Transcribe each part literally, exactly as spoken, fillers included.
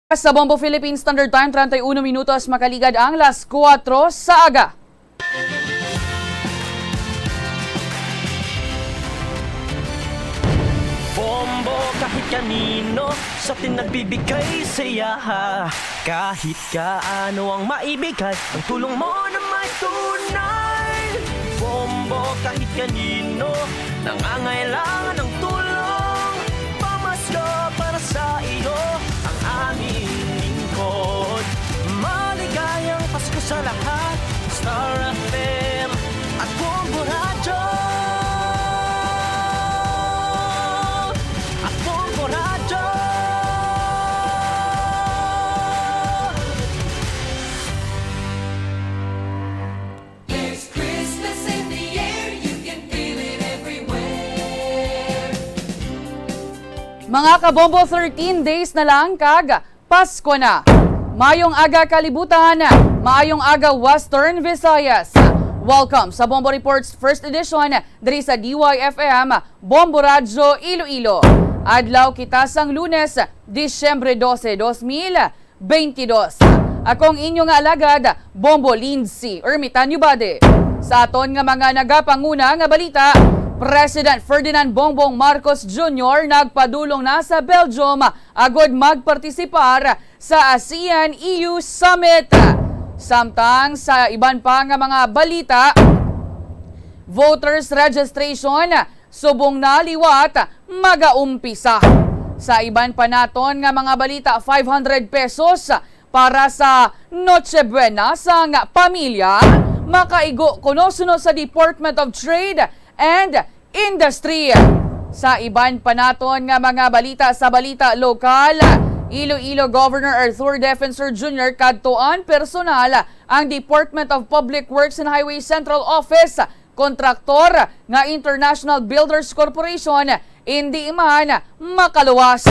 Sa Bombo Philippine Standard Time, treinta y uno minutos makaligad ang las kuwatro sa aga. Bombo kahit kanino sa atin nagbibigay saya. Kahit kaano ang maibigay, ang tulong mo na may tunay. Bombo kahit kanino nangangailangan ng tulong. Pamasko para sa iyo ang aming lingkod. Maligayang Pasko sa lahat. Star F M at Bombo Radyo. At Bombo Radyo. There's Christmas in the air, you can feel it everywhere. Mga kabombo, thirteen days na lang kag Pasko na. Mayong aga kalibutan, maayong aga Western Visayas. Welcome sa Bombo Reports First Edition diri sa D Y F M Bombo Radyo Iloilo. Adlaw kita sang Lunes, Disyembre dose, dos mil beintidos. Ako ang inyo nga alagad, Bombo Lindsay Ermitanio Bade. Sa aton nga mga nagapanguna nga balita, President Ferdinand Bongbong Marcos Junior nagpadulong na sa Belgium agod magpartisipar sa ASEAN-E U Summit. Samtang sa iban pa nga mga balita, voters registration subong na liwat magaumpisa. Sa iban pa naton nga mga balita, five hundred pesos para sa Noche Buena sang pamilya makaigo kuno suno sa Department of Trade and Industry. Sa iban pa naton nga mga balita, sa balita lokal, Iloilo Governor Arthur Defensor Junior kadtuan personal ang Department of Public Works and Highway Central Office, kontraktor nga International Builders Corporation, indi man makaluwas.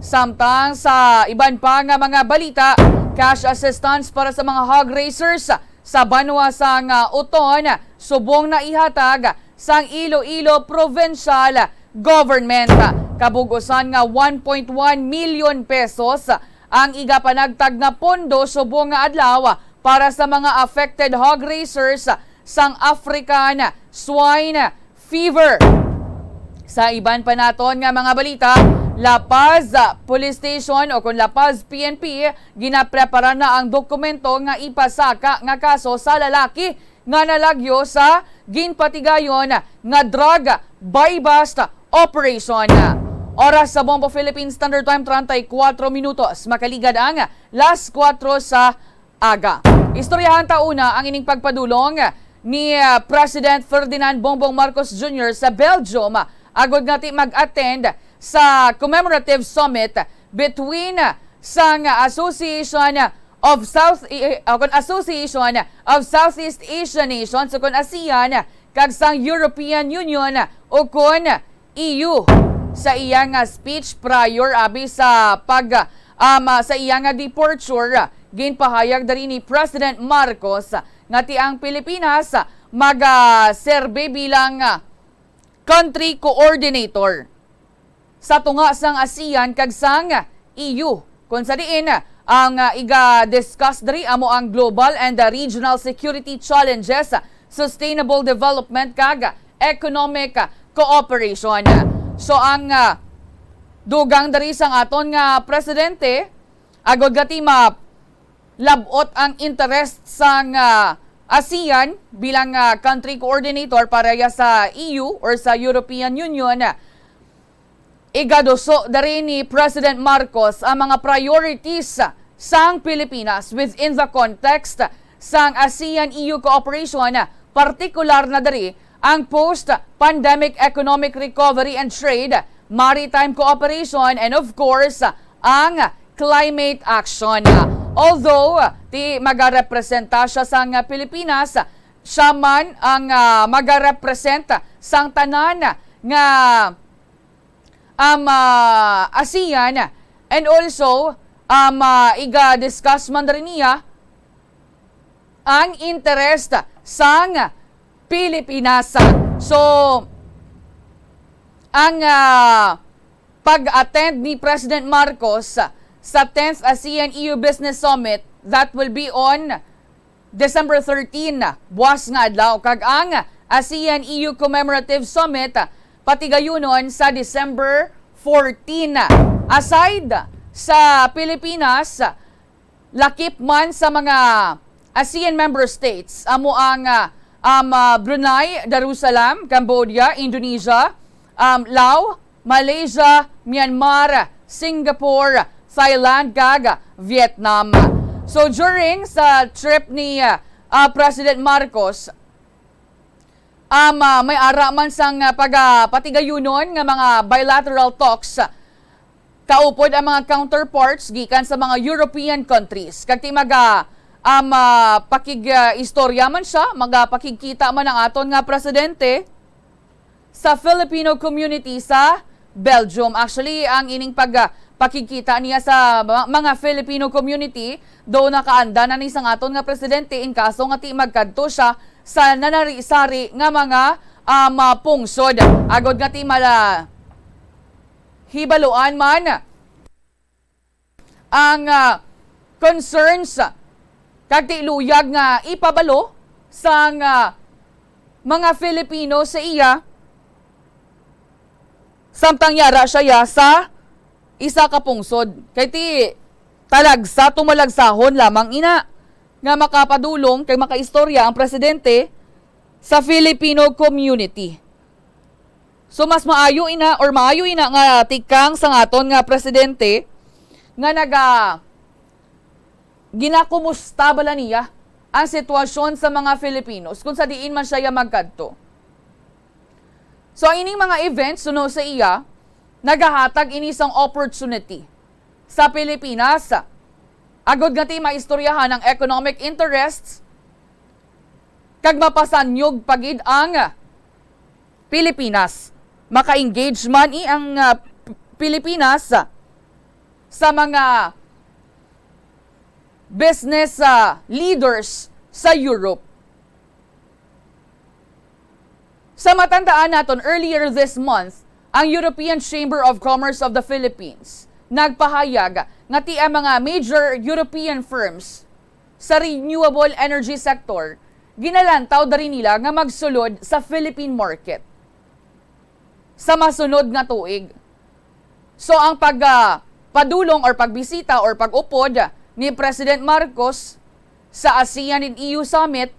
Samtang sa iban pa nga mga balita, cash assistance para sa mga hog raisers sa banwa sang Oton subong na ihatag sang Iloilo Provincial Government. Kabug-usan nga one point one million pesos ang igapanagtag nga pondo subong nga adlaw para sa mga affected hog raisers sang African Swine Fever. Sa iban pa naton nga mga balita, La Paz Police Station o kon La Paz P N P ginaprepara na ang dokumento nga ipasaka nga kaso sa lalaki nga nalagyo sa ginpatigayon nga drug buy-bust operation. Oras sa Bombo Philippine Standard Time, treinta y cuatro minutos makaligad ang las kuwatro sa aga. Istoryahan ta una ang ining pagpadulong ni, ah, President Ferdinand Bongbong Marcos Junior sa Belgium, agod nga ti mag-attend sa commemorative summit between, ah, sang Association of South, eh, eh, kon Association of Southeast Asian Nations, o kon ASEAN, kag sang European Union, o kon E U. Sa iya nga speech prior abi sa pag, um, sa iya nga departure, ginpahayag diri ni President Marcos nga ti ang Pilipinas mag, ah, serbe bilang, ah, country coordinator sa tunga sang ASEAN kag sang E U, kon sa diin ang, ah, iga-discuss diri amo ang global and, ah, regional security challenges, sustainable development kag economic cooperation. So ang, ah, dugang diri sang aton nga presidente, agod nga ti malab-ot ang interest sang, ah, ASEAN bilang, ah, country coordinator pareha sa E U or sa European Union, igaduso diri ni President Marcos ang mga priorities sang Pilipinas within the context sang ASEAN-E U cooperation, partikular na diri ang post-pandemic economic recovery and trade, maritime cooperation, and of course, ang climate action. Although ti magarepresenta siya sang Pilipinas, siya man ang, ah, magarepresenta sang tanan nga um, ah, ASEAN, and also, um, ah, iga-discuss man rin niya ang interest sang Pilipinas. So, ang, ah, pag-attend ni President Marcos sa tenth ASEAN-E U Business Summit that will be on December thirteen, buwas nga adlaw, kag ang ASEAN-E U Commemorative Summit patigayunon sa December fourteen. Aside sa Pilipinas, lakip man sa mga ASEAN member states, amo ang, ah, um, ah, Brunei Darussalam, Cambodia, Indonesia, um, Laos, Malaysia, Myanmar, Singapore, Thailand, kag Vietnam. So, during sa trip ni, ah, ah, President Marcos, um, ah, may ara man sang, ah, pag, ah, patigayunon nga mga bilateral talks, kaupod ang mga counterparts gikan sa mga European countries. Kag ti maga, um, ah, pakig, ah, istorya man siya, magapakigkita man ang aton nga presidente sa Filipino community sa Belgium. Actually, ang ining pag, ah, pakigkita niya sa ma-, mga Filipino community, do nakaanda na ni sang aton nga presidente in kaso nga ti magkadto siya sa nanari-sari nga mga, ah, mga pungsod. Agod nga ti mala-, hibaluan man ang, ah, concerns kag ti luyag nga ipabalo sang, ah, mga Filipino sa iya, samtang yara siya ya sa isa ka pungsod. Kay ti talagsa, tumalagsahon lamang ina nga makapadulong kay makaistorya ang presidente sa Filipino community. So, mas maayo ina, or maayo ina nga tikang sang aton nga presidente nga naga-, ginakumusta bala niya ang sitwasyon sa mga Filipinos kung sa diin man siya magkadto. So, ining mga events suno sa iya, nagahatag ini sang opportunity sa Pilipinas agod nga ti maistoryahan ang economic interests kag mapasanyog pa gid ang Pilipinas. Maka-engage man i ang, ah, P-, Pilipinas sa mga business, ah, leaders sa Europe. Sa matandaan naton, earlier this month, ang European Chamber of Commerce of the Philippines nagpahayag nga ti ang mga major European firms sa renewable energy sector ginalantaw diri nila nga magsulod sa Philippine market sa masunod nga tuig. So, ang pag, ah, padulong or pagbisita or pag-upod ni President Marcos sa ASEAN and E U Summit,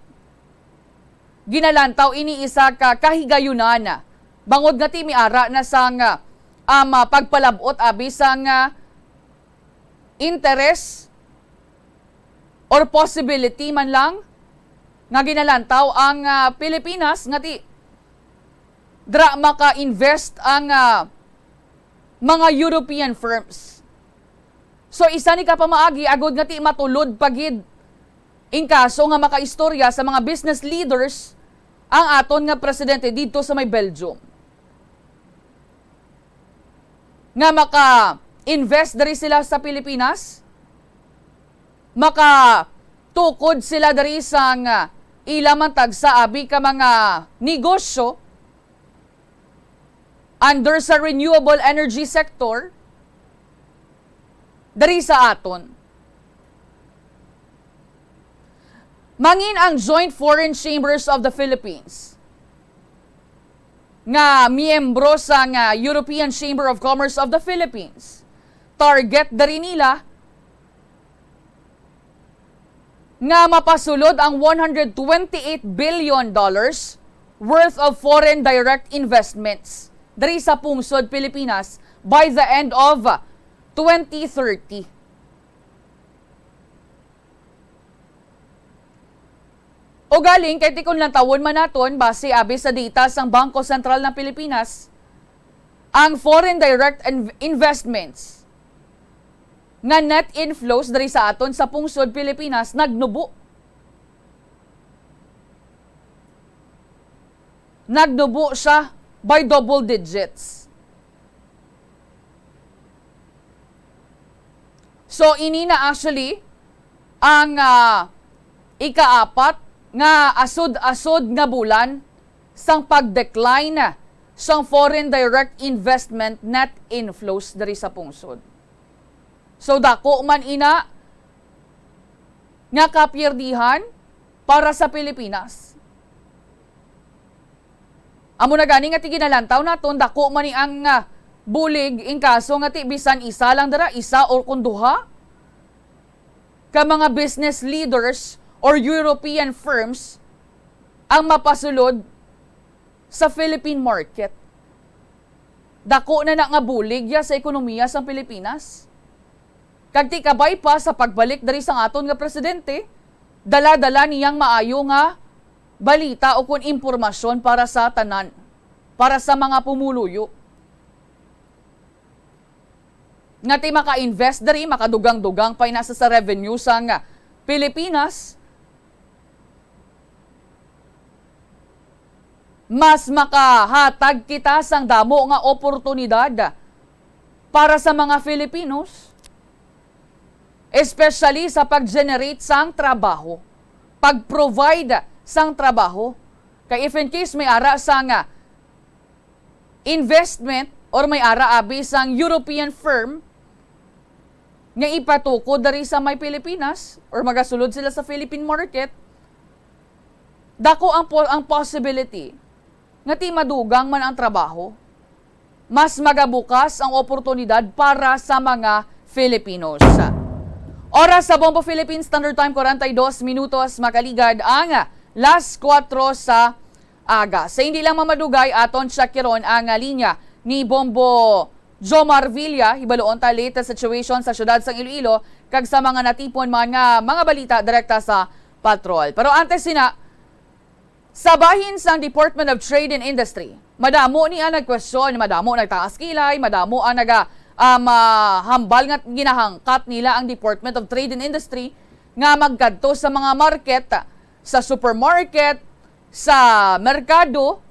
ginalantaw ini isa ka kahigayunan, bangod nga ti miara na sang, ah, um, ah, pagpalab-ot abi sang, ah, interes or possibility man lang nga ginalantaw ang, ah, Pilipinas nga ti dra maka-invest ang, ah, mga European firms. So, isa ni ka pamaagi agod nga ti matulod pa gid in kaso nga makaistorya sa mga business leaders ang aton nga presidente didto sa may Belgium, nga maka-invest diri sila sa Pilipinas, makatukod sila diri sang ila man tagsa abi ka mga negosyo under sa renewable energy sector diri sa aton. Mangin ang Joint Foreign Chambers of the Philippines, nga miyembro sang European Chamber of Commerce of the Philippines, target diri nila nga mapasulod ang one hundred twenty-eight billion dollars worth of foreign direct investments diri sa pungsod Pilipinas by the end of twenty thirty. Ugaling, kay ti kon lantawon man naton, base abi sa data sang Bangko Sentral ng Pilipinas, ang foreign direct inv-, investments nga net inflows diri sa aton sa pungsod Pilipinas nagnubo. Nagnubo siya by double digits. So, ini na actually ang, ah, ikaapat nga asod-asod nga bulan sang pag-decline sang foreign direct investment net inflows diri sa pungsod. So, dako man ina nga kapyerdihan para sa Pilipinas. Amo na gani nga ti ginalantaw naton, dako man ni ang, ah, bulig in kaso nga ti bisan isa lang dira, isa or kun duha ka mga business leaders or European firms ang mapasulod sa Philippine market. Dako na na nga bulig ya sa ekonomiya sang Pilipinas. Kag ti kabay pa sa pagbalik diri sang aton nga presidente, dala-dala niyang maayo nga balita o kun impormasyon para sa tanan, para sa mga pumuluyo. Nga ti maka-invest diri, makadugang-dugang pa ina sa, sa revenue sang Pilipinas, mas makahatag kita sang damo nga oportunidad para sa mga Filipinos, especially sa pag-generate sang trabaho, pag-provide sang trabaho. Kay if in case may ara sang investment or may ara abi sang European firm nga ipatukod diri sa may Pilipinas or magasulod sila sa Philippine market, dako ang po-, ang possibility nga ti madugang man ang trabaho. Mas magabukas ang oportunidad para sa mga Filipinos. Oras sa Bombo Philippines Standard Time, kwarenta y dos minutos, makaligad ang las kuwatro sa aga. Sa hindi lang mamadugay, aton check-i ron ang, ah, linya ni Bombo Jomar Villa. Hibaluon ta latest situation sa siyudad sang Iloilo kag sa mga natipon man nga mga balita direkta sa patrol. Pero antes sina, sa bahin sang Department of Trade and Industry, madamo ni ang nagkwestiyon, madamo nagtaas kilay, madamo ang naga, ah, mahambal nga ginahangkat nila ang Department of Trade and Industry nga magkadto sa mga market, sa supermarket, sa merkado,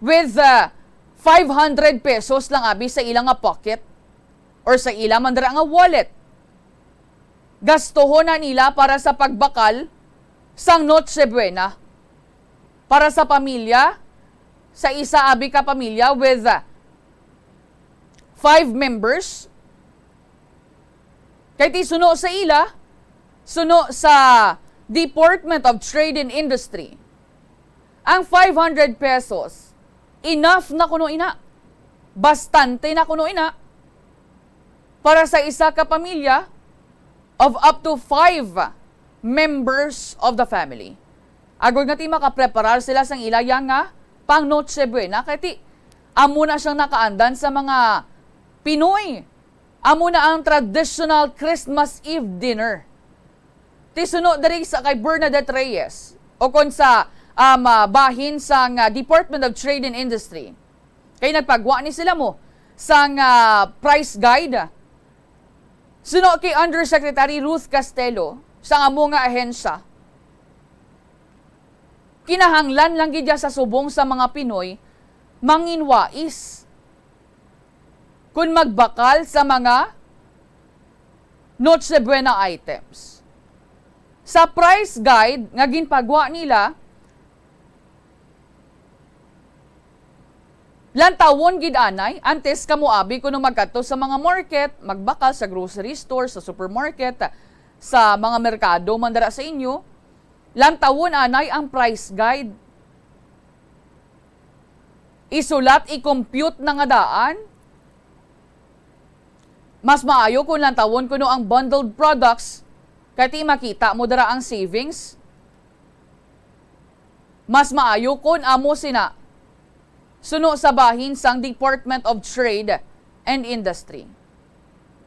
with, ah, five hundred pesos lang abi sa ila nga pocket or sa ila man dira nga wallet. Gastuhon na nila para sa pagbakal sang Noche Buena para sa pamilya, sa isa abi ka pamilya with, ah, five members. Kay ti suno sa ila, suno sa Department of Trade and Industry, ang five hundred pesos, enough na kuno ina. Bastante na kuno ina para sa isa ka pamilya of up to five members of the family. Agod nga ti makapreparar sila sang ila ya nga pang Noche Buena, kay ti amo na siyang nakaandan sa mga Pinoy. Amo na ang traditional Christmas Eve dinner. Ti suno diri sa kay Bernadette Reyes, o kon sa, um, ah, bahin sang, ah, Department of Trade and Industry. Kay nagpagwa ni sila mo sang, ah, price guide. Suno kay Undersecretary Ruth Castelo, sa amo nga ahensya, kinahanglan lang gid ya sa subong sa mga Pinoy manginwais kon magbakal sa mga Noche Buena items. Sa price guide nga ginpagwa nila, lantawon gid anay, antes kamo abi kuno magkadto sa mga market, magbakal sa grocery store, sa supermarket, sa mga merkado man dira sa inyo, lantawon anay ang price guide. Isulat, i-compute na nga daan. Mas maayo kung lantawon kuno ang bundled products, kay ti makita mo dira ang savings. Mas maayo kon amo sina, suno sa bahin sang Department of Trade and Industry.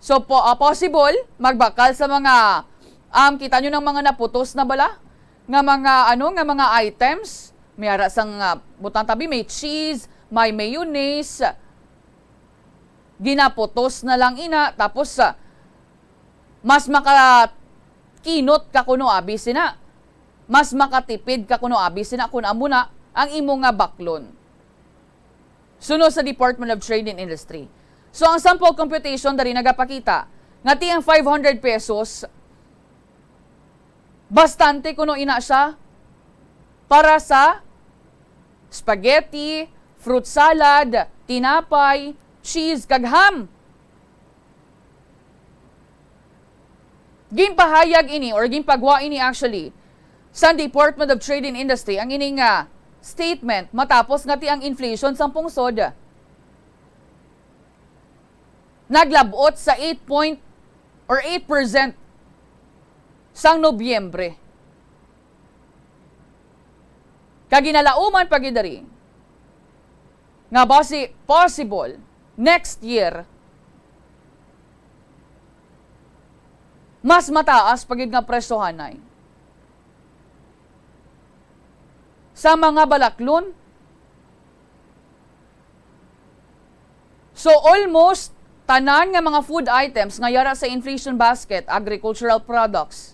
So, po, ah, possible, magbakal sa mga, um, kita nyo ng mga naputos na bala, nga mga, ano, nga mga items, may ara sang, ah, butang tabi, may cheese, may mayonnaise, ginaputos na lang ina, tapos, ah, mas makakinot ka kuno abi sina. Mas makatipid ka kuno abi sina kun amo na ang imo nga baklon. Suno sa Department of Trade and Industry. So, ang sample computation diri nagapakita nga ti ang five hundred pesos, bastante kuno ina siya para sa spaghetti, fruit salad, tinapay, cheese, kag ham. Ginpahayag ini or ginpagwa ini actually sa Department of Trade and Industry ang ini nga statement matapos nga ti ang inflation sang pungsod naglab-ot sa eight point or eight percent sang Nobyembre. Kag ginalauman pa gid diri nga basi possible next year mas mataas pa gid nga presyohanay sa mga balaklon. So, almost tanan nga mga food items nga yara sa inflation basket, agricultural products.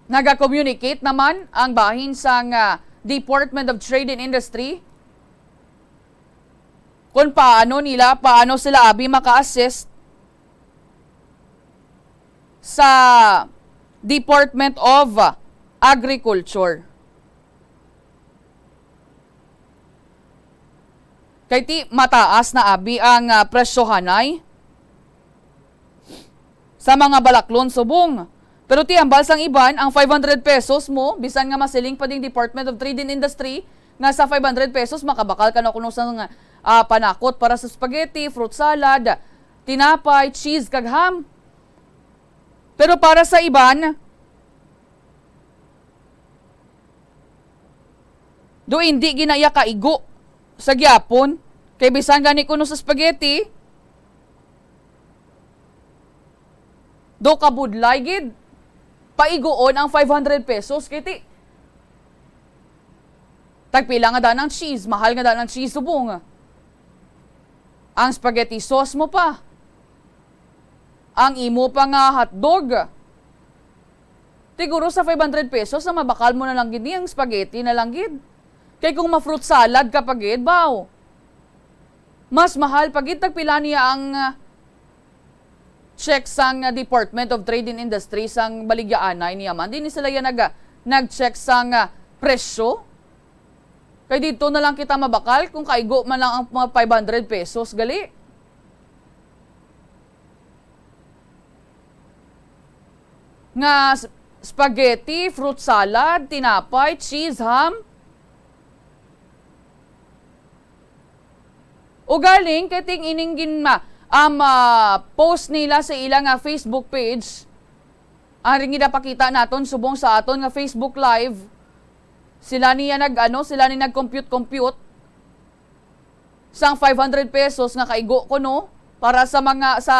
Naga-communicate naman ang bahin sang, ah, Department of Trade and Industry kung paano nila, paano sila abi maka-assist sa Department of Agriculture. Kay ti mataas na abi ang, ah, presyohanay sa mga balaklon subong. Pero ti hambal sang iban, ang five hundred pesos mo, bisan nga masiling pa ding Department of Trade and Industry nga sa five hundred pesos makabakal ka na kuno sang, ah, panakot para sa spaghetti, fruit salad, tinapay, cheese, kag ham. Pero para sa iban, do indi ginaya kaigo sa gyapon. Kay bisan gani kuno sa spaghetti, do kabudlay gid paiguon ang five hundred pesos. Kay ti, tagpila nga daan ang cheese, mahal nga daan ang cheese subong. Ang spaghetti sauce mo pa. Ang imo pa nga hotdog. Siguro sa five hundred pesos na mabakal mo na lang gid ni ang spaghetti na lang gid. Kay kung ma-fruit salad ka pa gid, baw, mas mahal pa gid. Tagpila niya ang, ah, check sang, ah, Department of Trade and Industry sang baligyaanay niya man. Di ni sila yan nag-, nag-check sang, ah, presyo. Kay dito na lang kita mabakal kung kaigo man lang ang mga five hundred pesos gali. Nga s-, spaghetti, fruit salad, tinapay, cheese, ham. Ugaling, kay ting ining gin-, ma-, ah, ma-post nila sa ila nga Facebook page, ang ring ginapakita naton subong sa aton nga Facebook Live, sila niya nag-, ano, sila ni nag-compute-compute sang five hundred pesos nga kaigo kuno para sa mga, sa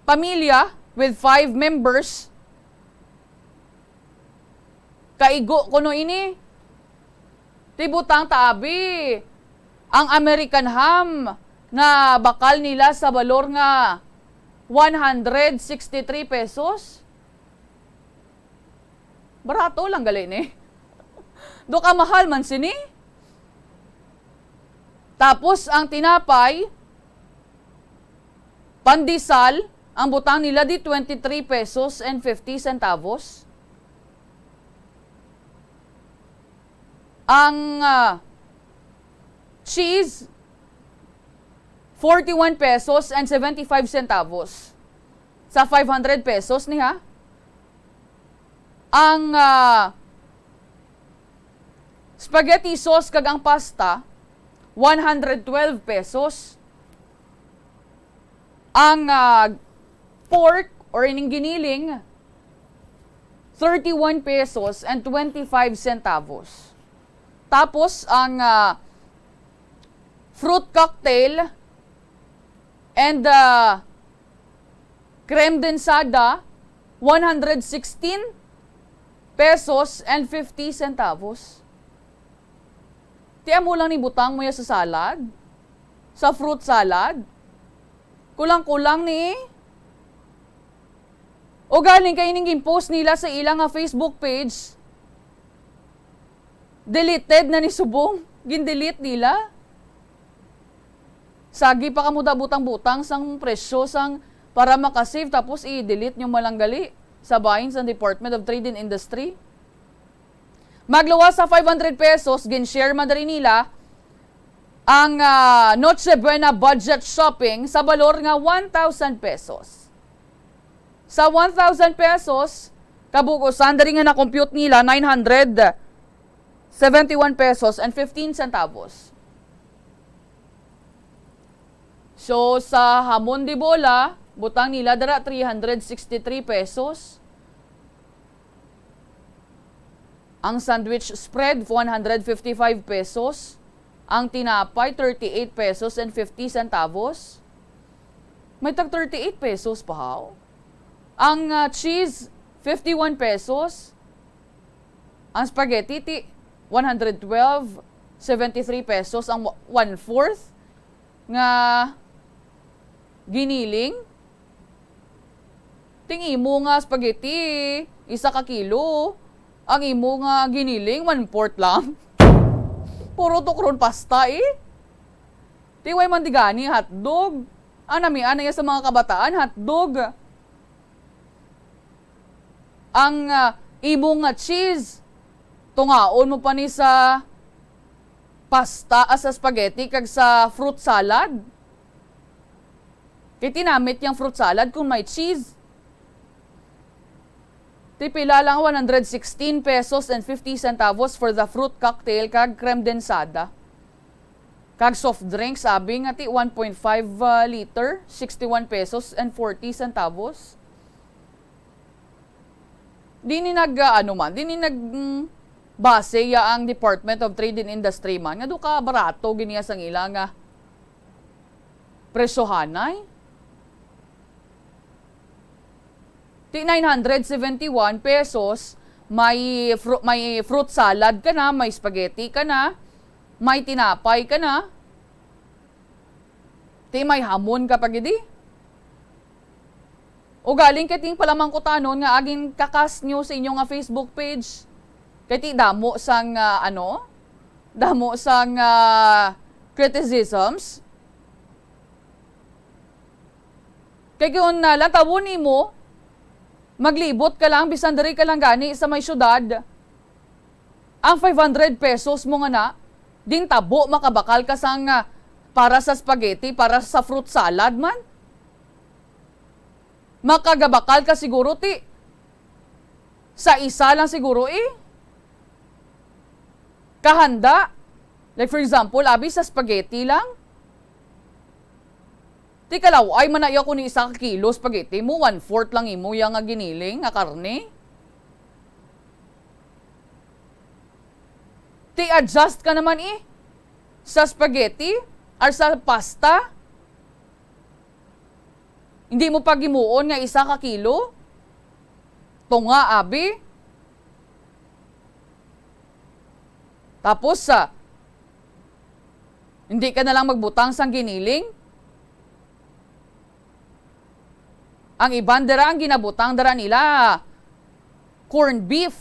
pamilya with five members. Kaigo kuno ini. Ti butang ta abi ang American ham nga bakal nila sa balor nga one hundred sixty-three pesos. Barato lang gali ni. Do ka mahal man sini. Tapos ang tinapay, pandesal, ang butang nila di twenty-three pesos and fifty centavos. Ang, ah, cheese, forty-one pesos and seventy-five centavos. Sa five hundred pesos ni, ha? Ang, ah, spaghetti sauce kag ang pasta, one hundred twelve pesos. Ang, ah, pork or ining giniling, thirty-one pesos and twenty-five centavos. Tapos ang, ah, fruit cocktail and, ah, creme densada, one hundred sixteen pesos and fifty centavos. Ti amo lang ni butang mo ya sa salad? Sa fruit salad? Kulang-kulang ni. O galing kay ining gin-post nila sa ila nga Facebook page, deleted na ni subong. Gin-delete nila. Sagi pa kamo da butang-butang sang presyo sang para makasave, tapos i-delete nyo man lang gali sa bahin sang Department of Trade and Industry. Magluwas sa five hundred pesos, gin-share man diri nila Ang, ah, Noche Buena budget shopping sa balor nga one thousand pesos. Sa one thousand pesos, kabug-usan diri nga na-compute nila nine hundred seventy-one pesos and fifteen centavos. So, sa hamon de bola, butang nila dira three hundred sixty-three pesos. Ang sandwich spread, one hundred fifty-five pesos. Ang tinapay, thirty-eight pesos and fifty centavos. May tag thirty-eight pesos pa, haw? Ang, ah, cheese, fifty-one pesos. Ang spaghetti, ti, one hundred twelve, seventy-three pesos. Ang wa-, one-fourth nga giniling. Ting imo nga spaghetti, isa ka kilo. Ang imo nga giniling, one-fourth lang. Puro tukron pasta, eh. Ti way man di gani hotdog. Ang namian na iya sa mga kabataan, hotdog. Ang, ah, imo nga cheese, tungaon mo pa ni sa pasta, ah, sa spaghetti, kag sa fruit salad. Kay tinamit yang fruit salad kung may cheese. Ti pila lang, one hundred sixteen pesos and fifty centavos for the fruit cocktail kag creme densada. Kag soft drinks, abi nga ti one point five, ah, liter, sixty-one pesos and forty centavos. Di ni nag, ah, ano man, di ni nag, mm, base ya ang Department of Trade and Industry man nga do ka barato gini sang ila nga presyohanay. Ti nine hundred seventy-one pesos, may fru-, may fruit salad ka na, may spaghetti ka na, may tinapay ka na, ti may hamon ka pa gidi. O galing kay ting palamangkutanon nga agin kakas nyo sa inyo nga Facebook page. Kay ti damo sang, ah, ano, damo sang, ah, criticisms. Kay kung, ah, lantawon nimo, maglibot ka lang, bisan diri ka lang gani sa may syudad, ang five hundred pesos mo nga na, din tabo makabakal ka sang, ah, para sa spaghetti, para sa fruit salad man. Makagabakal ka siguro, ti. Sa isa lang siguro, eh. Kahanda. Like, for example, abi sa spaghetti lang. Ti kalaw-ay man na iya kung isa ka kilo spaghetti mo, one-fourth lang imo iya nga giniling nga karne. Ti adjust ka naman, eh. Sa spaghetti or sa pasta, hindi mo paghimuon nga isa ka kilo? Tunga, abi. Tapos, sa, hindi ka na lang magbutang sang giniling? Ang iban dira, ang ginabutang dira nila, corned beef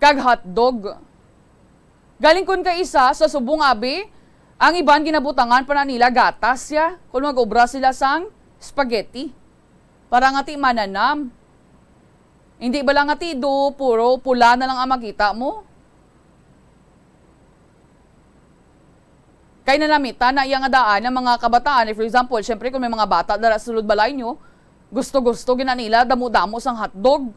kag hotdog. Galing kun kay isa sa subong, abi, ang iban ginabutangan pa na nila gatas ya kun mag-obra sila sang spaghetti. Para nga ti mananam. Hindi bala nga ti do, puro pula na lang ang makita mo? Kay nanamitan na iya nga daan ang mga kabataan. If, for example, syempre, kung may mga bata dala sa sulod balay nyo, gusto-gusto gina nila, damo-damo sang hotdog.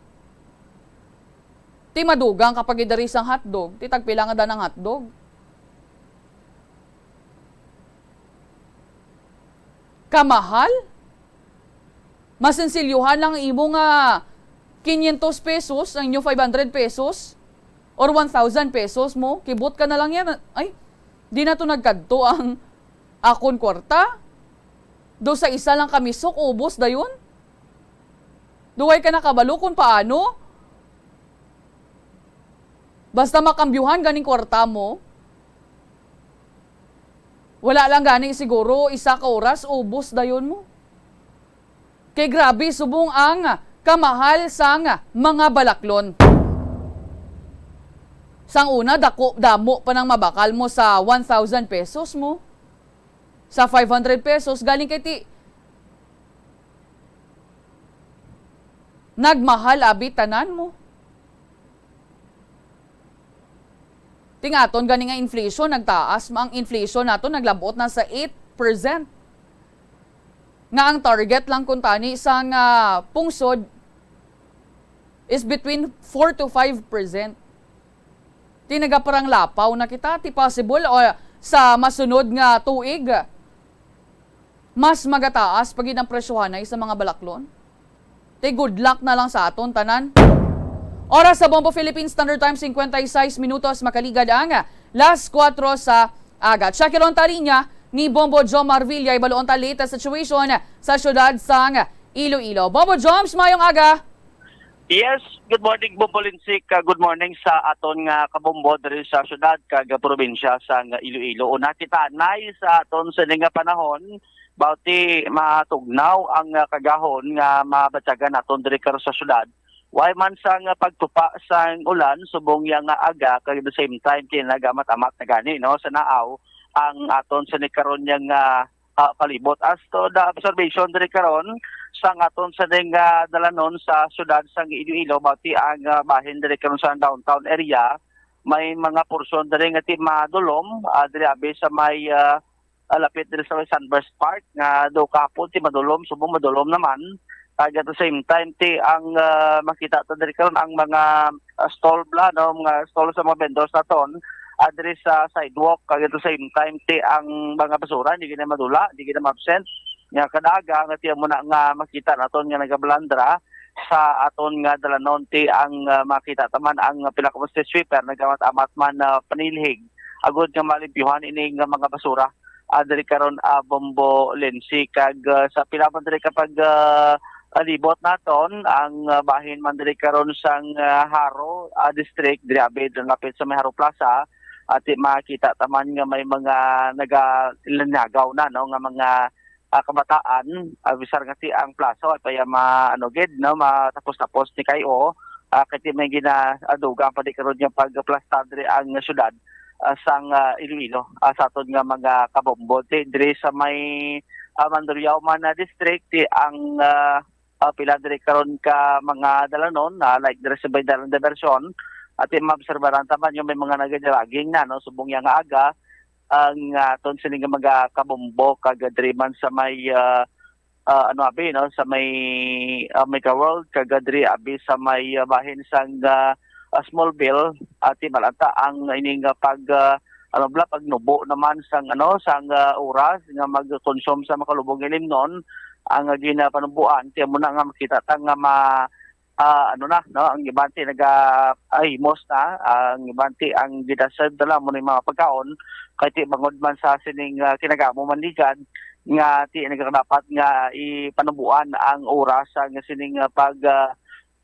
Ti madugang kapag idari sang hotdog, ti tagpila nga daan ang hotdog? Kamahal? Mas sensilyohan lang ang imo nga quinientos pesos, ang inyo five hundred pesos, or one thousand pesos mo, kibot ka na lang yan. Ay, di na to nagkadto ang akon kwarta. Do sa isa lang kamisok, ubos dayon. Duway ka nakabalo kung paano. Basta makambyuhan ganing kwarta mo, wala lang gani siguro isa ka oras, ubos dayon mo. Kay grabe subong ang kamahal sang mga balaklon. Sang una, dako, damo pa nang mabakal mo sa one thousand pesos mo. Sa five hundred pesos, galing kay ti, nagmahal, abi, tanan mo. Ti nga aton gani nga inflation nagtaas, ma-, ang inflation naton naglabot na sa eight percent. Nga ang target lang kuntani sang, ah, pungsod is between four to five percent. Ti nagaparanglapaw na kita, ti possible o sa masunod nga tuig, mas magataas pa gid ang presyohanay sa mga balaklon. Ti good luck na lang sa aton tanan. Oras sa Bombo Philippine Standard Time, cincuenta y seis minutos, makaligad ang las kuwatro sa aga. Check on ta linya ni Bombo Jom Marvilla, ibaluon ta latest situation sa siyudad sang Iloilo. Bombo Joms, mayong aga. Yes, good morning, Bombo Linsik. Ah, good morning sa aton nga kabombo diri sa siyudad kag probinsya sang Iloilo. Una kita nay sa aton sini nga panahon, bauti matugnaw ang, ah, kagahon nga mabatyagan naton diri karon sa siyudad. Way man sang pagtupa sang ulan subong ya nga aga, kag at the same time, ti nagamat-amat na gani, no, sa naaw ang aton sini karon yang, ah, ah, palibot. As to the observation diri karon sang aton sini nga dalanon sa siyudad sang Iloilo, bauti ang, ah, bahin diri karon sa downtown area, may mga porsyon diri nga ti madulom, ah, diri abi sa may, ah, ah, lapit diri sa may Sunburst Park nga do kahapon ti madulom, subong madulom naman. Kag at the same time, ti ang, ah, makita ta diri karon ang mga, ah, stall bala, no, mga stall sa mga vendors naton, ah, diri sa sidewalk. Kag at the same time, ti ang mga basura hindi gid na madula, hindi gid na ma-absent. Nga kada aga nga ti amo na nga makita naton nga nagabalandra sa aton nga dalanon, ti ang, ah, makita ta man ang pila ka mga street sweeper nagamat-amat man, ah, panilhig agod nga malimpyuhan ini nga mga basura, ah, diri karon, ah, Bombo Lensi. Kag, ah, sa pila man diri ka pag, ah, ah, libot naton, ang, ah, bahin man diri karon sang, ah, Jaro, ah, District, diri abi, lapit sa may Jaro Plaza, at makita ta man nga may mga nagalinagaw na, no, nga mga, ah, kabataan, ah, bisar nga ti ang plaza, ay pa ya ma-, ano gid, no, matapos-tapos ni kayo, ah, kay ti may gina-, ah, dugang pa di karon nga pagplastar diri ang syudad, ah, sang, ah, Iloilo, ah, sa aton nga mga kabombo. Ti diri sa may, ah, Mandurriao man na district, ti ang, ah, ah, pila diri karon ka mga dalanon, ah, like diri sa may dalan diversion, at ti maobserbaran ta man yung may mga nagajogging na, no, subong yang aga, ang, ah, aton sini nga mga kabombo, kag diri man sa may, ah, ah, ano abi, no, sa may, ah, Mega World, kag diri abi sa may, ah, bahin sang, ah, ah, Smallville, at ti malanta ang ining, ah, pag, ah, ano bala, pagnubo naman sang, ano, sang, ah, oras nga magkonsume sa makalubong nga ilimnon ang, ah, ginapanuboan. Kaya mo na nga makita ta nga ma-, ah, ano na, no, ang iban ti naga-, ah, himos na, ang iban ti ang ginaserve na lang mo ni mga pagkaon, kay ti bangod man sa sining, ah, kinagamo man ligan, nga ti nagkadapat nga ipanubuan ang oras, ah, nga sining, ah, pag, ah,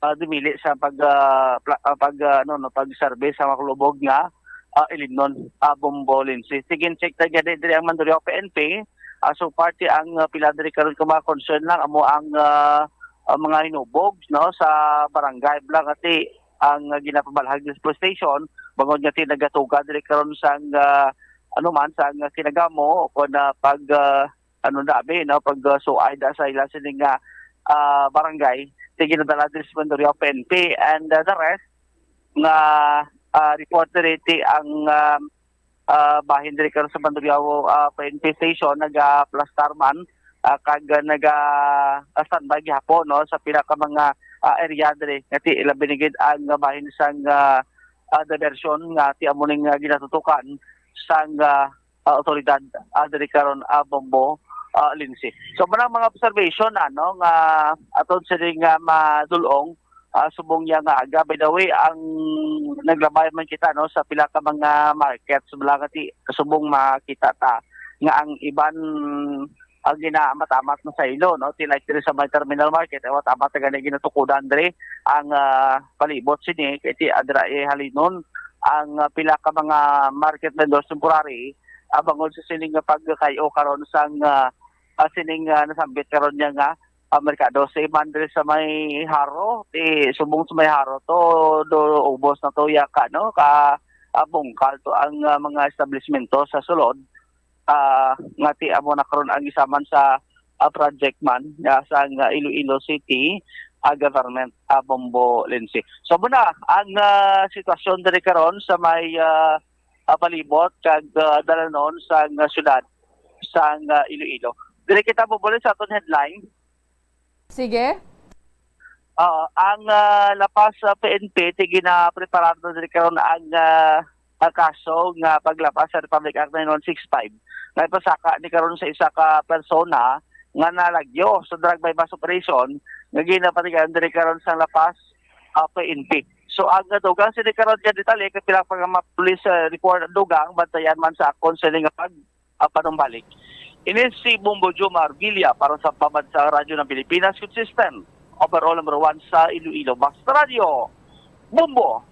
ah, dumili sa pag, ah, pla-, ah, pag, ah, ano, no, pag-serve sa makalubog nga, ah, ilimnon, ah, Bombo Lensi. Sige, check ta gani diri ang Mandurriao P N P. Ah, so far ti ang, ah, pila diri karon ka mga concern lang amo ang, ah, ang mga hinubog, no, sa barangay bala nga ti ang, ah, ginapabalhag sa police station, bangod nga ti nagatuga diri karon sang, ah, ano man, sang kinagamo o kon, ah, pag, ah, ano na abi, no, pag, ah, suay da sa ila sini nga, ah, barangay, ti ginadala diri sa Mandurriao P N P, and, ah, the rest nga, ah, report diri ti ang, ah, ah, bahin diri karon sa Mandurriao, ah, P N P station, nagaplastar man, ah, kag, ah, naga, ah, standby gihapon, no, sa pila ka mga, ah, area diri. Nga ti labi na gid ang, ah, bahin sang, ah, ah, diversion nga ti amo ning, ah, ginatutukan sang, ah, ah, otoridad, ah, diri karon, ah, Bombo, ah, Lindsay. So, mao na ang mga observation, ano, nga aton sini nga madul-ong, ah, subong niya nga aga. By the way, ang naglabay man kita, no, sa pila ka mga markets, wala nga ti-, subong makita ta nga ang iban ang ginaamat-amat na sa ilo, no? Ti like diri sa may terminal market, ay amat-amat na gani ginatukudan diri ang, ah, palibot sini, kay ti adra, eh, halinon ang, ah, pila ka mga market vendors temporary, ah, bangod sa sining nga pagkayo karon sang, ah, ah, sining, ah, nasambit karon niya nga, ah, merkado. Sa iban diri sa may Jaro, ti subong sa may Jaro to, do, ubos na to yaka, no? Ka, ah, bungkal to ang, ah, mga establishmento sa sulod, ah, nga ti amo na karon ang isa man sa, ah, project man, ah, sa, ah, Iloilo City, ah, government, ah, Bombo Lensi. So, mao na ang, ah, sitwasyon diri karon sa may, ah, ah, palibot kag, ah, dalanon sang, ah, syudad sang, ah, Iloilo. Diri kita bubulis sa aton headline. Sige. Ah, ang, ah, lapas sa P N P, ti ginapreparar na diri karon ang, ah, ang kaso nga paglapas sa Republic Act nine one six five nga ipasaka ni karon sa isa ka persona nga nalagyo sa drug buy-bust operation nga ginapatigan diri karon sa lapas, ah, P N P. So, ang nadugang sini karon nga detalye, kay pila pa nga mga police, ah, report ang dugang, bantayan man sa akon sini nga pag, ah, panumbalik. Ini si Bombo Jomar Villa para sa Pambansang Radyo ng Pilipinas, Good System. Overall number one sa Iloilo. Basta Radyo, Bombo!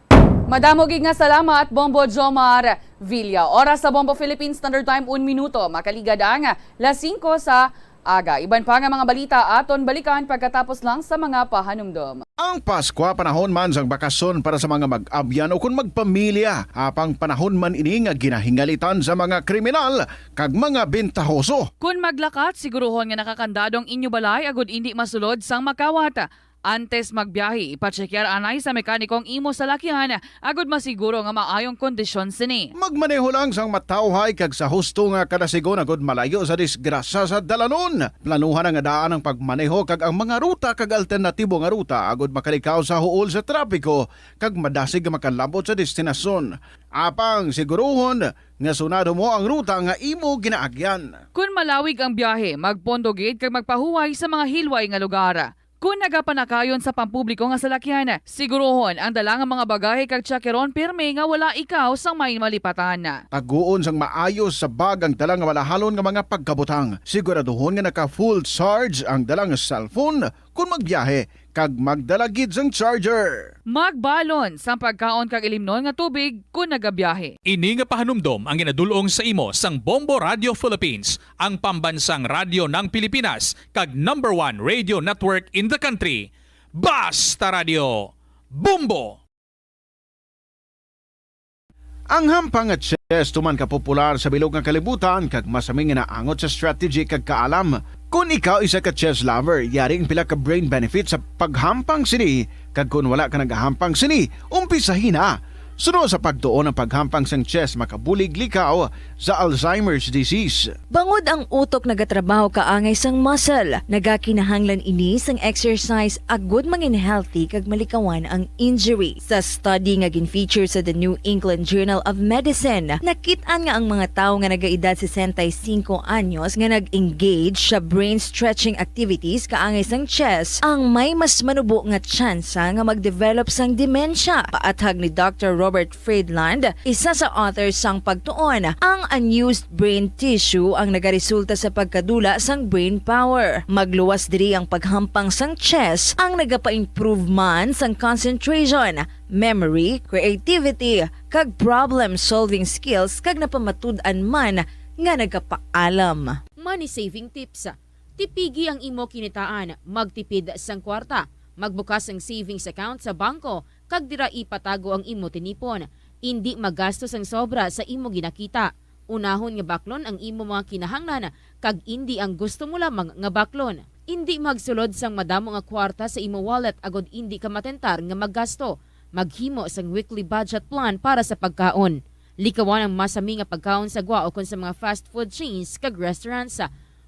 Madamo gid nga salamat, Bombo Jomar Villa. Oras sa Bombo Philippine Standard Time, un minuto. Makaligad ang las singko sa aga. Iban pa nga mga balita aton balikan pagkatapos lang sa mga pahanumdom. Ang Paskwa panahon man sang bakasyon para sa mga mag-abyan o kon magpamilya. Apang panahon man ini nga ginahingalitan sa mga kriminal kag mga bentahoso. Kon maglakat, siguruhon nga nakakandado ang inyo balay agud indi masulod sang makawat. Antes magbiyahe, ipatsekyar anay sa mekaniko ang imo salakyan agud masiguro nga maayong kondisyon sini. Magmaneho lang sang matawhay kag sa husto nga kadasigon agud malayo sa disgrasya sa dalanon. Planuhan nga daan ang pagmaneho kag ang mga ruta kag alternatibo nga ruta agud makalikaw sa huol sa trapiko kag madasig nga makalabot sa destinasyon. Apang siguruhon nga sunado mo ang ruta nga imo ginaagyan. Kon malawig ang biyahe, magpondo gid kag magpahuway sa mga hilway nga lugar. Kon nagapanakayon sa pampubliko nga salakyan, siguruhon ang dala nga mga bagahe kag tyakeron pirme nga wala ikaw sang may malipatan. Taguon sang maayo sa bag ang dala nga malahalon nga mga pagkabutang. Siguraduhon nga naka full charge ang dala nga cellphone kon magbiyahe kag magdala gid sang charger. Magbalon sang pagkaon kag ilimnon nga tubig kon nagabiyahe. Ini nga pahanumdom ang ginadul-ong sa imo sang Bombo Radio Philippines, ang pambansang radyo ng Pilipinas kag number one radio network in the country. Basta Radio, Bombo! Ang hampang nga chess tuman ka popular sa bilog nga kalibutan kag masami nga naangot sa strategy kag kaalam. Kon ikaw isa ka chess lover, yari ang pila ka brain benefits sa paghampang sini, kag kon wala ka nagahampang sini, umpisahi na. Suno sa pagtuon, ang paghampang sang chess makabulig likaw sa Alzheimer's disease. Bangod ang utok nagatrabaho kaangay sang muscle, nagakinahanglan ini sang exercise agud mangin healthy kag malikawan ang injury. Sa study nga gin-feature sa The New England Journal of Medicine, nakit-an nga ang mga tawo nga nagaedad sesenta y cinco anyos nga nag-engage sa brain stretching activities kaangay sang chess ang may mas manubo nga tsansa nga mag-develop sang demensya. Paathag ni Doctor Robert Friedland, isa sa author sang pagtuon, ang unused brain tissue ang nagaresulta sa pagkadula sang brain power. Magluwas diri ang paghampang sang chess ang nagapa-improve man sang concentration, memory, creativity, kag problem-solving skills kag napamatud-an man nga nagapaalam. Money saving tips. Tipigi ang imo kinitaan, magtipid sang kwarta, magbukas sang savings account sa bangko, kag dira ipatago ang imo tinipon. Indi maggasto sang sobra sa imo ginakita. Unahon nga baklon ang imo mga kinahanglan kag indi ang gusto mo lamang nga baklon. Indi magsulod sang madamo nga kwarta sa imo wallet agod indi ka matentar nga maggasto. Maghimo sang weekly budget plan para sa pagkaon. Likawan ang masami nga pagkaon sa gwa ukon sa mga fast food chains kag restaurants.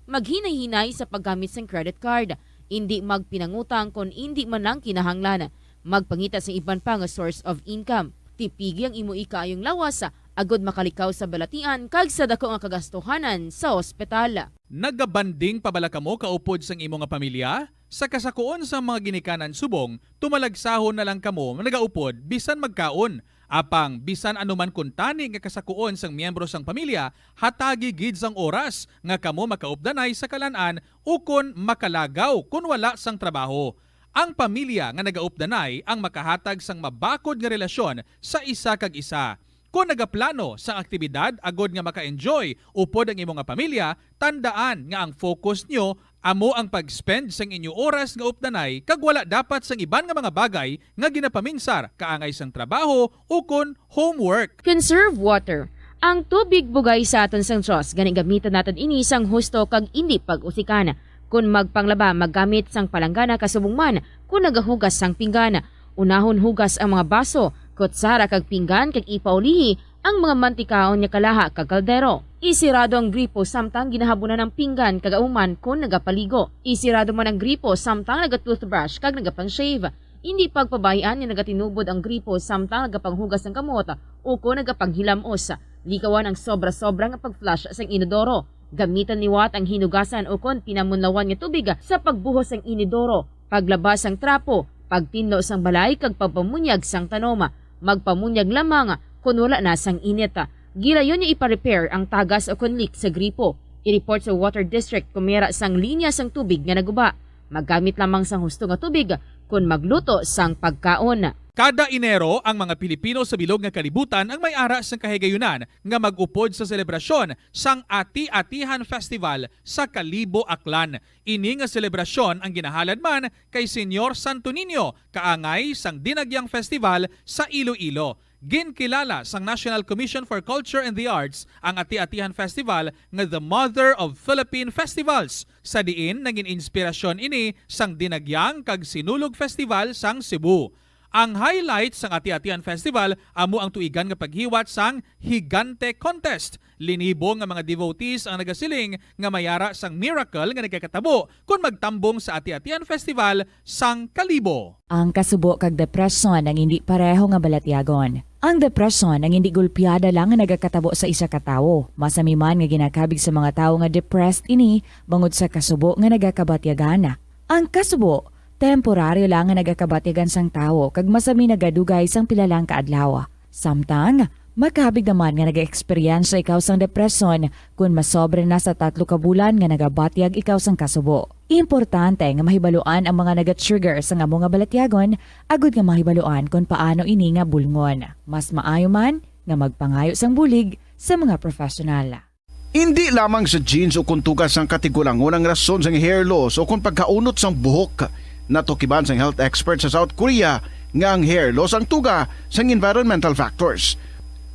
Maghinay-hinay sa paggamit sang credit card. Indi magpinangutang kon indi man lang kinahanglan. Magpangita sang iban pa nga source of income. Tipigi ang imo ikaayong lawas agod makalikaw sa balatian kag sa daku nga kagastuhanan sa ospital. Nagabanding pa bala kamo kaupod sang imo nga pamilya? Sa kasakuon sang mga ginikanan subong, tumalagsahon na lang kamo nagaupod bisan magkaon. Apang bisan ano man kuntani nga kasakuon sang miyembro sang pamilya, hatagi gid sang oras nga kamo makaupdanay sa kalan-an ukon makalagaw kon wala sang trabaho. Ang pamilya nga nagaupdanay ang makahatag sang mabakod nga relasyon sa isa kag isa. Kon nagaplano sang aktibidad agod nga maka-enjoy upod ang imo nga pamilya, tandaan nga ang focus nyo amo ang pag-spend sang inyo oras nga updanay kag wala dapat sang iban nga mga bagay nga ginapaminsar kaangay sang trabaho ukon homework. Conserve water. Ang tubig bugay sa aton sang Dios, gani gamitan naton ini sang husto kag indi pag-usikan. Kon magpanglaba, maggamit sang palanggana kasubong man kon nagahugas sang pinggan. Unahon hugas ang mga baso, kutsara kag pinggan kag ipaulihi Ang mga mantikaon nga kalaha kag kaldero. Isirado ang gripo samtang ginahabunan ang pinggan kag auman kon nagapaligo. Isirado man ang gripo samtang naga-toothbrush kag nagapang-shave. Indi pagpabay-an nga nagatinubod ang gripo samtang nagapanghugas sang kamot o kon nagapanghilamos. Likawan ang sobra-sobra nga pag-flush sang inodoro. Gamitan liwat ang hinugasan o kon pinamunlawan nga tubig sa pagbuhos sang inodoro, paglaba sang trapo, pagtinlo sang balay kag pagpamunyag sang tanom. Magpamunyag lamang kon wala na sang init. Gilayon nga ipa-repair ang tagas o kon leak sa gripo. I-report sa water district kon may ara sang linya sang tubig nga naguba. Maggamit lamang sang husto nga tubig kon magluto sang pagkaon. Kada Enero, ang mga Pilipino sa bilog nga kalibutan ang may ara sang kahigayunan nga mag-upod sa selebrasyon sang Ati-Atihan Festival sa Kalibo, Aklan. Ini nga selebrasyon ang ginahalad man kay Señor Santo Niño, kaangay sang Dinagyang Festival sa Iloilo. Ginkilala sang National Commission for Culture and the Arts ang Ati-Atihan Festival nga the Mother of Philippine Festivals, sa diin nangin inspirasyon ini sang Dinagyang kag Sinulog Festival sang Cebu. Ang highlight sang Ati-Atihan Festival amo ang tuigan nga paghiwat sang Higante Contest. Linibo nga mga devotees ang nagasiling nga may ara sang miracle nga nagakatabo kon magtambong sa Ati-Atihan Festival sang Kalibo. Ang kasubo kag depresyon ang indi pareho nga balatyagon. Ang depresyon ang indi gulpiada lang nga nagakatabo sa isa ka tawo. Masami man nga ginakabig sa mga tawo nga depressed ini bangod sa kasubo nga nagakabatyagan. Ang kasubo, temporaryo lang nga nagakabatyagan sang tawo kag masami nagadugay sang pila lang ka adlaw. Samtang, makabig naman nga nag-eksperyensya ikaw sang depresyon kon masobra na sa tatlo ka bulan nga nagabatyag ikaw sang kasubo. Importante nga mahibaluan ang mga naga-trigger sang amo nga balatyagon agud nga mahibaluan kon paano ini nga bulngon. Mas maayo man nga magpangayo sang bulig sa mga professional. Indi lamang sa genes o kon tuga sang katigulangon ang rason sang hair loss o kon pagkaunot sang buhok. Natukiban sang health expert sa South Korea nga ang hair loss ang tuga sang environmental factors.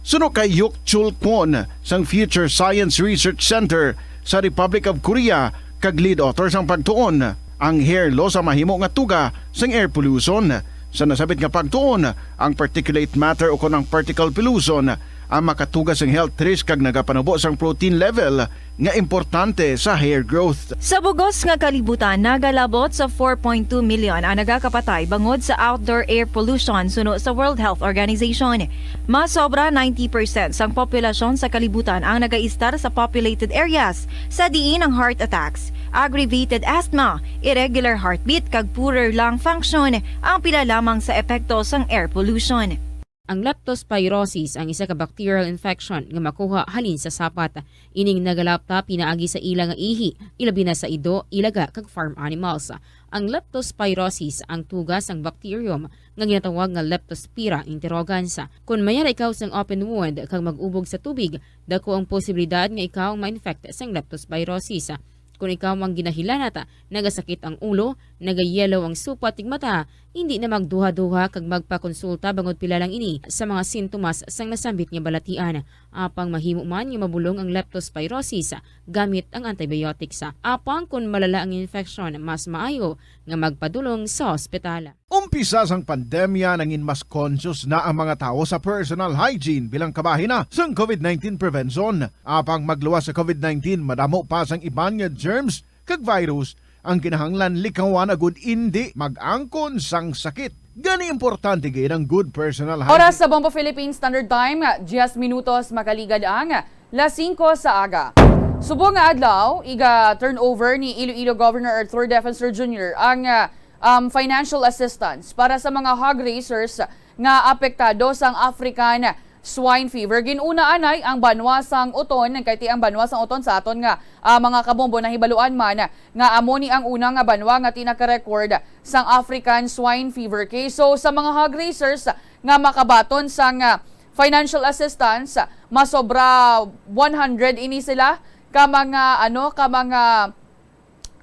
Suno kay Hyuk Chul Kwon sang Future Science Research Center sa Republic of Korea kag lead author sang pagtuon, ang hair loss ang mahimo nga tuga sang air pollution. Sa nasabit nga pagtuon, ang particulate matter o kon ang particle pollution ang makatuga sang health risk kag nagapanubo sang protein level nga importante sa hair growth. Sa bugos nga kalibutan, nagalabot sa four point two million ang nagakapatay bangod sa outdoor air pollution suno sa World Health Organization. Mas sobra ninety percent sang populasyon sa kalibutan ang nagaistar sa populated areas, sa diin ang heart attacks, aggravated asthma, irregular heartbeat kag poorer lung function ang pila lamang sa epekto sang air pollution. Ang leptospirosis ang isa ka bacterial infection nga makuha halin sa sapat. Ining nagalapta pinaagi sa ila nga ihi, ilabi na sa ido, ilaga, kag farm animals. Ang leptospirosis ang tuga sang bacterium nga ginatawag nga Leptospira interrogans. Kon may ara ikaw sang open wound kag mag-ubog sa tubig, dako ang posibilidad nga ikaw ma-infect sang leptospirosis. Kon ikaw ang ginahilanat, nagasakit ang ulo, nagayellow ang supat ning mata, hindi na magduha-duha kag magpakonsulta bangod pila lang ini sa mga sintomas sang nasambit nga balatian. Apang mahimo man nga mabulong ang leptospirosis gamit ang antibiotics. Apang kon malala ang infection, mas maayo nga magpadulong sa ospital. Umpisa sang pandemya, nangin mas conscious na ang mga tawo sa personal hygiene bilang kabahin na sang COVID nineteen prevention. Apang magluwas sa COVID nineteen, madamo pa sang iban nga germs kag virus ang kinahanglan likawan agud indi mag-angkon sang sakit. Gani, importante gid ang good personal hygiene. Oras sa Bombo Philippines Standard Time, diyes minutos makaligad ang las singko sa aga. Subong nga adlaw, iga-turnover ni Iloilo Governor Arthur Defensor Junior ang, ah, um, financial assistance para sa mga hog raisers nga apektado sang African swine fever. Gin-una anay ang banwa sang Oton, kay ti ang banwa sang Oton sa aton nga, ah, mga kabombo, nahibaluan man nga amo ni ang una nga banwa nga ti naka-record sang African swine fever case. So, sa mga hog raisers nga makabaton sang, ah, financial assistance, masobra one hundred ini sila ka mga, ano, ka mga,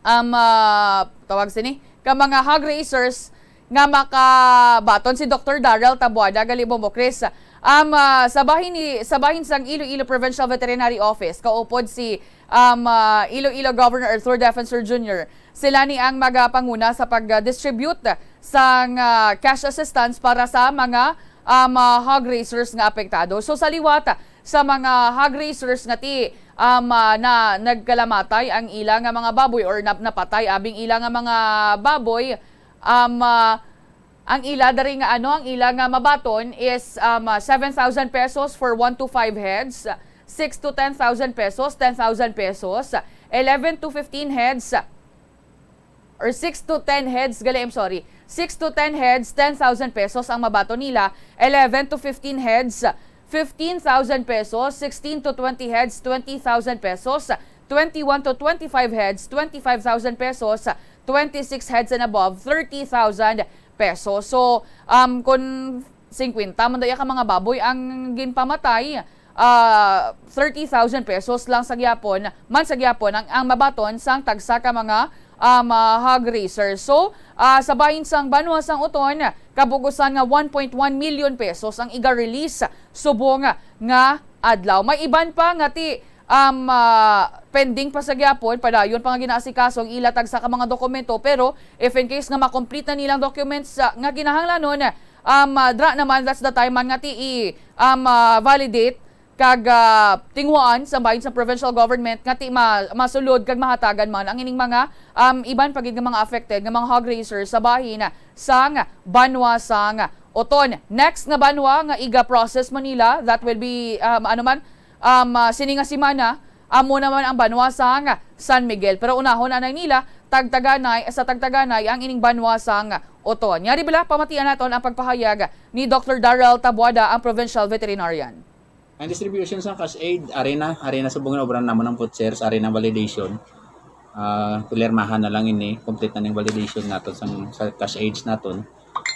um, ah, tawag sini, ka mga hog raisers nga makabaton si Doktor Daryl Tabuada gali, Bombo Chris. Um, ah, sa bahin ni, sa bahin sang Iloilo Provincial Veterinary Office, kaupod si, um, ah, Iloilo Governor Arthur Defensor Junior. Sila ni ang magapanguna sa pag-distribute sang, ah, cash assistance para sa mga, um, ah, hog raisers nga apektado. So, sa liwat sa mga hog raisers nga ti, um, ah, na nagkalamatay ang ila nga mga baboy or nap-, napatay abing ila nga mga baboy, um, ah, ang ila diri nga ano, ang ila nga mabaton is, um, ah, seven thousand pesos for one to five heads, six to ten thousand pesos, ten thousand pesos, eleven to fifteen heads, or six to ten heads, gali, I'm sorry, six to ten heads, ten thousand pesos ang mabaton nila, eleven to fifteen heads, fifteen thousand pesos, sixteen to twenty heads, twenty thousand pesos, twenty-one to twenty-five heads, twenty-five thousand pesos, twenty-six heads and above, thirty thousand pesos. So, um, kung singkwenta man daya ka mga baboy ang ginpamatay, ah, thirty thousand pesos lang sa gyapon, man sa gyapon ang, ang mabaton sang tagsa ka mga, um, ah, hog raiser. So, ah, sa bahin sang banwa sang Oton, kabugusan nga one point one million pesos ang iga-release subong nga adlaw. May iban pa nga ti, um, ah, pending pa sa gyapon, padayon pa nga ginaasikaso ang ila tagsa ka mga dokumento, pero if in case nga ma-complete na nilang documents, ah, nga kinahanglanon, um, ah, dra naman, that's the time man nga ti i, um, ah, validate kag, ah, tinguhaan sa bahin sa provincial government nga ti ma-, masulod kag mahatagan man ang ining mga, um, iban pa gid nga mga affected nga mga hog raisers sa bahin sang banwa sang Oton. Next nga banwa nga iga-process man nila, that will be, um, ano man, um, ah, sini nga semana, amo naman ang banwa sang San Miguel. Pero unahon anay nila, tagtaganay, sa tagtaganay ang ining banwa sang Oton. Yari bala, pamatian naton ang pagpahayag ni Doctor Daryl Tabuada, ang provincial veterinarian. Ang distribution sa cash aid, ari na, ari na subong nga obra namon ang vouchers, ari na validation. Ah, pirmahan na lang ini, complete na ning validation naton sang, sa cash aids naton.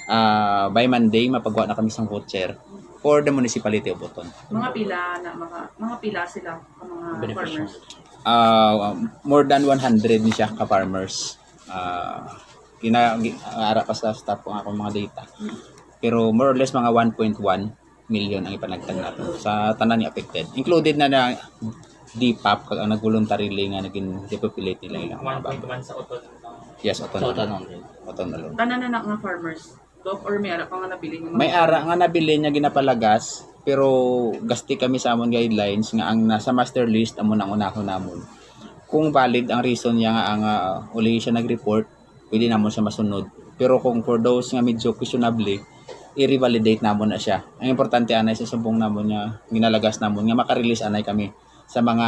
Ah, by Monday, mapagwa na kami sang voucher for the municipality of Oton. Mga pila na, mga, mga pila sila, ang mga Beneficiaries. Farmers? Ah, more than one hundred ni siya ka farmers. Ah, gina-, gi-, ara pa sa staff ko ang akong mga data. Pero more or less mga one point one million ang ipanagtag nato sa tanan nga affected. Included na na D pap kag ang nag-voluntarily nga naging depopulate nila ilang mga One point one sa Oton. Yes, Oton. Sa Oton alone. Oton alone. Tanan na na nga farmers, Doc, or may ara pa nga nabilin nga mga May ara nga nabilin nga ginapalagas, pero gasti kami sa amon guidelines nga ang nasa master list amo nang unahon namon. Kung valid ang reason niya nga ang, ah, uli siya nag-report, pwede namon siya masunod. Pero kung for those nga medyo questionable, i-revalidate namon na siya. Ang importante anay sa sumbong namon nga ginalagas namon nga makarelease anay kami sa mga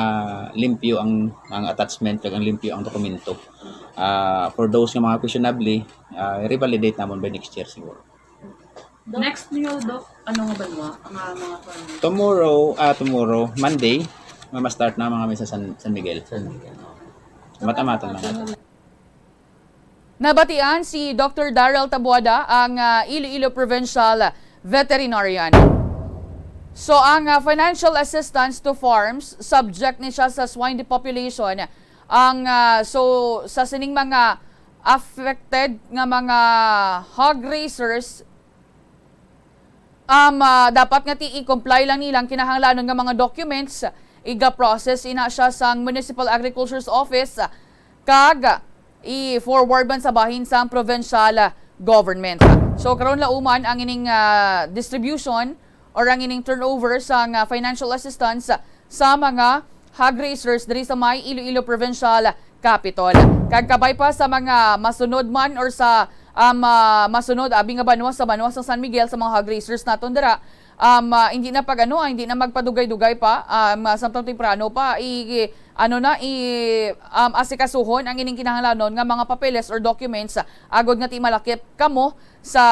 limpyo ang, ang attachment kag ang limpyo ang dokumento. Ah, for those nga mga questionable, ah, revalidate namon by next year siguro. Next niyo, Doc, ano nga banwa ang, ah, mga farmers? Tomorrow, ah, tomorrow, Monday, ma-start na mga may sa San, San Miguel. San Miguel. Mata-mata lang. Nabatian si Doctor Daryl Tabuada, ang, ah, Iloilo Provincial Veterinarian. So, ang, ah, financial assistance to farms, subject ni siya sa swine depopulation. Ang, ah, so, sa sining mga affected nga mga hog raisers, um, ah, dapat nga ti i-comply lang nilang kinahanglanon nga mga documents, iga-process ina siya sang Municipal Agriculture's Office, kag i-forward man sa bahin sang provincial government. So, karon lauman ang ining, ah, distribution or ang ining turnover sang, ah, financial assistance sa mga hog raisers diri sa may Iloilo Provincial Capitol. Kag kabay pa sa mga masunod man or sa, um, ah, masunod abi nga banwa, sa banwa sa San Miguel, sa mga hog raisers naton dira, um, ah, hindi na pag ano, ah, hindi na magpadugay-dugay pa, um, ah, samtang temprano pa, i, ano na, i, um, asikasuhon ang ining kinahanglanon nga mga papeles or documents, ah, agod nga ti malakip kamo sa,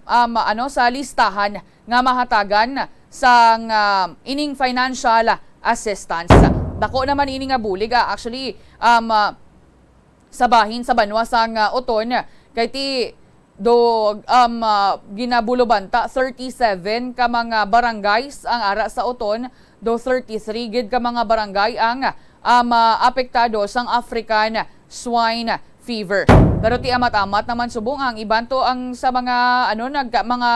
um, ano, sa listahan nga mahatagan sang, ah, ining financial assistance. Dako naman ini nga bulig, ah, actually, um, ah, sa bahin sa banwa sang, ah, Oton, kay ti do, um, ah, ginabulobanta thirty-seven ka mga barangays ang ara sa Oton, do thirty-three gid ka mga barangay ang, um, ah, apektado sang African swine fever. Pero ti amat-amat naman subong ang iban to ang sa mga, ano, nag-, mga,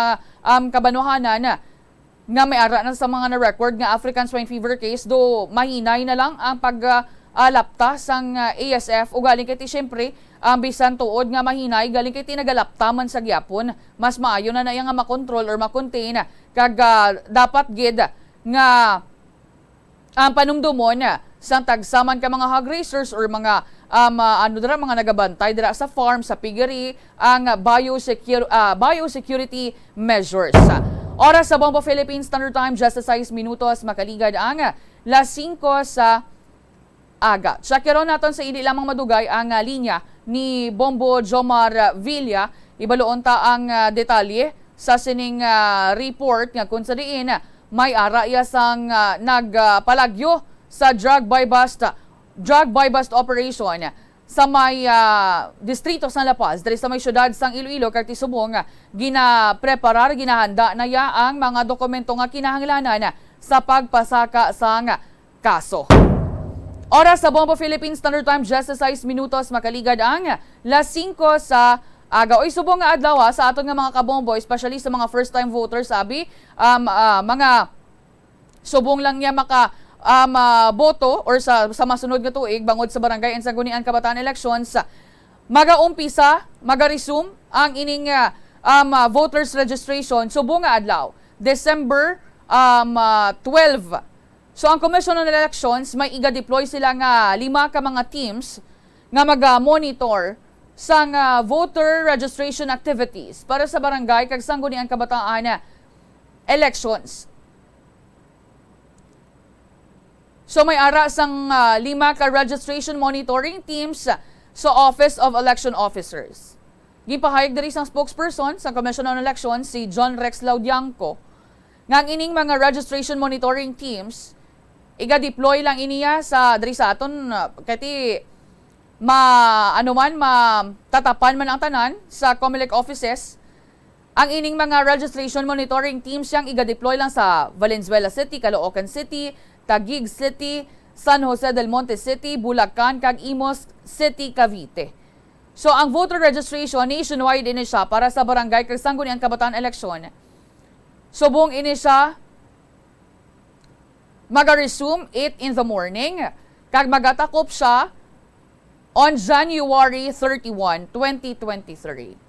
um, kabanwahanan nga may ara na sa mga na-record nga African swine fever case, do mahinay na lang ang pag, ah, ah, lapta sang, ah, A S F. Ugaling kay ti, siyempre, Ang bisan tuod nga mahinay, galing kay tinagalaptaman sa gyapon, mas maayo na na iya nga makontrol or makontain, kag, ah, dapat gid nga ang panumdomon sang tagsa man ka mga hog raisers or mga, um, ah, ano dira, mga nagabantay dira sa farm, sa piggery, ang biosecure-, ah, biosecurity measures. Oras sa Bombo Philippines Standard Time, just sais minutos, makaligad ang las singko sa aga. Tsakiron naton sa hindi lamang madugay ang, ah, linya ni Bombo Jomar Villa. Ibaloon ta ang, ah, detalye sa sining, ah, report nga kung sa diin may ara iya sang, ah, nagpalagyo sa drug buy-bust, drug buy-bust operation sa may, ah, distrito sang La Paz, diri sa may siyudad sang Iloilo, kag ti subong, ah, ginapreparar, ginahanda na iya ang mga dokumento nga kinahanglanan sa pagpasaka sang kaso. Oras sa Bombo Philippines Standard Time, just sais minutos, makaligad ang las singko sa aga. Oy, subong nga adlaw, ha, sa aton nga mga kabombo, especially sa mga first time voters, abi, um, ah, mga subong lang niya maka, um, ah, boto or sa, sa masunod nga tuig bangod sa barangay and sangguniang kabataan elections, magaumpisa, magaresume ang ining, ah, um, ah, voters registration subong nga adlaw, December, um, ah, twelve. So, ang Commission on Elections may iga-deploy sila nga lima ka mga teams nga maga-monitor sang, ah, voter registration activities para sa barangay kag sangguniang kabataan elections. So, may ara sang, ah, lima ka registration monitoring teams sa Office of Election Officers. Ginpahayag diri sang spokesperson sa Commission on Elections, si John Rex Laudiangco, nga ang ining mga registration monitoring teams, iga-deploy lang iniya sa, diri sa aton, ah, kay ti ma-, ano man, matatapan man ang tanan sa Comelec offices. Ang ining mga registration monitoring teams yang iga-deploy lang sa Valenzuela City, Caloocan City, Taguig City, San Jose del Monte City, Bulacan, kag Imus City, Cavite. So, ang voter registration, nationwide ini siya para sa barangay kag sangguniang kabataan eleksyon. Subong ini siya maga-resume eight in the morning, kag magatakop siya on January thirty-one, twenty twenty-three.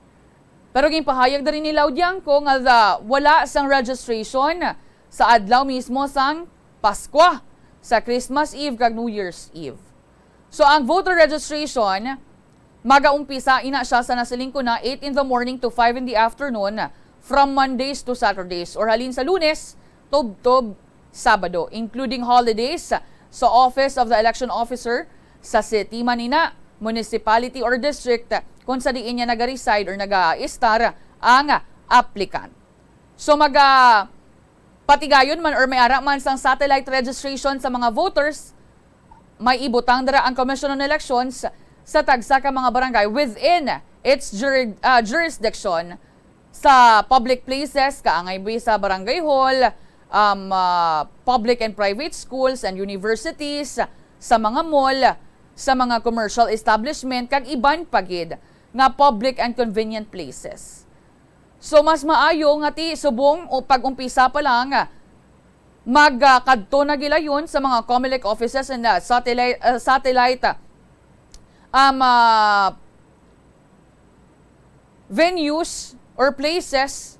Pero ginpahayag diri ni Laudiangco nga the, wala sang registration sa adlaw mismo sang Paskwa, sa Christmas Eve kag New Year's Eve. So, ang voter registration, magaumpisa ina siya sa nasiling ko na eight in the morning to five in the afternoon from Mondays to Saturdays or halin sa Lunes tubtob Sabado, including holidays, sa Office of the Election Officer sa city man ina, municipality or district kung sa diin niya nagareside or nagaistar ang applicant. So, maga-, patigayon man or may ara man sang satellite registration sa mga voters, may ibutang dira ang Commission on Elections sa tagsa ka mga barangay within its juri-, ah, jurisdiction sa public places, kaangay bi sa barangay hall, um, ah, public and private schools and universities, sa mga mall, sa mga commercial establishment, kag iban pa gid nga public and convenient places. So, mas maayo nga ti subong o pag-umpisa pa lang, magkadto na gilayon sa mga Comelec offices and, uh, satellite, uh, satellite, uh, um, uh, venues or places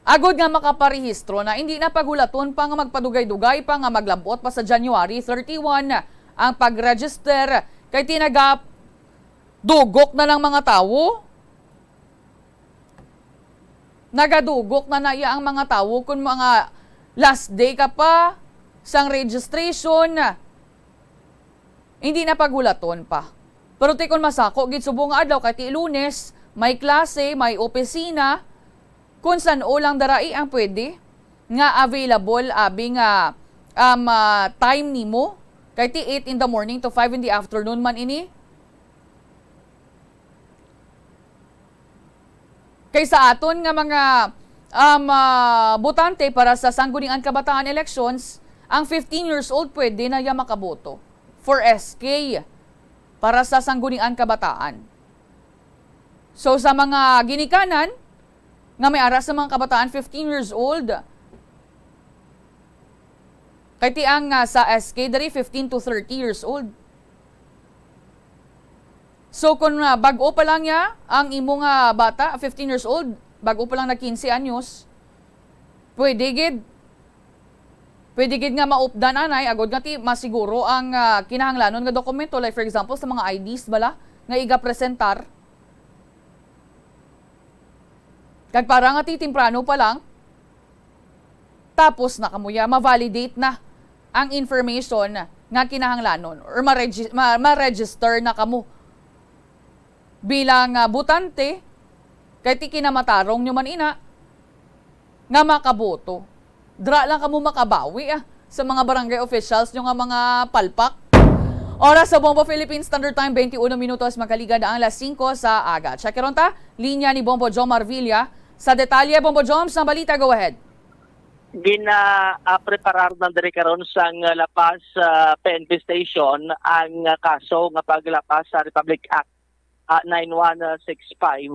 agud nga makaparehistro na, hindi na paghulaton pa nga magpadugay-dugay pa nga maglabot pa sa January thirty-one ang pag-register, kay tinaga dugok na lang mga tawo. Nagadugok na na iya ang mga tawo kung mga last day ka pa sang registration. Hindi na paghulaton pa. Pero ti kon masako gid subong nga adlaw, kay ti Lunes, may klase, may opisina, kung san-o lang darai ang pwede nga available, abi nga, um, ah, time nimo, kay ti eight in the morning to five in the afternoon man ini. Kay sa aton nga mga, um, ah, botante para sa Sangguniang Kabataan elections, ang fifteen years old pwede na ya makaboto for S K para sa Sangguniang Kabataan. So, sa mga ginikanan nga may ara sa mga kabataan fifteen years old, kay ti ang, ah, sa S K diri fifteen to thirty years old. So kung, ah, bag-o pa lang niya ang imo nga bata, fifteen years old, bag-o pa lang nag quince anyos, pwede gid, pwede gid nga maupdan anay, agod nga ti masiguro ang, ah, kinahanglanon nga dokumento, like for example sa mga I Ds bala nga igapresentar. Kag para nga ti temprano pa lang, tapos na kamo ya, ma-validate na ang information nga kinahanglanon or ma-regi-, ma-, ma-register na kamo bilang, ah, botante, kay ti kinamatarong nyo man ina nga makaboto. Dra lang kamo makabawi, ah, sa mga barangay officials nyo nga mga palpak. Oras sa Bombo Philippine Standard Time, twenty-one minutos, magkaliga na ang alas singko sa aga. Check ron ta, linya ni Bombo Jomar Villa. Sa detalye, Bombo Joms, ang balita, go ahead. Gina-, ah, preparar na diri karon sang La Paz, ah, P N P station ang, ah, kaso nga paglapas sa Republic Act, ah, nine one six five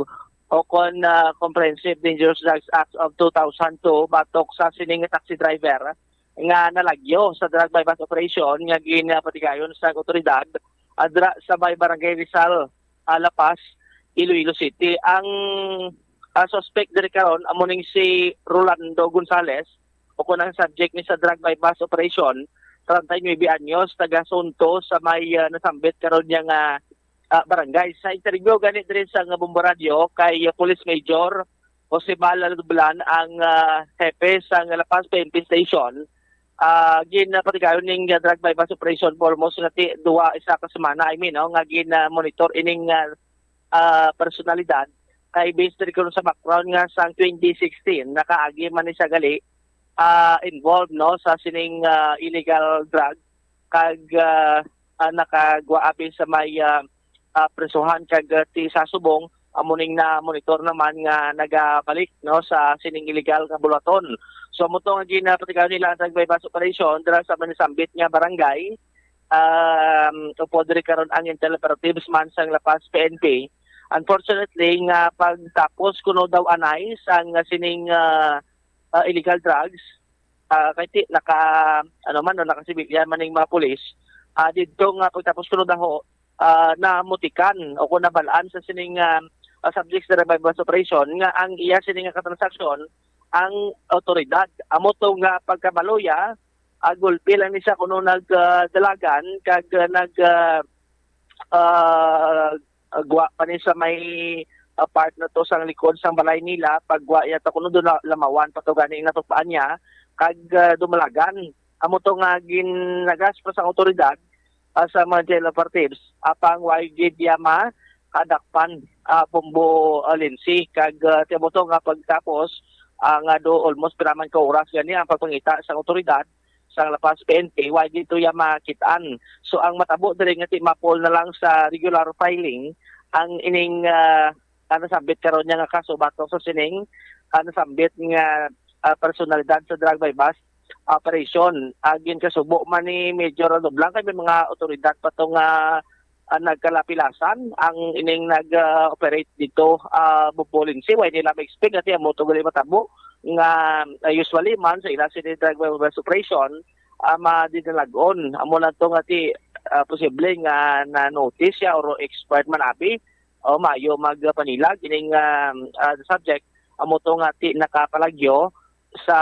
o kon, ah, Comprehensive Dangerous Drugs Act of two thousand two batok sa sining taxi driver nga nalagyo sa drug buy-bust operation nga ginapatigayon sa awtoridad, ah, dira sa may Barangay Rizal, ah, La Paz, Iloilo City. Ang, ah, suspect diri karon amo ning si Rolando Gonzales, o kon ang subject ni sa drug buy-bust operation, treinta y nuebe anyos, taga Sunto sa may, ah, nasambit karon niya nga, ah, barangay. Sa interview gani diri sa nga Bombo Radio kay, ah, Police Major Jose Bala Dublan, ang, ah, hepe sa nga La Paz P N P station, ah, ginapatigayon ning, ah, drug buy-bust operation for almost nga ti-, duwa, isa ka semana, I mean, no, nga gin-, ah, monitor ining, ah, ah, personalidad. Kay based diri kuno sa background nga sang twenty sixteen, nakaagi man ni siya gali, ah, involved, no, sa sining, ah, illegal drug kag, ah, ah, nakagwa abi sa may, ah, ah, presuhan kag, ah, ti sa subong amo ning na-monitor naman nga nagabalik, no, sa sining illegal nga buluhaton. So amo to nga ginapatigayon nila ang drug buy-bust operation dira sa manisambit nga barangay. Um, upod diri karon ang intel operatives man sang La Paz P N P. Unfortunately, nga pagtapos kuno daw anay sang sining, ah, ah, illegal drugs, ah, kay ti-, naka, ano man, no, nakasibilyan man ning mga pulis, ah, didto nga pagtapos kuno daho, ah, namutikan o kung nabalaan sa sining, ah, ah, subjects sa buy-bust operation nga ang iya sini nga katransaksyon ang awtoridad. Amo to nga pagkabalo ya, ah, gulpi lang ni siya kuno nag, ah, dalagan kag, ah, nag, ah, ah, ah, gwa pa ni sa may, ah, part na to sang likod sang balay nila. Pagwa yata kuno doon na lamawan pa to gani nga tupaan niya kag, ah, dumalagan. Amo to nga ginagas pa sang awtoridad, ah, sa mga jail operatives, apang wa gid ya ma kadakpan, ah, Bombo, ah, Lindsay. Kag, ah, ti amo to nga pagtapos, ah, nga do almost piraman ka oras gani ang pagpangita sang awtoridad sang La Paz P N P, wa gid to ya makit-an. So ang matabo diri nga ti mapol na lang sa regular filing ang ining, ah, ah, nasambit karon niya nga kaso batok sa sining, ah, nasambit nga, ah, personalidad sa drug buy-bust operation. Ah, ginkasubo man ni Major Rodoblan kay may mga awtoridad pa to nga, ah, nagkalapilasan ang ining nag, ah, operate dito, ah, Bombo Lindsay. Way nila ma-expect nga ti amo to gali matabo nga, ah, usually man sa ila sini drug buy-bust operation, ah, madidalagon. Amo lang to nga ti, ah, posible nga na-notice siya or expert man abi o maayo magpanilag ining, ah, ah, subject. Amo to nga ti nakapalagyo sa,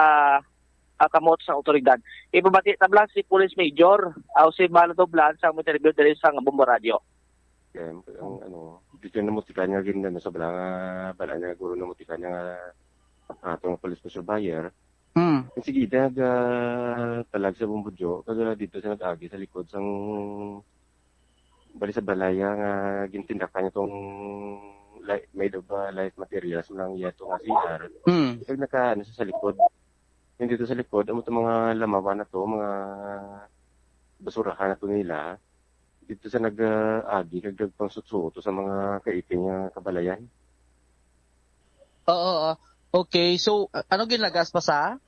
ah, kamot sa awtoridad. Ipabati tabla si Police Major, ah, si Bala Doblan sa interview diri sa Bombo Radio. Kaya ang ano, dito na mutikan nga gin ano sa bala nga bala niya guro na mutikan nga atong police ko surveyor. Hmm. Sige, nag ah, talag sa Bumbudyo, kag dito sa nag-agi sa likod sang bali sa balaya nga gintindakan niya tong li- made of ah, light materials lang iya to nga C R. Hmm. Kag naka ano sa likod. Yung dito sa likod, amo to mga lamawan na to, mga basurahan na to nila. Dito sa nag-agi kag nagpangsuot-suot sa mga kaipin nga kabalayan. Oo, oo. Okay, so a- ano ginlagas pa sa?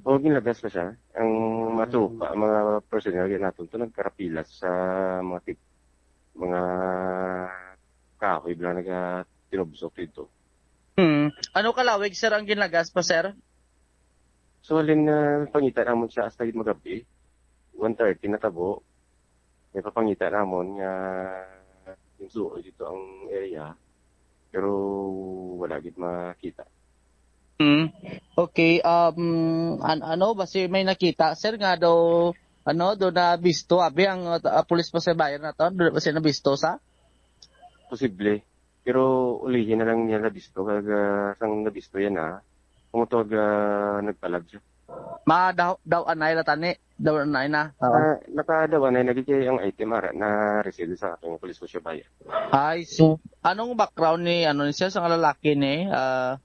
O ginlagas pa siya. Ang mga tropa, ang mga personnel natin to nagkarapilas sa mga tip, mga kahoy bla naga tinubsok dito. Hmm. Ano kalawig sir ang ginlagas pa sir? So halin na pangita namon siya hasta gid magabi, one thirty natabo. May papangita namon nga Yung suod dito ang area, pero wala gid makita. Mm. Okay, um, an- ano, basi may nakita, sir, nga daw, ano, do na bisto, abi ang uh, pulis pa sa bayan na to, do basi na bisto sa? Posible. Pero ulihin na lang niya nabisto. Kag ah, sang nabisto yan na, kung ito ah, nagpalag siya. Ma daw, daw anay la tani, daw anay na. Oo. Ah, nakadawa na lagi kay ang item ara na receive sa aking pulis ko siya bayan. Ay, so, anong background ni, ano, ni sir, sa lalaki ni, ah,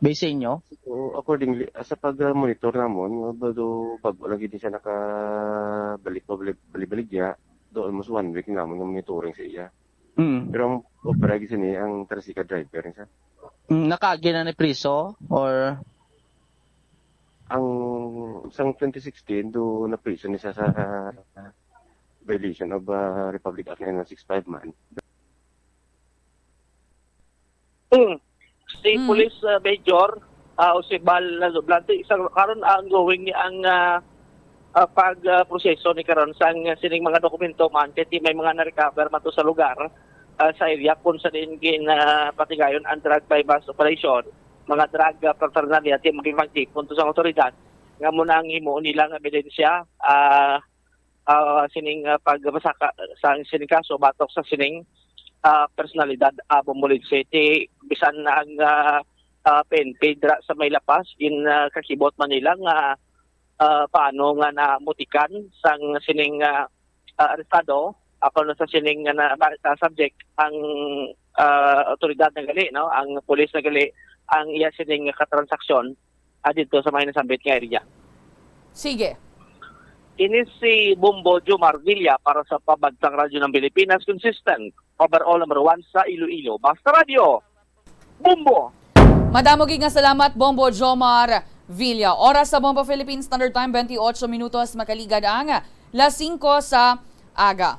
base sa inyo? So, accordingly, ah, sa pag-monitor namon, nga ba do bago lagi din siya nakabalik-balik-baligya, do almost one week namon nga monitoring sa iya. Mm. Pero ang opera gid sini ang tricycle driver, sir. Mm, nakaagi na ni priso or Ang sang twenty sixteen do na-prison ni siya sa ah, violation of ah, Republic Act nine one six five man. Hmm. Si Mm. Police uh, Major uh, Osibal Lazo Blante, isang karon ang ongoing ni ang uh, uh, pag uh, proseso ni karon sang sining mga dokumento man kay may mga na-recover man to sa lugar uh, sa area kung sa din gin uh, patigayon ang drug buy-bust operation, mga drug uh, paraphernalia ti magipagtipon to sa otoridad nga mo nang himuon nila nga ebidensya uh, uh, sining uh, pagmasaka sa sining kaso batok sa sining uh, personalidad uh, Bombolid City bisan na ang uh, uh, P N P dira sa may lapas in uh, kakibot Manila nga uh, paano nga namutikan sang sining uh, uh, arestado ako na sa sining nga na, na subject ang uh, otoridad na gali no ang pulis na gali ang iya sining katransaksyon uh, dito sa may nasambit nga area. Sige. Ini si Bombo Jomar Villa para sa Pambansang Radyo ng Pilipinas, consistent, overall number one sa Iloilo. Basta Radyo, Bombo! Madamo gid nga salamat, Bombo Jomar Villa. Oras sa Bombo Philippine Standard Time, twenty-eight minutos, makaligad ang las singko sa aga.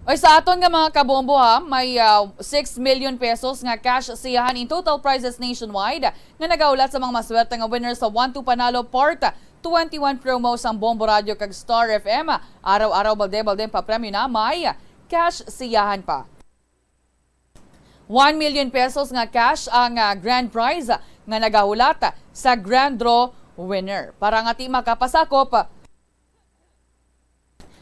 Oy, sa aton nga mga kabombo ha, may ah, six million pesos nga cash siyahan in total prizes nationwide nga nagahulat sa mga maswerte nga winners sa One two Panalo Part twenty-one promo sang Bombo Radio kag Star F M. Araw-araw balde-balde ang papremyo na may cash siyahan pa. One million pesos nga cash ang ah, grand prize nga nagahulat sa grand draw winner. Para nga ti makapasakop,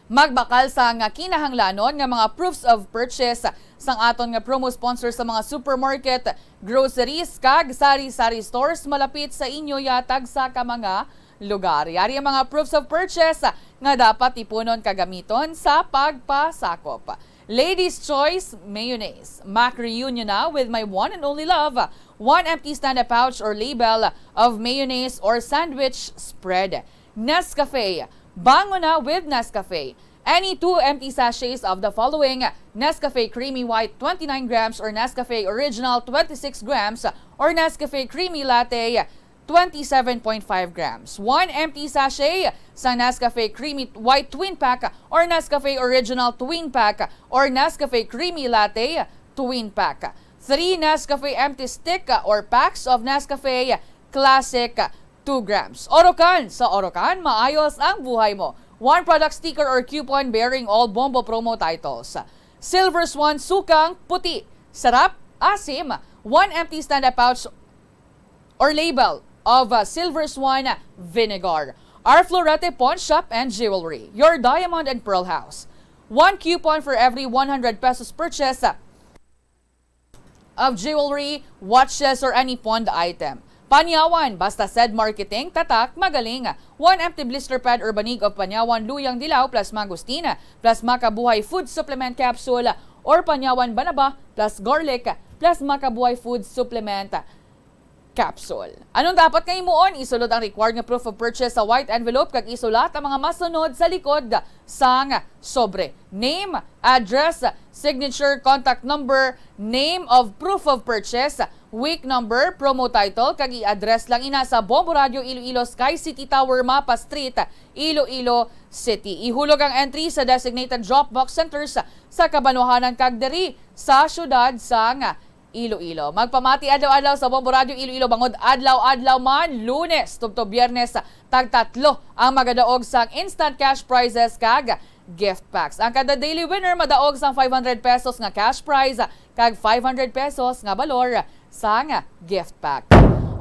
magbakal sa nga kinahanglanon nga mga proofs of purchase sang aton nga promo sponsor sa mga supermarket, groceries, kag sari-sari stores malapit sa inyo yatag sa ka mga lugar. Yari ang mga proofs of purchase nga dapat ipunon kag gamiton sa pagpasakop. Ladies Choice Mayonnaise. Mac reunion na with my one and only love. One empty stand-up pouch or label of mayonnaise or sandwich spread. Nescafe. Bango na with Nescafe. Any two empty sachets of the following: Nescafe Creamy White twenty-nine grams or Nescafe Original twenty-six grams or Nescafe Creamy Latte twenty-seven point five grams. One empty sachet sa Nescafe Creamy White Twin Pack or Nescafe Original Twin Pack or Nescafe Creamy Latte Twin Pack. Three Nescafe empty stick or packs of Nescafe Classic two grams. Orocan, sa Orocan, maayos ang buhay mo. One product sticker or coupon bearing all Bombo promo titles. Silver Swan Sukang Puti. Sarap, asim. One empty stand-up pouch or label of uh, Silver Swan Vinegar. Our Florete Pawn Shop and Jewelry, your diamond and pearl house. One coupon for every one hundred pesos purchase uh, of jewelry, watches, or any pawned item. Panyawan, basta said marketing, tatak, magaling. One empty blister pad or banig of Panyawan, Luyang Dilaw, plus Mangosteen, plus Makabuhay Food Supplement Capsule, or Panyawan Banaba, plus Garlic, plus Makabuhay Food Supplement Capsule. Anong dapat nga himuon? Isulod ang required nga proof of purchase sa white envelope kag isulat ang mga masunod sa likod sang sobre. Name, address, signature, contact number, name of proof of purchase, week number, promo title, kag i-address lang ina sa Bombo Radio Iloilo, Sky City Tower, Mapa Street, Iloilo City. Ihulog ang entry sa designated drop box centers sa kabanwahanan kag diri sa siyudad sang Iloilo. Magpamati adlaw-adlaw sa Bombo Radio Iloilo bangod adlaw-adlaw man, Lunes tubtob Biyernes, tagtatlo ang magadaog sang instant cash prizes kag gift packs. Ang kada daily winner madaog sang five hundred pesos nga cash prize kag five hundred pesos nga balor sang gift pack.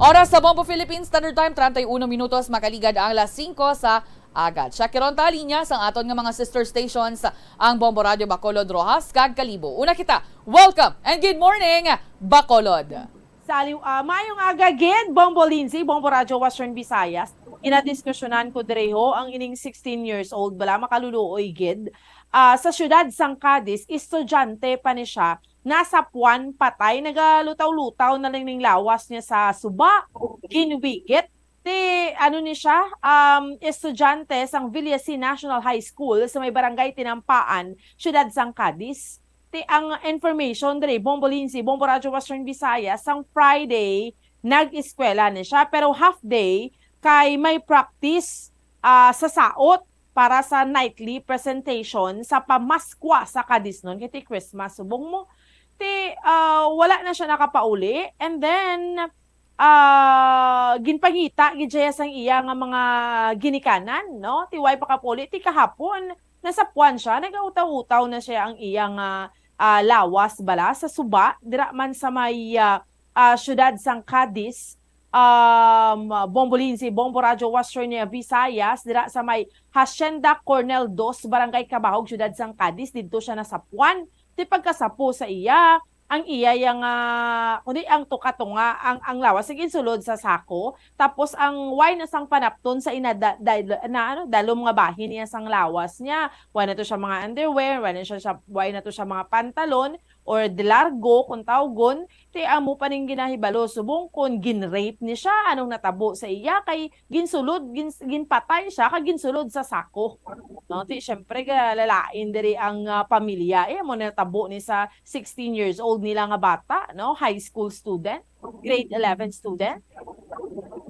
Oras sa Bombo Philippines Standard Time, treinta y uno minutos, makaligad ang alas singko sa agad. Siya karon ta linya sang aton nga mga sister stations, ang Bombo Radio Bacolod, Roxas, kag Kalibo. Una kita, welcome and good morning, Bacolod! Saliw, ah, maayong aga gid, Bombo Lindsay, Bombo Radyo Western Visayas. Ginadiskusyonan ko diri ho ang ining sixteen years old bala, makaluluoy gid. Ah, sa siyudad sang Cadiz, estudyante pa ni siya, nasapuan patay, nagalutaw-lutaw na lang ning lawas niya sa suba, ginwigit. Ti, ano ni siya, um, estudyante sang Villasin National High School sa may barangay Tinampaan, siyudad sang Cadiz. Ti, ang information diri, Bombo Lindsay, Bombo Radyo Western Visayas, sang Friday, nag-eskwela ni siya, pero half day kay may practice, ah, sa saot para sa nightly presentation sa pamaskwa sa Cadiz nun, kay ti Christmas, subong mo. Ti, ah, wala na siya nakapauli, and then, ah, ginpangita gid siya sang iya nga mga ginikanan, no? Ti way pa kapauli, ti kahapon, nasapuan siya, nagautaw-utaw na siya ang iya nga, ah, lawas bala sa suba, dira man sa may, ah, ah, siyudad sang Cadiz, um, Bombo Lindsay, Bombo Radyo Western Visayas, dira sa may Hacienda Cornel Dos, Barangay Cabahog, siyudad sang Cadiz, didto siya nasapuan. Ti pagkasapo sa iya, ang iya yang, ah, kundi ang tukatunga, ang, ang lawas, sige, sulod sa sako. Tapos ang way na sang panapton sa ina da, da, na, ano, dalom nga bahin niya sang lawas niya. Way na to siya mga underwear, way na siya, siya, way na to siya mga pantalon or de largo kung tawgon. Ti amo pa ning ginahibalo, subong kon gin-rape ni siya, anong natabo sa iya, kay ginsulod, gin-, ginpatay siya, kag ginsulod sa sako. No, ti syempre, ga-, lalain diri ang, ah, pamilya. Eh, amo natabo ni sa sixteen years old nila nga bata, no, high school student, grade eleven student.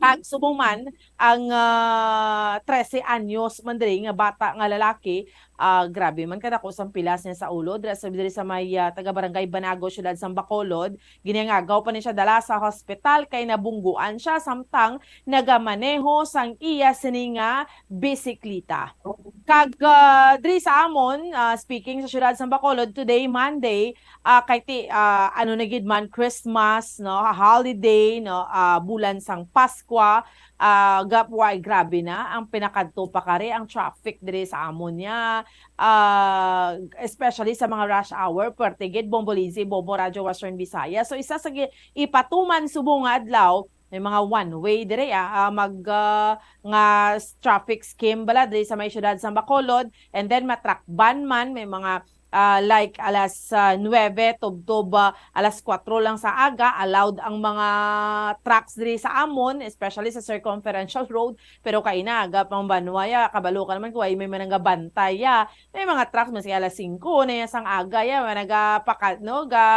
Kag subong man ang, ah, trese anyos man diri nga bata nga lalaki, ah, grabe man kadako sang pilas niya sa ulo. Dira sa, diri sa may, ah, taga Barangay Banago, siyudad sang Bacolod, ginangagaw pa ni siya dala sa hospital kay nabungguan siya samtang nagamaneho sang iya sini nga bisikleta. Kag, ah, diri sa amon, ah, speaking sa siyudad sang Bacolod, today, Monday, ah, kay ti, ah, ano na gid man, Christmas, no, holiday, no, ah, bulan sang Paskwa, ah, gap-, way, grabe na ang pinakadto pa kari ang traffic diri sa amon niya, ah, especially sa mga rush hour, puwerte gid, Bombo Lindsay, Bombo Radyo Western Visayas. So, isa sa gi-, ipatuman subong nga adlaw, may mga one way diri, ah, ah, mag, ah, nga s-, traffic scheme bala diri sa may siyudad sa Bacolod, and then matrakban man, may mga, ah, like alas, ah, nuebe tubtob, ah, alas kuwatro lang sa aga, allowed ang mga trucks diri sa amon, especially sa Circumferential Road, pero kay ina, aga pang banwa ya, kabalo ka naman kung ay may mananggabantay ya. May mga trucks, maski alas singko na ya sang aga ya, may nagapaka-, no, ga,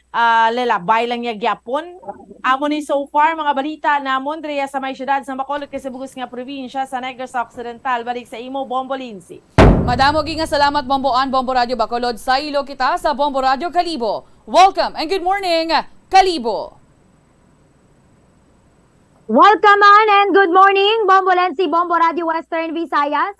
ah, lalabay lang ya gyapon. Amo ni so far, mga balita namon diri sa may siyudad sa Bacolod kag sa bug-os nga probinsya sa Negros Occidental. Balik sa imo, Bombo Lindsay. Madamo gid nga salamat, Bombo Ann, Bombo Radyo Bacolod. Saylo kita sa Bombo Radyo Kalibo. Welcome and good morning, Kalibo. Welcome, Ann, and good morning, Bombo Lindsay, Bombo Radyo Western Visayas.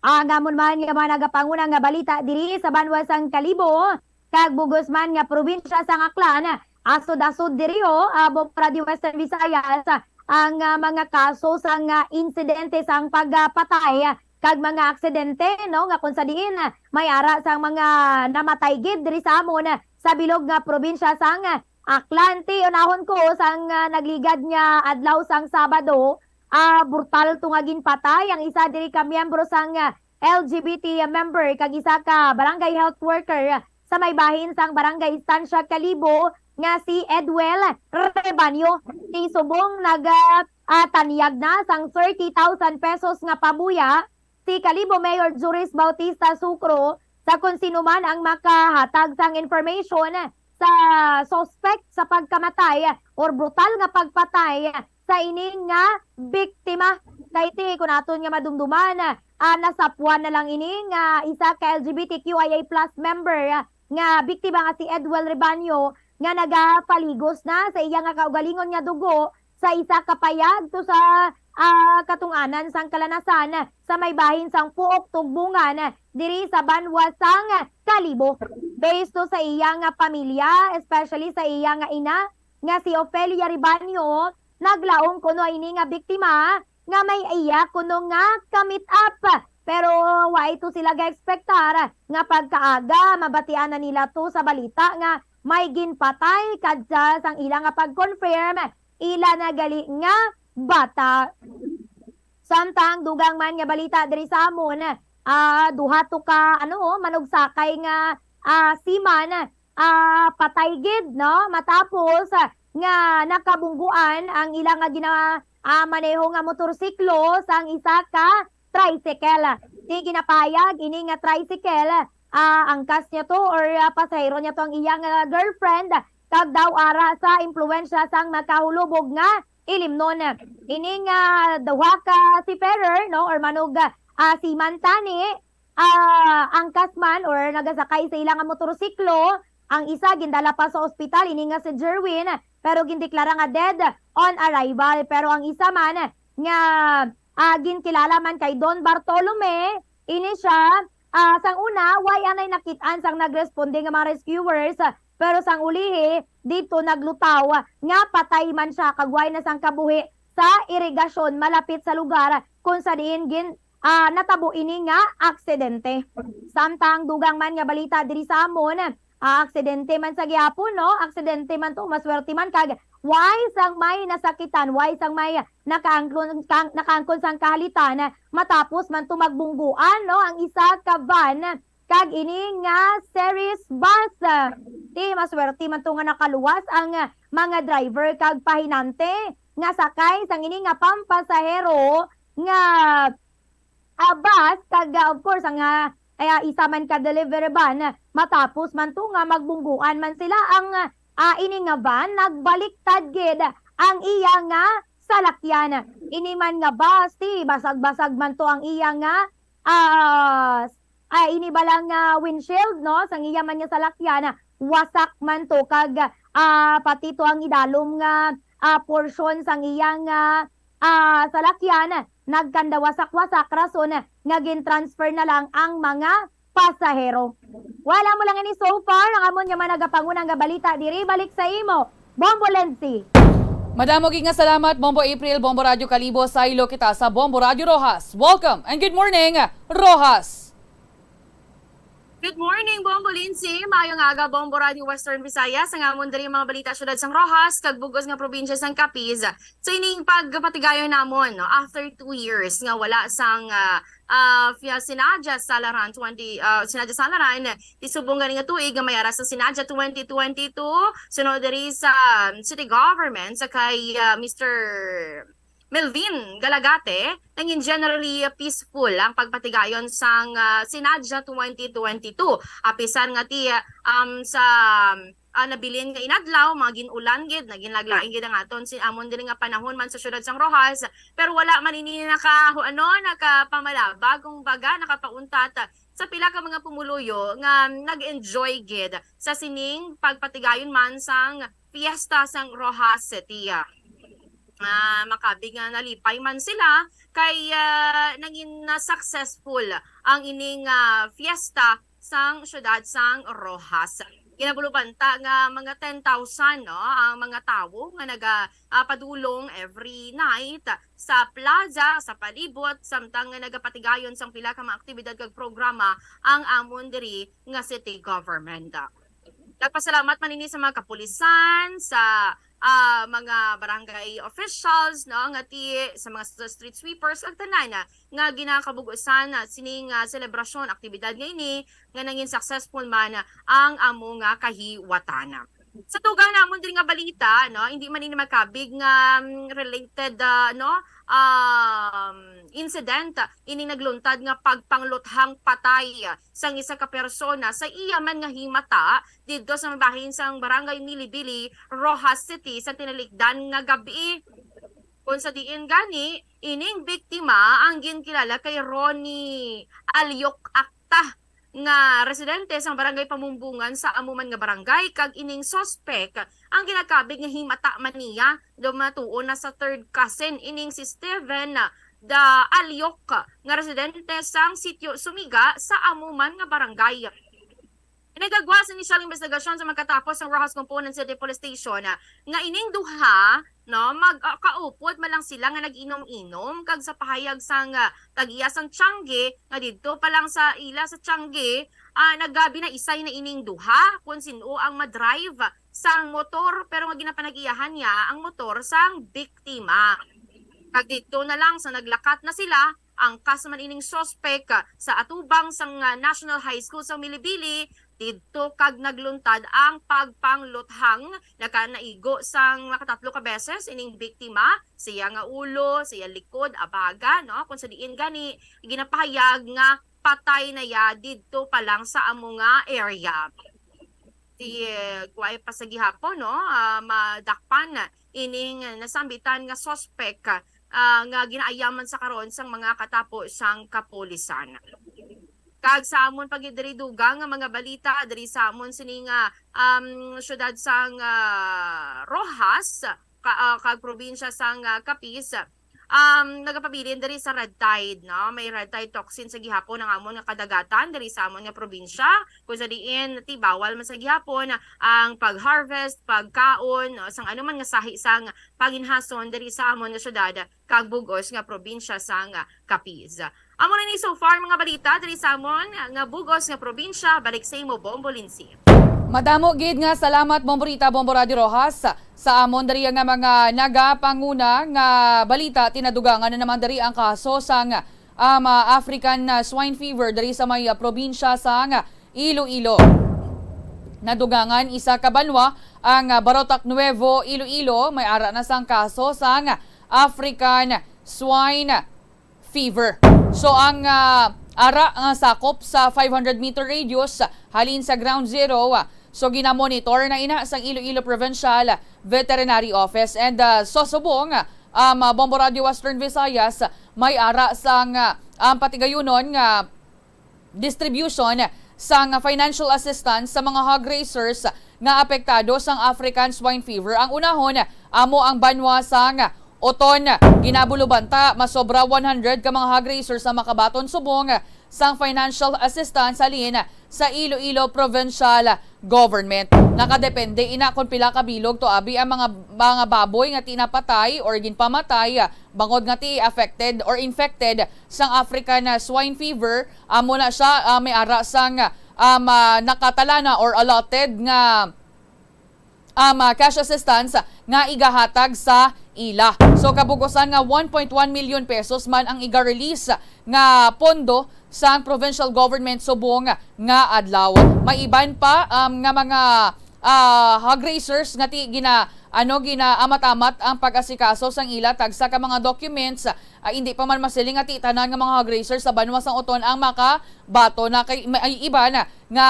Ang amon man nga mga nagapanguna nga balita diri sa banwa sang Kalibo, kag bug-os man nga probinsya sang Aklan, asod-asod diri ho, ah, Bombo Radyo Western Visayas, ang, ah, mga kaso sang, ah, insidente sang pagpatay, ah, kag mga aksidente, no, nga kung sa diin, ah, may ara sang mga namatay gid diri sa amon, ah, sa bilog nga probinsya sang, ah, Aklan. Ti, unahon ko sang, ah, nagligad nga adlaw sang Sabado, ah, brutal to nga ginpatay ang isa diri ka miyembro sang, ah, L G B T member kag isa ka barangay health worker sa may bahin sang Barangay Estancia Kalibo nga si Edwell Rebaño. Ti subong nag, ah, ah, tanyag na sang thirty thousand pesos nga pabuya si Kalibo Mayor Juris Bautista Sucro sa kon sino man ang makahatag sang information sa suspect sa pagkamatay or brutal nga pagpatay sa ini nga biktima. Kay ti, kun aton nga madumduman, ah, nasapuan na lang ini nga isa ka L G B T Q I A plus member, ah, nga biktima nga si Edwell Rebaño nga nagapaligos na sa iya nga kaugalingon nga dugo sa isa ka payag to sa ah, katungdanan sang kalanasan sa may bahin sang Puok Tugbungan diri sa banwa sang Kalibo. Based to sa iya nga pamilya, especially sa iya nga ina nga si Ofelia Ribaño, naglaom kuno ini nga biktima nga may iya kuno nga ka-meet up. Pero wa ito sila ga-expectar nga pagkaaga mabatian na nila to sa balita nga may ginpatay, kag sa sang ila nga pag-confirm, ila na gali nga bata. Samtang dugang man nga balita diri sa amon, ah, duha to ka, ano, manugsakay nga, ah, seaman, ah, patay gid, no, matapos, ah, nga nakabungguan ang ila nga gina-, ah, maneho nga motorsiklo sang isa ka tricycle. Di ginapahayag ini nga tricycle, ah, angkas niya to or, ah, pasahero niya to ang iya nga girlfriend, kag daw ara sa impluwensya sang makahulubog nga ilimnon. Ini nga duha ka seafarer, no, or manug, ah, seaman tani, ah, angkas man or nagasakay sa ila nga motorsiklo. Ang isa gindala pa sa ospital, ini nga si Jerwin, pero gindeklara nga dead on arrival. Pero ang isa man nga, ah, ginkilala man kay Don Bartolome, ini siya, ah, sang una, way anay nakit-an sang nagresponde nga mga rescuers, pero sang ulihi, dito naglutaw nga patay man siya kag way na sang kabuhi sa irigasyon malapit sa lugar kung sa diin gin-, ah, natabo ini nga aksidente. Samtang dugang man nga balita diri sa amon, ah, aksidente man sa gihapon, no? Aksidente man to, maswerte man kag way sang may nasakitan, way sang may nakaangkon, kang, nakaangkon sang kahalitan, matapos man to magbungguan, no, ang isa ka van kag ini nga series bus. Di maswerte man to nga nakaluwas ang mga driver kag pahinante nga sakay sang ini nga pampasahero nga, ah, bus kag, ah, of course, ang, ah, ay, ah, isa man ka delivery van. Matapos man to nga magbungguan man sila ang, ah, ini nga van, nagbaliktad gid ang iya nga salakyan. Ini man nga bus, ti, basag-basag man to ang iya nga, ah, s-, ah, ini bala nga windshield, no, sang iya man nga salakyan, wasak man to kag, ah, pati to ang idalom nga, ah, portion sang iya nga, ah, salakyan nagkandawasak-wasak, rason nga gin-transfer na lang ang mga pasahero. Wala mo lang ini so far ang amon nga managapanguna nga balita diri. Balik sa imo, Bombo Lindsay. Madamo gid nga salamat, Bombo April, Bombo Radyo Kalibo. Saylo kita sa Bombo Radyo Roxas. Welcome and good morning, Roxas. Good morning, Bombo Lindsay. Maayong aga, Bombo Radyo Western Visayas. Ang amon diri mga balita, siyudad sang Roxas kag bug-os nga probinsya sang Capiz. Sa ining pagpatigayon namon, no, after two years nga wala sang, ah, ah, Fia-, Sinadya Salaran twenty, ah, Sinadya Salaran, ti subong gani nga tuig nga may ara sa Sinadya twenty twenty-two, sunod diri sa city government sa kay, ah, Mister Melvin Galagate, nangin generally peaceful ang pagpatigayon sang, ah, Sinadya twenty twenty-two. Apisar nga ti, um, sa, ah, nabilin nga inadlaw, mga gin-ulan gid, nagin laglain gid ang aton si amon diri nga panahon man sa siyudad sang Roxas, pero wala man ini naka, ano, nakapamalabag, kung baga, nakapauntat sa pila ka mga pumuluyo nga nag-enjoy gid sa sining pagpatigayon man sang fiesta sang Roxas City. Ah, makabig nga nalipay man sila kay, ah, nangin na successful ang ining, ah, fiesta sang siyudad sang Roxas. Ginabulubanta nga mga ten thousand, no, ang mga tawo nga naga, ah, padulong every night sa plaza, sa palibot, samtang nga nagapatigayon sang pila ka mga aktibidad kag programa ang amon diri nga city government. Nagpasalamat man ini sa mga kapulisan, sa, ah, mga barangay officials, no, nga ti sa mga s-, street sweepers, kag tanan, ah, nga ginakabug-usan, ah, sining, ah, selebrasyon, aktibidad nga ini, nga nangin successful man, ah, ang amo nga kahiwatan. Sa dugang namon diri nga balita, no, hindi man ini makabig nga, mm, related, ah, no, um, incident, ining nagluntad nga pagpangluthang patay sang isa ka persona sa iya man nga himata didto sa may bahin sang Barangay Milibili, Roxas City, sa tinalikdan nga gab-i. Kung sa diin gani, ining biktima ang ginkilala kay Ronnie Alyok Akta, nga residente sang Barangay Pamumbungan sa amo man nga barangay, kag ining suspek ang ginakabig nga himata man niya, dumatuon na sa third cousin ining si Steven Da Aliok nga residente sang Sitio Sumiga sa amo man nga barangay. Nagagwa sa inisyal nga investigasyon sa magkatapos ang Roxas Component City Police Station, ah, nga ining duha, no, mag, ah, kaupod man lang sila nga nag-inom-inom, kag sa pahayag sang, ah, tag-iya sang tiyangge nga didto pa lang sa ila sa tiyangge, ah, nagabinaisay na ining duha kung sin-o ang madrive sang motor, pero nga ginapanag-iyahan niya ang motor sang biktima. Kag didto na lang sa naglakat na sila, angkas man ining suspek sa atubang sang, ah, National High School sa Milibili, didto kag nagluntad ang pagpangluthang. Nakanaigo sang makatatlo ka beses ining biktima, sa iya nga ulo, sa iya likod, abaga, no? Kung sa diin gani, ginapahayag nga patay na iya didto pa lang sa amo nga area. Di, eh, kuway pa sa gihapon, no? Ah, madakpan ining nasambitan nga suspek, ah, nga ginaayaman sa karon sang mga katapo sang kapulisan. Kag sa amon pa gid diri dugang nga mga balita diri sa amon sini nga, um, syudad sang, ah, Roxas, ka-, ah, kag probinsya sang, ah, Capiz, um, nagapabilin diri sa red tide, no? May red tide toxin sa gihapon ang amon nga kadagatan diri sa amon nga probinsya, kung sa diin ti bawal man sa gihapon ang pag-harvest, pagkaon, no, sang anuman nga sahi sang panginhason diri sa amon nga syudad kag bug-os nga probinsya sang Capiz. Amo na ni so far mga balita diri sa amon nga bug-os nga probinsya. Balik sa imo, Bombo Lindsay. Madamo gid nga salamat, Bombo Rita, Bombo Radio Roxas. Sa amon diri nga mga nagapanguna nga balita, tinadugangan na naman diri ang kaso sang, um, ah, African, ah, swine fever diri sa may, ah, probinsya sang Iloilo. Nadugangan isa ka banwa ang, ah, Barotac Nuevo, Iloilo, may ara na sang kaso sang African swine fever. So ang, ah, ara nga sakop sa five hundred meter radius halin sa ground zero, ah, so ginamonitor na ina sang Iloilo Provincial Veterinary Office and, ah, sa subong, um, Bombo Radio Western Visayas, may ara sang, ah, ang patigayunon nga distribution sang financial assistance sa mga hog raisers nga apektado sang African swine fever. Ang unahon amo ang banwa sang Oton. Ginabulubanta, masobra one hundred ka mga hog raisers ang makabaton subong sang financial assistance halin sa Iloilo Provincial Government. Nakadepende ina kon pila ka bilog to abi ang mga, mga baboy nga ti napatay or ginpamatay, bangod nga ti affected or infected sang African, ah, swine fever. Amo na siya, ah, may ara sang, ah, ma-, nakatalana or allotted nga, ah, ma-, cash assistance nga igahatag sa ila. So, kabugusan nga one point one million pesos man ang iga-release nga pondo sang provincial government subong nga adlaw. May iban pa, um, nga mga, ah, hog raisers nga ti gina-, ano, ginaamat-amat ang pag-asikaso sang ila tagsa ka mga documents. Ah, hindi pa man masiling nga ti tanan nga mga hog raisers sa banwa sang Oton ang makabaton na kay may iban nga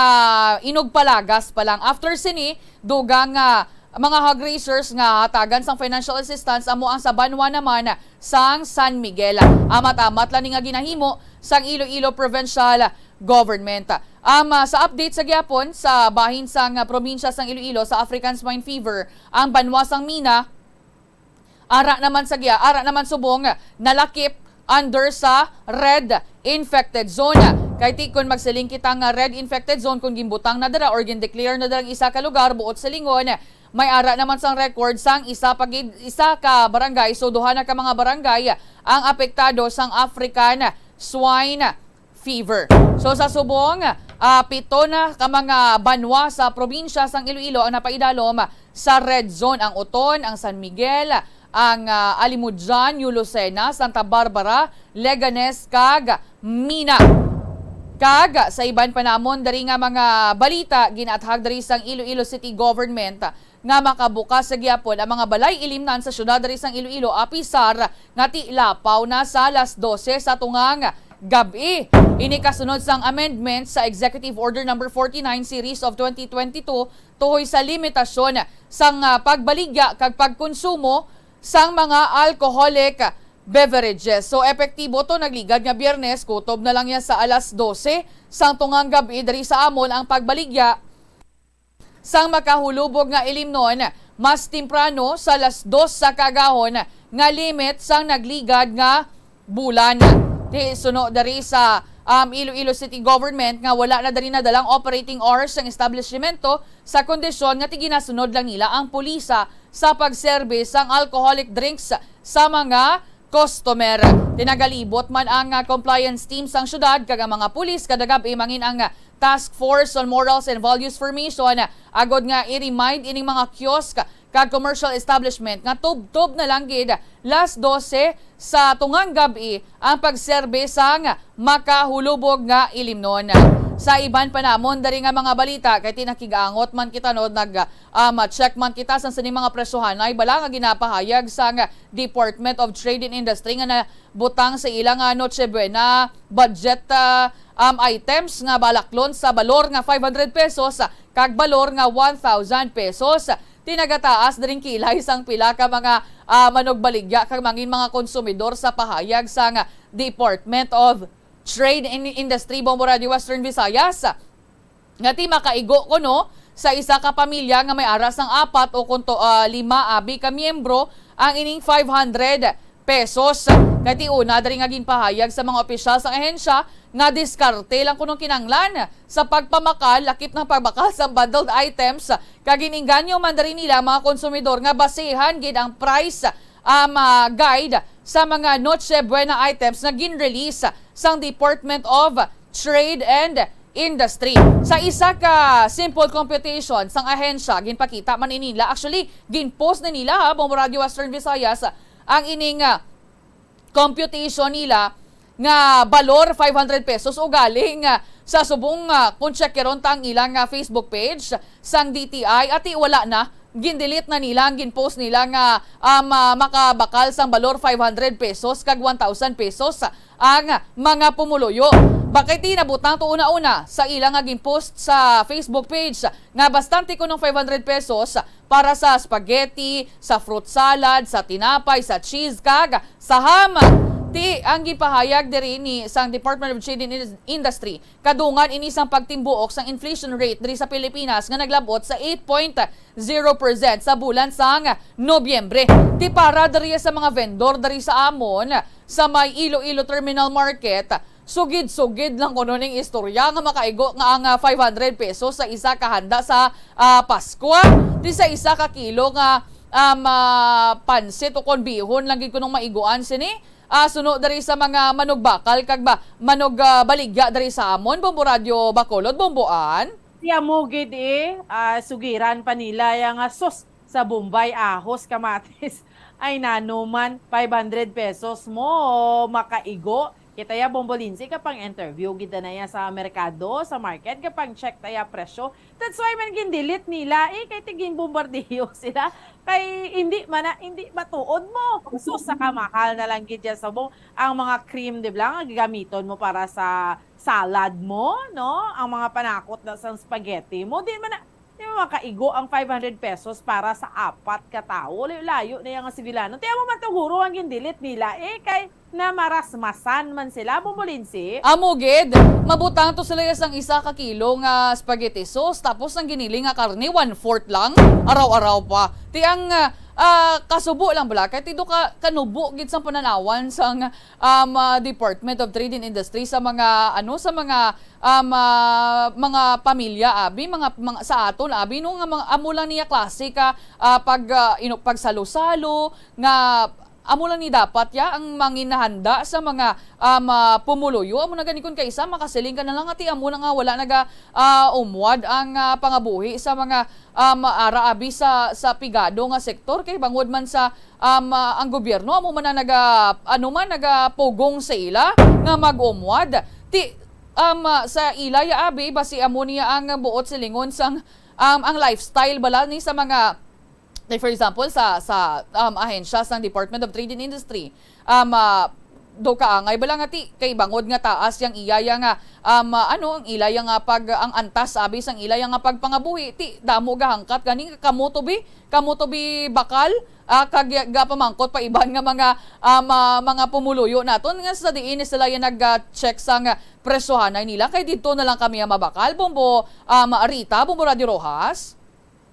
inugpalagas pa lang. After sini, dugang nga mga hog raisers nga hatagan sang financial assistance amo ang sa banwa naman sang San Miguel. Amat-amat lang ni nga ginahimo sang Iloilo Provincial Government. Am, ah, sa update sa gihapon, sa bahin sang, ah, probinsya sang Iloilo sa African Swine Fever, ang banwa sang Mina, ara naman sa giya, ara naman subong nalakip under sa red infected zone. Kay ti kon magsiling kita nga red infected zone, kung ginbutang na dira or gindeclare na dira ang isa ka lugar, buot silingon, may ara naman sang record sang isa pa gid, isa ka barangay, so duha na ka mga barangay ang apektado sang African swine fever. So sa subong, ah, pito na ka mga banwa sa probinsya sang Iloilo ang napaidalom sa red zone, ang Oton, ang San Miguel, ang, ah, Alimodian, New Lucena, Santa Barbara, Leganes, kag Mina. Kag sa iban pa namon diri nga mga balita, ginaathag diri sang Iloilo City Government nga makabukas sa gihapon ang mga balay ilimnan sa syudad diri sang Iloilo, apisar nga ti lapaw na sa alas dose sa tungang gab-i. Ini kasunod sang amendment sa Executive Order Number forty-nine Series of twenty twenty-two tuhoy sa limitasyon sang, ah, pagbaligya kag pagkonsumo sang mga alcoholic beverages. So, epektibo to nagligad nga Biyernes, kutob na lang niya sa alas dose sang tungang gab-i diri sa amon ang pagbaligya sang makahulubog nga ilimnon mas temprano sa alas dos sa kaagahon nga limit sang nagligad nga bulan. Ti suno diri sa, um, Iloilo City Government nga wala na diri nadalang operating hours sang establishmento sa kondisyon nga ti ginasunod lang nila ang pulisa sa pagserbe sang alcoholic drinks sa mga customer. Tinagalibot man ang, ah, compliance team sang syudad kag ang mga pulis kada gab-i mangin ang, ah, Task Force on Morals and Values Formation, ah, agod nga i-remind ining mga kiosk kag commercial establishment nga tubtob na lang gid las dose sa tungang gab-i ang pagserbe sang makahulubog nga ilimnon. Sa iban pa namon diri nga mga balita, kay ti nakigaangot man kita, no, nag, ah, ma-check man kita sang sining mga presyohanay bala nga ginapahayag sang Department of Trade and Industry nga nabutang sa ilang, ah, Noche Buena budget, ah, um, items nga balaklon sa balor nga five hundred pesos kag balor nga one thousand pesos. Ti nagataas diri ang kilay sang pila ka mga, ah, manugbaligya kag mangin mga konsumidor sa pahayag sang Department of Trade and Industry, Bombo Radio Western Visayas, nga ti makaigo kuno sa isa ka pamilya nga may ara sang apat o kon to, ah, lima abi ka miyembro ang ining five hundred pesos. Kay ti una diri nga ginpahayag sa mga opisyal sang ahensya nga diskarte lang kuno kinanglan sa pagpamakal, lakip na pagbakal sa bundled items, kag gin-inganyo man diri nila ang mga konsumidor nga basehan gid ang price, um, ah, guide sa mga Noche Buena items nga gin-release sang Department of Trade and Industry. Sa isa ka simple computation sang ahensya, ginpakita man ini nila, actually, gin-post na nila, ha, Bombo Radio Western Visayas, ang ining, ah, computation nila nga balor five hundred pesos, ugaling, ah, sa subong, ah, kung checkeron ta ang ilang, ah, Facebook page sang D T I, ati wala na, gin-delete na nila ang gin-post nila nga, um, ah, makabakal sang balor five hundred pesos kag one thousand pesos ang mga pumuluyo. Bakay ti nabutang to una-una sa ila nga gin-post sa Facebook page nga bastante kunong five hundred pesos para sa spaghetti, sa fruit salad, sa tinapay, sa cheese, kag sa ham. Ti ang gipahayag diri ni sang Department of Trade and Indus-, Industry, kadungan ini sang pagtimbuok sang inflation rate diri sa Pilipinas nga naglab-ot sa eight point zero percent sa bulan sang Nobyembre. Ti para diri sa mga vendor diri sa amon sa may Iloilo Terminal Market, sugid-sugid lang kuno ning istorya nga makaigo nga ang, ah, five hundred pesos sa isa ka handa sa, ah, Pasko. Ti sa isa ka kilo nga, um, ah, pansit o kon bihon lang gid kunong maiguan sini. Ah, suno diri sa mga manugbakal kag ba, manug, ah, baligya diri sa amon, Bombo Radyo Bacolod, Bomboan. Siya mo gid, eh, ah, sugiran pa nila ya nga sus sa Bombay, ahos, kamatis. Ay, nano man, five hundred pesos mo makaigo. Kita ya, Bombo Lindsay, kapang interview gid na ya sa merkado, sa market, kapang check ta ya presyo. That's why man gin-delete nila, eh, kay ti ginbombardiyo sila. Kay hindi man na, hindi matuod mo. Sus, sa kamahal na lang gid ya subong ang mga cream, di ba, nga gagamiton mo para sa salad mo, no? Ang mga panakot na sang spaghetti mo, di man na, di mo makaigo ang five hundred pesos para sa apat ka tawo. Layo-layo na yang sibilanon. Ti amo man to guro ang gin-delete nila, eh, kay namarasmasan man sila, Bombo Lindsay. Amo gid, mabutang to sila sang isa ka kilo nga spaghetti sauce, tapos ang ginili nga karne, one-fourth lang, araw-araw pa. Ti ang, ah, ah, kasubo lang bala, kay ti do ka kanubo gid sang pananawan sang, um, ah, Department of Trade and Industry sa mga, ano, sa mga, um, ah, mga pamilya, abi, mga, mga, sa aton, abi, no, nga mga, amo lang niya klase ka, ah, pag, ah, ino-, pagsalo-salo, nga amo lang ni dapat ya ang manginahanda sa mga, um, ah, pumuluyo. Amo na gani kun kaisa, makasiling ka na lang, ati amo na nga wala naga, ah, umwad ang, ah, pangabuhi sa mga, um, ara abi sa, sa pigado nga sektor, kay bangod man sa, um, ah, ang gobyerno amo man na naga, ano man, nagapugong sa ila nga mag-umwad. Ti, um, ah, sa ila ya abi, basi amo niya ang buot silingon sang, um, ang lifestyle bala ni sa mga, like, for example, sa, sa, um, ahensya sang Department of Trade and Industry, um, ah, Do kaangay bala nga ti kay bangod nga taas yang iya ya nga, um, ah, ano, ang ila ya nga pag, ang antas abi sang ila ya nga pagpangabuhi, ti damo gahangkat gani nga kamo to bi, kamo to bi bakal, ah, kag ya-, gapamangkot pa iban nga mga, um, ah, mga pumuluyo naton nga sa diin sila ya nag, ah, check sang presyohanay nila, kay didto na lang kami ang mabakal, Bombo, um, Rita, Bombo Radio Rojas.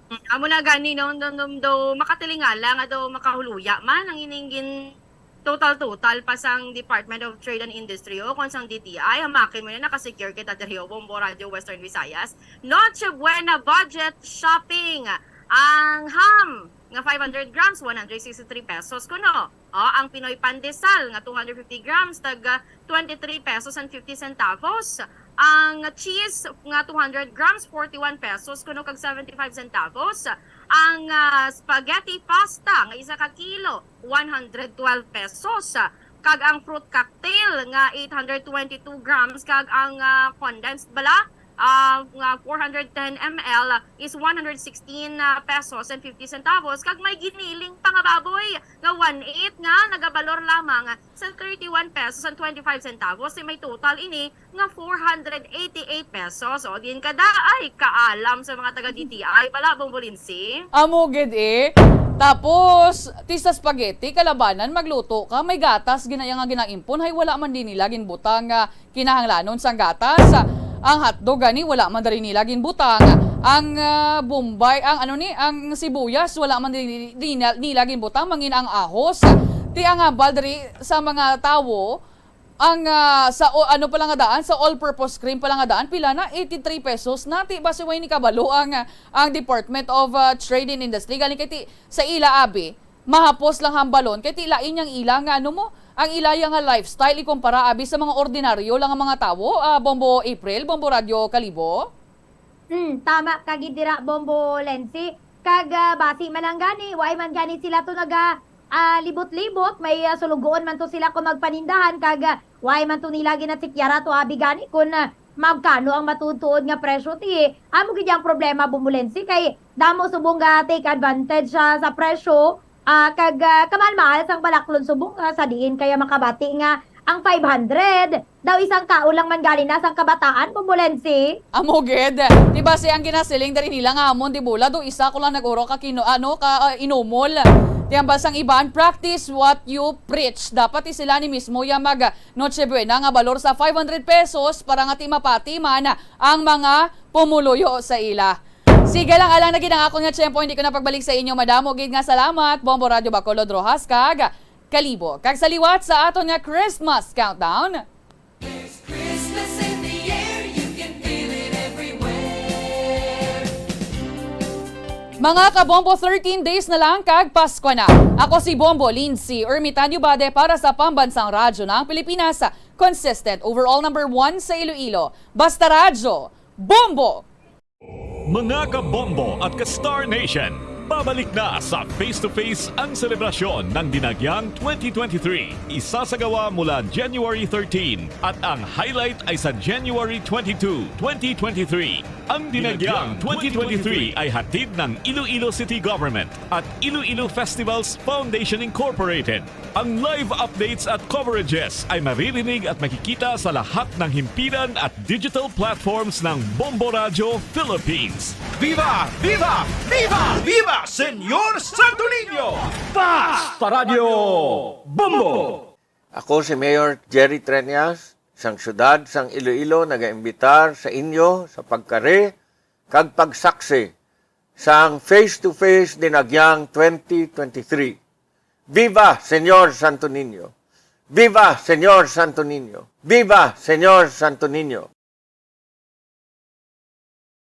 Mm, amo na gani, no, no, no, daw makatilingala nga daw makahuluya man ang ining gin-, total-total pa sang Department of Trade and Industry o kon sang D T I, hamakin mo na, naka-secure kita diri, o, Bombo Radio Western Visayas. Noche Buena budget shopping. Ang ham nga five hundred grams, one hundred sixty-three pesos kuno. O, ang Pinoy Pandesal nga two hundred fifty grams, tag, ah, twenty-three pesos and fifty centavos. Ang cheese nga two hundred grams, forty-one pesos kuno kag seventy-five centavos. Ang, ah, spaghetti pasta nga isa ka kilo, one hundred twelve pesos. Kag ang fruit cocktail nga eight hundred twenty-two grams, kag ang, ah, condensed bala, ah, nga four hundred ten M L is one hundred sixteen, ah, pesos and fifty centavos, kag may giniling pa nga baboy nga one eighth nga nagabalor lamang sa thirty-one pesos and twenty-five centavos. May total ini nga four hundred eighty-eight pesos. O, diin ka da ay kaalam sa mga taga D T I bala, Bombo Lindsay. Amo gid, eh. Tapos, ti sa spaghetti, kalabanan, magluto ka, may gatas, ginaya nga ginaimpon, hay wala man din nila ginbutang nga kinahanglanon sang gatas. Ang hotdog gani, wala man diri nila ginbutang. Ang, ah, bombay, ang ano ni, ang sibuyas, wala man diri, di na-, nila ginbutang, mangin ang ahos. Ti ang hambal diri sa mga tawo, ang, ah, sa o-, ano pala nga daan, sa all-purpose cream pala nga daan, pila na? Eighty-three pesos na. Ti basi way ni kabalo ang, ah, ang Department of, ah, Trade and Industry. Galing kay ti, sa ila, abi, mahapos lang hambalon kay ti lain yang ila nga, ano mo, ang ila yang nga lifestyle ikumpara abi sa mga ordinaryo lang nga mga tawo, ah, Bombo April, Bombo Radyo Kalibo. Hmm, tama ka gid dira, Bombo Lensi. Kag, ah, basi man lang gani, way man gani sila to naga, ah, libot-libot, may, ah, sulugoon man to sila kung magpanindahan, kag, ah, way man to nila ginasikyara to abi gani kung, ah, magkano ang matuod-tuod nga presyo ti. Amo gid ang problema, Bombo Lensi, kay damo subong ga take advantage, ah, sa presyo, ah, kag, ah, kamahal-mahal sang balaklon subong, ah, sa diin kaya makabati nga ang five hundred daw isang kaon lang man gani na sang kabataan, Bombo Lensi. Amo gid. Di basi ang ginasiling diri nila nga amon di bula do isa ko lang nag-uro ka kino-, ano, ka, ah, inumol. Ti hambal sang iban, practice what you preach. Dapat ti sila ni mismo ya mag Noche Buena nga balor sa five hundred pesos para nga ti mapati man ang mga pumuluyo sa ila. Sige lang, alang na gid ang akon nga tiyempo, hindi ko na pagbalik sa inyo. Madamo gid nga salamat, Bombo Radyo Bacolod, Rojas, kag Kalibo. Kag sa liwat sa aton nga Christmas countdown. There's Christmas in the air, you can feel it everywhere. Mga kabombo, thirteen days na lang kag Pasko na. Ako si Bombo Lindsay Ermitanio Bade para sa Pambansang Radyo ng Pilipinas, consistent overall number one sa Iloilo. Basta Radyo, Bombo! Mga kabombo at ka-Star Nation, pabalik na sa Face to Face ang selebrasyon ng Dinagyang twenty twenty-three. Isasagawa mula January thirteen at ang highlight ay sa January twenty-two, twenty twenty-three. Ang Dinagyang twenty twenty-three ay hatid ng Iloilo City Government at Iloilo Festivals Foundation Incorporated. Ang live updates at coverages ay maririnig at makikita sa lahat ng himpilan at digital platforms ng Bombo Radyo Philippines. Viva! Viva! Viva! Viva Señor Santo Niño! Basta Radyo Bombo! Ako si Mayor Jerry Treñas, sang siyudad sang Iloilo, nagaimbitar sa inyo sa pagkari kag pagsaksi sang Face to Face Dinagyang twenty twenty-three. Viva Señor Santo Niño! Viva Señor Santo Niño! Viva Señor Santo Niño!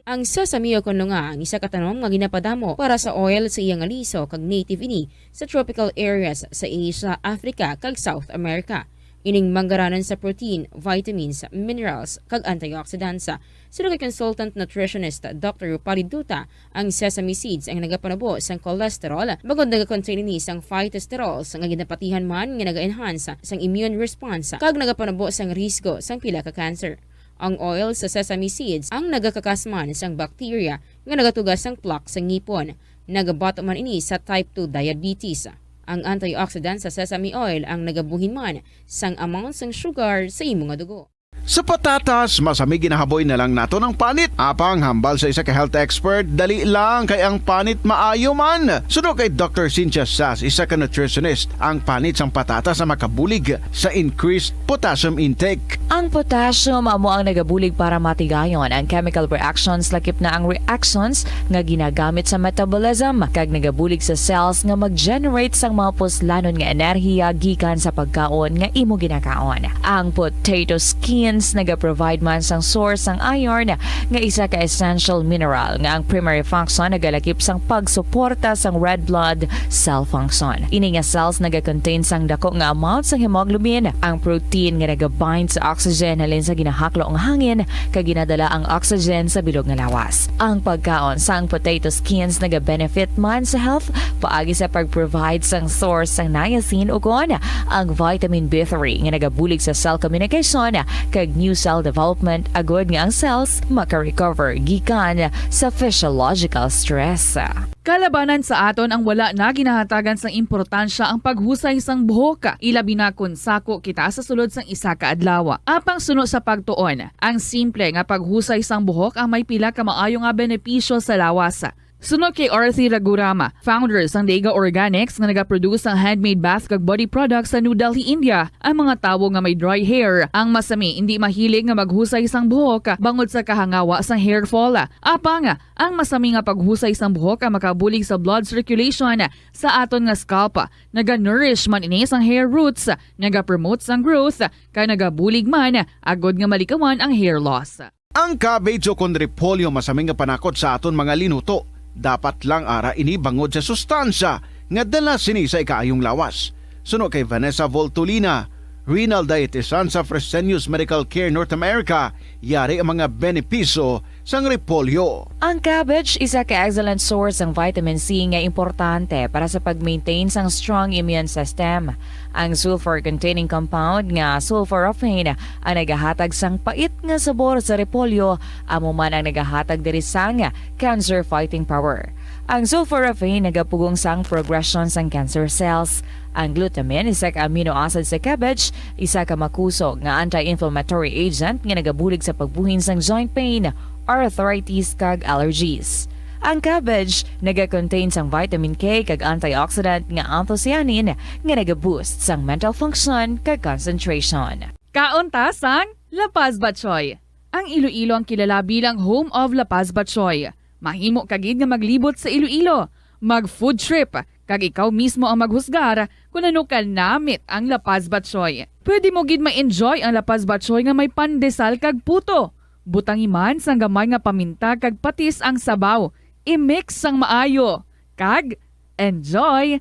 Ang sesame o kon nga ang isa ka tanom nga ginapadamo para sa oil sa iya nga liso kag native ini sa tropical areas sa Asia, Africa, kag South America. Ining manggaranan sa protein, vitamins, minerals, kag antioxidants. Suno kay consultant nutritionist Doctor Rupali Duta, ang sesame seeds ang nagapanubo sang cholesterol, bangod nagakontain ini sang phytosterols nga ginapatihan man nga naga-enhance sang immune response kag nagapanubo sang risgo sang pila ka cancer. Ang oil sa sesame seeds ang nagakakas man sang bacteria nga nagatuga sang plaque sa ngipon. Nagabato man ini sa type two diabetes. Ang antioxidant sa sesame oil ang nagabuhin man sang amount sang sugar sa imo nga dugo. Sa patatas, masami ginahaboy na lang naton ang panit. Apang hambal sa isa ka health expert, dali lang kay ang panit maayo man. Suno kay Doctor Cynthia Sass, isa ka nutritionist, ang panit sang patatas ang makabulig sa increased potassium intake. Ang potassium amo ang nagabulig para matigayon ang chemical reactions, lakip na ang reactions nga ginagamit sa metabolism, kag nagabulig sa cells nga mag-generate sang mga puslanon nga enerhiya gikan sa pagkaon nga imo ginakaon. Ang potato skins nagaprovide man sang source sang iron, nga isa ka essential mineral nga ang primary function nagalakip sang pagsuporta sang red blood cell function. Ini nga cells nagakontain sang dako nga amount sang hemoglobin, ang protein nga nagabind sa oxygen halin sa ginahaklo nga hangin kag ginadala ang oxygen sa bilog nga lawas. Ang pagkaon sang potato skins nagabenefit man sa health paagi sa pag-provide sang source sang niacin ukon ang vitamin B three nga nagabulig sa cell communication kag new cell development, agod nga ang cells maka-recover gikan sa physiological stress. Kalabanan sa aton ang wala na ginahatagan sang importansya ang paghusay sang buhok, ilabi na kon sako kita sa sulod sang isa ka adlaw. Apang suno sa pagtuon, ang simple nga paghusay sang buhok ang may pila ka maayo nga benepisyo sa lawas. Suno kay Arthi Ragurama, founder sang Dega Organics nga nagaproduce sang handmade bath kag body products sa New Delhi, India, ang mga tawo nga may dry hair ang masami indi mahilig nga maghusay sang buhok bangod sa kahangawa sang hair fall. Apang ang masami nga paghusay sang buhok ang makabulig sa blood circulation sa aton nga scalp. Naga-nourish man ini sang hair roots, nagapromote sang growth, kag nagabulig man agod nga malikawan ang hair loss. Ang cabbage ukon repolyo masami nga panakot sa aton mga linuto. Dapat lang ara ini bangod sa sustansya nga dala sini sa ikaayong lawas. Suno kay Vanessa Voltolina, renal dietitian sa Fresenius Medical Care North America, yari ang mga benepisyo sang repolyo. Ang cabbage isa ka excellent source sang vitamin C nga importante para sa pag-maintain sang strong immune system. Ang sulfur-containing compound nga sulforaphane ang nagahatag sang pait nga sabor sa repolyo, amo man ang nagahatag diri sang cancer-fighting power. Ang sulforaphane nagapugong sang progression sang cancer cells. Ang glutamine, isa ka amino acid sa cabbage, isa ka makusog nga anti-inflammatory agent nga nagabulig sa pagbuhin sang joint pain, arthritis, kag allergies. Ang cabbage nagakontain sang vitamin K kag antioxidant nga anthocyanin nga nagaboost sang mental function kag concentration. Kaon ta sang La Paz Batchoy. Ang Iloilo ang kilala bilang home of La Paz Batchoy. Mahimo ka gid nga maglibot sa Iloilo, mag-food trip, kag ikaw mismo ang maghusgar kon ano ka namit ang La Paz Batchoy. Pwede mo gid ma-enjoy ang La Paz Batchoy nga may pandesal kag puto. Butangi man sang gamay nga paminta kag patis ang sabaw. I-mix sang maayo. Kag enjoy!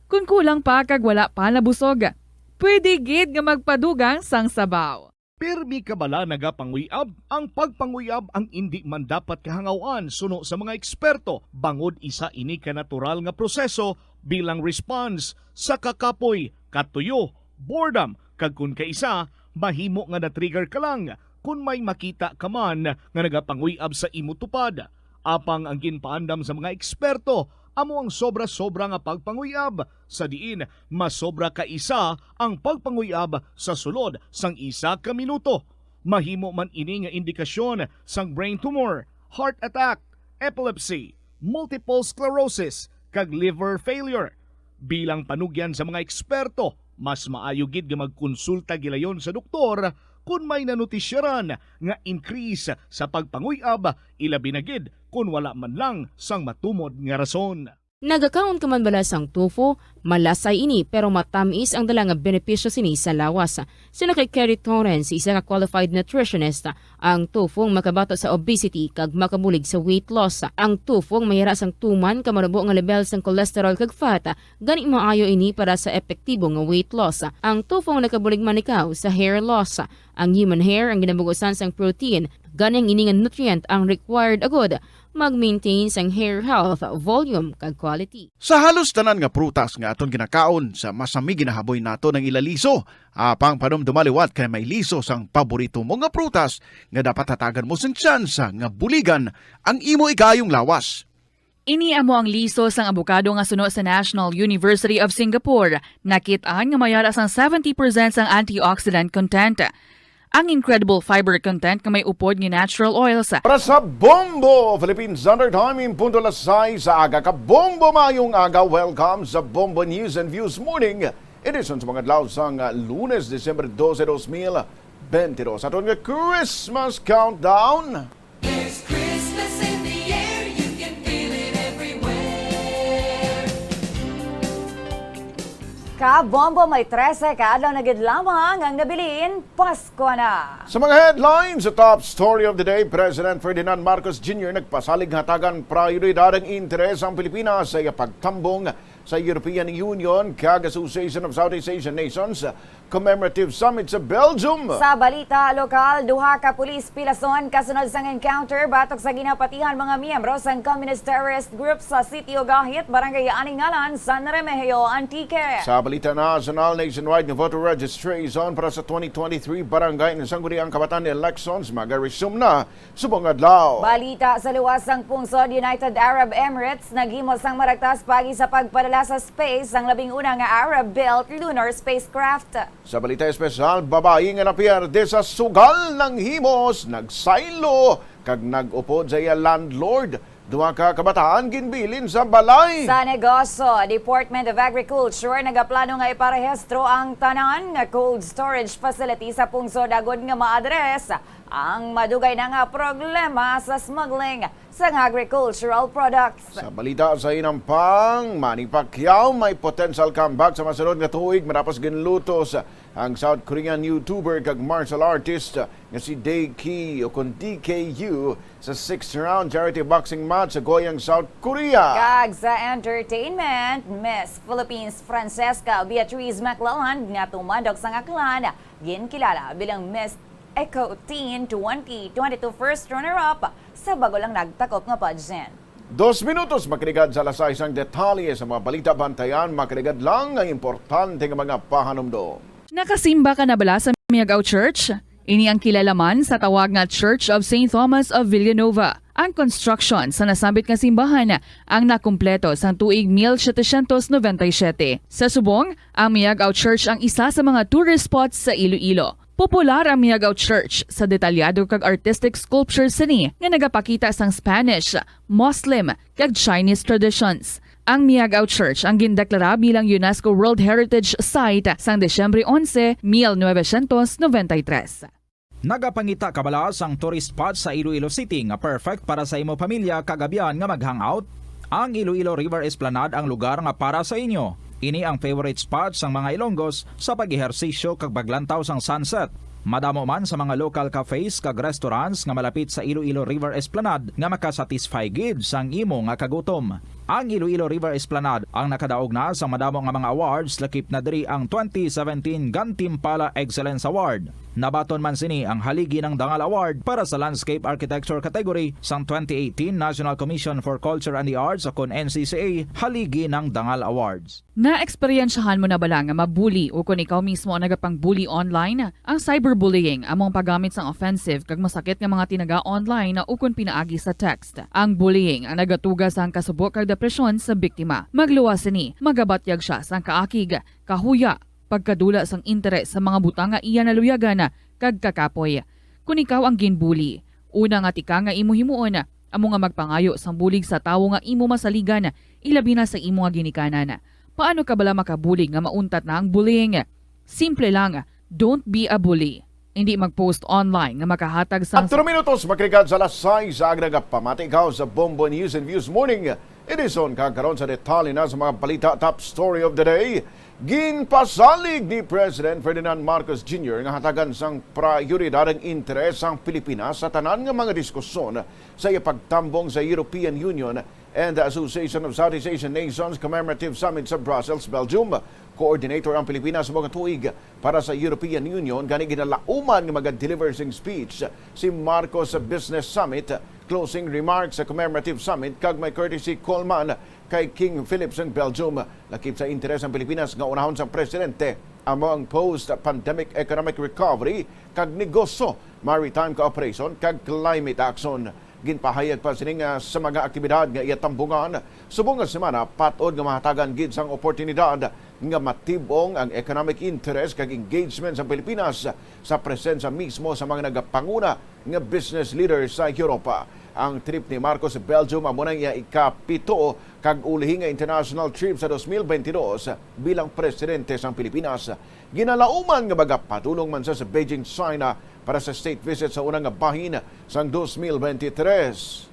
Kon kulang pa kag wala pa nabusog, pwede gid nga magpadugang sang sabaw. Pirmi ka bala nagapanguyab? Ang pagpanguyab ang indi man dapat kahangaw-an suno sa mga eksperto, bangod isa ini ka natural nga proseso bilang response sa kakapoy, katuyo, boredom, kag kon kaisa, mahimo nga na-trigger ka lang kon may makita ka man nga nagapanguyab sa imo tupad. Apang ang ginpaandam sa mga eksperto amo ang sobra-sobra nga pagpanguyab, sa diin masobra ka isa ang pagpanguyab sa sulod sang isa ka minuto. Mahimo man ini nga indikasyon sang brain tumor, heart attack, epilepsy, multiple sclerosis, kag liver failure. Bilang panugyan sa mga eksperto, mas maayo gid nga magkonsulta gilayon sa doktor kon may nanutisyaran nga increase sa pagpanguyab, ilabi na gid kon wala man lang sang matumod nga rason. Nagakaon ka man bala sang tofu? Malasay ini, pero matamis ang dala nga benepisyo sini sa lawas. Suno kay Kerry Torrens, isa ka qualified nutritionist, ang tofu ang makabato sa obesity kag makabulig sa weight loss. Ang tofu ang mayara sang tuman ka manubo nga lebel sang cholesterol kag fat, gani maayo ini para sa epektibo nga weight loss. Ang tofu ang nakabulig man ikaw sa hair loss. Ang human hair ang ginabugusan sang protein, gani ang ini nga nutrient ang required agud mag-maintain sang hair health, volume, kag quality. Sa halos tanan nga prutas nga aton ginakaon, sa masami ginahaboy nato ang ila liso. Apang panumdoma liwat kay may liso sang paborito mo nga prutas nga dapat hatagan mo sing tsansa nga buligan ang imo ikaayong lawas. Ini amo ang liso sang abokado nga suno sa National University of Singapore. Nakit-an nga may ara sang seventy percent sang antioxidant content. Ang incredible fiber content nga may upod nga natural oils. Para sa Bombo Philippine Standard Time, in punto alas sais sa aga. Kabombo, mayong aga. Welcome sa Bombo News and Views Morning Edition sa mga adlaw sang, ah, Lunes, December dose, dos mil bente dos. Aton nga Christmas countdown. There's Christmas in the air, you can feel it everywhere. Kabombo, may trese ka adlaw na gid lamang ang nabilin, Pasko na. Sa mga headlines, sa top story of the day, President Ferdinand Marcos Junior nagpasalig nga hatagan prioridad ang interes ang Pilipinas sa iya pagtambong sa European Union kag Association of Southeast Asian Nations Commemorative Summit sa Belgium. Sa balita lokal, duha ka pulis pilason kasunod sang encounter batok sa ginapatihan mga miyembro sang Communist Terrorist Group sa Sitio Gahit, Barangay Aningalan, San Remigio, Antique. Sa balita nasyonal, nationwide nga voter registration para sa twenty twenty-three Barangay and Sangguniang Kabataan Elections mag-resume na subong adlaw. Balita sa luwas sang pungsod, United Arab Emirates naghimo sang maragtas paagi sa pagpadala sa space sang labing una nga Arab-built lunar spacecraft. Sa balita espesyal, babayi nga napierde sa sugal nanghimos, nagsaylo kag nag-upod sa iya landlord. Duha ka kabataan ginbilin sa balay. Sa negosyo, Department of Agriculture nagaplano nga iparehistro ang tanan nga cold storage facility sa pungsod agod nga ma-address ang madugay na nga problema sa smuggling sang agricultural products. Sa balita sa hinampang, Manny Pacquiao may potential comeback sa masunod nga tuig matapos ginlutos ang South Korean YouTuber kag martial artist nga si Dae Ki o kon D K U sa sixth round charity boxing match sa Goyang, South Korea. Kag sa entertainment, Miss Philippines Francesca Beatriz McLelland nga tumandok sang aklan, ginkilala bilang Miss Eco Teen twenty twenty-two first runner-up sa bago lang nagtakop nga pageant. Dos minutos makaligad sa alas sais ang detalye sa mga balita. Bantayan, makaligad lang ang importante nga mga pahanumdom. Nakasimba ka na bala sa Miagao Church? Ini ang kilalaman sa tawag nga Church of Saint Thomas of Villanova. Ang construction sa nasambit nga simbahan ang nakumpleto sang tuig mil setecientos noventa y siete. Sa subong, ang Miagao Church ang isa sa mga tourist spots sa Iloilo. Popular ang Miagao Church sa detalyado kag artistic sculptures sini nga nagapakita sang Spanish, Muslim, kag Chinese traditions. Ang Miagao Church ang gindeklara bilang UNESCO World Heritage Site sang Disyembre onse, mil novecientos noventa y tres. Nagapangita ka bala sang tourist spot sa Iloilo City nga perfect para sa imo pamilya kag abyan nga mag-hangout? Ang Iloilo River Esplanade ang lugar nga para sa inyo. Ini ang favorite spot sang mga Ilonggos sa pag-ehersisyo kag paglantaw sang sunset. Madamo man sa mga local cafes kag restaurants nga malapit sa Iloilo River Esplanade nga makasatisfy gid sang imo nga kagutom. Ang Iloilo River Esplanade ang nakadaog na sa madamo nga mga awards, lakip na diri ang twenty seventeen Gantimpala Excellence Award. Nabaton man sini ang Haligi ng Dangal Award para sa Landscape Architecture category sang twenty eighteen National Commission for Culture and the Arts o kon N C C A Haligi ng Dangal Awards. Naeksperyensyahan mo na bala nga mabuli o kon ikaw mismo ang nagapang-bully online? Ang cyberbullying amo ang paggamit sang offensive kag masakit nga mga tinaga online ukon pinaagi sa text. Ang bullying ang nagatuga sang kasubo kag depresyon sa biktima. Magluwas sini, magabatyag sia sang kaakig, kahuya, pagkadula sang interes sa mga butang nga iya naluyagan, kag kakapoy. Kon ikaw ang ginbully, una nga tikang nga imo himuon amo nga magpangayo sang bulig sa tawo nga imo masaligan, ilabi na sa imo nga ginikanan. Paano ka bala makabulig nga mauntat na ang bullying? Simple lang, don't be a bully. Indi mag-post online nga makahatag sang At tulo minutos makaligad sa alas sais sa aga, nagapamati ikaw sa Bombo News and Views Morning Edition. Kag karon sa detalye na sa mga balita, top story of the day. Ginpasalig ni President Ferdinand Marcos Junior nga hatagan sang prioridad ang interes sang Pilipinas sa tanan nga mga diskusyon sa iya pagtambong sa European Union and the Association of Southeast Asian Nations Commemorative Summit sa Brussels, Belgium. Coordinator ang Pilipinas sa mga tuig para sa European Union, gani ginalauman nga maga-deliver sing speech si Marcos sa Business Summit, closing remarks sa Commemorative Summit, kag may courtesy call man kay King Philip sang Belgium. Lakip sa interes ang Pilipinas nga unahon sang presidente amo ang post-pandemic economic recovery kag negosyo, maritime cooperation, kag climate action. Ginpahayag pa sini nga sa mga aktibidad nga iya tambungan subong nga semana, patod nga mahatagan gid sang oportunidad nga matib-ong ang economic interest kag engagement sa Pilipinas sa presensya mismo sa mga nagapanguna nga business leader sa Europa. Ang trip ni Marcos sa Belgium amo na iya ikapito kag ulihi nga international trip sa dos mil bentidós bilang presidente sang Pilipinas. Ginalauman nga magapadulong man siya sa Beijing, China, para sa state visit sa una nga bahin sang dos mil bentitres.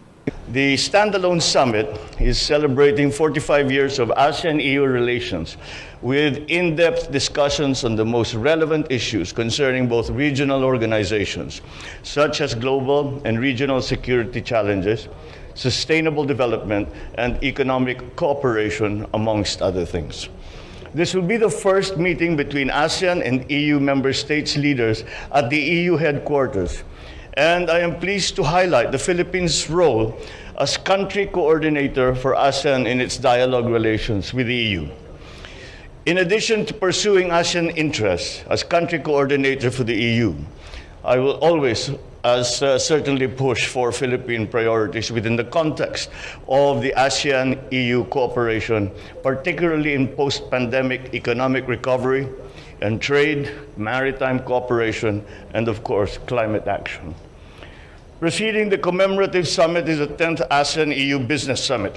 The standalone summit is celebrating forty-five years of ASEAN-E U relations, with in-depth discussions on the most relevant issues concerning both regional organizations, such as global and regional security challenges, sustainable development, and economic cooperation, amongst other things. This will be the first meeting between ASEAN and E U member states leaders at the E U headquarters, and I am pleased to highlight the Philippines' role as country coordinator for ASEAN in its dialogue relations with the E U. In addition to pursuing ASEAN interests as country coordinator for the E U, I will always, as, uh, certainly push for Philippine priorities within the context of the ASEAN-E U cooperation, particularly in post-pandemic economic recovery and trade, maritime cooperation, and of course, climate action. Preceding the commemorative summit is the tenth ASEAN-E U Business Summit,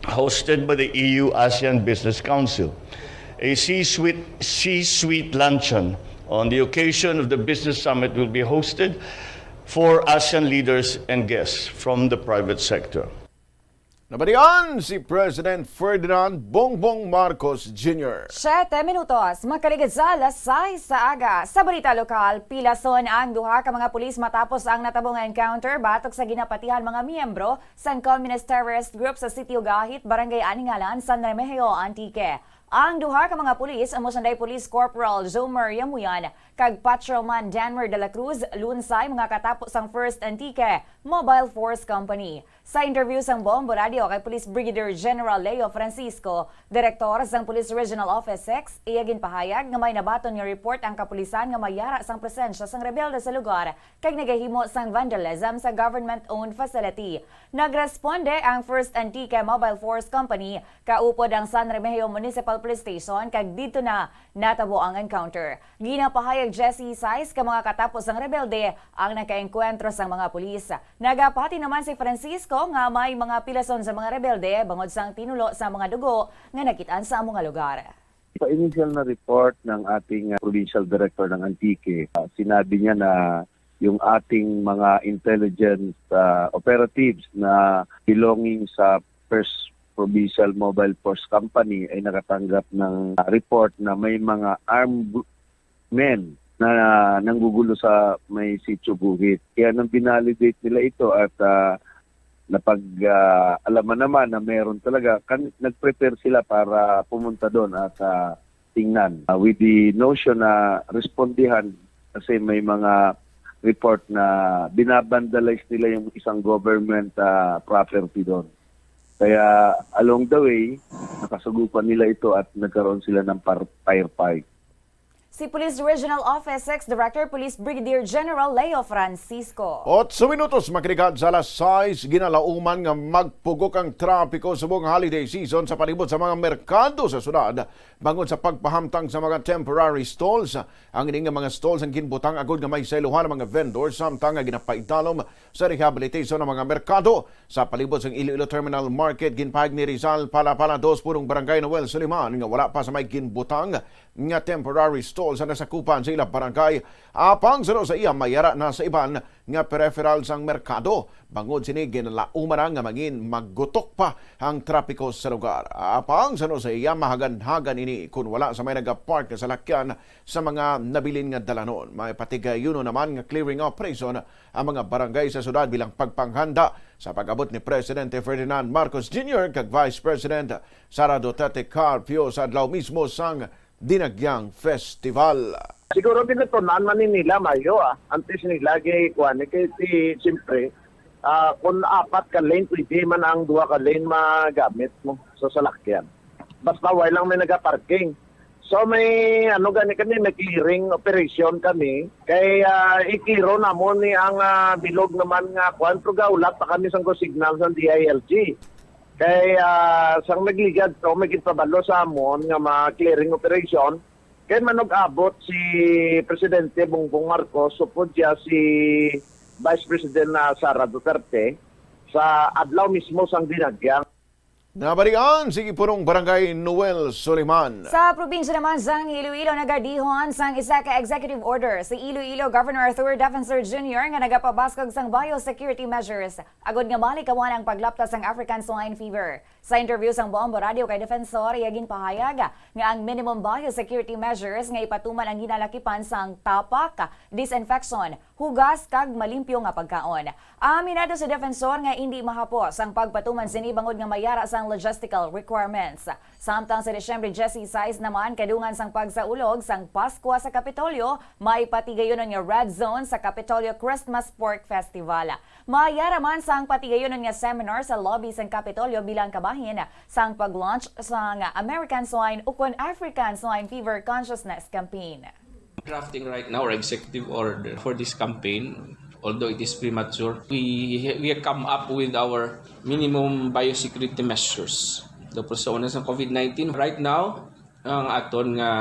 hosted by the E U ASEAN Business Council. A C-suite, C-suite luncheon on the occasion of the business summit will be hosted for ASEAN leaders and guests from the private sector. Nabatian si President Ferdinand Bongbong Marcos Junior. Siyete minutos, makaligid sa alas sais sa aga. Sa balita lokal, pilason ang duha ka mga pulis matapos ang natabo nga encounter batok sa ginapatihan mga miyembro sang Communist Terrorist Group sa Sitio Gahit, Barangay Aningalan, San Remigio, Antique. Ang duha ka mga pulis, amo sanday Police Corporal Zomer Yamuyan kag Patrolman Danmer de la Cruz, lunsay mga katapo sang First Antique Mobile Force Company. Sa interview sang Bombo Radio kay Police Brigadier General Leo Francisco, direktor sang Police Regional Office six, iya ginpahayag nga may nabaton nga report ang kapulisan nga may yara sang presensya sang rebelde sa lugar kag nagahimo sang vandalism sa government-owned facility. Nagresponde ang First Antique Mobile Force Company kaupod ang San Remigio Municipal Police Station kag didto na natabo ang encounter. Ginapahayag diyes y sais ka mga katapo sang rebelde ang nakaengkwentro sang mga pulis. Nagapati naman si Francisco nga may mga pilason sa mga rebelde bangod sang tinulo sa mga dugo nga nakit-an sa amo nga lugar. Sa initial na report ng ating, ah, provincial director ng Antique, ah, sinabi niya na yung ating mga intelligence, ah, operatives na belonging sa First Provincial Mobile Force Company ay nakatanggap ng, ah, report na may mga armed men na nanggugulo sa may Sitio Guhit. Kaya nang binalidate nila ito at, ah, napag, ah, alaman naman na meron talaga, kan-, nag-prepare sila para pumunta doon at, ah, tingnan. Ah, with the notion na respondihan kasi may mga report na binabandalize nila yung isang government, ah, property doon. Kaya along the way, nakasugupan nila ito at nagkaroon sila ng par-, firefight. Si Police Regional Office six Director Police Brigadier General Leo Francisco. Otso minutos, makiligad sa alas sais, ginalauman nga magpugok ang trapiko subong holiday season sa palibot sa mga merkado sa syudad. Bangod sa pagpahamtang sa mga temporary stalls, ang ini nga mga stalls ang ginbutang agod nga may sayluhan ang mga vendor samtang nga ginapaidalom sa rehabilitation ang mga merkado. Sa palibot sang Iloilo Terminal Market, ginpahayag ni Rizal Palapala dos, punong barangay Noel Suliman, nga wala pa sa may ginbutang nga temporary stall sa nasakupan sa ilang barangay. Apang sa sa iya, may yara na sa iban nga peripheral sang merkado. Bangod sini, ginalauman na nga mangin magutok pa ang trapiko sa lugar. Apang sa sa iya, mahaganhagan ini kon wala sa may nagapark nga salakyan sa mga nabilin nga dalanon. May patigayuno naman nga clearing operation ang mga barangay sa syudad bilang pagpanghanda sa pag-abot ni Presidente Ferdinand Marcos Junior kag Vice President Sara Duterte Carpio sa adlaw mismo sang Dinagyang Festival. Siguro ginatunan man ni nila, Mayo, ah. Antes nila gi-, kuwan, eh, kay si, siyempre, ah, kung apat ka lane, pwede man ang duha ka lane magamit mo sa salakyan. Basta way lang may nagaparking. So may ano gani kami, may clearing operation kami. Kay ah, i-clear namon ni ang ah, bilog naman nga kuan, pero gahulat pa kami sang go signal sang D I L G. Kay ah, sang nagligad to, may ginpabalo sa amon nga ma-clearing operation. Kay manug-abot si Presidente Bongbong Marcos, supod siya si Vice President na Sara Duterte sa adlaw mismo sang dinagyan. Nabalian si Punong Barangay Noel Soliman. Sa probinsya naman sang Iloilo, nagadihon sang isa ka executive order si Iloilo Governor Arthur Defensor Junior nga nagapabaskog sang biosecurity measures agod nga malikawan ang paglapta sang African Swine Fever. Sa interview sang Bombo Radio kay Defensor, iya ginpahayag nga ang minimum biosecurity measures nga ipatuman ang ginalakipan sang tapak, disinfection, hugas kag malimpyo nga pagkaon. Aminado si Defensor nga indi mahapos ang pagpatuman sini bangod nga may ara sang logistical requirements. Samtang sa Disyembre diyesisais naman, kadungan sang pagsaulog sang Paskwa sa Kapitolyo, may patigayunon nga Red Zone sa Kapitolyo Christmas Pork Festival. May ara man sang patigayunon nga seminar sa lobby sang Kapitolyo bilang kabahin sang pag-launch sang American Swine ukon African Swine Fever Consciousness Campaign. Drafting right now our executive order for this campaign, although it is premature. We we have come up with our minimum biosecurity measures. Daw sa una sa COVID nineteen, right now, ang aton nga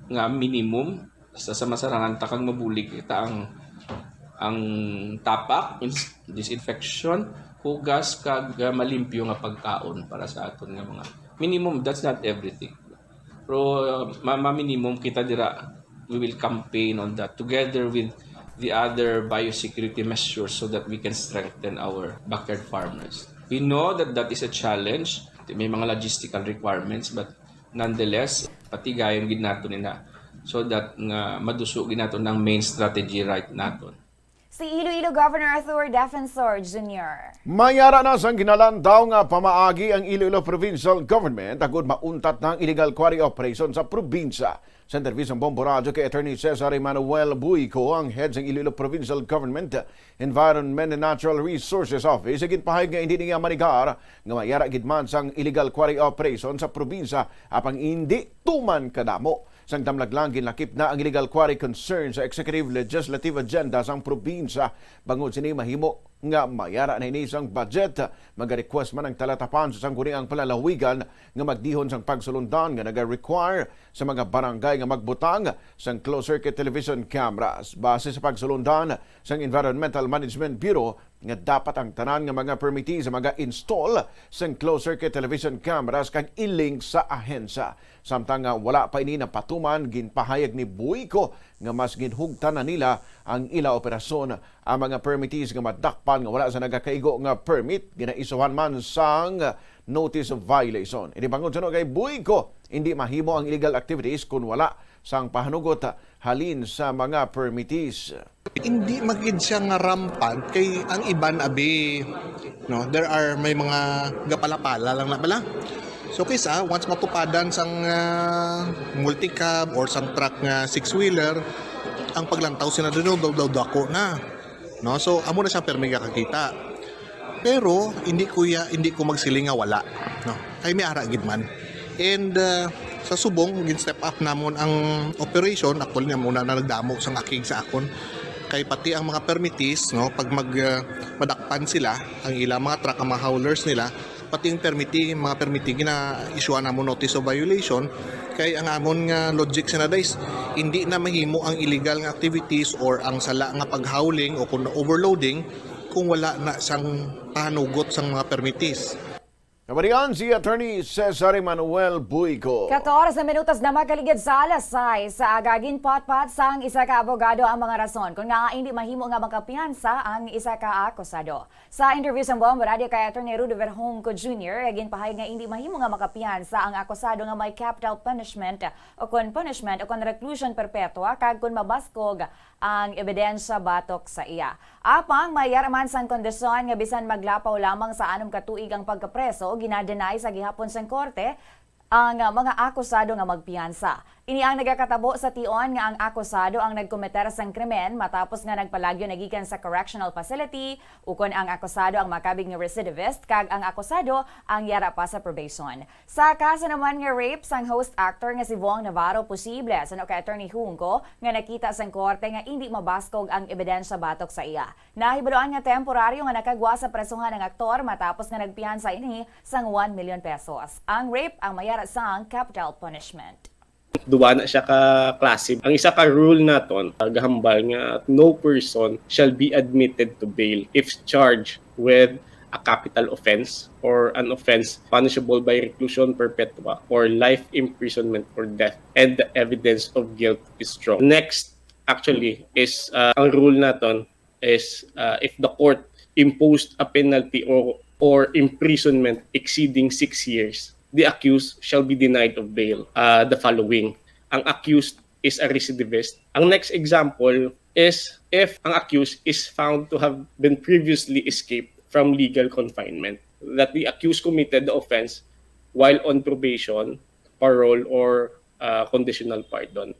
nga minimum, basta sa masarangan ta kag mabulig kita ang ang tapak, ins-, disinfection, hugas kag ah, malimpyo nga pagkaon para sa aton nga mga minimum. That's not everything. Pero uh, ma-, ma-minimum kita dira. We will campaign on that together with the other biosecurity measures so that we can strengthen our backyard farmers. We know that that is a challenge. May mga logistical requirements, but nonetheless, patigayon gid naton ina so that nga maduso gid naton ang main strategy right naton. Si Iloilo Governor Arthur Defensor Junior. May ara na sang ginalantaw nga pamaagi ang Iloilo Provincial Government agud mauntat na ang illegal quarry operation sa probinsya. Sa interview sang Bombo Radyo kay Attorney Cesar Emmanuel Buico, ang head sang Iloilo Provincial Government Environment and Natural Resources Office, ginpahayag nga hindi niya manigar nga may ara gid man sang illegal quarry operation sa probinsya, apang hindi tuman kadamo. Sang damlag lang, ginlakip na ang illegal quarry concern sa executive legislative agenda sang probinsya. Bangod sini, mahimo nga may ara na ini sang budget. Maga-request man ang talatapan sa sangguniang palalawigan nga magdihon sang pagsulundan nga naga-require sa mga barangay nga magbutang sang closed-circuit television cameras. Base sa pagsulundan sang Environmental Management Bureau, nga dapat ang tanan nga mga permittee sa mga install sang closed-circuit television cameras kag i-link sa ahensya. Samtang nga wala pa ini napatuman, ginpahayag ni Buico nga mas ginhugtan na nila ang ila operasyon. Ang mga permittees nga madakpan nga wala sa nagakaigo nga permit, ginaisuhan man sang notice of violation. Ini bangod suno kay Buico, hindi mahimo ang illegal activities kon wala sang pahanugot halin sa mga permittees. Hindi magid siya nga rampant kay ang iban abi, no, there are may mga gapalapala lang na bala. So kaysa once matupadan sang ah, multicab or sang truck nga six-wheeler, ang paglantaw sina dun daw daw dako na. No? So amo na siya permi kakakita. Pero hindi ko ya, hindi ko magsiling nga wala, no? Kay may ara gid man. And uh, sa subong gin-step up namon ang operation. Actually, na muna na nagdamo sang akig sa akon. Kay pati ang mga permittees, no, pag mag uh, madakpan sila, ang ilang mga truck, ang mga haulers nila, pati ang permittee, mga permittee gina-issue namon notice of violation. Kay ang amon nga logic sa nada is hindi na mahimo ang illegal nga activities or ang sala nga pag-hauling o kung overloading kung wala na sang panugot sang mga permittees. Kabarian si Attorney Cesar Emmanuel Buico. Katorse minutos na makaligid sa alas sais sa aga, ginpatpat sang isa ka abogado ang mga rason kung ngaa hindi mahimo nga makapiyansa ang isa ka akusado. Sa interview sang Bombo Radio kay Attorney Rudy Verhonco Junior, ginpahayag nga hindi mahimo nga makapiyansa ang akusado nga may capital punishment o kon punishment o kon reclusion perpetua kag kon mabaskog ang ebidensya batok sa iya. Apang may ara man sang kondisyon nga bisan maglapaw lamang sa anom ka tuig ang pagkapreso, gina-deny sa gihapon sang korte ang, ah, mga akusado nga magpiyansa. Ini ang nagakatabo sa tion nga ang akusado ang nagkometer sang krimen matapos nga nagpalagyo na gikan sa correctional facility, ukon ang akusado ang makabig nga recidivist kag ang akusado ang yara pa sa probation. Sa kaso naman nga rape sang host actor nga si Vong Navarro, posible, suno kay Attorney Junco, nga nakita sang korte nga indi mabaskog ang ebidensya batok sa iya. Nahibaluan nga temporaryo nga nakagwa sa presohan ang aktor matapos nga nagpiyansa ini sang one million pesos. Ang rape ang mayara sang capital punishment. Duwa na siya ka klase. Ang isa ka rule naton, ah, gahambal nga no person shall be admitted to bail if charged with a capital offense or an offense punishable by reclusion perpetua or life imprisonment or death, and the evidence of guilt is strong. Next, actually, is, uh, ang rule naton is, uh, if the court imposed a penalty or, or imprisonment exceeding six years, the accused shall be denied of bail, uh, the following. Ang accused is a recidivist. Ang next example is if ang accused is found to have been previously escaped from legal confinement, that the accused committed the offense while on probation, parole, or, uh, conditional pardon.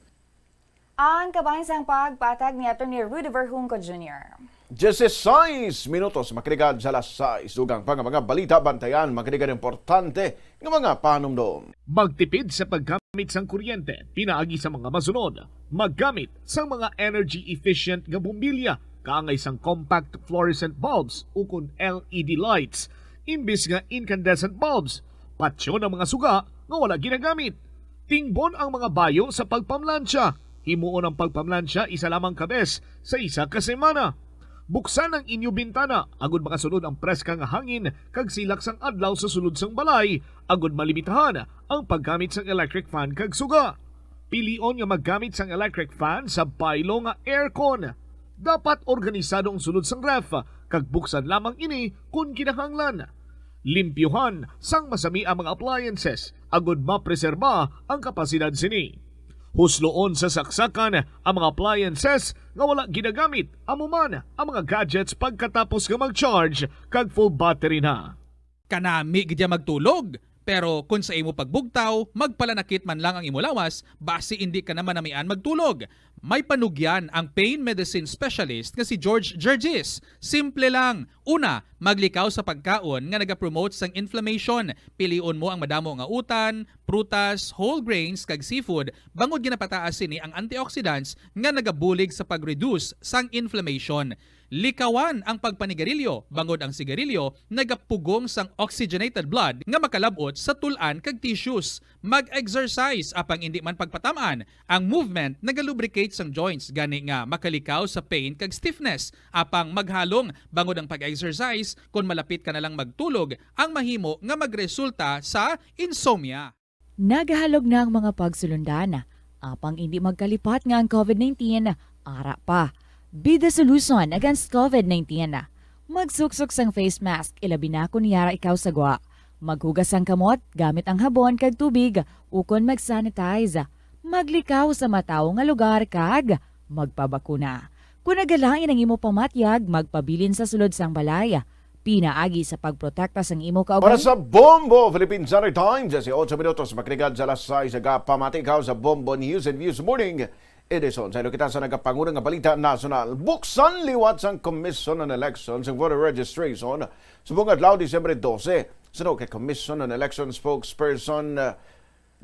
Ang kabahin sang pagpatag ni Attorney Rudy Verhunco Junior. Dieciséis minutos makalikan sa alas sais. Dugang pa nga mga balita, bantayan makalikan importante nga mga panumdom. Magtipid sa paggamit sang kuryente pinaagi sa mga masunod: maggamit sang mga energy-efficient nga bombilya kaangay sang compact fluorescent bulbs ukon L E D lights imbis nga incandescent bulbs. Patyon ang mga suga nga wala ginagamit. Tingbon ang mga bayo sa pagpamlansya. Himuon ang pagpamlansya isa lamang ka bes sa isa ka semana. Buksan ang inyo bintana agud makasulod ang preska nga hangin kag silak sang adlaw sa sulod sang balay, agud malimitahan ang paggamit sang electric fan kag suga. Pilion nga maggamit sang electric fan sa baylo nga aircon. Dapat organisado ang sulod sang ref, kag buksan lamang ini kon kinahanglan. Limpyuhan sang masami ang mga appliances agud mapreserba ang kapasidad sini. Husloon sa saksakan ang mga appliances nga wala ginagamit, amo man ang mga gadgets pagkatapos nga mag-charge kag full battery na. Kanami gid ya magtulog, pero kon sa imo pagbugtaw, magpalanakit man lang ang imo lawas, basi indi ka na manamian magtulog. May panugyan ang pain medicine specialist nga si George Gergis. Simple lang. Una, maglikaw sa pagkaon nga nagapromote sang inflammation. Pilion mo ang madamo nga utan, prutas, whole grains, kag seafood, bangod ginapataas sini ang antioxidants nga nagabulig sa pag-reduce sang inflammation. Likawan ang pagpanigarilyo, bangod ang sigarilyo nagapugong sang oxygenated blood nga makalab-ot sa tul-an kag tissues. Mag-exercise, apang indi man pagpatam-an. Ang movement nagalubricate sang joints, gani nga makalikaw sa pain kag stiffness. Apang maghalong, bangod ang pag-exercise, kon malapit ka na lang magtulog, ang mahimo nga magresulta sa insomnia. Nagahalog na ang mga pagsulundan, apang indi magkalipat nga ang COVID nineteen ara pa. Be the solution against COVID nineteen. Magsuksok sang face mask, ilabi na kon yara ikaw sa gwa. Maghugas sang kamot gamit ang habon kag tubig ukon mag-sanitize. Maglikaw sa matawo nga lugar kag magpabakuna. Kon nagalain ang imo pamatyag, magpabilin sa sulod sang balay. Pinaagi sa pagprotekta sang imo kaugalingon. Para sa Bombo Philippine Standard Time, diyesyocho minutos makalikan sa alas sais, nagapamati ikaw sa Bombo News and Views Morning Edition. Sa ilo kita sa nagapanguna nga balita nasyonal. Buksan liwat sang Commission on Elections ang voter registration subong adlaw, Disyembre dose. Suno kay Commission on Election spokesperson, uh,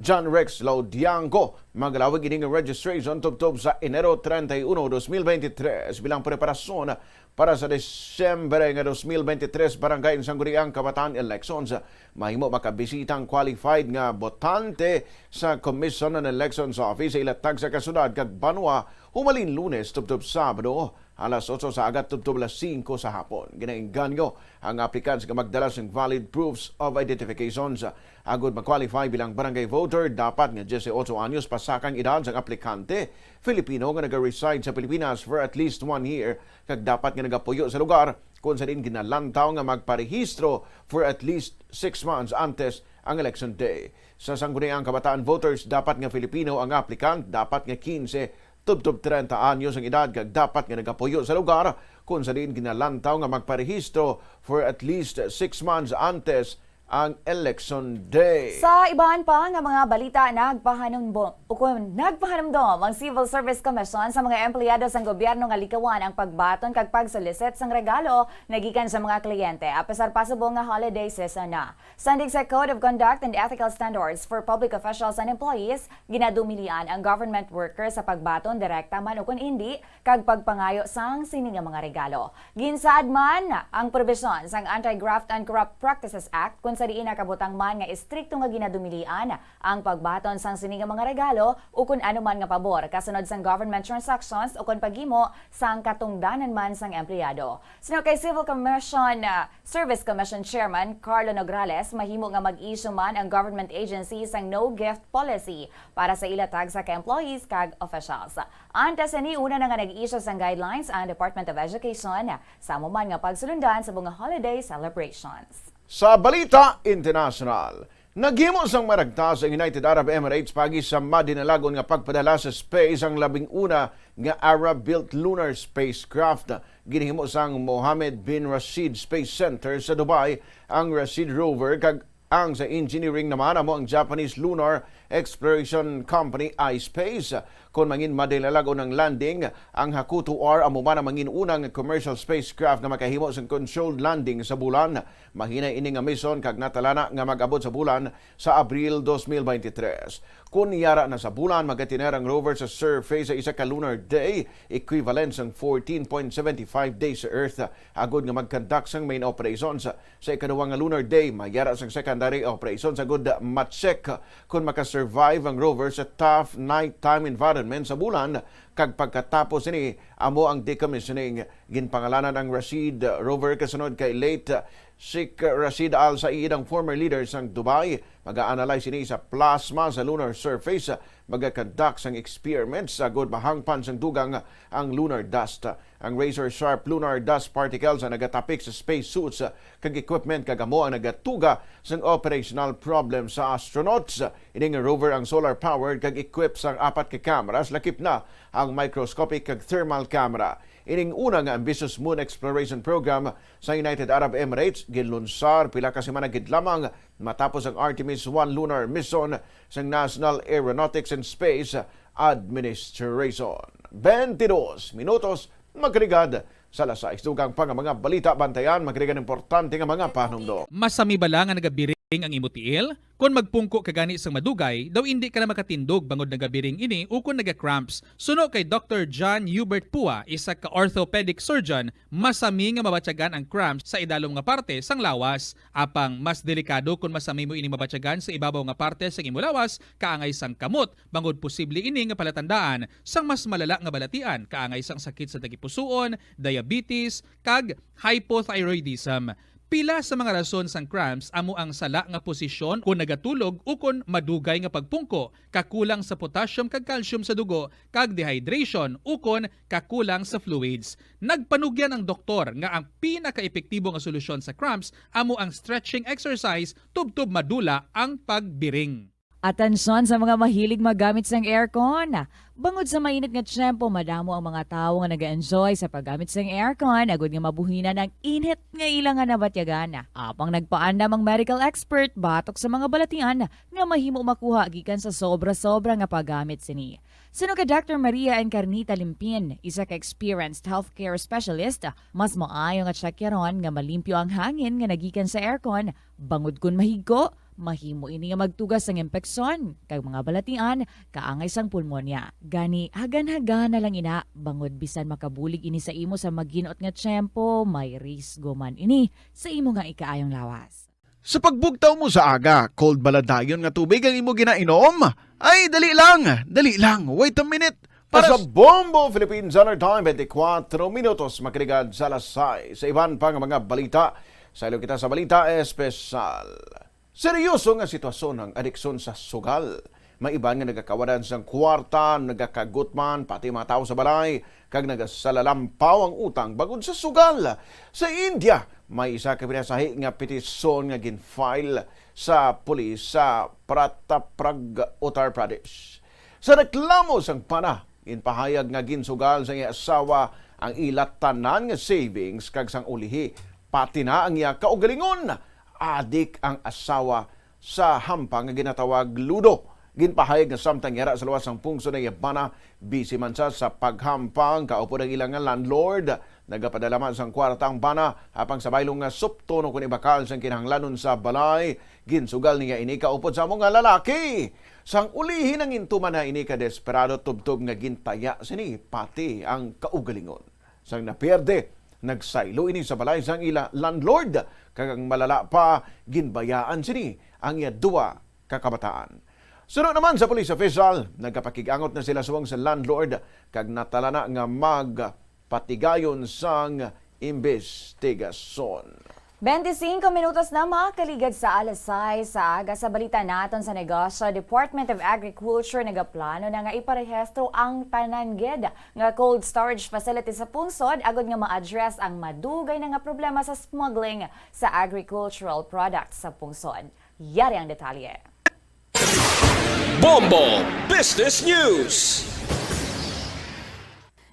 John Rex Laudianco, magalawig ini nga registration tubtob sa Enero treinta y uno, dos mil veintitrés, bilang preparasyon para sa Disyembre nga dos mil veintitrés Barangay Sangguniang Kabataan Elections. Mahimo makabisita ang qualified nga botante sa Commission on Elections Office sa ila tagsa ka syudad kag banwa humalin Lunes tubtob Sabado, alas otso sa aga tubtob alas singko sa hapon. Ginainganyo ang applicants nga magdala sing valid proofs of identifications. Agud ma-qualify bilang barangay voter, dapat nga diyesyocho anyos pasaka ang edad sang aplikante, Filipino nga naga-reside sa Pilipinas for at least one year, kag dapat nga nagapuyo sa lugar kon sa diin ginalantaw nga magparehistro for at least six months antes ang election day. Sa Sangguniang Kabataan voters, dapat nga Filipino ang applicant, dapat nga kinse tubtob treinta anyos ang edad, kag dapat nga nagapuyo sa lugar kon sa diin ginalantaw nga magparehistro for at least six months antes ang Election Day. Sa iban pa nga mga balita, nagpahanumbo-, ukon, nagpahanumdom ang Civil Service Commission sa mga empleyado sang gobyerno nga likawan ang pagbaton kag pagsolicit sang regalo nagikan sa mga kliyente, apesar pa subong nga holiday season na. Sandig sa Code of Conduct and Ethical Standards for Public Officials and Employees, ginadumilian ang government worker sa pagbaton direkta man o kon indi kag pagpangayo sang sini nga mga regalo. Ginsaad man ang probisyon sang Anti-Graft and Corrupt Practices Act, kun sa diin nakabutang man nga istrikto nga ginadumilian ang pagbaton sang sini nga mga regalo o kun ano man nga pabor kasunod sang government transactions o kon paghimo sang katungdanan man sang empleyado. Suno kay Civil Commission, ah, Service Commission Chairman Carlo Nograles, mahimo nga mag-issue man ang government agency sang no-gift policy para sa ila tagsa ka employees kag officials. Antes sini, una na nga nag-issue sang guidelines ang Department of Education sa amo man nga pagsulundan sa mga holiday celebrations. Sa balita international, naghimo sang maragtas ang United Arab Emirates paagi sa madinalagon nga pagpadala sa space ang labing una nga Arab-built lunar spacecraft. Ginhimo sang Mohammed bin Rashid Space Center sa Dubai ang Rashid rover, kag ang sa engineering naman amo ang Japanese Lunar Exploration Company, iSpace. Kon mangin madinalagon ang landing, ang Hakuto R amo man ang mangin-una nga commercial spacecraft nga makahimo sang controlled landing sa bulan. Mahinay ini nga mission kag natalana nga mag-abot sa bulan sa Abril dos mil beintitrés. Kon yara na sa bulan, magatiner ang rover sa surface sa isa ka lunar day, equivalent sang fourteen point seventy five days sa Earth, agod nga mag-conduct sang main operations. Sa ikaduha nga lunar day, magyara sang secondary operations agud ma-check kon makasurvive ang rover sa tough nighttime environment sa bulan, kag pagkatapos sini, amo ang decommissioning. Ginpangalanan ang Rashid rover kasunod kay late Sheikh Rashid Al Saeed, ang former leader sang Dubai. Mag-a-analyze sini sa plasma sa lunar surface, mag-conduct sang experiments agud mahangpan sang dugang ang lunar dust. Ang razor sharp lunar dust particles ang nagatapik sa space suits kag equipment, kag amo ang nagatuga sang operational problem sa astronauts. Ini nga rover ang solar powered kag equipped sang apat ka cameras, lakip na ang microscopic kag thermal camera. Ining una nga ambitious moon exploration program sa United Arab Emirates ginlunsar pila ka semana gid lamang matapos ang Artemis one lunar mission sang National Aeronautics and Space Administration. Twenty-dos minutos makarigad sa alas sais. Dugang pa nga mga balita, bantayan, makarigad importante nga mga panumdom. Masami bala nga nagabiring ang imo tiil? Kon magpungko ka gani sang madugay, daw indi ka na makatindog bangod nagabiring ini ukon naga-cramps. Suno kay Doktor John Hubert Pua, isa ka orthopedic surgeon, masami nga mabatyagan ang cramps sa idalom nga parte sang lawas. Apang mas delikado kon masami mo ini mabatyagan sa ibabaw nga parte sang imo lawas, kaangay sang kamot, bangod posible ini nga palatandaan sang mas malala nga balatian, kaangay sang sakit sa tagipusoon, diabetes, kag hypothyroidism. Pila sa mga rason sang cramps amo ang sala nga posisyon kon nagatulog ukon madugay nga pagpungko, kakulang sa potassium kag calcium sa dugo, kag dehydration ukon kakulang sa fluids. Nagpanugyan ang doktor nga ang pinakaepektibo nga solusyon sa cramps amo ang stretching exercise tubtob madula ang pagbiring. Atensyon sa mga mahilig maggamit sang aircon. Bangod sa mainit nga tiyempo, madamo ang mga tawo nga nag-enjoy sa paggamit sang aircon agud nga mabuhinan ang init nga ila nga nabatyagan. Apang nagpaandam ang medical expert batok sa mga balatian nga mahimo makuha gikan sa sobra-sobra nga paggamit sini. Suno kay Doktor Maria Encarnita Limpin, isa ka experienced healthcare specialist, mas maayo nga tsakyaron nga malimpyo ang hangin nga nagikan sa aircon, bangod kon mahigko, mahimo ini nga magtuga sang impeksyon kag mga balatian kaangay sang pulmonya. Gani, hagan-hagan na lang ina, bangod bisan makabulig ini sa imo sa maginot nga tiyempo, may risgo man ini sa imo nga ikaayong lawas. Sa pagbugtaw mo sa aga, cold bala dayon nga tubig ang imo ginainom? Ay, dali lang, dali lang, wait a minute. Para sa Bombo Philippines Standard Time, twenty-four minutos makarigad sa alas sais. Sa iban pa nga mga balita, saylo kita sa balita espesyal. Seryoso nga sitwasyon ang adiksyon sa sugal. May iban nga nagakawadan sang kwarta, nagakagutman, pati mga tawo sa balay, kag nagasalalampa ang utang bangod sa sugal. Sa India, may isa ka pinasahi nga petisyon nga gin-file sa pulis sa Prataprag, Uttar Pradesh. Sa reklamo sang bana, ginpahayag nga ginsugal sa iya asawa ang ila tanan nga savings kag sang ulihi, pati na ang iya kaugalingon. adik ang asawa sa hampang nga ginatawag ludo. Ginpahayag nga samtang yara sa luwas sang pungsod nga iya bana, busy man sa, sa paghampang, kaupod ang ila nga landlord. Nagapadala man sang kwarta ang bana, apang sa baylo nga supton o kon ibakal sang kinahanglanon sa balay, ginsugal niya ini kaupod sa amo nga lalaki. Sang ulihi, nangintuman na ini ka desperado tubtob nga gintaya sini pati ang kaugalingon. Sang napierde, nagsaylo ini sa balay sang ila landlord, kag ang malala pa, ginbayaan sini ang iya duwa ka kabataan. Suno naman sa police official, nagapakig-angot na sila subong sa landlord kag natalana nga magpatigayon sang imbestigasyon. Twenty-five minutos na makaligad sa alas sais sa aga. Sa balita naton sa negosyo, Department of Agriculture nagaplano na nga iparehistro ang tanan gid nga cold storage facility sa pungsod agod nga ma-address ang madugay na nga problema sa smuggling sa agricultural products sa pungsod. Yari ang detalye. Bombo Business News.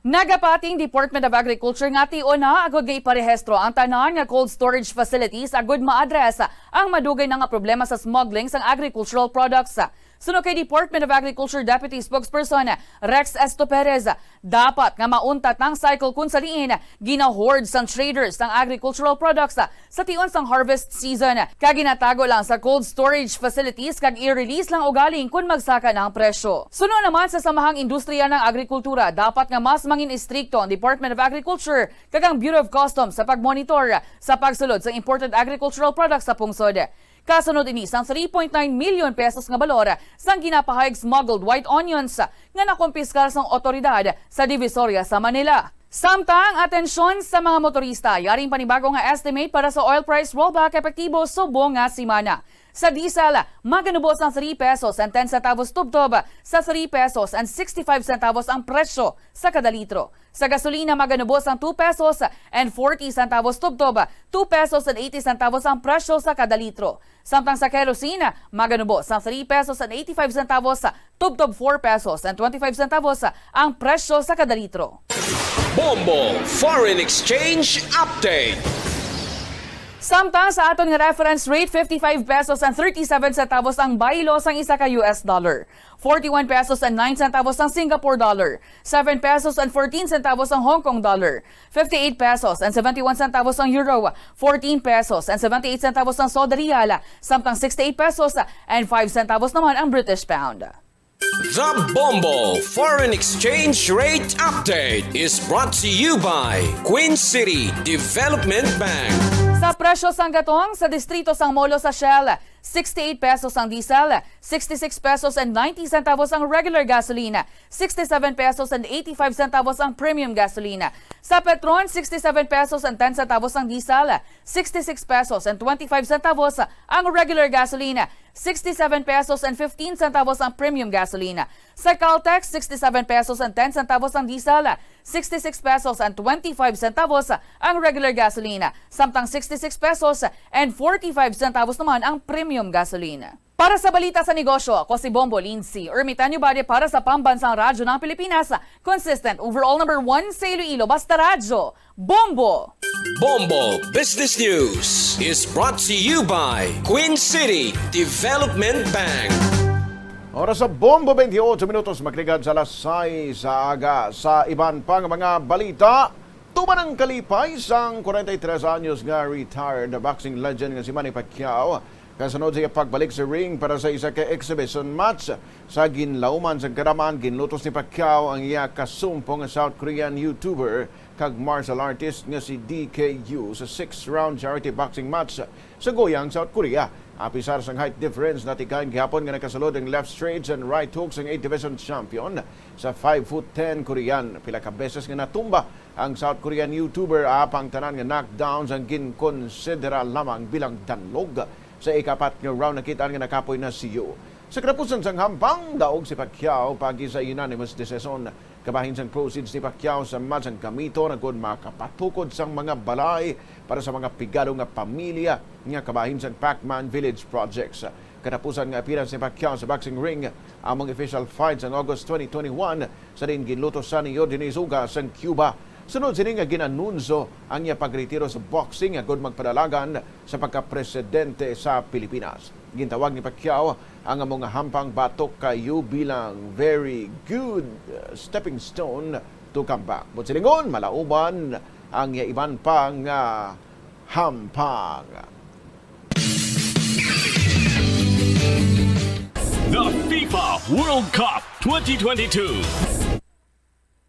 Nagapati ang Department of Agriculture nga tion na agod nga iparehistro ang tanan nga cold storage facilities agud ma-address ang madugay na nga problema sa smuggling sang agricultural products. Suno kay Department of Agriculture Deputy Spokesperson Rex Esto Perez, dapat nga mauntat ang cycle kun sa diin gina-hoard sang traders ang agricultural products sa tion sang harvest season, kag ginatago lang sa cold storage facilities kag i-release lang ugaling kon magsaka na ang presyo. Suno naman sa Samahang Industriya ng Agrikultura, dapat nga mas mangin-istrikto ang Department of Agriculture kag ang Bureau of Customs sa pagmonitor sa pagsulod sang imported agricultural products sa pungsod. Kasunod ini sang three point nine million pesos nga balor sang ginapahayag smuggled white onions nga nakumpiskar sang otoridad sa Divisoria sa Manila. Samtang, atensyon sa mga motorista, yaring panibago nga estimate para sa oil price rollback epektibo subong nga semana. Sa diesel, maganubo sang three pesos and ten centavos tubtob sa three pesos and sixty-five centavos ang presyo sa kada litro. Sa gasolina, maganubo sang two pesos and forty centavos tubtob two pesos and eighty centavos ang presyo sa kada litro. Samtang sa kerosene, maganubo sang three pesos and eighty-five centavos tubtob four pesos and twenty-five centavos ang presyo sa kada litro. Bombo Foreign Exchange Update. Samtang sa aton nga reference rate, fifty-five pesos and thirty-seven centavos ang baylo sang isa ka U S dollar, forty-one pesos and nine centavos ang Singapore dollar, seven pesos and fourteen centavos ang Hong Kong dollar, fifty-eight pesos and seventy-one centavos ang euro, fourteen pesos and seventy-eight centavos ang Saudi riyal, samtang sixty-eight pesos and five centavos naman ang British pound. The Bombo Foreign Exchange Rate Update is brought to you by Queen City Development Bank. Sa presyo sang gatong sa distrito sang Molo sa Shell, sixty-eight pesos ang diesel, sixty-six pesos and ninety centavos ang regular gasoline, sixty-seven pesos and eighty-five centavos ang premium gasoline. Sa Petron, sixty-seven pesos and ten centavos ang diesel, sixty-six pesos and twenty-five centavos ang regular gasoline, sixty-seven pesos and fifteen centavos ang premium gasoline. Sa Caltex, sixty-seven pesos and ten centavos ang diesel, sixty-six pesos and twenty-five centavos ang regular gasoline, samtang sixty-six pesos and forty-five centavos naman ang premium gasoline. Para sa balita sa negosyo, ako si Bombo Lindsay Ermitanio Bade para sa Pambansang Radyo ng Pilipinas, consistent overall number one sa Iloilo, basta radyo. Bombo! Bombo Business News is brought to you by Queen City Development Bank. Oras sa Bombo, twenty-eight minutos, makligad sa alas sais sa aga. Sa iban pang mga balita, tuman ang kalipay sang forty-three anyos nga retired boxing legend nga si Manny Pacquiao, kasunod sa iya pagbalik sa ring para sa isa ka exhibition match. Sa ginlauman sang kadam-an, ginlutos ni Pacquiao ang iya kasumpong nga South Korean YouTuber kag martial artist nga si D K U sa six-round charity boxing match sa Goyang, South Korea. Apisar sang height difference, natikayan gihapon nga nakasulod ang left straights and right hooks sang eighth division champion sa five foot ten Korean. Pila ka beses nga natumba ang South Korean YouTuber, apang tanan nga knockdowns ang ginkonsidera lamang bilang danlog. Sa ikapat nga round, nakit-an nga nakapoy na si Yu. Sa katapusan sang hampang, daog si Pacquiao paagi sa unanimous decision. Kabahin sang proceeds ni Pacquiao sa match ang gamiton agud makapatukod sang mga balay para sa mga pigado nga pamilya nga kabahin sang Pacman Village Projects. Katapusan nga appearance ni Pacquiao sa boxing ring, among official fight sang August twenty twenty-one, sa diin ginlutosan ni Yordenis Ugas sang Cuba Sunod sini nga gin-anunsyo ang iya pagretiro sa boxing agud magpadalagan sa pagkapresidente sa Pilipinas. Gintawag ni Pacquiao ang amo nga hampang batok kayo bilang very good, uh, stepping stone to come back. Buot silingon, malauman ang iya iban pa nga hampang. The FIFA World Cup twenty twenty-two.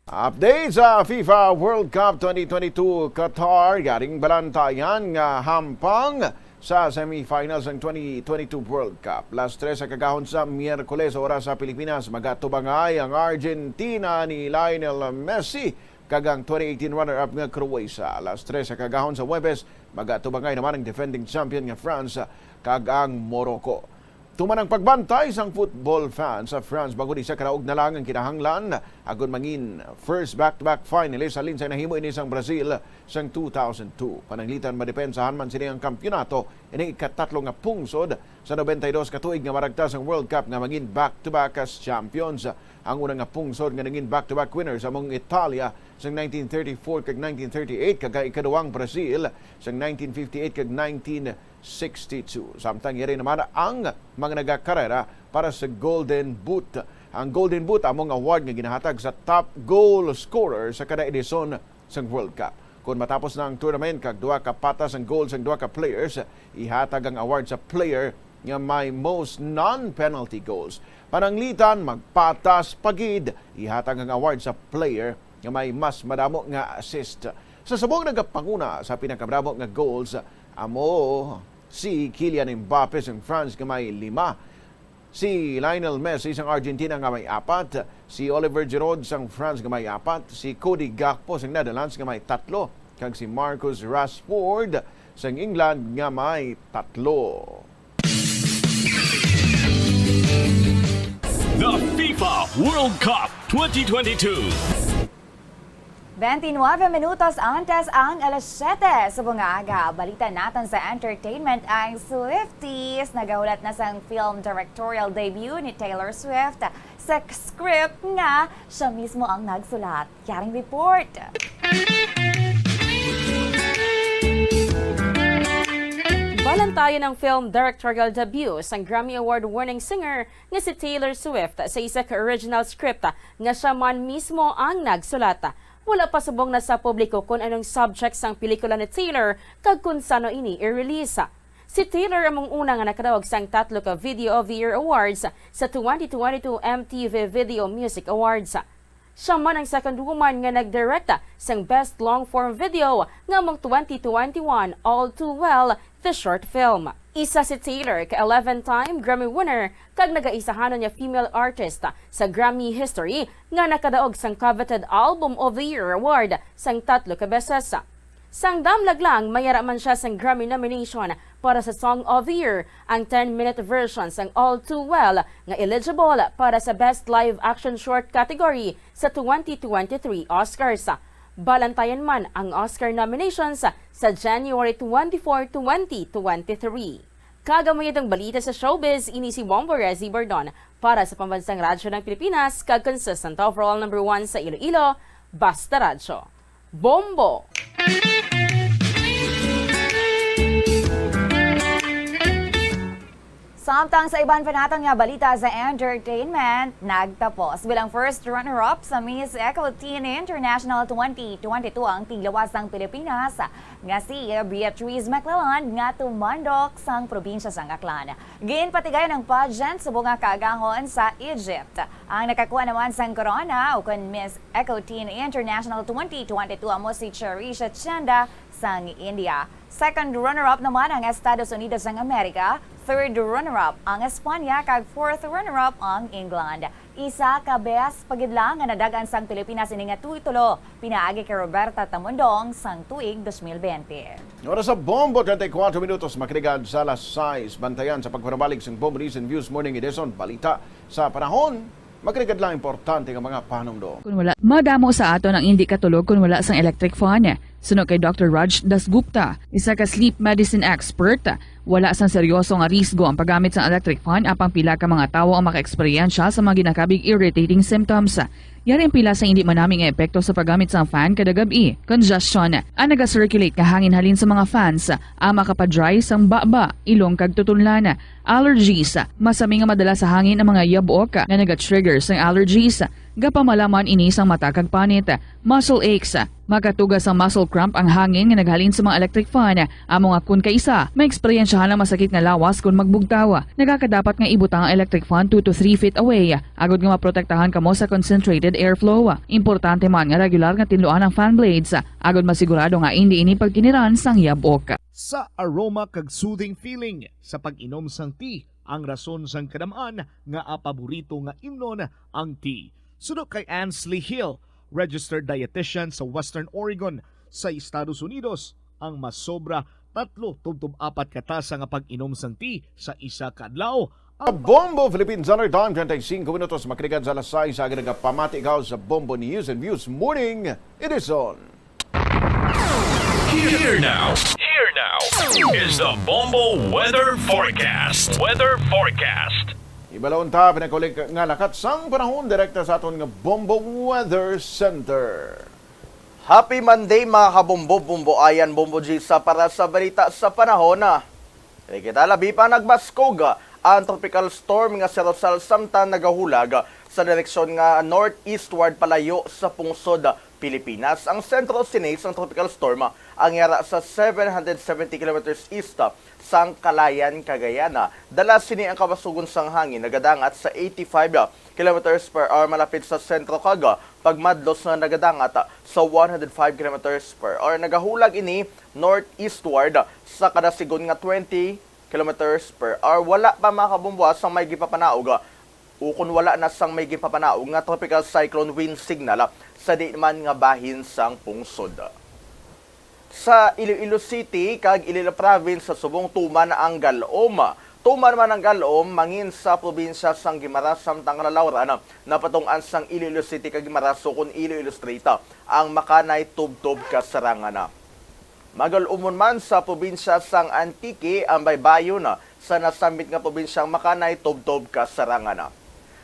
Update sa FIFA World Cup twenty twenty-two Qatar, garing balantayan nga hampang sa semifinals ng twenty twenty-two World Cup. Las tres sa kagahon sa Miyerkules, oras sa Pilipinas, magatubangay ang Argentina ni Lionel Messi kag ang twenty eighteen runner-up nga Croatia. Las tres sa kagahon sa Huwebes, magatubangay naman ang defending champion nga France kag ang Morocco. Tuman ang pagbantay sang football fans sa France, bangod isa ka daog na lang ang kinahanglan agud mangin first back-to-back finalist, halin sa nahimo ini sang Brazil sang two thousand two. Pananglitan, madepensahan man sini ang kampiyonato ining ikatatlo nga pungsod sa nobenta y dos ka tuig nga maragta sang World Cup nga mangin back-to-back as champions. Ang una nga pungsod nga nangin back-to-back winners among Italia sang nineteen thirty-four kag nineteen thirty-eight, kag ang ikaduwang Brazil sang nineteen fifty-eight kag nineteen sixty-two. Samtang yari naman ang mga nagakarera para sa Golden Boot. Ang Golden Boot amo ang award nga ginahatag sa top goal scorer sa kada edisyon sang World Cup. Kung matapos na ang tournament kag duha ka patas ang goal sang duha ka players, ihatag ang award sa player nga may most non-penalty goals. Pananglitan, magpatas pa gid, ihatag ang award sa player nga may mas madamo nga assist. Sa subong, nagapanguna sa pinakamadamo nga goals amo si Kylian Mbappe sang France nga may lima, si Lionel Messi sang Argentina nga may apat, si Oliver Giroud sang France nga may apat, si Cody Gakpo sang Netherlands nga may tatlo, kag si Marcus Rashford sang England nga may tatlo. The FIFA World Cup twenty twenty-two. Twenty-nueve minutos antes ang alas siyete sa bunga aga. Balita naton sa entertainment, ang Swifties nagahulat na sang film directorial debut ni Taylor Swift sa script nga siya mismo ang nagsulat. Yaring report. Balantayan ang film directorial debut sang Grammy Award-winning singer nga si Taylor Swift sa isa ka original script nga siya man mismo ang nagsulat. Wala pa subong na sa publiko kon anong subject sang pelikula ni Taylor kag kon sano ini i-release. Si Taylor among una nga nakadaog sang tatlo ka Video of the Year Awards sa twenty twenty-two M T V Video Music Awards. Siya man ang second woman nga nagdirekta sang Best Long Form Video nga among twenty twenty-one All Too Well, the short film. Isa si Taylor ka eleven-time Grammy winner kag nagaisahanon nga female artist sa Grammy history nga nakadaog sang coveted Album of the Year Award sang tatlo ka beses. Sang damlag lang, may ara man siya sang Grammy nomination para sa Song of the Year, ang ten-minute version sang All Too Well nga eligible para sa Best Live Action Short category sa twenty twenty-three Oscars. Balantayan man ang Oscar nominations sa January twenty-four, twenty twenty-three. Kag amo ang balita sa showbiz, ini si Wombo Rezi Bordon para sa Pambansang Radyo ng Pilipinas kag consistent overall number one sa Iloilo, Basta Radyo. Bombo! Samtang sa iban pa naton nga balita sa entertainment, nagtapos bilang first runner-up sa Miss Eco Teen International twenty twenty-two ang tiglawas sang Pilipinas nga si Beatriz McClelland nga tumandok sang probinsya sang Aklan. Ginpatigayon ang pageant subong nga kaagahon sa Egypt. Ang nakakuha naman sang korona ukon Miss Eco Teen International twenty twenty-two amo si Cherisha Chanda sang India. Second runner-up naman ang Estados Unidos sang Amerika, third runner-up ang Espanya, kag fourth runner-up ang England. Isa ka bes pa gid lang nga nadag-an sang Pilipinas ini nga titulo pinaagi kay Roberta Tamundong sang tuig dos mil bente. Oras sa Bombo, treinta y cuatro minutos, makiligad sa alas sais. Bantayan sa pagpanabalik sang Bombo News and Views Morning Edition, balita sa panahon. Makiligad lang importante nga mga panumdom. Kun wala, madamo sa aton ang indi katulog kun wala sang electric fan. Suno kay Doctor Raj Dasgupta, isa ka sleep medicine expert, Wala sang seryoso nga risgo ang paggamit sang electric fan, apang pila ka mga tawo ang makaeksperyensya sa mga ginakabig irritating symptoms. Yari ang pila sa indi manami nga epekto sa paggamit sang fan kada gab-i. Congestion. Ang naga-circulate nga hangin halin sa mga fans ang makapa-dry sang baba, ilong kag tutunlan. Allergies. Masami nga madala sa hangin ang mga yab-ok nga naga-trigger sang allergies. Gapamalaman ini sang mata kag panit. Muscle aches. Makatuga sang muscle cramp ang hangin nga naghalin sa mga electric fan. Amo nga kun kaisa, maeksperiensyahan ang masakit nga lawas kun magbugtaw. Nagakadapat nga ibutang ang electric fan two to three feet away, agod nga maprotektahan kamo sa concentrated airflow. Importante man nga regular nga tinluan ang fan blades, agod masigurado nga indi ini pagkiniran sang yab-ok. Sa aroma kag soothing feeling sa pag-inom sang tea ang rason sang kadam-an nga paborito nga imnon ang tea. Suno kay Ansley Hill, registered dietitian sa Western Oregon sa Estados Unidos, ang masobra tatlo tubtob apat ka tasa nga pag-inom sang tea sa isa ka adlaw. Ang Bombo Philippine Standard Time, treinta y cinco minutos, makalikan sa alas sais, sa aga nagapamati ikaw sa Bombo News and Views Morning Edition. Here now. Here now is the Bombo Weather Forecast. Weather Forecast. Ibalon ta, pinakauling nga lakat sang panahon direkta sa aton nga Bombo Weather Center. Happy Monday, mga kabombo, bombo ayan, bombo G sa para sa balita sa panahon. Diri kita labi pa nagbaskog ang tropical storm nga si Rosal, samtang nagahulag sa direksyon nga northeastward palayo sa pungsod Pilipinas. Ang sentro sini sang tropical storm ang yara sa seven hundred seventy kilometers east sang Calayan, Cagayan. Dala sini ang kabasugon sang hangin nagadangat sa eighty-five kilometers per hour malapit sa sentro kag pagmadlos nga nagadangat sa one hundred five kilometers per hour. Nagahulag ini northeastward sa kada sigon nga twenty kilometers per hour. Wala pa makabumbuas sang may gipapanaog ukon wala na sang may gipapanaog nga tropical cyclone wind signal sa di man nga bahin sang pungsod. Sa Iloilo City kag Iloilo Province sa subong tuman ang galom. Tuman man ang galom mangin sa probinsya sang Guimaras, samtang lalawran napatung-an sang Iloilo City kag Guimaras ukon Iloilo Strait ang Makanay tubtob Kasarangan. Magal-umon man sa probinsya sang Antique ang baybayon sa nasambit nga probinsyang Makanay tubtob Kasarangan.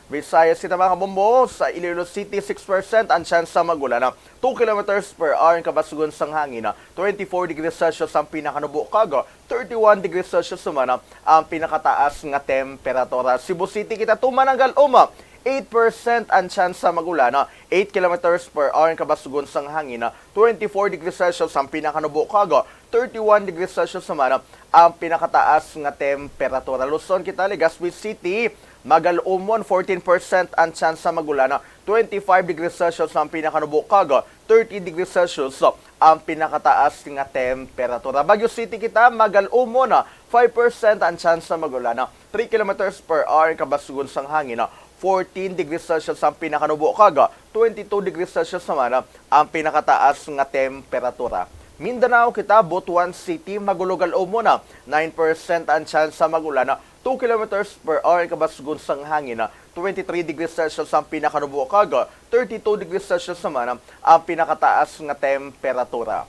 Visayas kita, mga kabombo, sa Iloilo City, six percent ang tsansa mag-ulan, two kilometers per hour ang kabasugon sang hangin, twenty-four degrees Celsius ang pinakanubo kag thirty-one degrees Celsius naman ang pinakataas nga temperatura. Cebu City kita, tuman ang galom, eight percent ang tsansa mag-ulan, eight kilometers per hour ang kabasugon sang hangin, twenty-four degrees Celsius ang pinakanubo kag thirty-one degrees Celsius naman ang pinakataas nga temperatura. Luzon kita, Legazpi City, magal-umon, fourteen percent ang tsansa mag-ulan, twenty-five degrees Celsius ang pinakanubo kag thirty degrees Celsius ang pinakataas nga temperatura. Baguio City kita, magal-umon, five percent ang tsansa mag-ulan, three kilometers per hour ang kabasugon sang hangin, fourteen degrees Celsius ang pinakanubo kag twenty-two degrees Celsius naman ang pinakataas nga temperatura. Mindanao kita, Butuan City, magulogal-umon, nine percent ang tsansa mag-ulan, two kilometers per hour ang kabasugon sang hangin, twenty-three degrees Celsius ang pinakanubo kag thirty-two degrees Celsius naman ang pinakataas nga temperatura.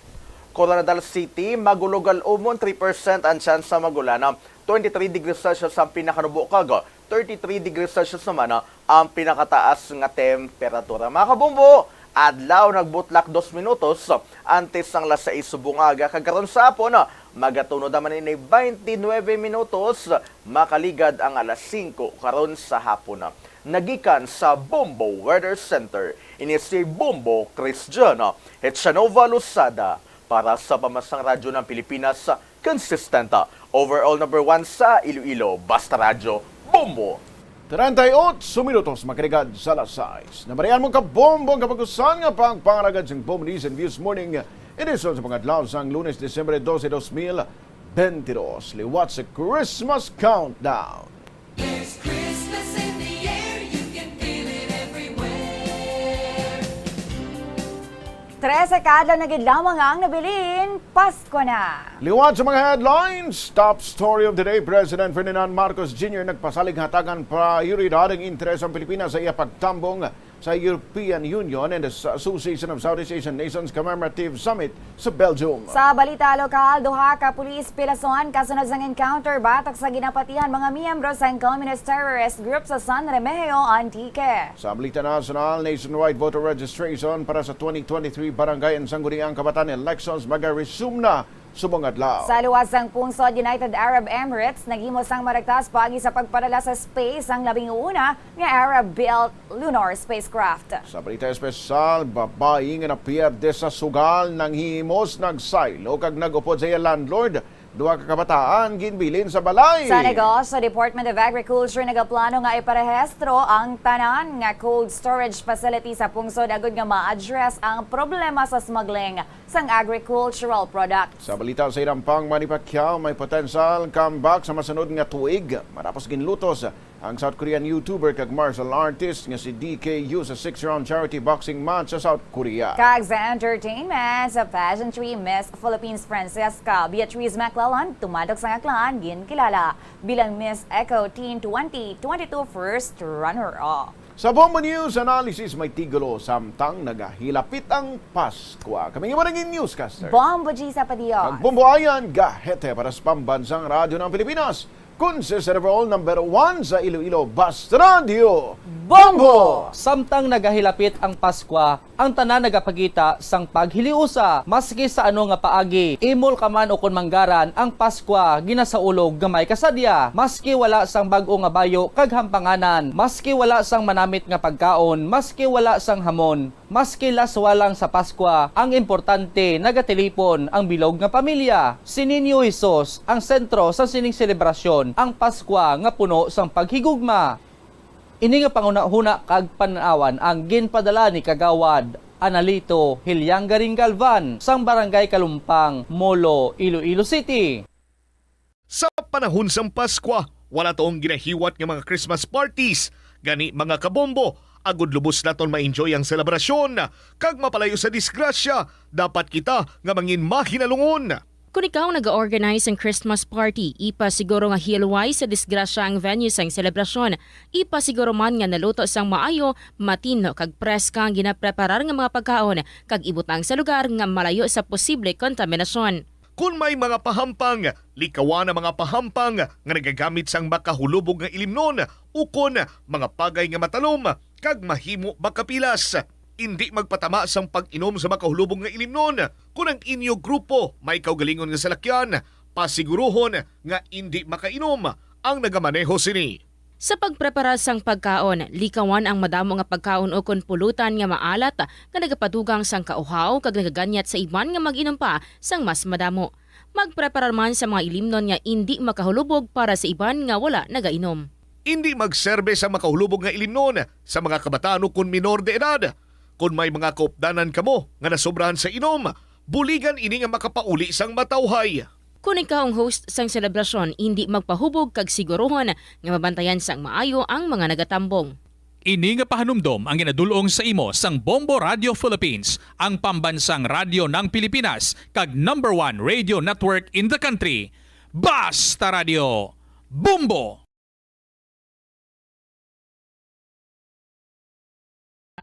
Koronadal City, magulogal-umon, three percent ang tsansa mag-ulan, twenty-three degrees Celsius ang pinakanubo kag thirty-three degrees Celsius naman ang pinakataas nga temperatura. Mga kabombo, adlaw nagbutlak dos minutos antes sang alas sais subong aga, kag karon sa hapon, magatunod naman ini twenty-nueve minutos, makaligad ang alas singko karon sa hapon. Nagikan sa Bombo Weather Center, ini si Bombo Christian Echanova Losada para sa Pambansang Radyo ng Pilipinas, consistent, overall number one sa Iloilo, Basta Radyo, Bombo. Treinta y ocho minutos, makaligad sa alas sais. Namarian mo ka bombo ang kapag-usan nga pagpangaragad sang Bombo News and Views Morning Edition sa pangadlaw sang Lunes, Disyembre dose, dos mil bentidós. Liwat sa Christmas Countdown. There's Christmas in the air, you can feel it everywhere. Trese ka adlaw na gid lamang ang nabilin, Pasko na. Liwat sa mga headlines, top story of the day, President Ferdinand Marcos Junior nagpasalig hatagan prioridad ang interes ang Pilipinas sa iya pagtambong sa European Union and the Association of Southeast Asian Nations Commemorative Summit sa Belgium. Sa balita lokal, duha ka pulis pilason kasunod sang encounter batok sa ginapatihan mga miyembro sang communist terrorist group sa San Remigio, Antique. Sa balita nasyonal, nationwide voter registration para sa twenty twenty-three Barangay and Sangguniang Kabataan elections magaresume na subong adlaw. Sa luwas sang pungsod, United Arab Emirates naghimo sang maragtas paagi sa pagpadala sa space sang labing una nga Arab-built lunar spacecraft. Sa balita espesyal, babayi nga napierde sa sugal, nanghihimos, nagsaylo kag nag-upod sa iya landlord. Duha ka kabataan ginbilin sa balay. Sa Negosyo, Department of Agriculture nagaplano nga iparehistro ang tanan nga cold storage facility sa pungsod agud nga ma-address ang problema sa smuggling sang agricultural product. Sa balita sa Irampang, Manny Pacquiao may potential comeback sa masunod nga tuig matapos ginlutos ang South Korean YouTuber kag martial artist nga si D K U sa six-round charity boxing match sa South Korea. Kag sa entertainment, sa pageantry, Miss Philippines Francesca Beatriz McClellan tumadok sa ngaklan ginkilala bilang Miss Eco Teen twenty twenty-two first runner-up. Sa Bombo News Analysis may titulo, Samtang Nagahilapit ang Paskwa. Kami ang mga naging newscaster. Bombo G sa Padilla. Kag Bombo Ayan Gahete para sa Pambansang Radyo ng Pilipinas. Consistent of all, number one sa Iloilo, Basta Radyo. Bombo! Samtang nagahilapit ang Paskwa, ang tanan nagapakita sang paghiliusa. Maski sa ano nga paagi, imol ka man ukon manggaran, ang Paskwa ginasaulog nga may kasadya. Maski wala sang bag-o nga bayo kag hampanganan, maski wala sang manamit nga pagkaon, maski wala sang hamon, maski laswa lang sa Paskwa, ang importante nagatilipon ang bilog nga pamilya. Si Niño Jesus ang sentro sa sining selebrasyon, ang Paskwa nga puno sang paghigugma. Ini nga panghunahuna kag panan-awan ang ginpadala ni Kagawad Analito Hiliangaring Galvan sang Barangay Kalumpang, Molo, Iloilo City. Sa panahon sang Paskwa, wala taong ginahiwat nga mga Christmas parties. Gani, mga kabombo, agud lubos naton ma-enjoy ang selebrasyon kag mapalayo sa disgrasya, dapat kita nga mangin mahinalungon. Kon ikaw naga-organize sang Christmas party, ipasiguro nga hiluway sa disgrasya ang venue sang selebrasyon. Ipasiguro man nga naluto sang maayo, matinlo kag preska ang ginapreparar nga mga pagkaon, kag ibutang sa lugar nga malayo sa posible kontaminasyon. Kon may mga pahampang, likawan ang mga pahampang nga nagagamit sang makahulubog nga ilimnon ukon mga pagay nga matalom kag mahimo makapilas. Indi magpatama sang pag-inom sa makahulubog nga ilimnon kon ang inyo grupo may kaugalingon nga salakyan. Pasiguruhon nga indi makainom ang nagamaneho sini. Sa pagpreparar sang pagkaon, likawan ang madamo nga pagkaon ukon pulutan nga maalat, nga nagapadugang sang kauhaw kag nagaganyat sa iban nga mag-inom pa sang mas madamo. Magpreparar man sa mga ilimnon nga indi makahulubog para sa iban nga wala nagainom. Indi magserbe sa makahulubog nga ilimnon sa mga kabataan ukon minor de edad. Kon may mga kaupdanan kamo nga nasobrahan sa inom, buligan ini nga makapauli sang matawhay. Kon ikaw ang host sang selebrasyon, indi magpahubog kag siguruhon nga mabantayan sang maayo ang mga nagatambong. Ini nga pahanumdom ang ginadul-ong sa imo sang Bombo Radio Philippines, ang pambansang radyo ng Pilipinas, kag number one radio network in the country. Basta Radio Bombo!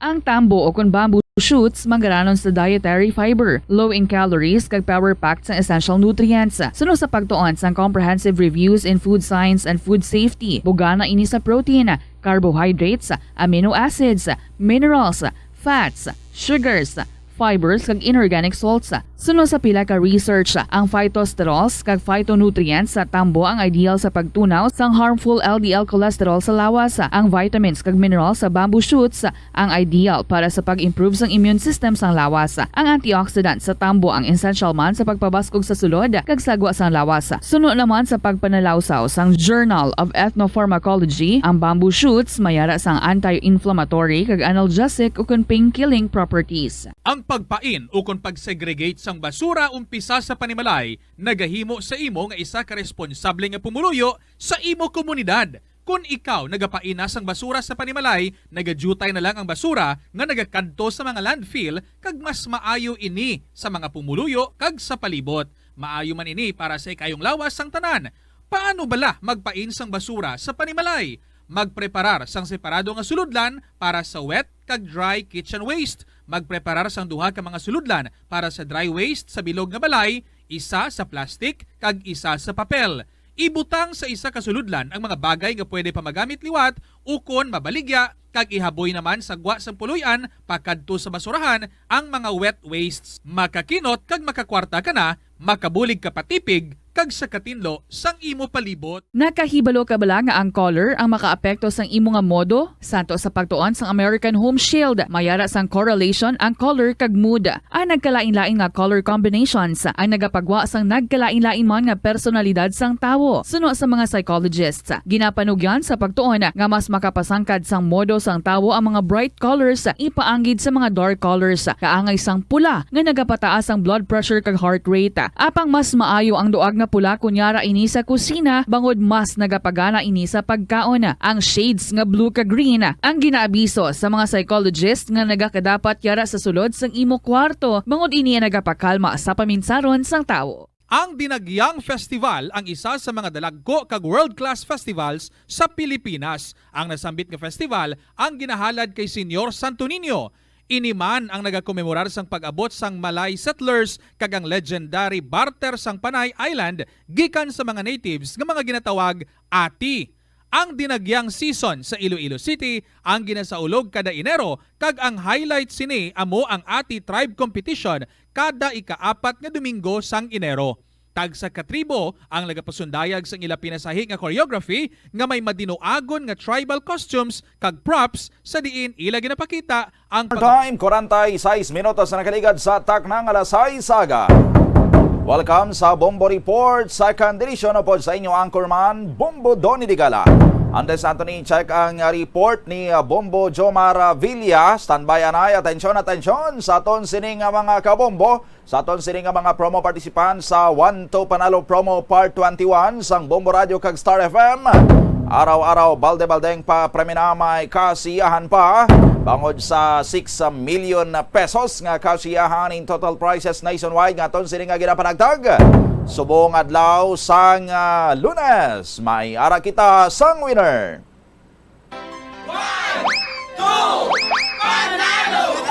Ang tambo o kon bamboo shoots manggaranon sa dietary fiber, low in calories, kag power-packed sang essential nutrients. Suno sa pagtuon sang Comprehensive Reviews in Food Science and Food Safety, bugana ini sa protein, carbohydrates, amino acids, minerals, fats, sugars, fibers, kag inorganic salts. Suno sa pila ka research, ang phytosterols kag phytonutrients sa tambo ang ideal sa pagtunaw sang harmful L D L cholesterol sa lawas. Ang vitamins kag minerals sa bamboo shoots ang ideal para sa pag-improve sang immune system sang lawas. Ang antioxidant sa tambo ang essential man sa pagpabaskog sa sulod kag sagwa sang lawas. Suno naman sa pagpanalawsaw sang Journal of Ethnopharmacology, ang bamboo shoots may ara sang anti-inflammatory kag analgesic ukon pain-killing properties. Ang pagpain ukon pag-segregate sang basura umpisa sa panimalay nagahimo sa imo nga isa ka responsable nga pumuluyo sa imo komunidad. Kon ikaw nagapain na sang basura sa panimalay, nagadyutay na lang ang basura nga nagakadto sa mga landfill, kag mas maayo ini sa mga pumuluyo kag sa palibot. Maayo man ini para sa ikayong lawas sang tanan. Paano bala magpain sang basura sa panimalay? Magpreparar sang separado nga sulodlan para sa wet kag dry kitchen waste. Magpreparar sang duha ka mga sulodlan para sa dry waste sa bilog nga balay, isa sa plastic kag isa sa papel. Ibutang sa isa ka sulodlan ang mga bagay nga pwede pa magamit liwat ukon mabaligya, kag ihaboy naman sa gwa sang puloy-an pakadto sa basurahan ang mga wet wastes. Makakinot kag makakwarta ka na, makabulig ka patipig kag sa katinlo sang imo palibot. Nakahibalo ka bala nga ang color ang makaapekto sang imo nga modo? Santo sa pagtuon sang American Home Shield, may ara sang correlation ang color kag mood. Ang nagkalain-lain nga color combinations ang nagapagwa sang nagkalain-lain man nga personalidad sang tawo. Suno sa mga psychologists, ginapanugyan sa pagtuon nga mas makapasangkad sang modo sang tawo ang mga bright colors ipaanggid sa mga dark colors, kaangay sang pula nga nagapataas ang blood pressure kag heart rate. Apang mas maayo ang duag nga pula kon yara ini sa kusina, bangod mas nagapagana ini sa pagkaon. Ang shades nga blue kag green ang ginaabiso sa mga psychologist nga nagakadapat yara sa sulod sang imo kwarto, bangod ini ang nagapakalma sa paminsaron sang tawo. Ang Dinagyang Festival ang isa sa mga dalagko kag world-class festivals sa Pilipinas. Ang nasambit nga festival ang ginahalad kay Señor Santo Niño. Ini man ang nagakomemorar sang pag-abot sang Malay settlers kag ang legendary barter sang Panay Island gikan sa mga natives nga mga ginatawag ati. Ang Dinagyang season sa Iloilo City ang ginasaulog kada Enero, kag ang highlight sini amo ang Ati Tribe Competition kada ikaapat nga Domingo sang Enero. Tagsa ka tribo ang nagapasundayag sang ila pinasahi nga choreography nga may madinuagon nga tribal costumes kag props, sa diin ila ginapakita ang pag- Time, forty-six minutos na nakaligad sa takna nga alas sais aga. Welcome sa Bombo Report, second edition, upod sa inyo anchorman, Bombo Donny Digala. Antes nato ni check ang report ni, ah, Bombo Jomar, ah, Villa. Standby anay, atensyon, atensyon sa aton sini nga mga kabombo. Sa aton sini nga mga promo participants sa One to Panalo Promo Part twenty-one sang Bombo Radio kag Star F M. Araw-araw, balde-baldeng pa premyo na may kasiyahan pa. Bangod sa six million pesos nga kasiyahan in total prizes nationwide nga aton sini nga ginapanagtag. Subong adlaw sang, ah, Lunes, may ara kita sang winner. One, two, panalo!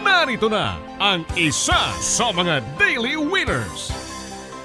Narito na ang isa sa mga daily winners.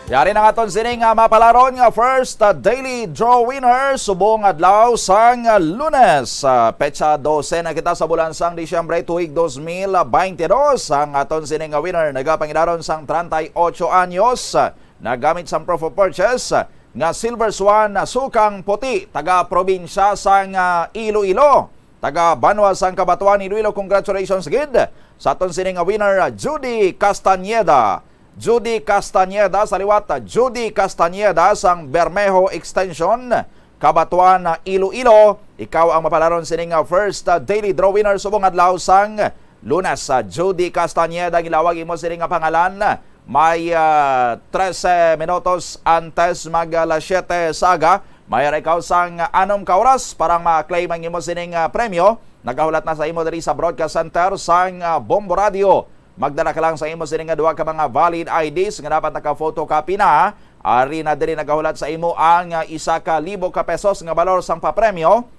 Yari na nga aton sini nga mapalaron nga first, uh, daily draw winner subong adlaw sang, uh, Lunes. Uh, petsa dose na kita sa bulan sang Disyembre, tuig dos mil baynte dos. Ang aton sini nga winner nagapangidaron sang treinta y ocho anyos. Nagamit sang proof of purchase nga Silver Swan na sukang puti, taga probinsya sang, ah, Iloilo, taga banwa sang Cabatuan, Iloilo. Congratulations gid sa aton sini nga winner, ah, Judy Castañeda. Judy Castañeda sa liwat, ah, Judy Castañeda sang Bermejo Extension, Cabatuan, ah, Iloilo. Ikaw ang mapalaron sini nga first, ah, daily draw winner subong adlaw sang Lunes. Ah, Judy Castañeda, gilawag imo sini nga pangalan. May, ah, trese minutos antes mag, ah, alas siyete sa aga, may ara ikaw sang anom ka oras para ma-claim ang imo sining, ah, premyo. Nagahulat na sa imo diri sa Broadcast Center sang, ah, Bombo Radio. Magdala ka lang sa imo sining nga duha ka mga valid I Ds nga dapat naka-photocopy na. Ari na diri nagahulat sa imo ang, ah, isa ka libo ka pesos nga balor sang papremyo,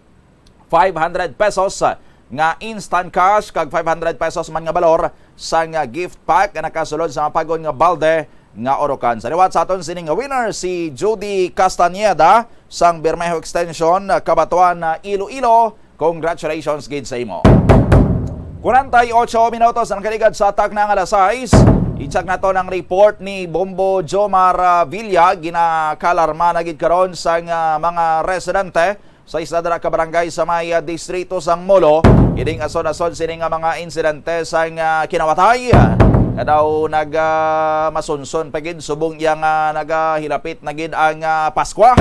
five hundred pesos nga instant cash, kag five hundred pesos man nga balor sang, ah, gift pack nga nakasulod sa mapagon nga balde nga urukan. Sa liwat sa aton sining winner, si Judy Castañeda sang Bermejo Extension, Cabatuan, Iloilo. Congratulations gid sa imo. Kwarenta y ocho minutos ang nakaligad sa takna nga alas sais. I-check naton ang report ni Bombo Jomar, ah, Villa. Ginakalarma na gid karon sang, ah, mga residente sa isa dira ka barangay sa may, ah, distrito sang Molo, ining asod-asod sini nga mga insidente sang, ah, kinawatay, ah, nga daw nag, ah, masunson pa gid subong iya nga nagahilapit na gid ang, ah, Paskwa.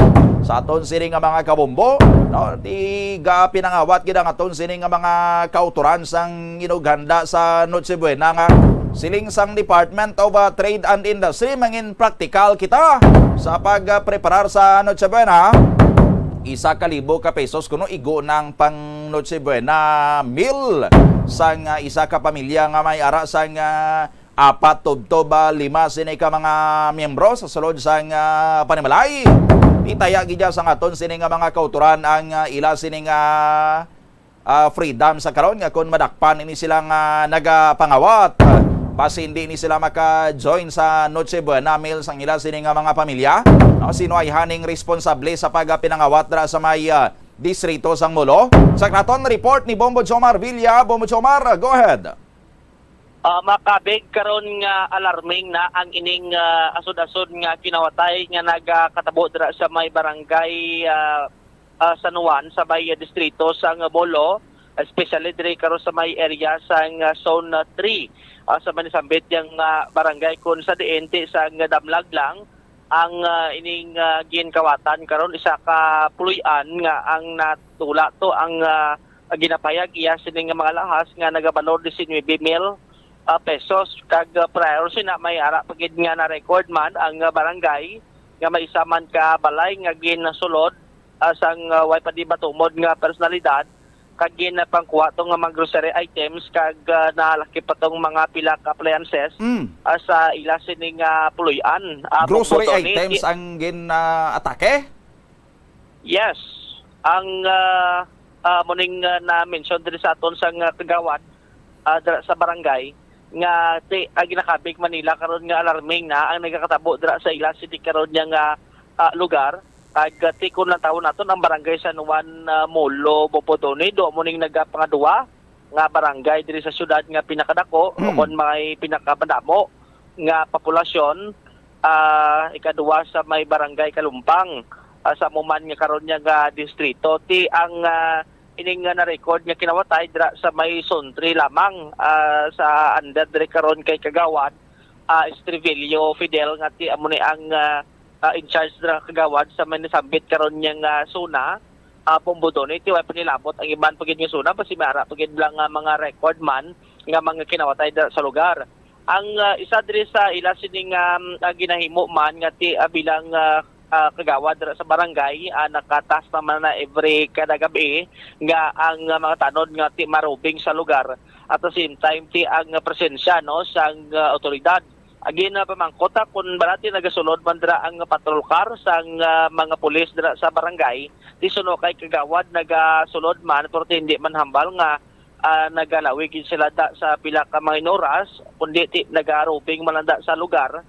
Sa aton sini nga mga kabombo, no, di ga pinangawat gid ang aton sini nga mga kautoran sang inughanda sa Noche Buena nga siling sang Department of, ah, Trade and Industry, mangin praktikal kita sa pagpreparar sa Noche Buena. Isa ka libo ka pesos kuno igo nang pang Noche Buena meal sang, ah, isa ka pamilya nga may ara sang, ah, apat tubtob, ah, lima sini ka mga miyembro sa sulod sang, ah, panimalay. Itaya gid sang aton sini nga mga kautoran ang, ah, ila sini nga, ah, freedom sa karon nga kung madakpan ini sila nga nagapangawat, basi hindi ni sila maka-join sa Noche Buena meal sang ila sini nga mga pamilya. No, sino ay haning responsable sa pagpinangawat dira sa may, ah, distrito sang Molo? Sa aton report ni Bombo Jomar Villa. Bombo Jomar, go ahead. Ah, makabig karon nga alarming na ang ining, ah, asod-asod nga kinawatay nga nagakatabo dira sa may barangay, ah, ah, San Juan sa may distrito sang Molo, especially diri karon sa may area sang, ah, Zone three, ah, sa may nasambit yang, ah, barangay, kung sa diin ti sang damlag lang ang, ah, ining, ah, ginkawatan karon, isa ka puloy-an nga ang natula to ang, ah, ginapahayag iya sini nga mga lahas nga nagabalor diecinuebe mil, ah, pesos. Kag, ah, prior sina, may ara pa gid nga na-record man ang, ah, barangay nga may isa man ka balay nga ginsulod, ah, sang, ah, way pa di matumod nga personalidad, kag ginapangkuha to nga mga grocery items, kag, ah, nalakip pa tong mga pila ka appliances, Mm. ah, sa ila sini nga puloy-an. Ah, Grocery Bugdon, eh, items ti- ang gin, ah, atake? Yes. Ang, ah, ah, muning, ah, na-mention diri sa aton sang, ah, kagawad, ah, dira sa barangay nga ti-, ang ginakabig Manila karon nga alarming na ang nagakatabo dira sa ila sini karon niya nga, ah, lugar. Kag, ah, ti-, kung lantawon naton ang barangay San Juan, ah, Molo, Bobodone, do muning nagapangadua nga barangay diri sa syudad nga pinakadako o Hmm. kon may pinakamadamo nga populasyon, ah, ikaduwa sa may barangay Kalumpang, ah, sa amo man nga karon niya nga distrito. Ti ang, ah, ining nga na-record nga kinawatay dira sa may Zone three lamang, ah, sa under diri karon kay Kagawad, ah, Estrivillo Fidel, nga ti amo ni ang, ah, ah, in charge dira, Kagawad, sa may nasambit karon niya nga zona, ah, Bombodone. Ti way pa nilabot ang iban pa gid nga zona, basi may ara pa gid lang nga mga record man nga mga kinawatay dira sa lugar. Ang, ah, isa diri sa ila sining, um, ah, ginahimo man nga ti, ah, bilang, ah, ah, kagawad dira sa barangay, ah, nakatas naman na every kada gabi nga ang, ah, mga tanod nga ti marubing sa lugar. At the same time, ti ang presensya, no, sang, ah, awtoridad. Again, ah, pamangkot, ah, kung balati nagasulod man dira ang patrol car sang, ah, mga pulis dira sa barangay, ti suno kay kagawad nagasulod man, pero ti hindi man hambal nga ah, nagalawig gid sila da sa pila ka mga inoras, kundi ti nagarubing man lang da sa lugar.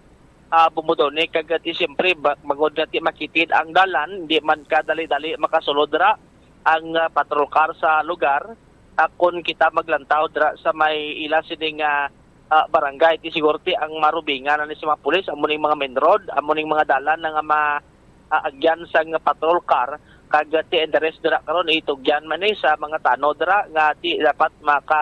Ah, Bombodone, kag ti siyempre, ba-, bangod nga ti makitid ang dalan, hindi man kadali-dali makasulod ra ang, ah, patrol car sa lugar. Ah, kon kita maglantaw dira sa may ila sining, ah, ah, barangay, ti siguro ti ang marubingan na ni sa mga pulis, amo ning mga main road, amo ning mga dalan na nga ma-, ah, agyan sang patrol car, kag ti interest dira karon itugyan man ni sa mga tanod dira nga ti dapat maka,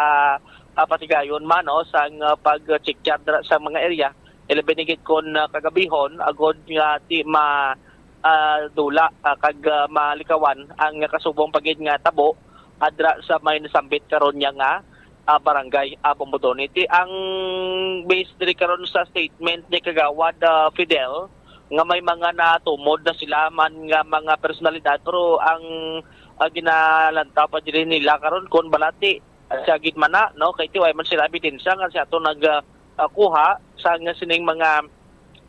ah, patigayon man, no, sang, ah, pag-check dira sa mga area. Ilabi ni gid kon, ah, kagabihon, agod nga ti ma-, ah, dula, ah, kag, ah, malikawan ang kasubong pa gid nga tabo, ah, dira sa may nasambit karon niya nga, ah, barangay, ah, Bombodone. Ti ang base diri karon sa statement ni Kagawad, ah, Fidel, nga may mga natumod na sila man nga mga personalidad, pero ang, ah, ginalantaw pa diri nila karon kon balati, ah, siya gid man na, no, kay ti way man sila ebidensya nga siya to nag, ah, ah, kuha sa nga sining mga,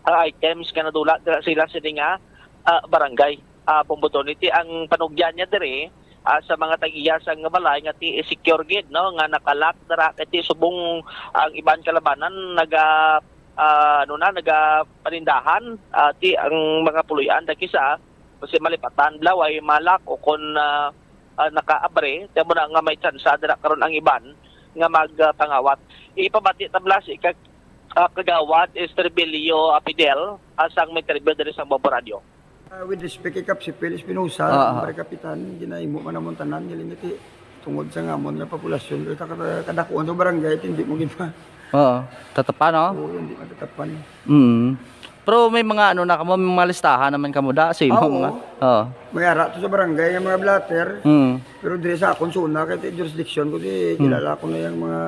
ah, items nga nadula dira sila sini nga, ah, barangay, ah, Bombodone. Ti ang panugyan niya diri, ah, sa mga tag-iya sang balay nga ti secure gid, no, nga naka-lock dira, kay ti subong ang iban kalabanan naga, ah, ano na, nagapanindahan, ah, ti ang mga puloy-an da kisa, kasi malipatan bala, way ma-lock o kon, ah, ah, nakaabre, ti amo na nga may tsansa dira karon ang iban nga magpangawat. Ipabati ta bala si ka-, ah, Kagawad Estribilio Apidel, ah, sang may interview diri sa Bombo Radio. Ah, with respect kay Kap Sipil Espinosa, Ah, ah. Pare Kapitan, ginahimo man namon tanan, galing iti tungod sa ngamon nga populasyon, pero kada-, kadakuan sa barangay, hindi mo gid ma- Oo, tatapan, no? Oo, hindi matatapan. Mm. Pero may mga ano na kamo, may mga listahan naman kamo da, sa imo Ah, mga, oo. Oo. May ara to sa barangay nga mga blotter. Mm. Pero diri sa akon zona, kay ti jurisdiction ko, di Hmm. kilala ko na yung mga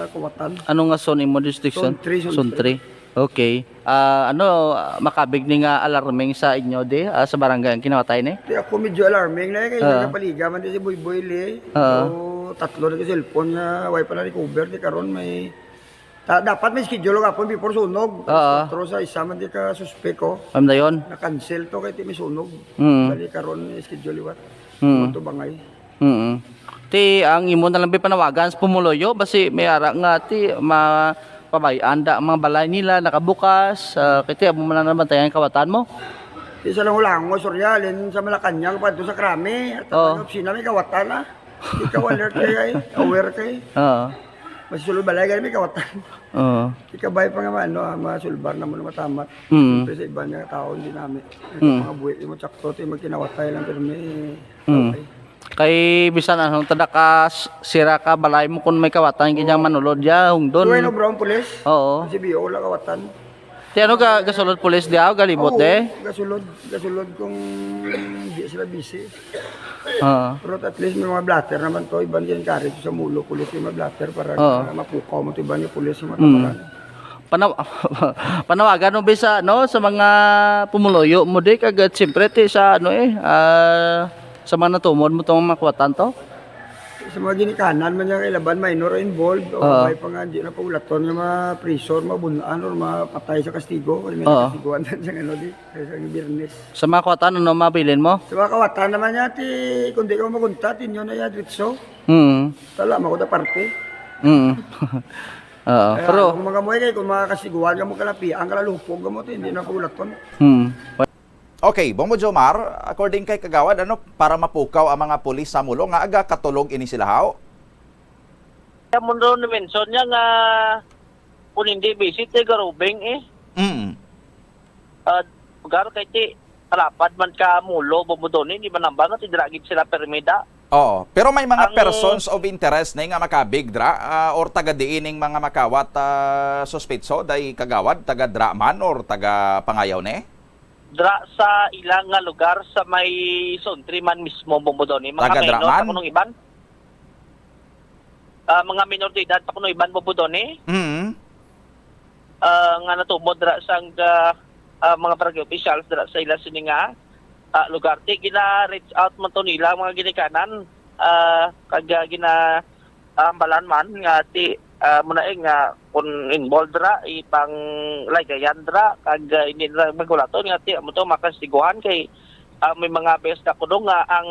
kawatan. Ano nga zone imo jurisdiction? Zone three, zone Zone three. three. Okay. Ah, ano, ah, makabig ni nga alarming sa inyo di, ah, sa barangay ang kinawatay ni? Di ako medyo alarming na, kay Ah. nagapaliga man di si Boy Boy Lee. Ah. So, tatlo na ka cellphone nga way pa na-recover, di karon may Ta-, dapat may schedule gapon before sunog. Oo. Alas kwatro sa isa man di ka suspek, oh. Ano dayon? Na-cancel to kay ti may sunog. Mm. Bali karon may schedule liwat. Mm. Amo to bangay. Mm. Ti ang imo na lang bi panawagan sa pumuluyo, basi may ara nga ti ma-, pabay-an da ang mga balay nila nakabukas, ah, kay ti amo man lang nabantayan ang kawatan mo. Ti sa lang hulango, Surya, halin sa Malacañang pa to sa Krami, at Oo. Ang opisina may kawatan, ah. Ikaw alert kay ay, aware kay. Oo. Mas sulod balay gani may kawatan. Oo. Ikabay pa nga ano, ah, masulbar na mo na matamat. Mm. Siyempre sa iban nga tao, hindi namin. Mm. Mga buhi, yung matsakto, yung magkinawatay lang, pero may Mm. okay. Kay bisan ano, tada ka s-, sira ka balay mo kung may kawatan, Oo. Kanyang manulod ya, hungdon. Tuway no, Brown Police? Oo. Kasi biyo, wala kawatan. Ti ano ga-, gasulod pulis di ako, galibot Oo, de? Gasulod, gasulod kung di sila busy. Oo. Pero at least may mga blotter naman to, iban yan kari sa mulo, pulis yung mga blotter para Oo. Mapukaw mo to, iban yung pulis yung mga Mm. tapakan. Panaw-, panawagan mo bisa, no, sa mga pumuluyo mo di, kag, uh, siyempre, ti sa, ano, eh, ah, sa mga natumod mo tong mga kawatan to? Sa mga ginikanan man niya kay laban, minor involved, o Oo. May pa nga, di na paulaton nga ma-prison, mabunuan, or mapatay sa kastigo, kay may Oo. Kastiguan sa ano, di, sa, sa Biyernes. Sa mga kawatan, ano mabilin mo? Sa mga kawatan naman niya, ti, kung di ka magunta, tinyo na yan, diretso. Mm. Tala, makuda parte. Mm. Oo, Kaya, pero kung mga muwi, kay, kung mga kastiguan ka mo kalapian, kalalupog ka mo, ti, hindi na paulaton. Mm. Okay, Bombo Jomar, according kay Kagawad, ano, para mapukaw ang mga pulis sa Mulo nga aga katulog ini sila, haw? Kaya mo ron ni-mention niya nga kung hindi visit, eh, garubing, eh. Mm. Ah, gar kay ti, palapad man ka Mulo, Bombo Donny, di man nambang, ti dira gid sila permida. Oo, pero may mga Ang persons of interest na nga makabig dra, ah, or taga diin ning mga makawat, ah, suspitso, day Kagawad, taga dra man or taga Pangayaw ni? Dra sa ilang nga lugar sa may Sundre man mismo, Bombo Donny. Mga Taga dra minor man? pa kuno iban. Ah, mga minor de edad pa kuno iban, Bombo Donny. Mm. Ah, nga natumod dra sang, ah, ah, mga barangay officials dra sa ila sini nga, ah, lugar. Ti gina-reach out man to nila ang mga ginikanan, ah, kag, ah, gina-, ah, ambalan man nga ti, ah, muna, eh, nga kung involved ra, ipang ligayan ra, kag, ah, hindi ra magulaton nga ti amo to makastiguhan kay, ah, may mga beses na kuno nga ang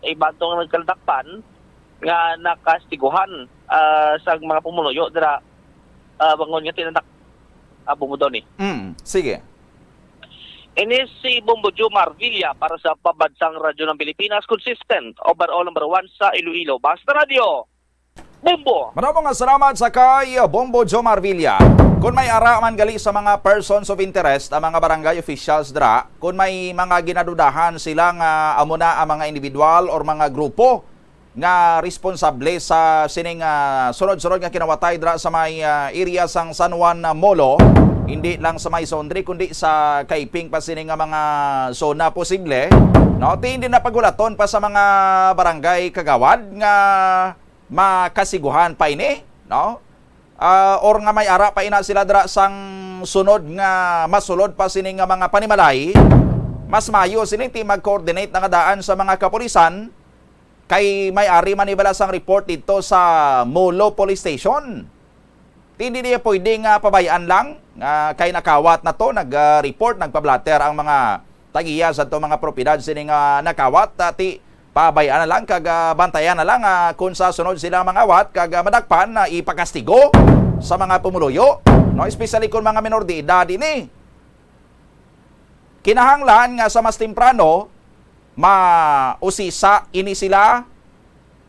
iban tong nagkaldakpan nga nakastiguhan, ah, sa mga pumuluyo dira, ah, bangon nga tinanak, ah, Bombo Donny. Mm, sige. Ini si Bombo Jomar Villa para sa Pambansang Radyo ng Pilipinas, consistent, overall number one sa Iloilo. Basta Radyo, Bombo! Maramo nga salamat sa kay Bombo Jomar Villa. Kung may ara man gali sa mga persons of interest ang mga barangay officials dra, kung may mga ginadudahan sila nga amo na ang mga individual or mga grupo nga responsable sa sining, ah, sunod-sunod nga kinawatay dra sa may, ah, area sang San Juan, ah, Molo, hindi lang sa may Sundre kundi sa kaiping pa sini nga mga zona posible, no? Ti hindi na pagulaton pa sa mga barangay kagawad nga makasiguhan pa ini, no? Ah, or nga may ara pa ina sila dra sang sunod nga masulod pa sini nga mga panimalay, mas maayo sini ti mag-coordinate na nga daan sa mga kapulisan kay may ari man ni bala sang report dito sa Molo Police Station. Ti hindi niya pwede nga pabayaan lang nga kay nakawat na to, nag-report, nagpa-blotter ang mga tag-iya sa to mga propiedad sini nga nakawat, ah, ti pabayaan na lang kag, ah, bantayan na lang, ah, kung sa sunod sila mangawat kag, ah, madakpan na ipakastigo sa mga pumuluyo, no? Especially kung mga minor de edad ini. Kinahanglan nga sa mas temprano, mausisa ini sila.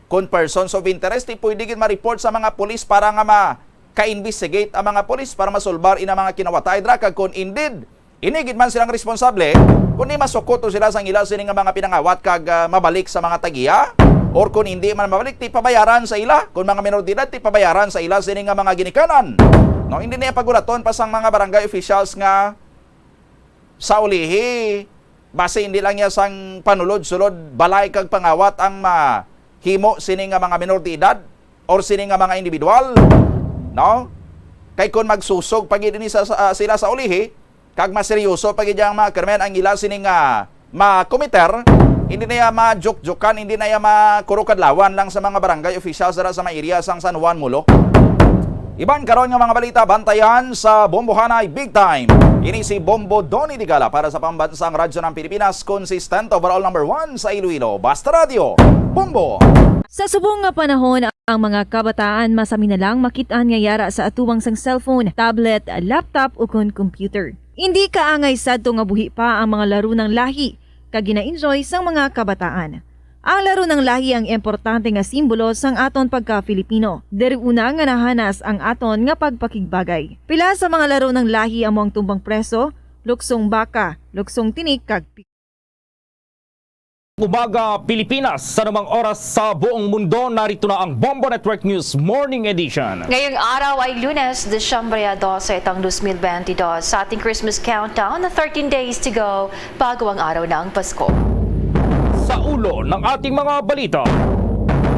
Kung persons of interest, ti pwede gid ma-report sa mga pulis para nga maka-investigate ang mga pulis para masulbar ina mga kinawatay dra. Kag kung indeed, ini gid man silang responsable, kung di masukot to sila sang ila sini nga mga pinangawat kag, ah, mabalik sa mga tagiya, or kung hindi man mabalik, ti pabayaran sa ila. Kung mga minor de edad, ti pabayaran sa ila sini nga mga ginikanan. No, hindi niya pagulaton pa sang mga barangay officials nga sa ulihi, basi hindi lang niya sang panulod-sulod balay kag pangawat ang mahimo sini nga mga minor de edad or sini nga mga individual, no? Kay kon magsusog pa gid ini sa, sa, sila sa ulihi, kag mas seryoso pa gid ang mga krimen ang ila sini nga makomiter, hindi na iya majoke-jokean, hindi na iya makurukadlawan lang sa mga barangay officials dira sa may area sang San Juan Molo. Iban karon nga mga balita, bantayan sa Bombohanay Big Time. Ini si Bombo Donny Digala para sa Pambansang Radyo ng Pilipinas, consistent overall number one sa Iloilo. Basta Radyo, Bombo! Sa subong nga panahon, ang mga kabataan masami na lang makit-an nga yara sa atubangan sang cellphone, tablet, laptop, ukon computer. Indi kaangay sadto nga buhi pa ang mga laro ng lahi kag gina-enjoy sang mga kabataan. Ang laro ng lahi ang importante nga simbolo sang aton pagka-Filipino. Diri una nga nahanas ang aton nga pagpakigbagay. Pila sa mga laro ng lahi amo ang tumbang preso, luksong baka, luksong tinik, kag pi- Umaga, Pilipinas. Sa anumang oras sa buong mundo, narito na ang Bombo Network News Morning Edition. Ngayong araw ay Lunes, Disyembre dose, taong dos mil benti dos. Sa ating Christmas countdown, thirteen days to go, bago ang araw na ang Pasko. Sa ulo ng ating mga balita,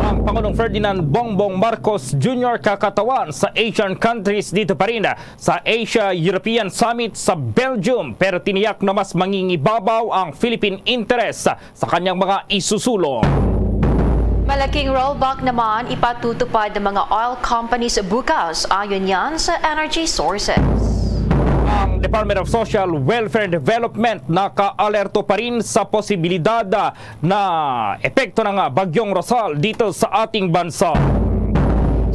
ang Pangulong Ferdinand Bongbong Marcos Junior kakatawan sa Asian countries dito pa rin sa Asia-European Summit sa Belgium, pero tiniyak na mas mangingibabaw ang Philippine interest sa kanyang mga isusulong. Malaking rollback naman ipatutupad ng mga oil companies bukas, ayon yan sa Energy Sources. Ang Department of Social Welfare and Development nakaalerto pa rin sa posibilidad, ah, na epekto ng, ah, Bagyong Rosal dito sa ating bansa.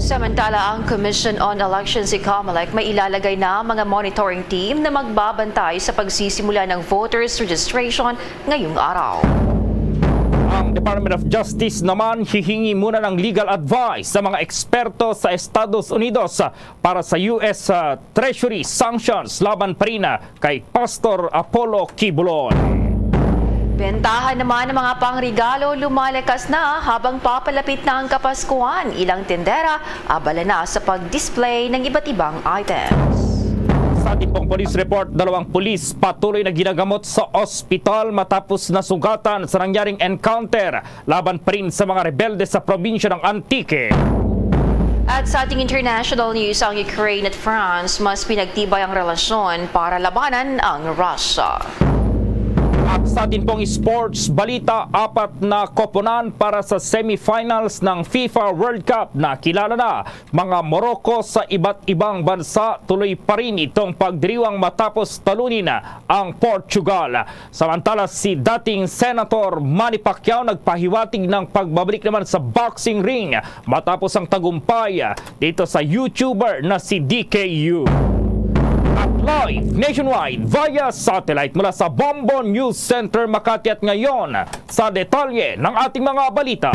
Samantala, ang Commission on Elections, COMELEC, may ilalagay na mga monitoring team na magbabantay sa pagsisimula ng voters registration ngayong araw. Ang Department of Justice naman hihingi muna ng legal advice sa mga eksperto sa Estados Unidos para sa U S, ah, Treasury sanctions laban pa rin, ah, kay Pastor Apollo Quibulon. Bentahan naman ng mga pangregalo lumalakas na habang papalapit na ang Kapaskuhan. Ilang tindera abala na sa pag-display ng iba't ibang items. Sa ating pong police report, dalawang pulis patuloy na ginagamot sa ospital matapos nasugatan sa nangyaring encounter laban pa rin sa mga rebelde sa probinsya ng Antique. At sa ating international news, ang Ukraine at France mas pinagtibay ang relasyon para labanan ang Russia. At sa atin pong sports balita, apat na koponan para sa semifinals ng FIFA World Cup na kilala na, mga Morocco sa iba't ibang bansa. Tuloy pa rin itong pagdiriwang matapos talunin ang Portugal. Samantala, si dating Senator Manny Pacquiao nagpahiwatig ng pagbabalik naman sa boxing ring matapos ang tagumpay dito sa YouTuber na si D K U. At live nationwide via satellite mula sa Bombo News Center, Makati, at ngayon sa detalye ng ating mga balita.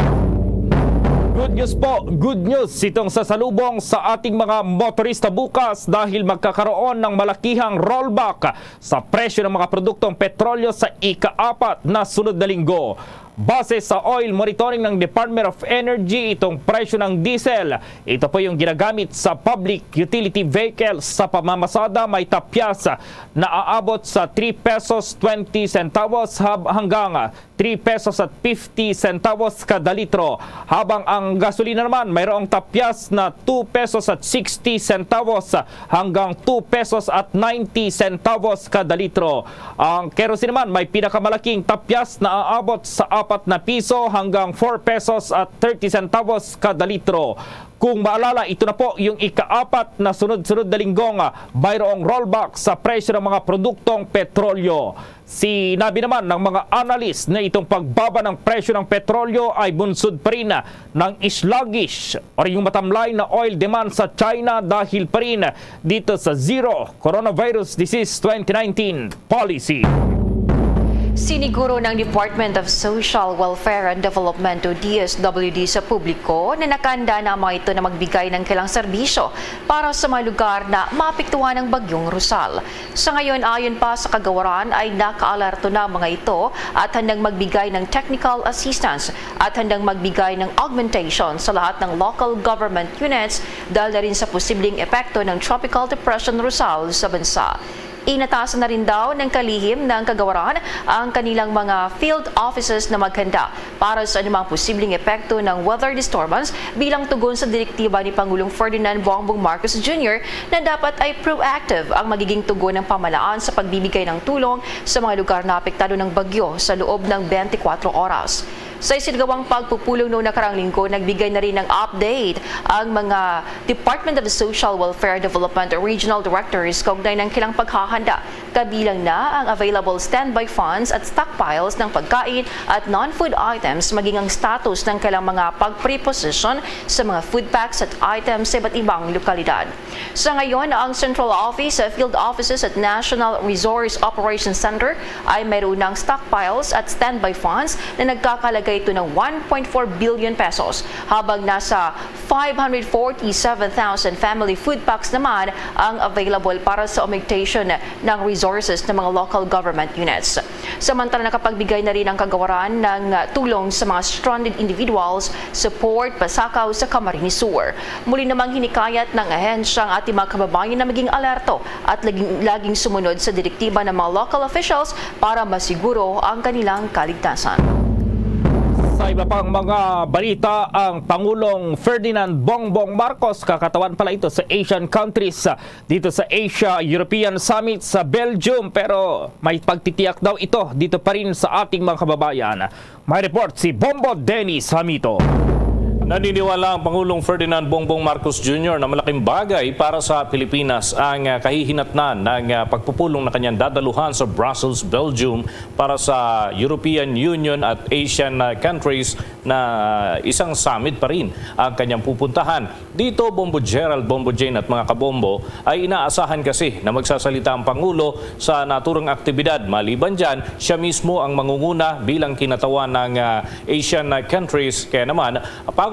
Good news po, good news itong sasalubong sa ating mga motorista bukas dahil magkakaroon ng malakihang rollback sa presyo ng mga produktong petrolyo sa ikaapat na sunod na linggo. Base sa Oil Monitoring ng Department of Energy, itong presyo ng diesel, ito po yung ginagamit sa public utility vehicles sa pamamasada, may tapyas na aabot sa three pesos twenty centavos hab-, hanggang three pesos at fifty centavos kada litro, habang ang gasolina naman mayroong tapyas na two pesos at sixty centavos hanggang two pesos at ninety centavos kada litro. Ang kerosene naman may pinakamalaking tapyas na aabot sa apat na piso hanggang four pesos at thirty centavos kada litro. Kung maalala, ito na po yung ikaapat na sunod-sunod na linggong, ah, mayroong rollback sa presyo ng mga produktong petrolyo. Sinabi naman ng mga analyst na itong pagbaba ng presyo ng petrolyo ay bunsod pa rin ng sluggish o yung matamlay na oil demand sa China dahil pa rin dito sa Zero Coronavirus Disease twenty nineteen policy. Siniguro ng Department of Social Welfare and Development o D S W D sa publiko na nakahanda na ang mga ito na magbigay ng kailang serbisyo para sa mga lugar na maapektuhan ng Bagyong Rosal. Sa ngayon, ayon pa sa kagawaran, ay nakaalerto na ang mga ito at handang magbigay ng technical assistance at handang magbigay ng augmentation sa lahat ng local government units dahil na rin sa posibleng epekto ng Tropical Depression Rosal sa bansa. Inatasan na rin daw ng kalihim ng kagawaran ang kanilang mga field offices na maghanda para sa anumang posibleng epekto ng weather disturbance bilang tugon sa direktiba ni Pangulong Ferdinand Bongbong Marcos Junior na dapat ay proactive ang magiging tugon ng pamahalaan sa pagbibigay ng tulong sa mga lugar na apektado ng bagyo sa loob ng twenty-four oras. Sa isinagawang pagpupulong noong nakarang linggo, nagbigay na rin ng update ang mga Department of Social Welfare Development Regional Directors kaugnay ng kanilang paghahanda, kabilang na ang available standby funds at stockpiles ng pagkain at non-food items, maging ang status ng kanilang mga pag-preposition sa mga food packs at items sa iba't ibang lokalidad. Sa ngayon, ang Central Office, Field Offices at National Resource Operations Center ay mayroon ng stockpiles at standby funds na nagkakalaga ito ng one point four billion pesos, habang nasa five hundred forty-seven thousand family food packs naman ang available para sa augmentation ng resources ng mga local government units. Samantala, nakapagbigay na rin ang kagawaran ng tulong sa mga stranded individuals, support, pasakaw sa Camarines Sur. Muli namang hinikayat ng ahensya ang ating mga kababayan na maging alerto at laging, laging sumunod sa direktiba ng mga local officials para masiguro ang kanilang kaligtasan. Sa iba pang mga balita, ang Pangulong Ferdinand Bongbong Marcos, kakatawan pala ito sa Asian countries, dito sa Asia European Summit sa Belgium, pero may pagtitiyak daw ito dito pa rin sa ating mga kababayan. May report si Bombo Dennis Hamito. Naniniwala ang Pangulong Ferdinand Bongbong Marcos Junior na malaking bagay para sa Pilipinas ang, ah, kahihinatnan ng, ah, pagpupulong na kanyang dadaluhan sa Brussels, Belgium, para sa European Union at Asian, ah, countries na isang summit pa rin ang kanyang pupuntahan. Dito, Bombo Gerald, Bombo Jane at mga kabombo, ay inaasahan kasi na magsasalita ang Pangulo sa naturang aktibidad. Maliban dyan, siya mismo ang mangunguna bilang kinatawan ng, ah, Asian, ah, countries. Kaya naman,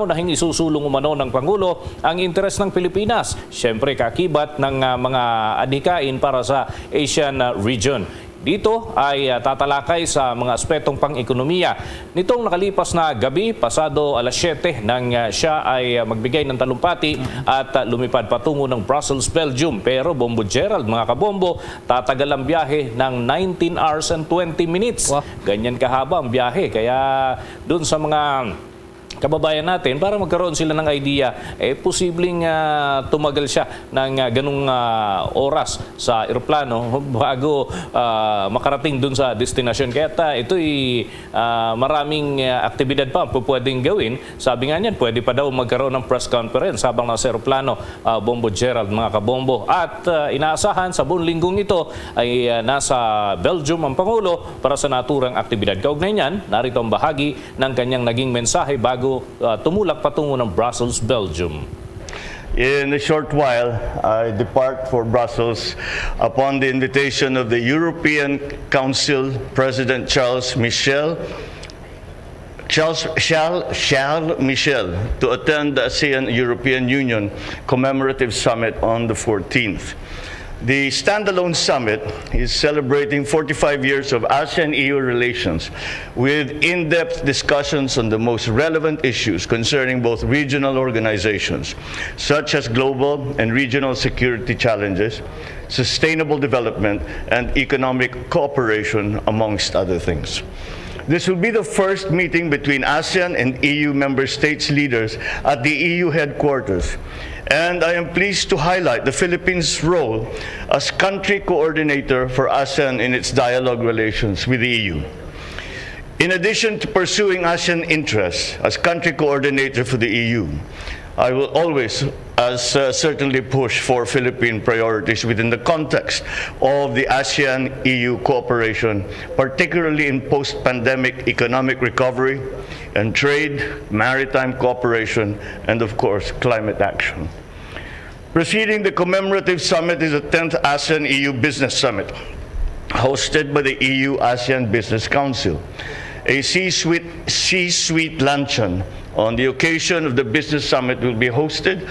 pangunahing isusulong umano ng Pangulo ang interes ng Pilipinas, siyempre kaakibat ng, ah, mga adhikain para sa Asian, ah, region. Dito ay, ah, tatalakay sa mga aspetong pang-ekonomiya. Nitong nakalipas na gabi, pasado alas siyete, nang, ah, siya ay, ah, magbigay ng talumpati at, ah, lumipad patungo ng Brussels, Belgium. Pero, Bombo Gerald, mga kabombo, tatagal ang biyahe ng nineteen hours and twenty minutes. Wow. Ganyan kahaba ang biyahe. Kaya dun sa mga kababayan natin, para magkaroon sila ng idea, eh, posibleng, ah, tumagal siya ng, ah, ganung, ah, oras sa eroplano bago, ah, makarating dun sa destinasyon. Kaya ta, ito'y, ah, maraming, ah, aktibidad pa ang pupwedeng gawin. Sabi nga niyan, pwede pa daw magkaroon ng press conference habang nasa eroplano, ah, Bombo Gerald, mga kabombo. At, ah, inaasahan sa buong linggong ito ay, ah, nasa Belgium ang Pangulo para sa naturang aktibidad. Kaugnay niyan, narito ang bahagi ng kanyang naging mensahe bago, ah, tumulak patungo ng Brussels, Belgium. In a short while, I depart for Brussels upon the invitation of the European Council President Charles Michel, Charles, Charles, Charles Michel, to attend the ASEAN European Union Commemorative Summit on the fourteenth. The standalone summit is celebrating forty-five years of ASEAN-E U relations, with in-depth discussions on the most relevant issues concerning both regional organizations, such as global and regional security challenges, sustainable development, and economic cooperation, amongst other things. This will be the first meeting between ASEAN and E U member states leaders at the E U headquarters, and I am pleased to highlight the Philippines' role as country coordinator for ASEAN in its dialogue relations with the E U. In addition to pursuing ASEAN interests as country coordinator for the E U, I will always, as, uh, certainly, push for Philippine priorities within the context of the ASEAN-E U cooperation, particularly in post-pandemic economic recovery and trade, maritime cooperation, and, of course, climate action. Preceding the commemorative summit is the tenth ASEAN-E U Business Summit, hosted by the E U ASEAN Business Council. A C-suite, C-suite luncheon on the occasion of the business summit will be hosted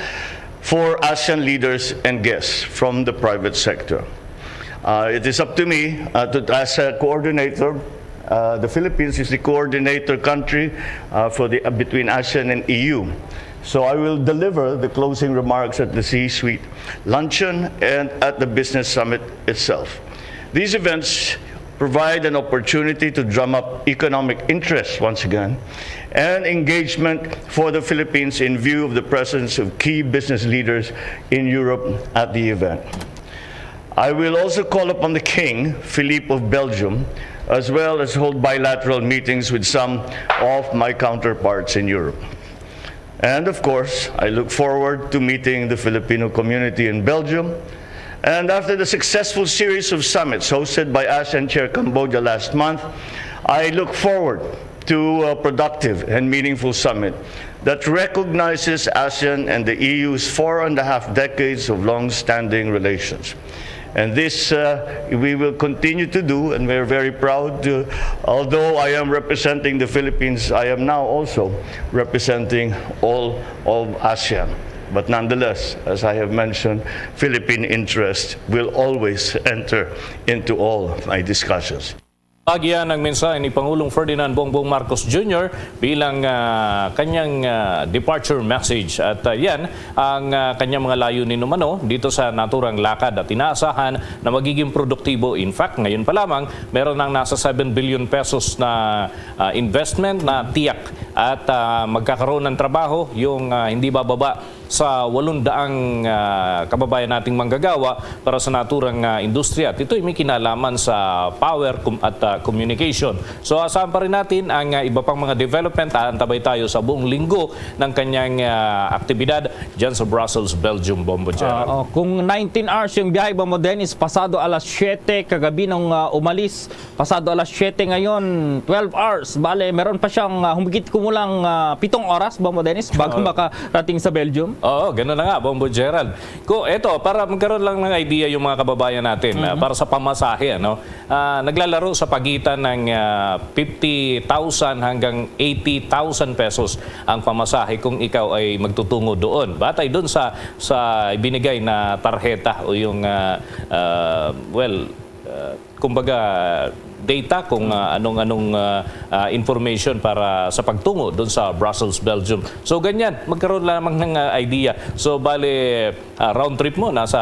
for ASEAN leaders and guests from the private sector. Uh, it is up to me, uh, to, as a coordinator, uh, the Philippines is the coordinator country, uh, for the, uh, between ASEAN and E U. So I will deliver the closing remarks at the C-suite luncheon and at the business summit itself. These events provide an opportunity to drum up economic interest once again and engagement for the Philippines in view of the presence of key business leaders in Europe at the event. I will also call upon the King, Philippe of Belgium, as well as hold bilateral meetings with some of my counterparts in Europe. And of course, I look forward to meeting the Filipino community in Belgium. And after the successful series of summits hosted by ASEAN Chair Cambodia last month, I look forward to a productive and meaningful summit that recognizes ASEAN and the E U's four and a half decades of long-standing relations. And this, uh, we will continue to do, and we're very proud to, although I am representing the Philippines, I am now also representing all of ASEAN. But nonetheless, as I have mentioned, Philippine interests will always enter into all of my discussions. Bagian ang mensahe ni Pangulong Ferdinand Bongbong Marcos Junior bilang, ah, kanyang, ah, departure message. At, ah, yan ang, ah, kanyang mga layunin umano dito sa naturang lakad at inaasahan na magiging produktibo. In fact, ngayon pa lamang, meron ng nasa seven billion pesos na, ah, investment na tiyak at, ah, magkakaroon ng trabaho yung, ah, hindi bababa sa walong daang, ah, kababayan nating manggagawa para sa naturang, ah, industriya. At ito'y may kinalaman sa power com-, at, ah, communication. So, asahan pa rin natin ang, ah, iba pang mga development. Aantabay tayo sa buong linggo ng kanyang, ah, aktibidad dyan sa Brussels, Belgium, Bombo Gerald. Oo. Kung nineteen hours yung biyahe, Bombo Dennis, pasado alas siyete kagabi nung, ah, umalis, pasado alas siyete ngayon, twelve hours. Bale, meron pa siyang, ah, humigit kumulang, ah, pitong oras, Bombo Dennis, bago Oo. makarating sa Belgium. Oo, ganun na nga, Bombo Gerald. Ko, eto, para magkaroon lang ng idea yung mga kababayan natin, ah, Mhm. para sa pamasahe, ano? Ah, naglalaro sa pagitan ng, ah, fifty thousand hanggang eighty thousand pesos ang pamasahe kung ikaw ay magtutungo doon. Batay doon sa, sa ibinigay na tarheta o yung, ah, ah, well, ah, kumbaga, data kung, ah, anong, anong, ah, ah, information para sa pagtungo doon sa Brussels, Belgium. So, ganyan, magkaroon lamang ng, ah, idea. So, bale, ah, round trip mo, nasa,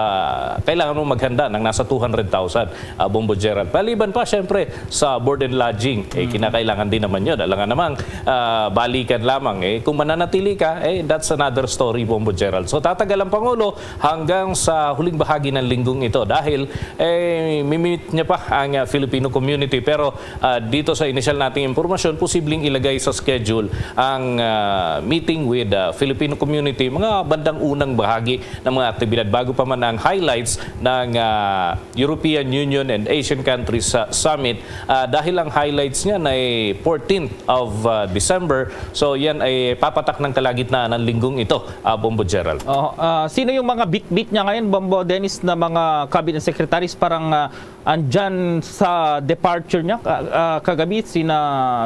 kailangan mo maghanda ng nasa two hundred thousand, ah, Bombo Gerald. Maliban pa, syempre, sa board and lodging, eh, Mm. kinakailangan din naman yun. Alangan namang, ah, balikan lamang, eh. Kung mananatili ka, eh, that's another story, Bombo Gerald. So, tatagal ang Pangulo hanggang sa huling bahagi ng linggong ito dahil, eh, mimit niya pa ang, ah, Filipino community. Pero, ah, dito sa inisyal nating impormasyon, posibleng ilagay sa schedule ang, ah, meeting with, ah, Filipino community, mga bandang unang bahagi ng mga aktibidad bago pa man ang highlights ng, ah, European Union and Asian Countries, ah, Summit. Ah, dahil ang highlights niyan ay fourteenth of, ah, December, so yan ay papatak ng kalagitnaan ng linggong ito, ah, Bombo Gerald. Oh, ah, sino yung mga bitbit niya ngayon, Bombo Dennis, na mga cabinet secretaries? Parang, ah, andyan sa departure niya, ka-, ah, kagabi, sina,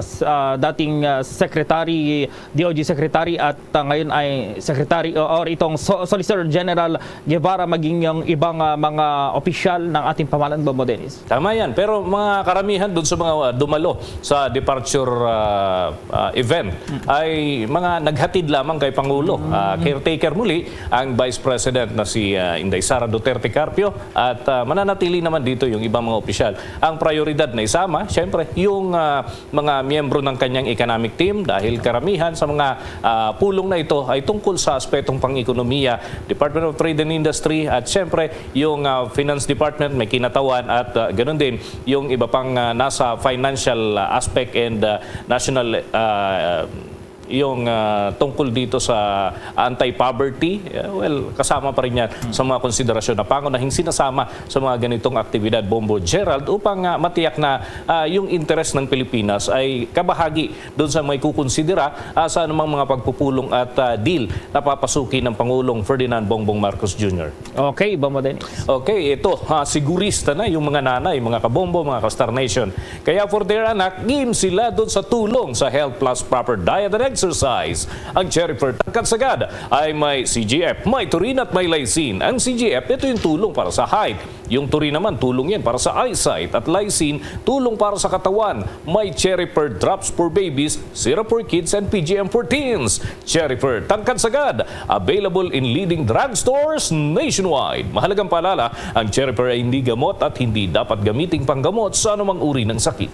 ah, dating, ah, secretary, D O G secretary, at, ah, ngayon ay secretary, o, or itong so-, Solicitor General Guevara, maging yung ibang, ah, mga opisyal ng ating pamahalaan, Bombo Dennis. Tama yan. Pero mga karamihan dun sa mga, ah, dumalo sa departure, ah, ah, event ay mga naghatid lamang kay Pangulo. Ah, caretaker muli ang Vice President na si, ah, Inday Sara Duterte Carpio at, ah, mananatili naman dito yung ibang mga opisyal. Ang prioridad na isama, syempre, yung, ah, mga miyembro ng kanyang economic team dahil karamihan sa mga, ah, pulong na ito ay tungkol sa aspetong pang-ekonomiya, Department of Trade and Industry at syempre yung, ah, Finance Department may kinatawan at, ah, ganun din yung iba pang, ah, nasa financial, ah, aspect and, ah, national, ah, yung, ah, tungkol dito sa anti-poverty, eh, well, kasama pa rin yan sa mga konsiderasyon na pangunahing sinasama sa mga ganitong aktibidad, Bombo Gerald, upang, ah, matiyak na, ah, yung interes ng Pilipinas ay kabahagi doon sa may kukonsidera, ah, sa anumang mga pagpupulong at, ah, deal na papasukin ng Pangulong Ferdinand Bongbong Marcos Junior. Okay, Bombo Dennis. Okay, ito, ha, sigurista na yung mga nanay, mga kabombo, mga ka-Star Nation. Kaya for their anak, game sila doon sa tulong sa Health Plus Proper Diet and Exercise. Ang Cherry Fer Tangkad Sagad ay may C G F, may taurine at may lysine. Ang C G F, ito yung tulong para sa height. Yung taurine naman, tulong yan para sa eyesight. At lysine, tulong para sa katawan. May Cherry Fer Drops for Babies, Syrup for Kids, and P G M for Teens. Cherry Fer Tangkad Sagad, available in leading drugstores nationwide. Mahalagang paalala, ang Cherry Fer ay hindi gamot at hindi dapat gamiting panggamot sa anumang uri ng sakit.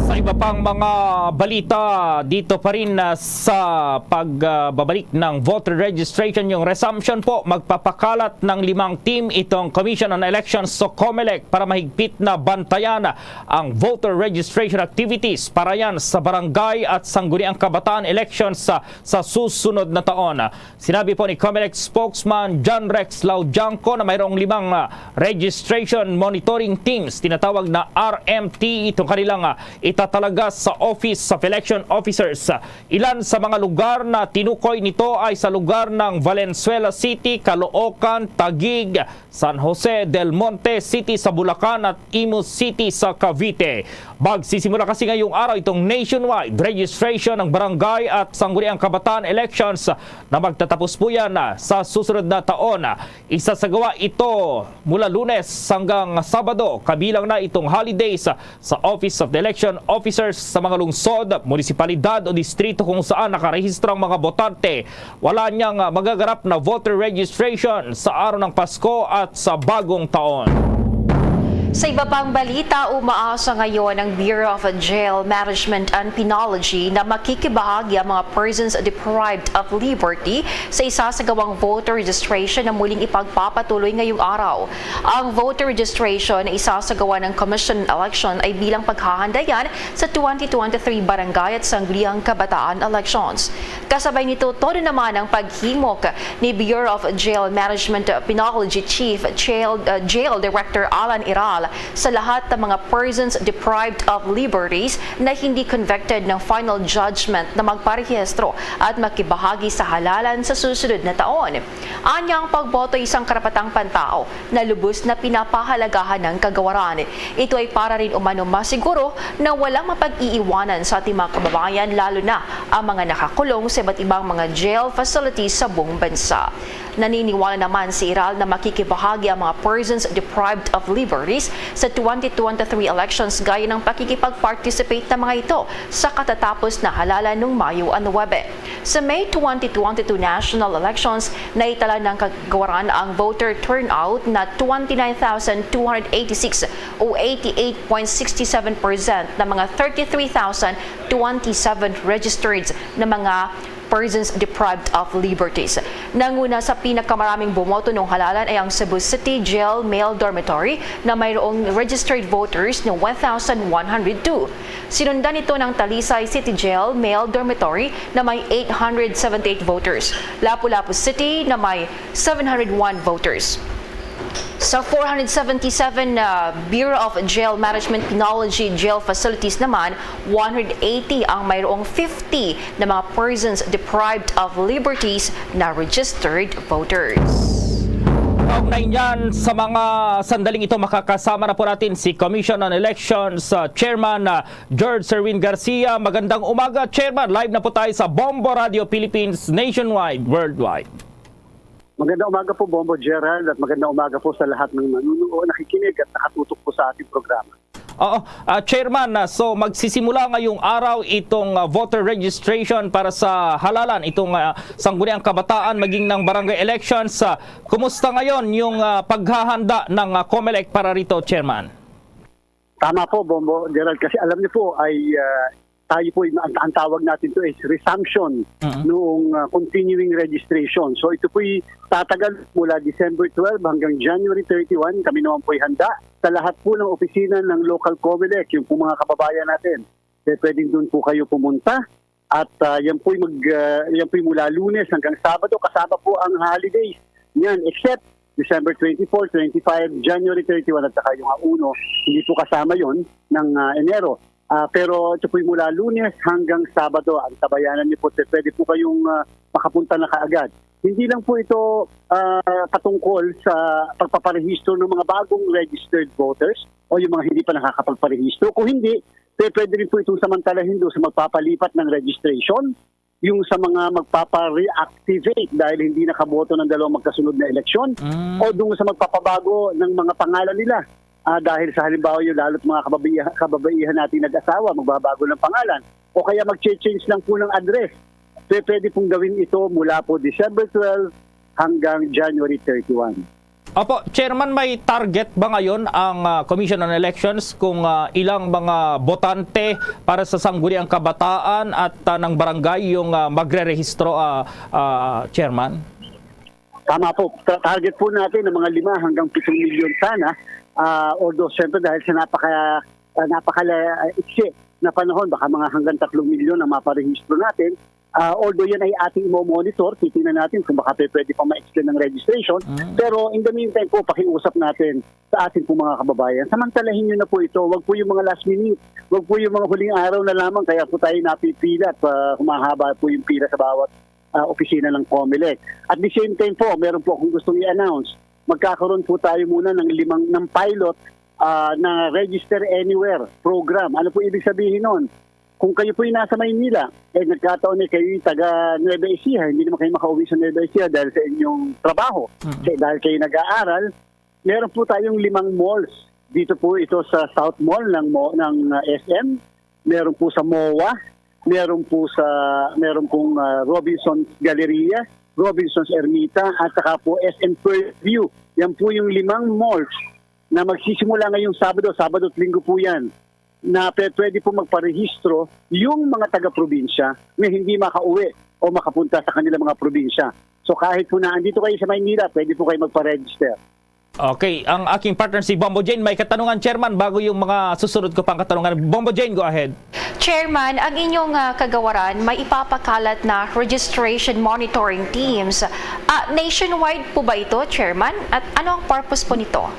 Sa Iba pang mga balita dito pa rin, ah, sa pagbabalik ng voter registration, yung resumption po, magpapakalat ng limang team itong Commission on Elections o COMELEC para mahigpit na bantayan ang voter registration activities para yan sa barangay at sangguniang kabataan elections sa, sa susunod na taon. Sinabi po ni COMELEC spokesman John Rex Laudiangco na mayroong limang, ah, registration monitoring teams, tinatawag na R M T, itong kanilang, ah, itatalaga sa Office of Election Officers. Ilan sa mga lugar na tinukoy nito ay sa lugar ng Valenzuela City, Caloocan, Taguig, San Jose del Monte City sa Bulacan at Imus City sa Cavite. Magsisimula kasi ngayong araw itong nationwide registration ng barangay at sangguniang kabataan elections na magtatapos po yan, ah, sa susunod na taon. Isasagawa ito mula Lunes hanggang Sabado, kabilang na itong holidays sa Office of the Election Officers sa mga lungsod, munisipalidad o distrito kung saan nakarehistro ang mga botante. Wala niyang, ah, magaganap na voter registration sa araw ng Pasko at sa Bagong Taon. Sa iba pang balita, umaasa ngayon ang Bureau of Jail Management and Penology na makikibahagi ang mga persons deprived of liberty sa isasagawang voter registration na muling ipagpapatuloy ngayong araw. Ang voter registration na isasagawa ng Commission on Election ay bilang paghahandayan sa twenty twenty-three barangay at sangguniang kabataan elections. Kasabay nito, todo naman ang paghimok ni Bureau of Jail Management Penology Chief Jail, uh, Jail Director Alan Iral sa lahat ng mga persons deprived of liberties na hindi convicted ng final judgment na magparehistro at makibahagi sa halalan sa susunod na taon. Anya, ang pagboto ay isang karapatang pantao na lubos na pinapahalagahan ng kagawaran. Ito ay para rin umano masiguro na walang mapag-iiwanan sa ating mga kababayan, lalo na ang mga nakakulong sa iba't ibang mga jail facilities sa buong bansa. Naniniwala naman si Iral na makikibahagi ang mga persons deprived of liberties sa twenty twenty-three elections, gaya ng pakikipag-participate na mga ito sa katatapos na halalan nung Mayo nuwebe. Sa May twenty twenty-two national elections, naitala ng kagawaran ang voter turnout na twenty-nine thousand two hundred eighty-six o eighty-eight point six seven percent ng mga thirty-three thousand twenty-seven registered na mga persons deprived of liberties. Nanguna sa pinakamaraming bumoto nung halalan ay ang Cebu City Jail Male Dormitory na mayroong registered voters na one thousand one hundred two. Sinundan ito ng Talisay City Jail Male Dormitory na may eight hundred seventy-eight voters, Lapu-Lapu City na may seven hundred one voters. Sa four hundred seventy-seven na Bureau of Jail Management Penology jail facilities naman, one hundred eighty ang mayroong fifty na mga persons deprived of liberties na registered voters. Kaugnay niyan, sa mga sandaling ito, makakasama na po natin si Commission on Elections, uh, Chairman, uh, George Serwin Garcia. Magandang umaga, Chairman. Live na po tayo sa Bombo Radio Philippines nationwide, worldwide. Magandang umaga po, Bombo Gerald, at magandang umaga po sa lahat ng manunood, nakikinig at nakatutok po sa ating programa. Oo, ah, Chairman, ah, so magsisimula ngayong araw itong, ah, voter registration para sa halalan, itong, ah, Sangguniang Kabataan, maging ng barangay elections. Ah, kumusta ngayon yung, ah, paghahanda ng, ah, COMELEC para rito, Chairman? Tama po, Bombo Gerald, kasi alam niyo po ay, ah, tayo po, ang, ang tawag natin to is resumption Mm. noong, ah, continuing registration. So ito po'y tatagal mula December twelve hanggang January thirty-one. Kami naman po'y handa sa lahat po ng opisina ng local COMELEC, yung po mga kababayan natin. Eh, pwedeng doon po kayo pumunta. At, ah, yan po'y mag, ah, yan po'y mula Lunes hanggang Sabado, kasama po ang holidays niyan, except December twenty-four, twenty-five, January thirty-one, at saka yung uno, hindi po kasama yon ng, ah, Enero. Ah, pero ito po'y mula Lunes hanggang Sabado. Ang tabayanan niyo po, pwede po kayong, ah, makapunta na kaagad. Hindi lang po ito, ah, patungkol sa pagpaparehistro ng mga bagong registered voters o yung mga hindi pa nakakapagparehistro. Kung hindi, pe-, pwede rin po itong samantalahin doon sa magpapalipat ng registration, yung sa mga magpapa-reactivate dahil hindi nakaboto ng dalawang magkasunod na eleksyon, Mm. o doon sa magpapabago ng mga pangalan nila. Ah, dahil sa halimbawa yung lalo't mga kababaiha-, kababaihan natin nag-asawa, magbabago ng pangalan, o kaya mag-change lang po ng address. Pe-, pwede pong gawin ito mula po December twelve hanggang January thirty-one. Opo, Chairman, may target ba ngayon ang, ah, Commission on Elections kung, ah, ilang mga botante para sa Sangguniang Kabataan at, ah, ng barangay yung, ah, magrerehistro, ah, ah, Chairman? Tama po. Ta-, target po natin ng mga lima hanggang pitong milyon sana. Ah, although, siyempre, dahil sa napaka-, ah, napakala-, ah, iksi na panahon, baka mga hanggang tatlong milyon ang maparehistro natin. Ah, although yan ay ating mo-monitor, titingnan natin kung baka pe-, pwede pa ma-extend ang registration. Mm. Pero in the meantime po, pakiusap natin sa ating po mga kababayan. Samantalahin nyo na po ito. Wag po yung mga last minute. Wag po yung mga huling araw na lamang kaya po tayo napipila at, ah, humahaba po yung pila sa bawat, ah, opisina ng Comelec. At the same time po, meron po akong gustong i-announce. Magkakaroon po tayo muna ng limang, ng pilot, ah, na Register Anywhere program. Ano po ibig sabihin nun? Kung kayo po'y nasa Maynila, eh, nagkataon na kayo'y taga Nueva Ecija, hindi naman kayo makauwi sa Nueva Ecija dahil sa inyong trabaho, Mm. kasi dahil kayo nag-aaral, meron po tayong limang malls. Dito po ito sa South Mall ng mo-, ng, ah, S M, meron po sa MOA, meron po sa, meron pong, ah, Robinsons Galleria, Robinsons Ermita, at saka po S M Fairview. Yan po yung limang malls na magsisimula ngayong Sabado, Sabado at Linggo po yan, na pe-, pwede po magparehistro yung mga taga-probinsya na hindi makauwi o makapunta sa kanilang mga probinsya. So kahit po na andito kayo sa Maynila, pwede po kayo magpa-register. Okay, ang aking partner si Bombo Jane. May katanungan, Chairman, bago yung mga susunod ko pang katanungan. Bombo Jane, go ahead. Chairman, ang inyong, ah, kagawaran may ipapakalat na registration monitoring teams. Ah, nationwide po ba ito, Chairman? At ano ang purpose po nito?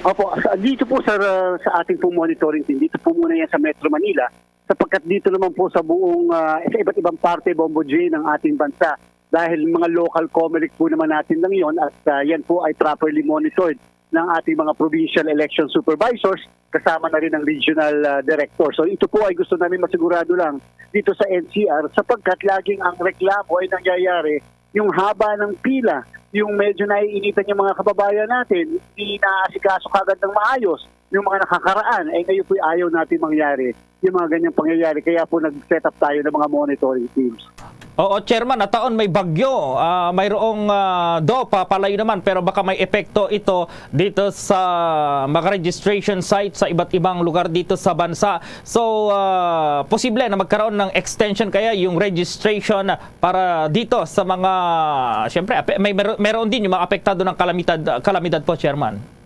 Opo, sa, dito po sa, sa ating pong monitoring team, dito po muna yan sa Metro Manila, sapagkat dito naman po sa buong, ah, sa iba't ibang parte, Bombo Jane, ng ating bansa. Dahil mga local Comelec po naman natin lang yon at, ah, yan po ay properly monitored ng ating mga provincial election supervisors, kasama na rin ang regional, ah, director. So ito po ay gusto namin masigurado lang dito sa N C R sapagkat laging ang reklamo ay nangyayari yung haba ng pila, yung medyo naiinitan yung mga kababayan natin, hindi naasikaso kagad ng maayos yung mga nakakaraan. Eh, ngayon po'y ayaw natin mangyari yung mga ganyang pangyayari. Kaya po nag-set up tayo ng mga monitoring teams. Oo, Chairman, nataon may bagyo. Ah, mayroong, ah, do, papalayo naman, pero baka may epekto ito dito sa mga registration site sa iba't ibang lugar dito sa bansa. So, ah, posible na magkaroon ng extension kaya yung registration para dito sa mga, siyempre, ape-, may mero-, meron din yung mga apektado ng kalamidad, kalamidad po, Chairman.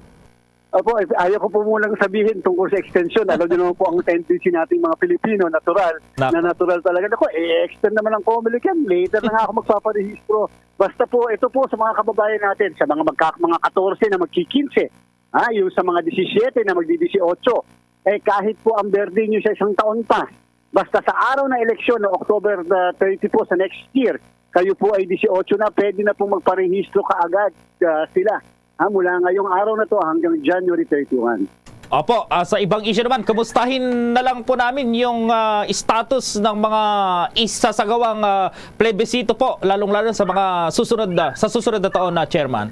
Opo, eh, ayaw ko po munang sabihin tungkol sa extension. Alam niyo naman po ang tendency nating mga Pilipino, natural, Nak- na natural talaga. Naku, eh, extend naman ang Comelec yan. Later na nga ako magpaparehistro. Basta po, ito po sa mga kababayan natin, sa mga magka-, mga katorse na magkikinse, ha, yung sa mga disisiete na magdi-disisiete, eh, kahit po ang birthday nyo sa isang taon pa, basta sa araw ng eleksyon, no, October, uh, thirty po sa next year, kayo po ay disisiete na, pwede na pong magparehistro kaagad, uh, sila. Ha, mula ngayong araw na to hanggang January thirty-one. Opo, ah, sa ibang issue naman, kumustahin na lang po namin yung, ah, status ng mga isasagawang, ah, plebisito po, lalong-lalo sa mga susunod na, sa susunod na taon na, Chairman.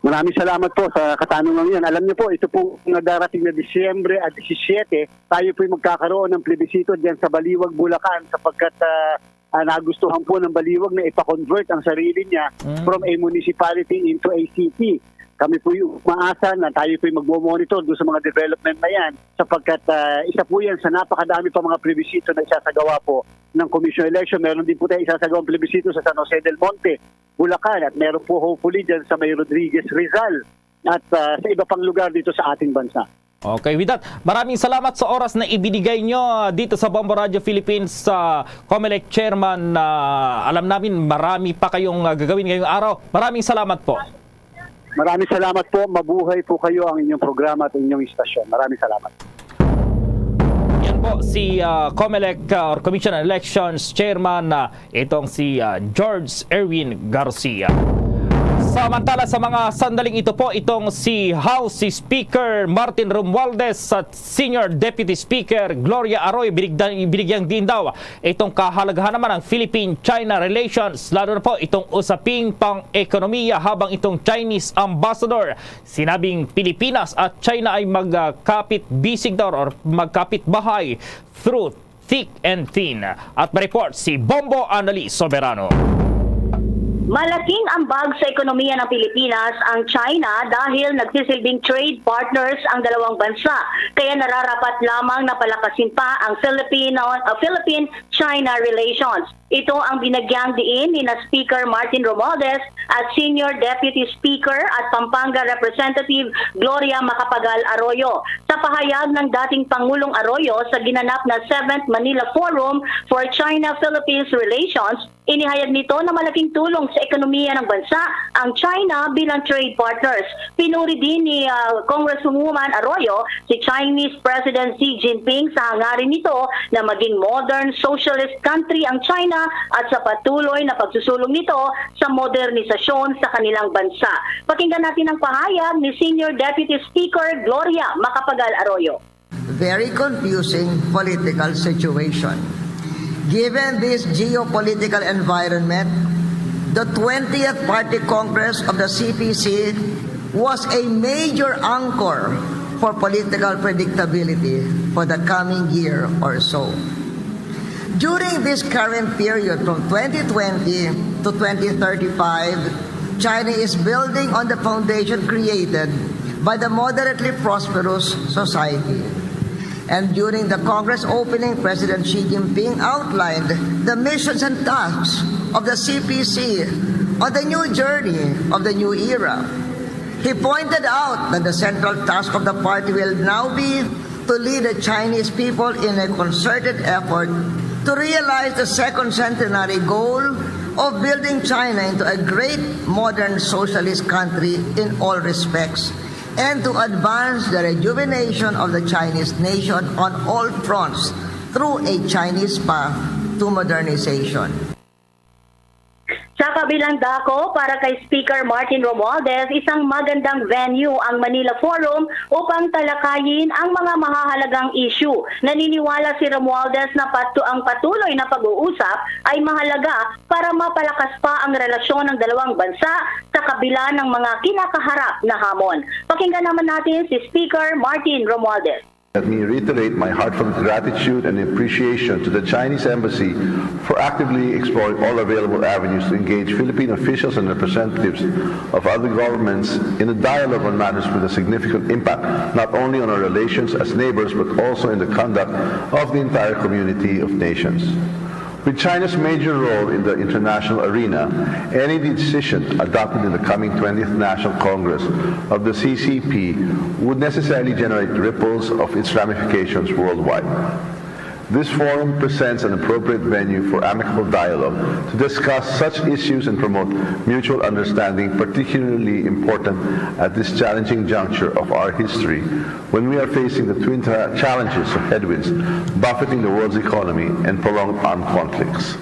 Maraming salamat po sa katanungan yan. Alam niyo po, ito po na darating na Disyembre at disisiete, tayo po'y magkakaroon ng plebisito diyan sa Baliwag, Bulacan, sapagkat, ah, ah, nagustuhan po ng Baliwag na ipa-convert ang sarili niya Mm. from a municipality into a city. Kami po'y umaasa na tayo po'y magmo-monitor doon sa mga development na yan, sapagkat, ah, isa po yan sa napakadami pa mga plebisito na isasagawa po ng Commission on Election. Meron din po tayo isasagawang plebisito sa San Jose del Monte, Bulacan, at meron po hopefully dyan sa may Rodriguez, Rizal, at, ah, sa iba pang lugar dito sa ating bansa. Okay, with that, maraming salamat sa oras na ibinigay nyo, ah, dito sa Bombo Radio Philippines, sa Comelec Chairman. Ah, alam namin marami pa kayong, ah, gagawin ngayong araw. Maraming salamat po. Maraming salamat po. Mabuhay po kayo, ang inyong programa at inyong istasyon. Maraming salamat. Yan po si, ah, Comelec, ah, or Commission on Elections Chairman, ah, itong si, ah, George Erwin Garcia. Samantala, sa mga sandaling ito po, itong si House Speaker Martin Romualdez at Senior Deputy Speaker Gloria Arroyo, binigdan-, binigyang diin daw itong kahalagahan naman ng Philippine-China relations, lalo na po itong usaping pang-ekonomiya, habang itong Chinese ambassador sinabing Pilipinas at China ay magkapit bisig daw or magkapit bahay through thick and thin. At ma-report si Bombo Anali Soberano. Malaking ambag sa ekonomiya ng Pilipinas ang China dahil nagsisilbing trade partners ang dalawang bansa, kaya nararapat lamang na palakasin pa ang Filipino, uh, Philippine-China relations. Ito ang binagyang diin ni na Speaker Martin Romualdez at Senior Deputy Speaker at Pampanga Representative Gloria Macapagal Arroyo. Sa pahayag ng dating Pangulong Arroyo sa ginanap na Seventh Manila Forum for China-Philippines Relations, inihayag nito na malaking tulong sa ekonomiya ng bansa ang China bilang trade partners. Pinuri din ni, ah, Congresswoman Arroyo si Chinese President Xi Jinping sa hangarin nito na maging modern socialist country ang China at sa patuloy na pagsusulong nito sa modernisasyon sa kanilang bansa. Pakinggan natin ang pahayag ni Senior Deputy Speaker Gloria Macapagal Arroyo. Very confusing political situation. Given this geopolitical environment, the twentieth Party Congress of the C P C was a major anchor for political predictability for the coming year or so. During this current period from twenty twenty to twenty thirty-five, China is building on the foundation created by the moderately prosperous society. And during the Congress opening, President Xi Jinping outlined the missions and tasks of the C P C on the new journey of the new era. He pointed out that the central task of the party will now be to lead the Chinese people in a concerted effort to realize the second centenary goal of building China into a great modern socialist country in all respects and to advance the rejuvenation of the Chinese nation on all fronts through a Chinese path to modernization. Sa kabilang dako, para kay Speaker Martin Romualdez, isang magandang venue ang Manila Forum upang talakayin ang mga mahahalagang issue. Naniniwala si Romualdez na patu ang patuloy na pag-uusap ay mahalaga para mapalakas pa ang relasyon ng dalawang bansa sa kabila ng mga kinakaharap na hamon. Pakinggan naman natin si Speaker Martin Romualdez. Let me reiterate my heartfelt gratitude and appreciation to the Chinese Embassy for actively exploring all available avenues to engage Philippine officials and representatives of other governments in a dialogue on matters with a significant impact not only on our relations as neighbors but also in the conduct of the entire community of nations. With China's major role in the international arena, any decision adopted in the coming twentieth National Congress of the C C P would necessarily generate ripples of its ramifications worldwide. This forum presents an appropriate venue for amicable dialogue to discuss such issues and promote mutual understanding, particularly important at this challenging juncture of our history when we are facing the twin challenges of headwinds buffeting the world's economy and prolonged armed conflicts.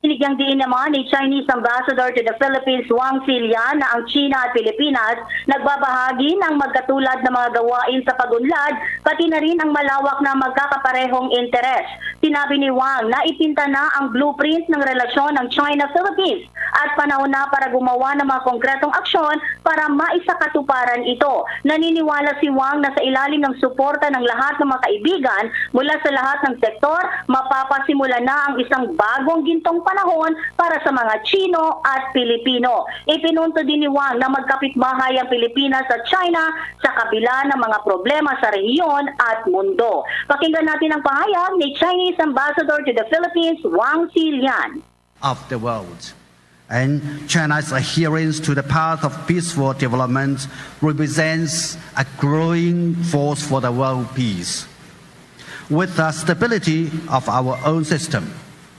Binigyang diin naman ni Chinese Ambassador to the Philippines Wang Xilian na ang China at Pilipinas nagbabahagi ng magkatulad na mga gawain sa pag-unlad, pati na rin ang malawak na magkakaparehong interes. Sinabi ni Wang na ipinta na ang blueprint ng relasyon ng China-Philippines at panahon na para gumawa ng mga konkretong aksyon para maisakatuparan ito. Naniniwala si Wang na sa ilalim ng suporta ng lahat ng mga kaibigan mula sa lahat ng sektor, mapapasimulan na ang isang bagong gintong panahon para sa mga Chino at Pilipino. Ipinunto din ni Wang na magkapitbahay ang Pilipinas at China sa kabila ng mga problema sa rehiyon at mundo. Pakinggan natin ang pahayag ni Chinese Ambassador to the Philippines, Wang Xilian. Of the world. And China's adherence to the path of peaceful development represents a growing force for the world peace. With the stability of our own system,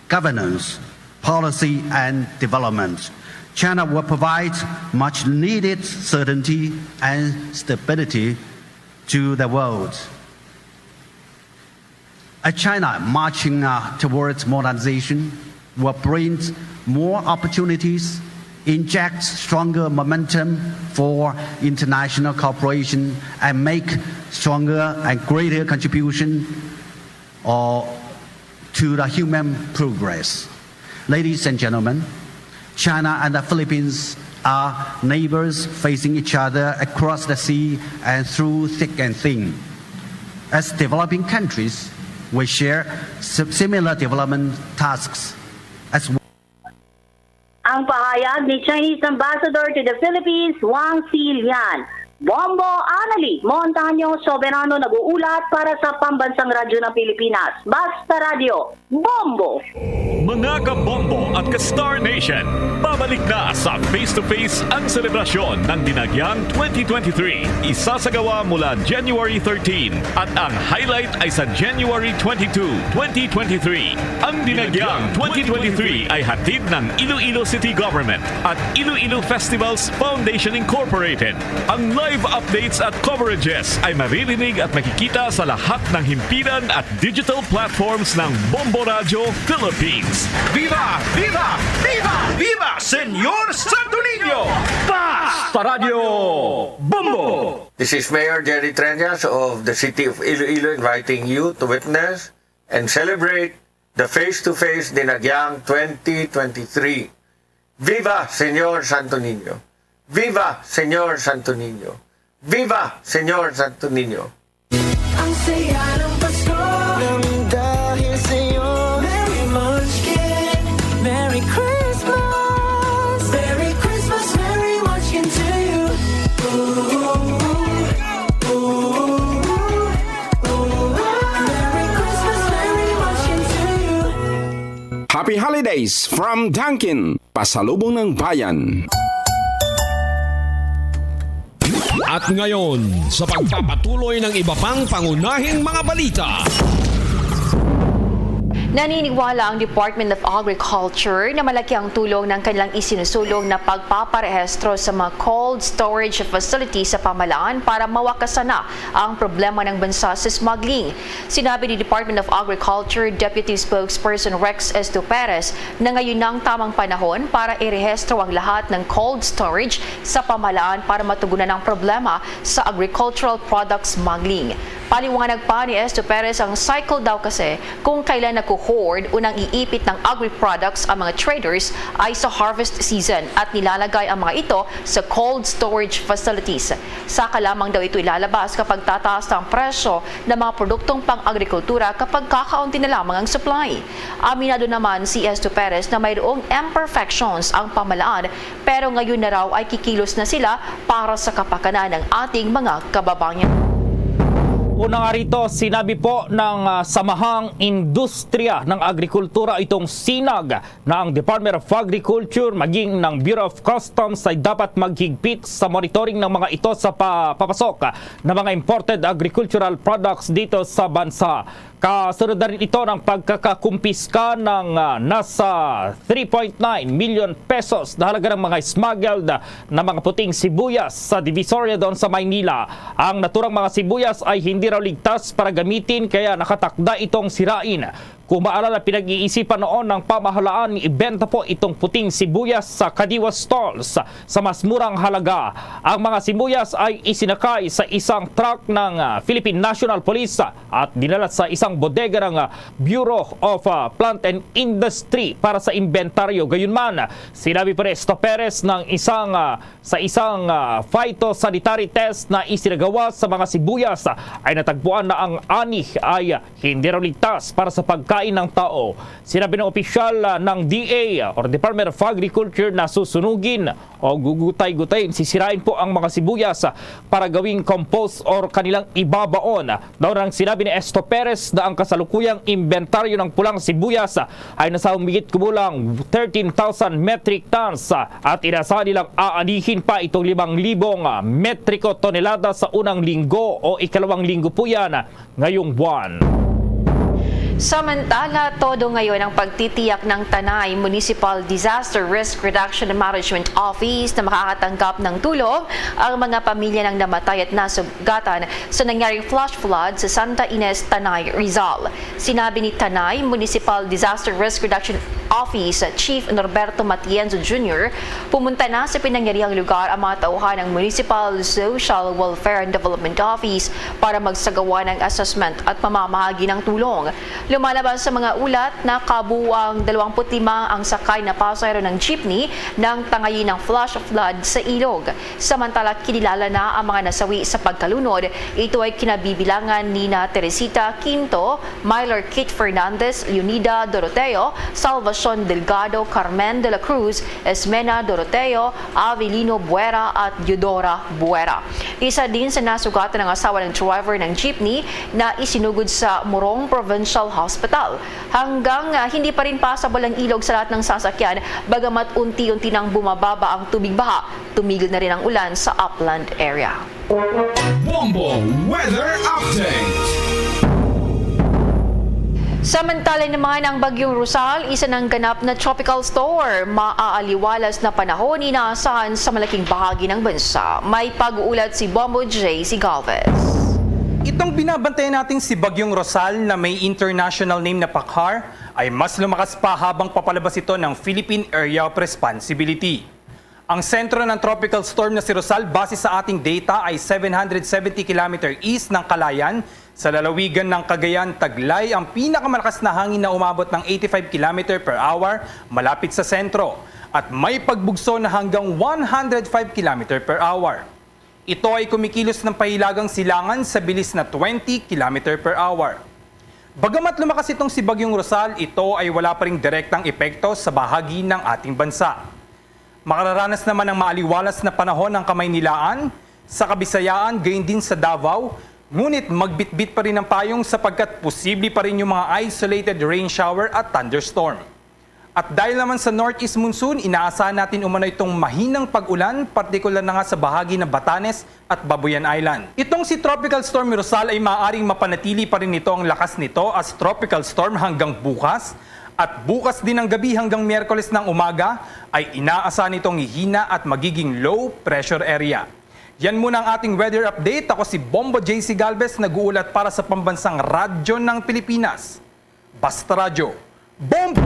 governance, policy, and development, China will provide much needed certainty and stability to the world. A China marching uh, towards modernization will bring more opportunities, inject stronger momentum for international cooperation, and make stronger and greater contribution or to the human progress. Ladies and gentlemen, China and the Philippines are neighbors facing each other across the sea and through thick and thin. As developing countries, we share similar development tasks as well. Ang pahayag ni Chinese Ambassador to the Philippines, Wang Xilian. Bombo Anali Montaño Soberano nag-uulat para sa Pambansang Radyo ng Pilipinas. Basta Radyo, Bombo! Mga ka-Bombo at ka-Star Nation, pabalik na sa Face to Face ang selebrasyon ng Dinagyang twenty twenty-three. Isasagawa mula January thirteen at ang highlight ay sa January twenty-two, twenty twenty-three. Ang Dinagyang twenty twenty-three ay hatid ng Iloilo City Government at Iloilo Festivals Foundation Incorporated. Ang live updates at coverages ay maririnig at makikita sa lahat ng himpilan at digital platforms ng Bombo Radyo Philippines. Viva! Viva! Viva! Viva Señor Santo Niño! Basta Radyo Bombo! This is Mayor Jerry Treñas of the City of Iloilo inviting you to witness and celebrate the Face to Face Dinagyang twenty twenty-three. Viva Señor Santo Niño! Viva Señor Santo Niño! Viva Señor Santo Niño! Ang saya ng Pasko. Nang dahil sa'yo. Merry Munchkin. Merry Christmas. Merry Christmas, Merry Munchkin to you. Ooh, ooh, ooh. Ooh, ooh, ooh. Ooh, ooh. Merry Christmas, Merry Munchkin to you. Happy Holidays from Dunkin', pasalubong ng bayan. At ngayon, sa pagpapatuloy ng iba pang pangunahing mga balita. Naniniwala ang Department of Agriculture na malaki ang tulong ng kanilang isinusulong na pagpaparehistro sa mga cold storage facility sa pamahalaan para mawakasan na ang problema ng bansa sa smuggling. Sinabi ni Department of Agriculture Deputy Spokesperson Rex Esto Perez na ngayon na ang tamang panahon para irehistro ang lahat ng cold storage sa pamahalaan para matugunan ang problema sa agricultural product smuggling. Paliwanag pa ni Esto Perez, ang cycle daw kasi kung kailan nagko-hoard o nang-iipit ng agri-products ang mga traders ay sa harvest season at nilalagay ang mga ito sa cold storage facilities. Saka lamang daw ito ilalabas kapag tataas na ang presyo ng mga produktong pang-agrikultura kapag kakaunti na lamang ang supply. Aminado naman si Esto Perez na mayroong imperfections ang pamahalaan, pero ngayon na raw ay kikilos na sila para sa kapakanan ng ating mga kababayan. Una nga rito, sinabi po ng, ah, samahang industriya ng agrikultura, itong sinag, na ang Department of Agriculture maging ng Bureau of Customs ay dapat maghigpit sa monitoring ng mga ito sa pa-, papasok na mga imported agricultural products dito sa bansa. Kasunod na rin ito ng pagkakakumpiska ng, ah, nasa three point nine million pesos na halaga ng mga smuggled na mga puting sibuyas sa Divisoria doon sa Maynila. Ang naturang mga sibuyas ay hindi raw ligtas para gamitin, kaya nakatakda itong sirain. Kung maalala, pinag-iisipan noon ng pamahalaan na ibenta po itong puting sibuyas sa Kadiwa Stalls sa mas murang halaga. Ang mga sibuyas ay isinakay sa isang truck ng, ah, Philippine National Police at dinala sa isang bodega ng, ah, Bureau of, ah, Plant and Industry para sa inventaryo. Gayunman, sinabi pa ni Esto Perez ng isang, ah, sa isang, ah, phytosanitary test na isinagawa sa mga sibuyas, ah, ay natagpuan na ang ani ay hindi raw ligtas para sa pagkain ng tao. Sinabi ng opisyal, ah, ng D A or Department of Agriculture na susunugin o gugutay-gutayin, sisirain po ang mga sibuyas, ah, para gawing compost or kanilang ibabaon. Daw nang sinabi ni Esto Perez na ang kasalukuyang inventaryo ng pulang sibuyas, ah, ay nasa humigit kumulang thirteen thousand metric tons, ah, at inasahan nilang aanihin pa itong limang libong, ah, metriko tonelada sa unang linggo o ikalawang linggo po yan, ah, ngayong buwan. Samantala, todo ngayon ang pagtitiyak ng Tanay Municipal Disaster Risk Reduction and Management Office na makakatanggap ng tulong ang mga pamilya ng namatay at nasugatan sa nangyaring flash flood sa Santa Ines, Tanay, Rizal. Sinabi ni Tanay Municipal Disaster Risk Reduction Office Chief Norberto Matienzo Junior, pumunta na sa pinangyarihang lugar ang mga tauhan ng Municipal Social Welfare and Development Office para magsagawa ng assessment at mamamahagi ng tulong. Lumalabas sa mga ulat na kabuuang dalawampu't lima ang sakay na pasahero ng jeepney nang tangayin ang flash flood sa ilog. Samantala, kinilala na ang mga nasawi sa pagkalunod. Ito ay kinabibilangan nina Teresita Quinto, Myler Kit Fernandez, Leonida Doroteo, Salva Delgado, Carmen de la Cruz, Esmena Doroteo, Avelino Buera at Eudora Buera. Isa din sa nasugatan ang asawa ng driver ng jeepney na isinugod sa Morong Provincial Hospital. Hanggang, ah, hindi pa rin passable ang ilog sa lahat ng sasakyan, bagamat unti-unti nang bumababa ang tubig baha, tumigil na rin ang ulan sa upland area. Bombo Weather Update. Samantala naman, ang Bagyong Rosal, isa ng ganap na tropical storm, maaaliwalas na panahon inaasahan sa malaking bahagi ng bansa. May pag-uulat si Bombo J C Galvez. Itong binabantayan nating si Bagyong Rosal na may international name na Pakhar ay mas lumakas pa habang papalabas ito ng Philippine Area of Responsibility. Ang sentro ng tropical storm na si Rosal, base sa ating data, ay seven hundred seventy kilometer east ng Calayan. Sa lalawigan ng Cagayan, taglay ang pinakamalakas na hangin na umabot ng eighty-five kilometer per hour malapit sa sentro at may pagbugso na hanggang one hundred five kilometer per hour. Ito ay kumikilos ng pahilagang silangan sa bilis na twenty kilometer per hour. Bagamat lumakas itong si Bagyong Rosal, ito ay wala pa ring direktang epekto sa bahagi ng ating bansa. Makararanas naman ng maaliwalas na panahon ang Kamaynilaan, sa Kabisayaan, gayon din sa Davao, ngunit magbitbit pa rin ang payong sapagkat posible pa rin yung mga isolated rain shower at thunderstorm. At dahil naman sa northeast monsoon, inaasahan natin umano itong mahinang pag-ulan, partikular na nga sa bahagi ng Batanes at Babuyan Island. Itong si Tropical Storm Rosal ay maaaring mapanatili pa rin nito ang lakas nito as tropical storm hanggang bukas. At bukas din ng gabi hanggang Miyerkules ng umaga ay inaasahan itong hihina at magiging low pressure area. Yan muna ang ating weather update. Ako si Bombo J C Galvez, nag-uulat para sa Pambansang Radyo ng Pilipinas. Basta Radyo, Bombo!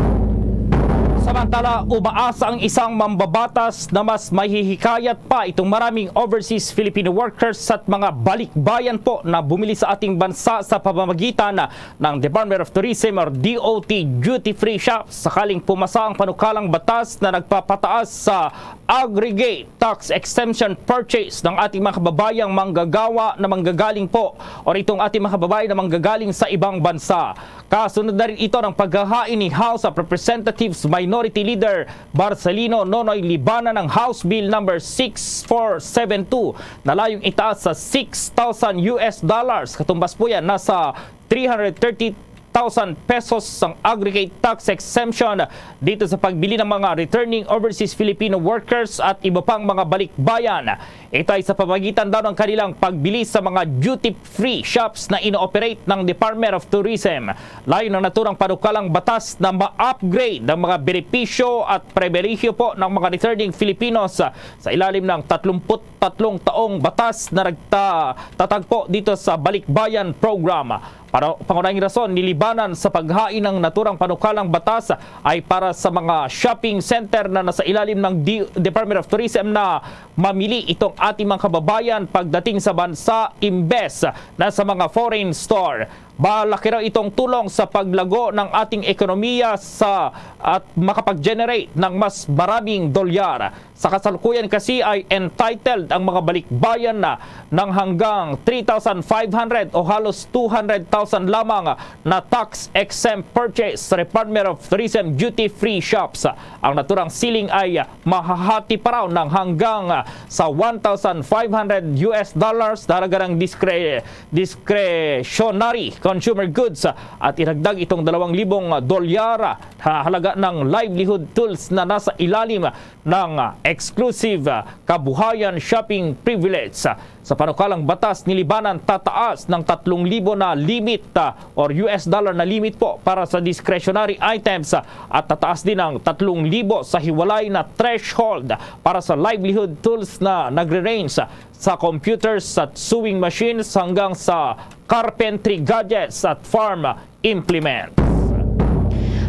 Samantala, umaasa ang isang mambabatas na mas mahihikayat pa itong maraming overseas Filipino workers at mga balikbayan po na bumili sa ating bansa sa pamamagitan ng Department of Tourism or D O T duty-free shops sakaling pumasa ang panukalang batas na nagpapataas sa aggregate tax exemption purchase ng ating mga kababayang manggagawa na manggagaling po o itong ating mga kababayan na manggagaling sa ibang bansa. Kasunod na rin ito ng paghahain ni House of Representatives Minority Leader Marcelino Nonoy Libana ng House Bill number six four seven two na layong itaas sa six thousand U S dollars. Katumbas po yan, nasa three hundred thirty thousand pesos ang aggregate tax exemption dito sa pagbili ng mga returning overseas Filipino workers at iba pang mga balikbayan. Ito ay sa pamagitan daw ng kanilang pagbili sa mga duty-free shops na ino-operate ng Department of Tourism. Layo ng naturang panukalang batas na ma-upgrade ang mga benepisyo at pribilehiyo po ng mga returning Filipinos sa ilalim ng tatlumpu't tatlong taong batas na nagtatatagpo dito sa Balikbayan Program. Para pangunahing rason, nilibanan sa paghain ng naturang panukalang batas ay para sa mga shopping center na nasa ilalim ng D-, Department of Tourism na mamili itong ating mga kababayan pagdating sa bansa imbes na sa mga foreign store. Malaki raw itong tulong sa paglago ng ating ekonomiya sa, at makapag-generate ng mas maraming dolyar. Sa kasalukuyan kasi ay entitled ang mga balikbayan na ng hanggang three thousand five hundred o halos two hundred thousand lamang na tax exempt purchase sa Department of Tourism duty-free shops. Ang naturang ceiling ay mahahati pa raw ng hanggang sa one thousand five hundred U S dollars na halaga ng diskre-, discretionary consumer goods at idagdag itong dalawang libong dolyar ha halaga ng livelihood tools na nasa ilalim ng exclusive kabuhayan shopping privilege. Sa panukalang batas, nilibanan tataas ng tatlong libo na limit, ah, or U S dollar na limit po para sa discretionary items, ah, at tataas din ang tatlong libo sa hiwalay na threshold para sa livelihood tools na nagre-range sa computers at sewing machines hanggang sa carpentry gadgets at farm implements.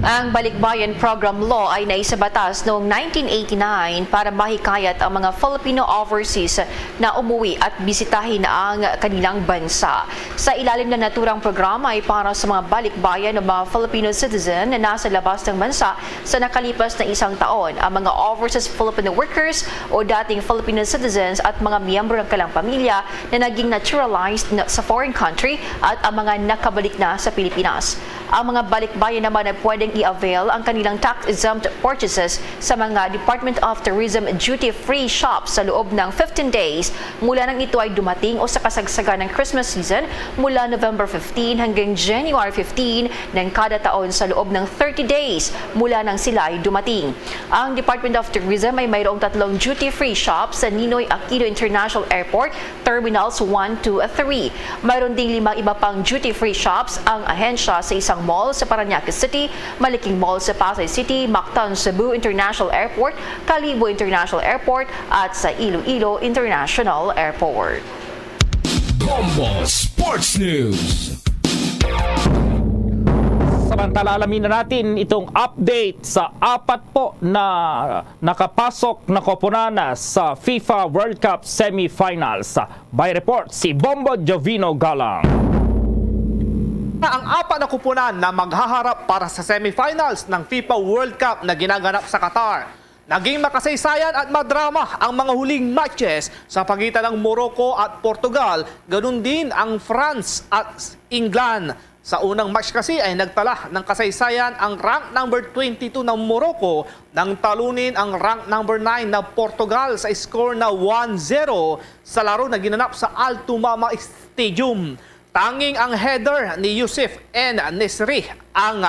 Ang Balikbayan Program Law ay naisabatas noong nineteen eighty-nine para mahikayat ang mga Filipino overseas na umuwi at bisitahin ang kanilang bansa. Sa ilalim ng naturang programa ay para sa mga balikbayan o mga Filipino citizen na nasa labas ng bansa sa nakalipas na isang taon. Ang mga overseas Filipino workers o dating Filipino citizens at mga miyembro ng kanilang pamilya na naging naturalized na sa foreign country at ang mga nakabalik na sa Pilipinas. Ang mga balikbayan naman ay pwedeng i-avail ang kanilang tax-exempt purchases sa mga Department of Tourism duty-free shops sa loob ng fifteen days mula nang ito ay dumating o sa kasagsagan ng Christmas season mula November fifteen hanggang January fifteen ng kada taon sa loob ng thirty days mula nang sila ay dumating. Ang Department of Tourism ay mayroong tatlong duty-free shops sa Ninoy Aquino International Airport, Terminals one, two, at three. Mayroon ding limang iba pang duty-free shops ang ahensya sa isang mall sa Parañaque City, Maliking Mall sa Pasay City, Mactan Cebu International Airport, Kalibo International Airport, at sa Iloilo International Airport. Bombo Sports News. Samantala, alamin na natin itong update sa apat po na nakapasok na koponan sa FIFA World Cup semifinals. May report si Bombo Jovino Galang. Ang apat na koponan na maghaharap para sa semifinals ng FIFA World Cup na ginaganap sa Qatar. Naging makasaysayan at madrama ang mga huling matches sa pagitan ng Morocco at Portugal, ganun din ang France at England. Sa unang match kasi ay nagtala ng kasaysayan ang rank number twenty-two ng Morocco nang talunin ang rank number nine na Portugal sa score na one zero sa laro na ginanap sa Al Tumama Stadium. Tanging ang header ni Yusuf N Nesri ang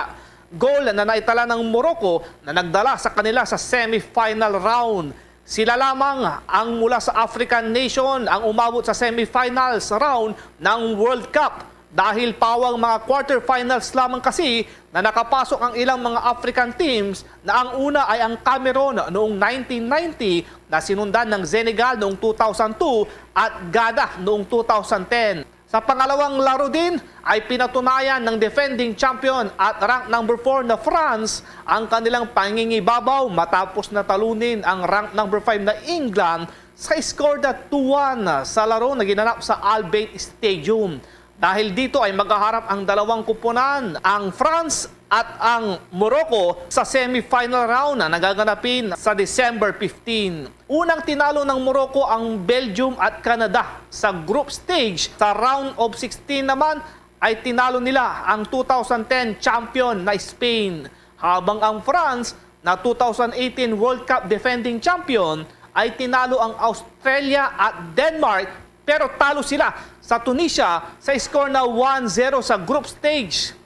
goal na naitala ng Morocco na nagdala sa kanila sa semifinal round. Sila lamang ang mula sa African nation ang umabot sa semifinals round ng World Cup dahil pawang mga quarterfinals lamang kasi na nakapasok ang ilang mga African teams na ang una ay ang Cameroon noong nineteen ninety na sinundan ng Senegal noong two thousand two at Ghana noong two thousand ten. Sa pangalawang laro din ay pinatunayan ng defending champion at rank number four na France ang kanilang pangingibabaw matapos na talunin ang rank number five na England sa score na two one sa laro na ginanap sa Al Bayt Stadium. Dahil dito ay maghaharap ang dalawang kupunan, ang France at ang Morocco sa semifinal round na nagaganapin sa December fifteen. Unang tinalo ng Morocco ang Belgium at Canada sa group stage. Sa round of sixteen naman ay tinalo nila ang two thousand ten champion na Spain, habang ang France na two thousand eighteen World Cup defending champion ay tinalo ang Australia at Denmark, pero talo sila sa Tunisia sa score na one zero sa group stage.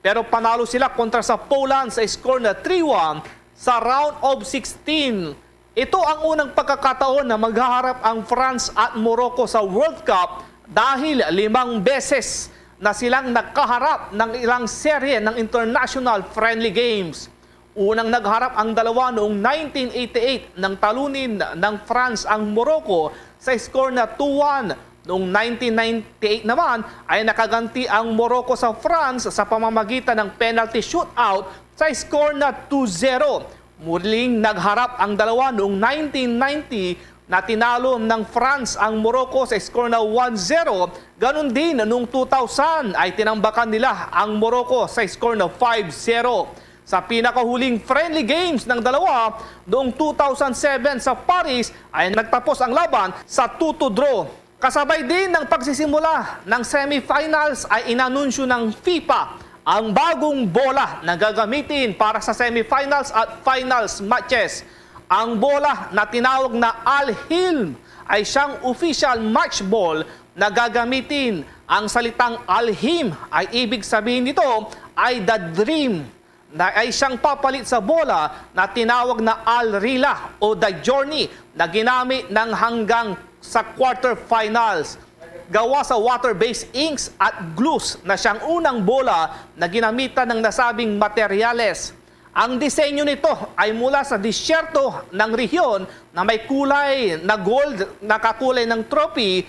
Pero panalo sila kontra sa Poland sa score na three one sa round of sixteen. Ito ang unang pagkakataon na maghaharap ang France at Morocco sa World Cup dahil limang beses na silang nakaharap ng ilang serye ng international friendly games. Unang nagharap ang dalawa noong nineteen eighty-eight nang talunin ng France ang Morocco sa score na two one. Noong nineteen ninety-eight naman ay nakaganti ang Morocco sa France sa pamamagitan ng penalty shootout sa score na two zero. Muling nagharap ang dalawa noong nineteen ninety na tinalo ng France ang Morocco sa score na one zero. Ganun din noong two thousand ay tinambakan nila ang Morocco sa score na five zero. Sa pinakahuling friendly games ng dalawa noong two thousand seven sa Paris ay nagtapos ang laban sa two to draw. Kasabay din ng pagsisimula ng semifinals ay inanunsyo ng FIFA ang bagong bola na gagamitin para sa semifinals at finals matches. Ang bola na tinawag na Al Hilm ay siyang official match ball na gagamitin. Ang salitang Al Hilm ay ibig sabihin nito ay the dream na ay siyang papalit sa bola na tinawag na Al Rila o The Journey na ginamit ng hanggang sa quarterfinals. Gawa sa water-based inks at glues na siyang unang bola na ginamitan ng nasabing materyales. Ang disenyo nito ay mula sa disyerto ng rehiyon na may kulay na gold na kakulay ng trophy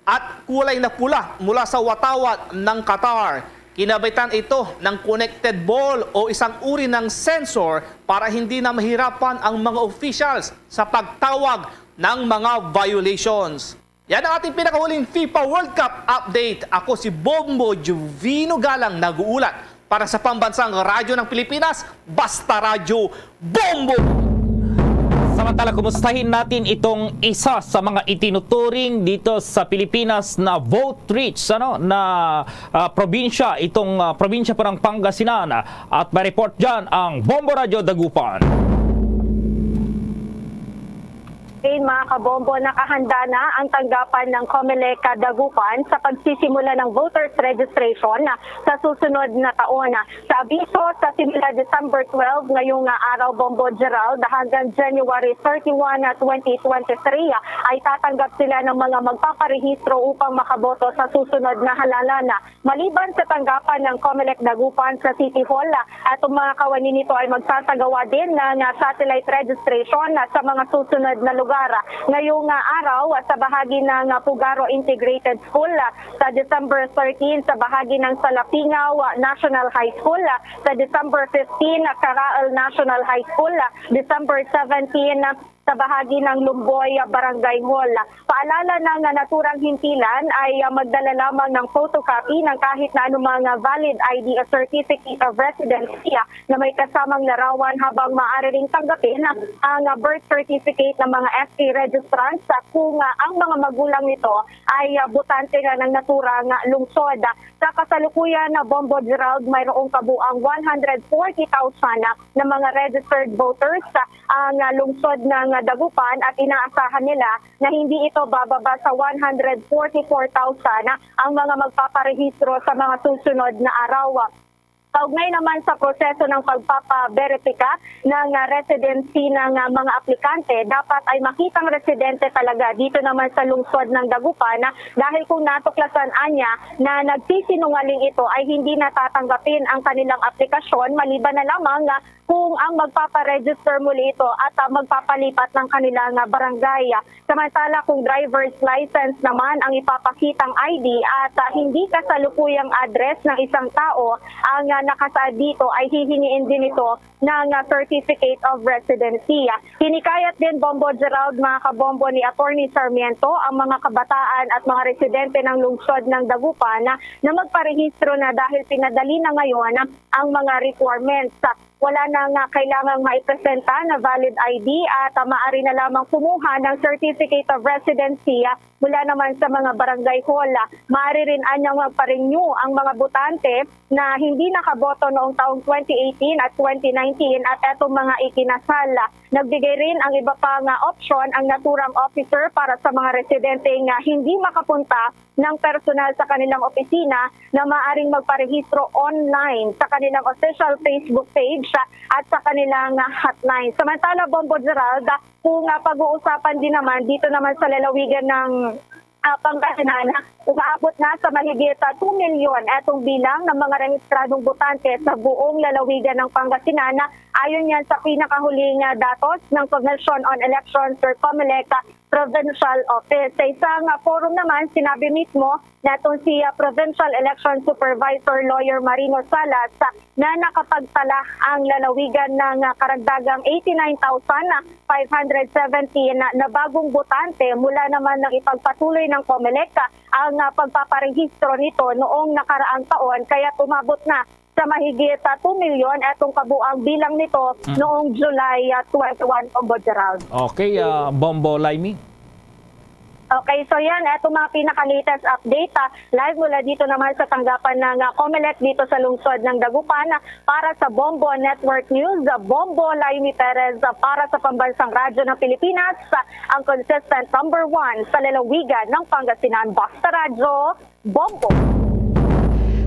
at kulay na pula mula sa watawat ng Qatar. Kinabaitan ito ng connected ball o isang uri ng sensor para hindi na mahirapan ang mga officials sa pagtawag ng mga violations. Yan ang ating pinakahuling FIFA World Cup update. Ako si Bombo Jovino Galang nag-uulat para sa Pambansang Radyo ng Pilipinas, Basta Radyo, Bombo! Sa Samantala, kumustahin natin itong isa sa mga itinuturing dito sa Pilipinas na vote rich, ano, na, ah, probinsya, itong, ah, probinsya po ng Pangasinan. At may report dyan ang Bombo Radyo Dagupan. Okay, mga kabombo, nakahanda na ang tanggapan ng Comelec Dagupan sa pagsisimula ng voters registration sa susunod na taon. Sa abiso, sa simula December twelve, ngayong, ah, araw, Bombo Gerald, hanggang January thirty-one, twenty twenty-three, ay tatanggap sila ng mga magpaparehistro upang makaboto sa susunod na halalan. Maliban sa tanggapan ng Comelec Dagupan sa City Hall, atong mga kawani nito ay magsasagawa din ng, ah, satellite registration sa mga susunod na lugar. Ngayong, ah, araw, sa bahagi ng, ah, Pugaro Integrated School, sa December thirteen, sa bahagi ng Salapingaw National High School, sa December fifteen, Caraal National High School, December seventeen, sa bahagi ng Lumboy Barangay Hall. Paalala na nga naturang himpilan ay, ah, magdala lamang ng photocopy ng kahit na anumang, ah, valid I D o Certificate of Residency, ah, na may kasamang larawan, habang maaari ring tanggapin ang, ah, birth certificate ng mga F A registrants, ah, kung, ah, ang mga magulang nito ay, ah, botante nga ng naturang, ah, lungsod. Sa kasalukuyan, na Bombo Gerald, mayroong kabuang one hundred forty thousand na mga registered voters, ah, ang, ah, lungsod ng, ah, Dagupan, at inaasahan nila na hindi ito bababa sa one hundred forty-four thousand ang mga magpaparehistro sa mga susunod na araw. Kaugnay naman sa proseso ng pagpapaberipika ng, ah, residency ng, ah, mga aplikante, dapat ay makitang residente talaga dito naman sa lungsod ng Dagupan, ah, dahil kung natuklasan anya na nagsisinungaling ito, ay hindi natatanggapin ang kanilang aplikasyon, maliban na lamang, ah, kung ang magpaparegister muli ito at, ah, magpapalipat ng kanilang, ah, barangay. Samantala, kung driver's license naman ang ipapakitang I D at, ah, hindi kasalukuyang address ng isang tao ang, ah, nakasaad dito, ay hihingiin din ito ng, ah, certificate of residency. Hinikayat din, Bombo Gerald, mga kabombo, ni Attorney Sarmiento ang mga kabataan at mga residente ng lungsod ng Dagupan na, na magparehistro na, dahil pinadali na ngayon ang mga requirements. Wala na nga kailangang maipresenta na valid I D at, ah, maaari na lamang kumuha ng certificate of residency, ah, mula naman sa mga barangay hall. Maaari rin anyang magpa-renew ang mga botante na hindi nakaboto noong taong twenty eighteen at twenty nineteen at etong mga ikinasal. Nagbigay rin ang iba pa nga opsyon ang naturang officer para sa mga residente nga hindi makapunta ng personal sa kanilang opisina, na maaring magparehistro online sa kanilang official Facebook page at sa kanilang hotline. Samantala, Bombo Gerald, kung, ah, pag-uusapan din naman dito naman sa lalawigan ng, ah, Pangasinan, umaabot na sa mahigit, ah, two milyon etong bilang ng mga rehistradong botante sa buong lalawigan ng Pangasinan, ayon yan sa pinakahuling, ah, datos ng Commission on Elections or Comelec, ah, Provincial Office. Sa isang, ah, forum naman, sinabi mismo natong si, ah, Provincial Election Supervisor Lawyer Marino Salas, ah, na nakapagtala ang lalawigan ng, ah, karagdagang eighty-nine thousand five hundred seventeen na, na bagong botante mula naman ng ipagpatuloy ng Comelec, ah, ang, ah, pagpaparehistro nito noong nakaraang taon, kaya umabot na sa mahigit, ah, two milyon etong kabuang bilang nito, mm, noong July, ah, twenty-one, Bombo Gerald. Okay, ah, Bombo Laimi. Okay, so yan, eto mga pinaka-latest update, ah, live mula dito naman sa tanggapan ng, ah, Comelec dito sa lungsod ng Dagupan. Para sa Bombo Network News, ah, Bombo Laimi Perez, ah, para sa Pambansang Radyo ng Pilipinas, ah, ang consistent number one sa lalawigan ng Pangasinan. Basta Radyo, Bombo.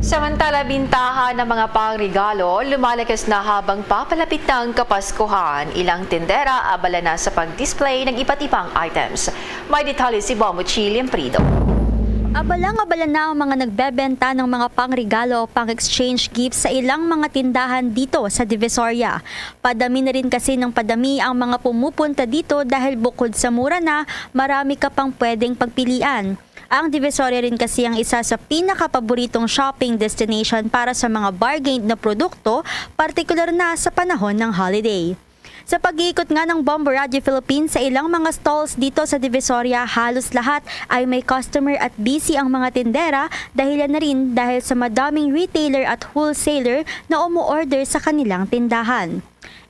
Samantala, bintahan ng mga pangregalo lumalakas na habang papalapit na ang Kapaskuhan. Ilang tindera abala na sa pag-display ng iba't ibang items. May detalye si Bombo Chi Limprido. Abalang-abala na ang mga nagbebenta ng mga pangregalo o pang-exchange gifts sa ilang mga tindahan dito sa Divisoria. Padami na rin kasi ng padami ang mga pumupunta dito dahil bukod sa mura na, marami ka pang pwedeng pagpilian. Ang Divisoria rin kasi ang isa sa pinakapaboritong shopping destination para sa mga bargain na produkto, partikular na sa panahon ng holiday. Sa pag-iikot nga ng Bombo Radio Philippines sa ilang mga stalls dito sa Divisoria, halos lahat ay may customer at busy ang mga tindera, dahilan na rin dahil sa madaming retailer at wholesaler na umu-order sa kanilang tindahan.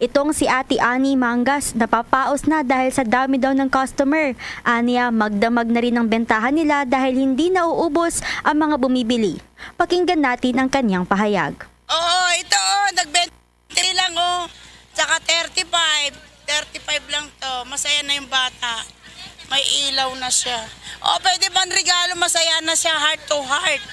Itong si Ate Annie Mangas, napapaos na dahil sa dami daw ng customer. Aniya, magdamag na rin ang bentahan nila dahil hindi nauubos ang mga bumibili. Pakinggan natin ang kanyang pahayag. Oo, ito, oh, nagbenta lang, oh. Tsaka thirty-five, thirty-five lang to. Masaya na yung bata. May ilaw na siya. Oh, pwede ba ang regalo? Masaya na siya, heart to heart.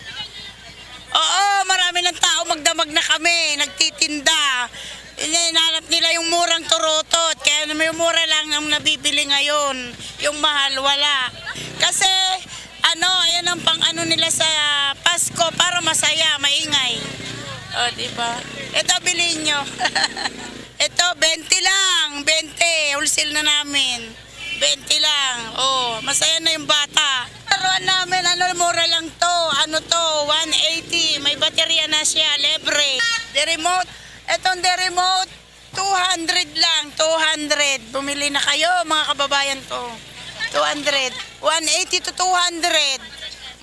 Oo, marami ng tao, magdamag na kami, nagtitinda. Hinahanap nila yung murang turutot, kaya may mura lang ang nabibili ngayon. Yung mahal, wala. Kasi, ano, ayan ang pang ano nila sa Pasko, para masaya, maingay. O, di ba? Ito, bilhin nyo. Ito, twenty lang, twenty. Wholesale na namin. Twenty lang. Oh, masaya na yung bata. Laruan namin, ano, mura lang to. Ano to? One eighty. May baterya na siya, libre. The remote. Etong the remote, two hundred lang. Two hundred. Bumili na kayo, mga kababayan ko. Two hundred. One eighty to two hundred.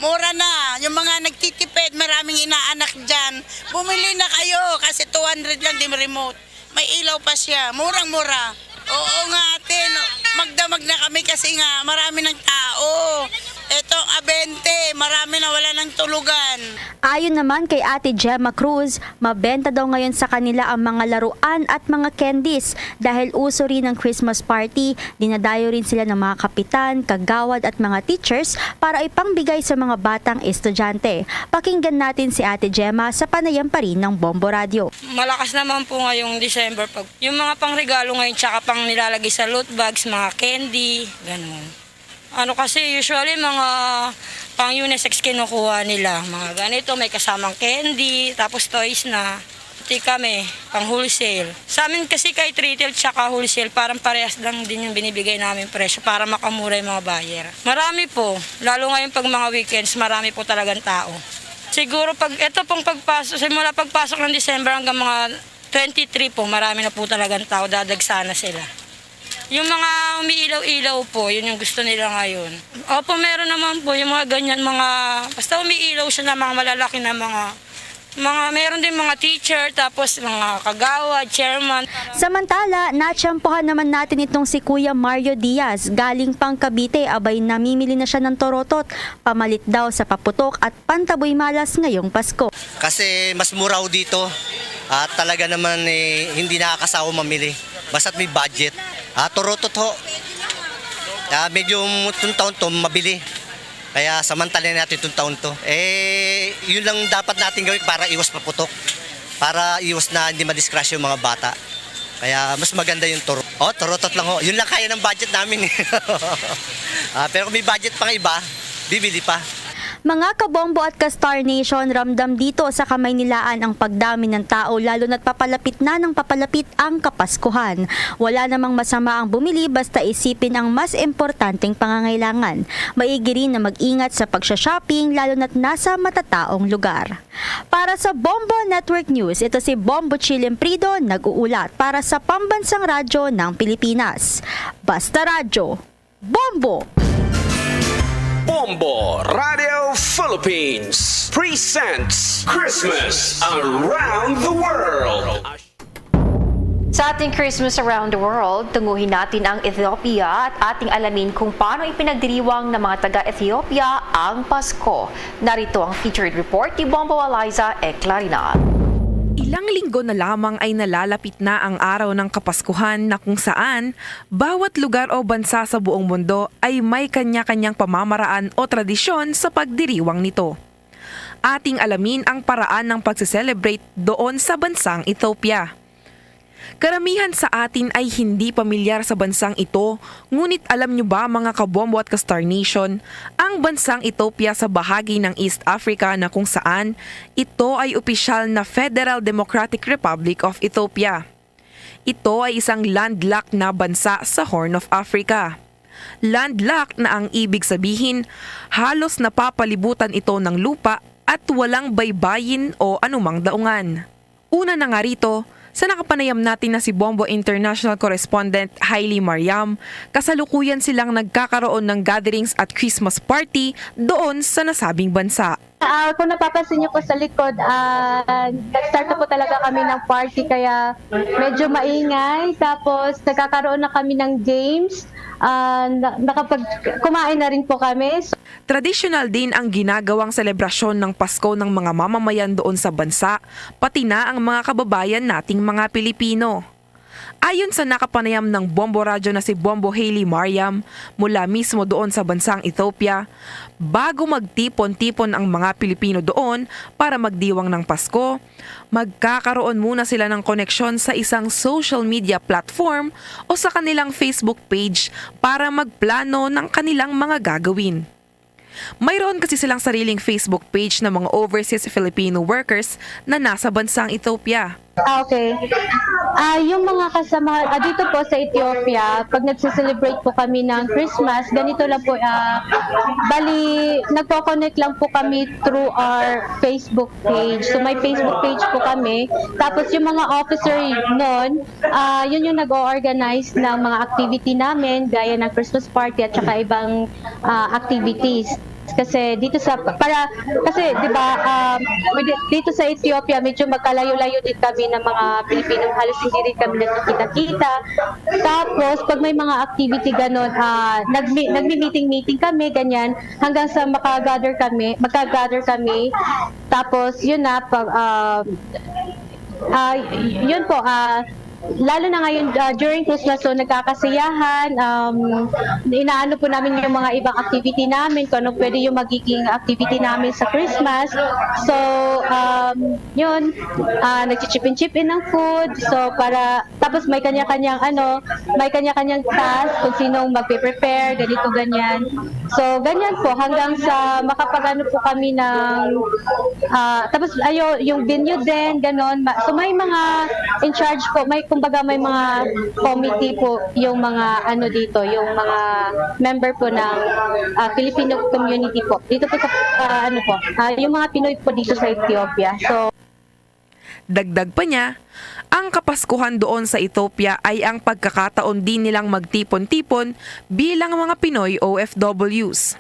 Mura na. Yung mga nagtitipid, maraming inaanak dyan. Bumili na kayo kasi two hundred lang, di remote. May ilaw pa siya. Murang-mura. Oo nga, ate, no? Magdamag na kami kasi nga marami ng tao. Etong abente, marami na wala ng tulugan. Ayon naman kay Ate Gemma Cruz, mabenta daw ngayon sa kanila ang mga laruan at mga candies dahil uso rin ang Christmas party. Dinadayo rin sila ng mga kapitan, kagawad at mga teachers para ipangbigay sa mga batang estudyante. Pakinggan natin si Ate Gemma sa panayam pa rin ng Bombo Radio. Malakas naman po ngayong December pag yung mga pangregalo ngayon tsaka pang nilalagay sa loot bags, mga candy, ganun. Ano kasi, usually mga pang unisex kinukuha nila. Mga ganito, may kasamang candy, tapos toys na. Pati kami, pang wholesale. Sa amin kasi kahit retail tsaka wholesale, parang parehas lang din yung binibigay namin presyo para makamura yung mga buyer. Marami po, lalo ngayon pag mga weekends, marami po talagang tao. Siguro pag, ito pong pagpasok, simula pagpasok ng December hanggang mga twenty-three po, marami na po talagang tao, dadagsa na sila. Yung mga umiilaw-ilaw po, yun yung gusto nila ngayon. Opo, meron naman po yung mga ganyan, mga, basta umiilaw siya na mga malalaki na mga, mga, meron din mga teacher, tapos mga kagawad, chairman. Samantala, natsyempohan naman natin itong si Kuya Mario Diaz, galing pang Cavite, abay namimili na siya ng torotot, pamalit daw sa paputok at pantaboy malas ngayong Pasko. Kasi mas mura ho dito at talaga naman, eh, hindi nakakasawa mamili. Basta't may budget. Ah, turutot ho. Ah, medyo itong taon to mabili. Kaya samantalayan natin itong taon to. Eh, yun lang dapat natin gawin para iwas paputok. Para iwas na hindi madisgrasya yung mga bata. Kaya mas maganda yung turo. Oh, turutot lang ho. Yun lang kaya ng budget namin. Ah, pero kung may budget pang iba, bibili pa. Mga kabombo at ka-Star Nation, ramdam dito sa Kamaynilaan ang pagdami ng tao, lalo na't papalapit na ng papalapit ang Kapaskuhan. Wala namang masama ang bumili basta isipin ang mas importanteng pangangailangan. Maigi rin na mag-ingat sa pagsha-shopping, lalo na't nasa matataong lugar. Para sa Bombo Network News, ito si Bombo Chilim Prido, nag-uulat para sa Pambansang Radyo ng Pilipinas. Basta Radyo, Bombo! Bombo Radio Philippines presents Christmas Around the World. Sa ating Christmas Around the World, tunguhin natin ang Ethiopia at ating alamin kung paano ipinagdiriwang ng mga taga-Ethiopia ang Pasko. Narito ang featured report ni Bombo Eliza Eclarina. Ilang linggo na lamang ay nalalapit na ang araw ng Kapaskuhan, na kung saan bawat lugar o bansa sa buong mundo ay may kanya-kanyang pamamaraan o tradisyon sa pagdiriwang nito. Ating alamin ang paraan ng pagse-celebrate doon sa bansang Ethiopia. Karamihan sa atin ay hindi pamilyar sa bansang ito, ngunit alam nyo ba, mga kabombo at ka-Star Nation, ang bansang Ethiopia sa bahagi ng East Africa na kung saan ito ay opisyal na Federal Democratic Republic of Ethiopia. Ito ay isang landlocked na bansa sa Horn of Africa. Landlocked na ang ibig sabihin, halos napapalibutan ito ng lupa at walang baybayin o anumang daungan. Una na nga rito, sa nakapanayam natin na si Bombo International Correspondent Hailey Mariam, kasalukuyan silang nagkakaroon ng gatherings at Christmas party doon sa nasabing bansa. Ah, kung napapansin niyo po sa likod, ah, nag-start na po talaga kami ng party, kaya medyo maingay. Tapos nagkakaroon na kami ng games. Ah, na- nakapag-, kumain na rin po kami. So, Tradisyonal din ang ginagawang selebrasyon ng Pasko ng mga mamamayan doon sa bansa, pati na ang mga kababayan nating mga Pilipino. Ayon sa nakapanayam ng Bombo Radyo na si Bombo Haley Mariam, mula mismo doon sa bansang Ethiopia, bago magtipon-tipon ang mga Pilipino doon para magdiwang ng Pasko, magkakaroon muna sila ng koneksyon sa isang social media platform o sa kanilang Facebook page para magplano ng kanilang mga gagawin. Mayroon kasi silang sariling Facebook page ng mga overseas Filipino workers na nasa bansang Ethiopia. Ah, okay. Ah, yung mga kasama, ah, dito po sa Ethiopia, pag nagse-celebrate po kami ng Christmas, ganito lang po, ah, bali, nagko-connect lang po kami through our Facebook page. So, may Facebook page po kami. Tapos, yung mga officer nun, ah, yun yung nag-o-organize ng mga activity namin, gaya ng Christmas party at saka ibang, ah, activities. Kasi dito sa, para, kasi, di ba, um, dito sa Ethiopia, medyo magkalayo-layo din kami ng mga Pilipino. Halos hindi rin kami nagkikita-kita. Tapos, pag may mga activity ganon, ah, nagmi-, nagmi-meeting-meeting kami, ganyan, hanggang sa makagather kami, magka-gather kami. Tapos, yun na, pag, ah, ah, yun po, ah, lalo na ngayon, ah, during Christmas, so nagkakasiyahan, um, inaano po namin yung mga ibang activity namin, kung ano pwede yung magiging activity namin sa Christmas. So, um, yun, ah, nag-chip-in-chip-in ng food. So, para, tapos may kanya-kanyang, ano, may kanya-kanyang task kung sinong magpe-prepare, ganito, ganyan. So, ganyan po, hanggang sa makapag-ano po kami ng, ah, tapos, ayo, yung venue din, ganon. Ma-, so, may mga in charge po, may, kumbaga, may mga committee po yung mga, ano, dito, yung mga member po ng, ah, Filipino community po. Dito po sa, ah, ano po, ah, yung mga Pinoy po dito sa Ethiopia. So, Dagdag pa niya, ang Kapaskuhan doon sa Ethiopia ay ang pagkakataon din nilang magtipon-tipon bilang mga Pinoy O F Ws.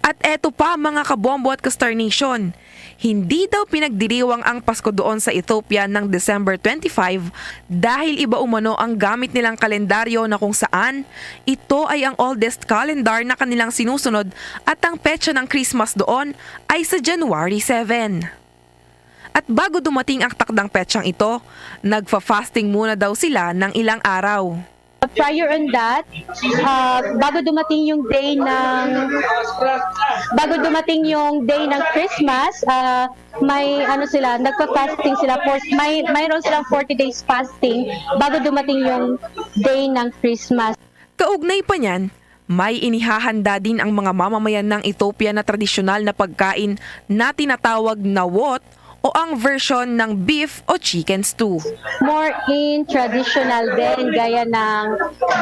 At eto pa, mga kabombo at ka-Star Nation, hindi daw pinagdiriwang ang Pasko doon sa Ethiopia ng December twenty-five dahil iba umano ang gamit nilang kalendaryo na kung saan ito ay ang oldest calendar na kanilang sinusunod at ang petsa ng Christmas doon ay sa January seven. At bago dumating ang takdang petsang ito, nagfa-fasting muna daw sila ng ilang araw. Prior on that, ah, bago dumating yung day ng, bago dumating yung day ng Christmas, ah, may ano sila, nagpa-fasting sila. For, may, mayroon silang forty days fasting bago dumating yung day ng Christmas. Kaugnay pa niyan, may inihahanda din ang mga mamamayan ng Ethiopia na tradisyonal na pagkain na tinatawag na wot o ang version ng beef o chicken stew. More in traditional din, gaya ng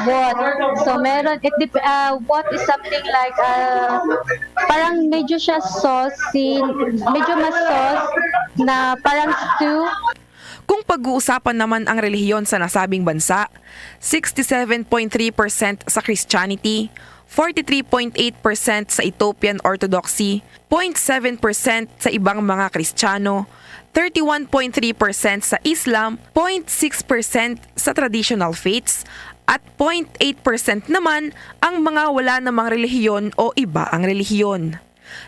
wot. So, meron, it dep- uh, wot is something like, uh, parang medyo siya saucy, medyo mas sauce na parang stew. Kung pag-uusapan naman ang relihiyon sa nasabing bansa, sixty-seven point three percent sa Christianity, forty-three point eight percent sa Ethiopian Orthodoxy, point seven percent sa ibang mga Kristiyano, thirty-one point three percent sa Islam, point six percent sa traditional faiths, at point eight percent naman ang mga wala namang relihiyon o iba ang relihiyon.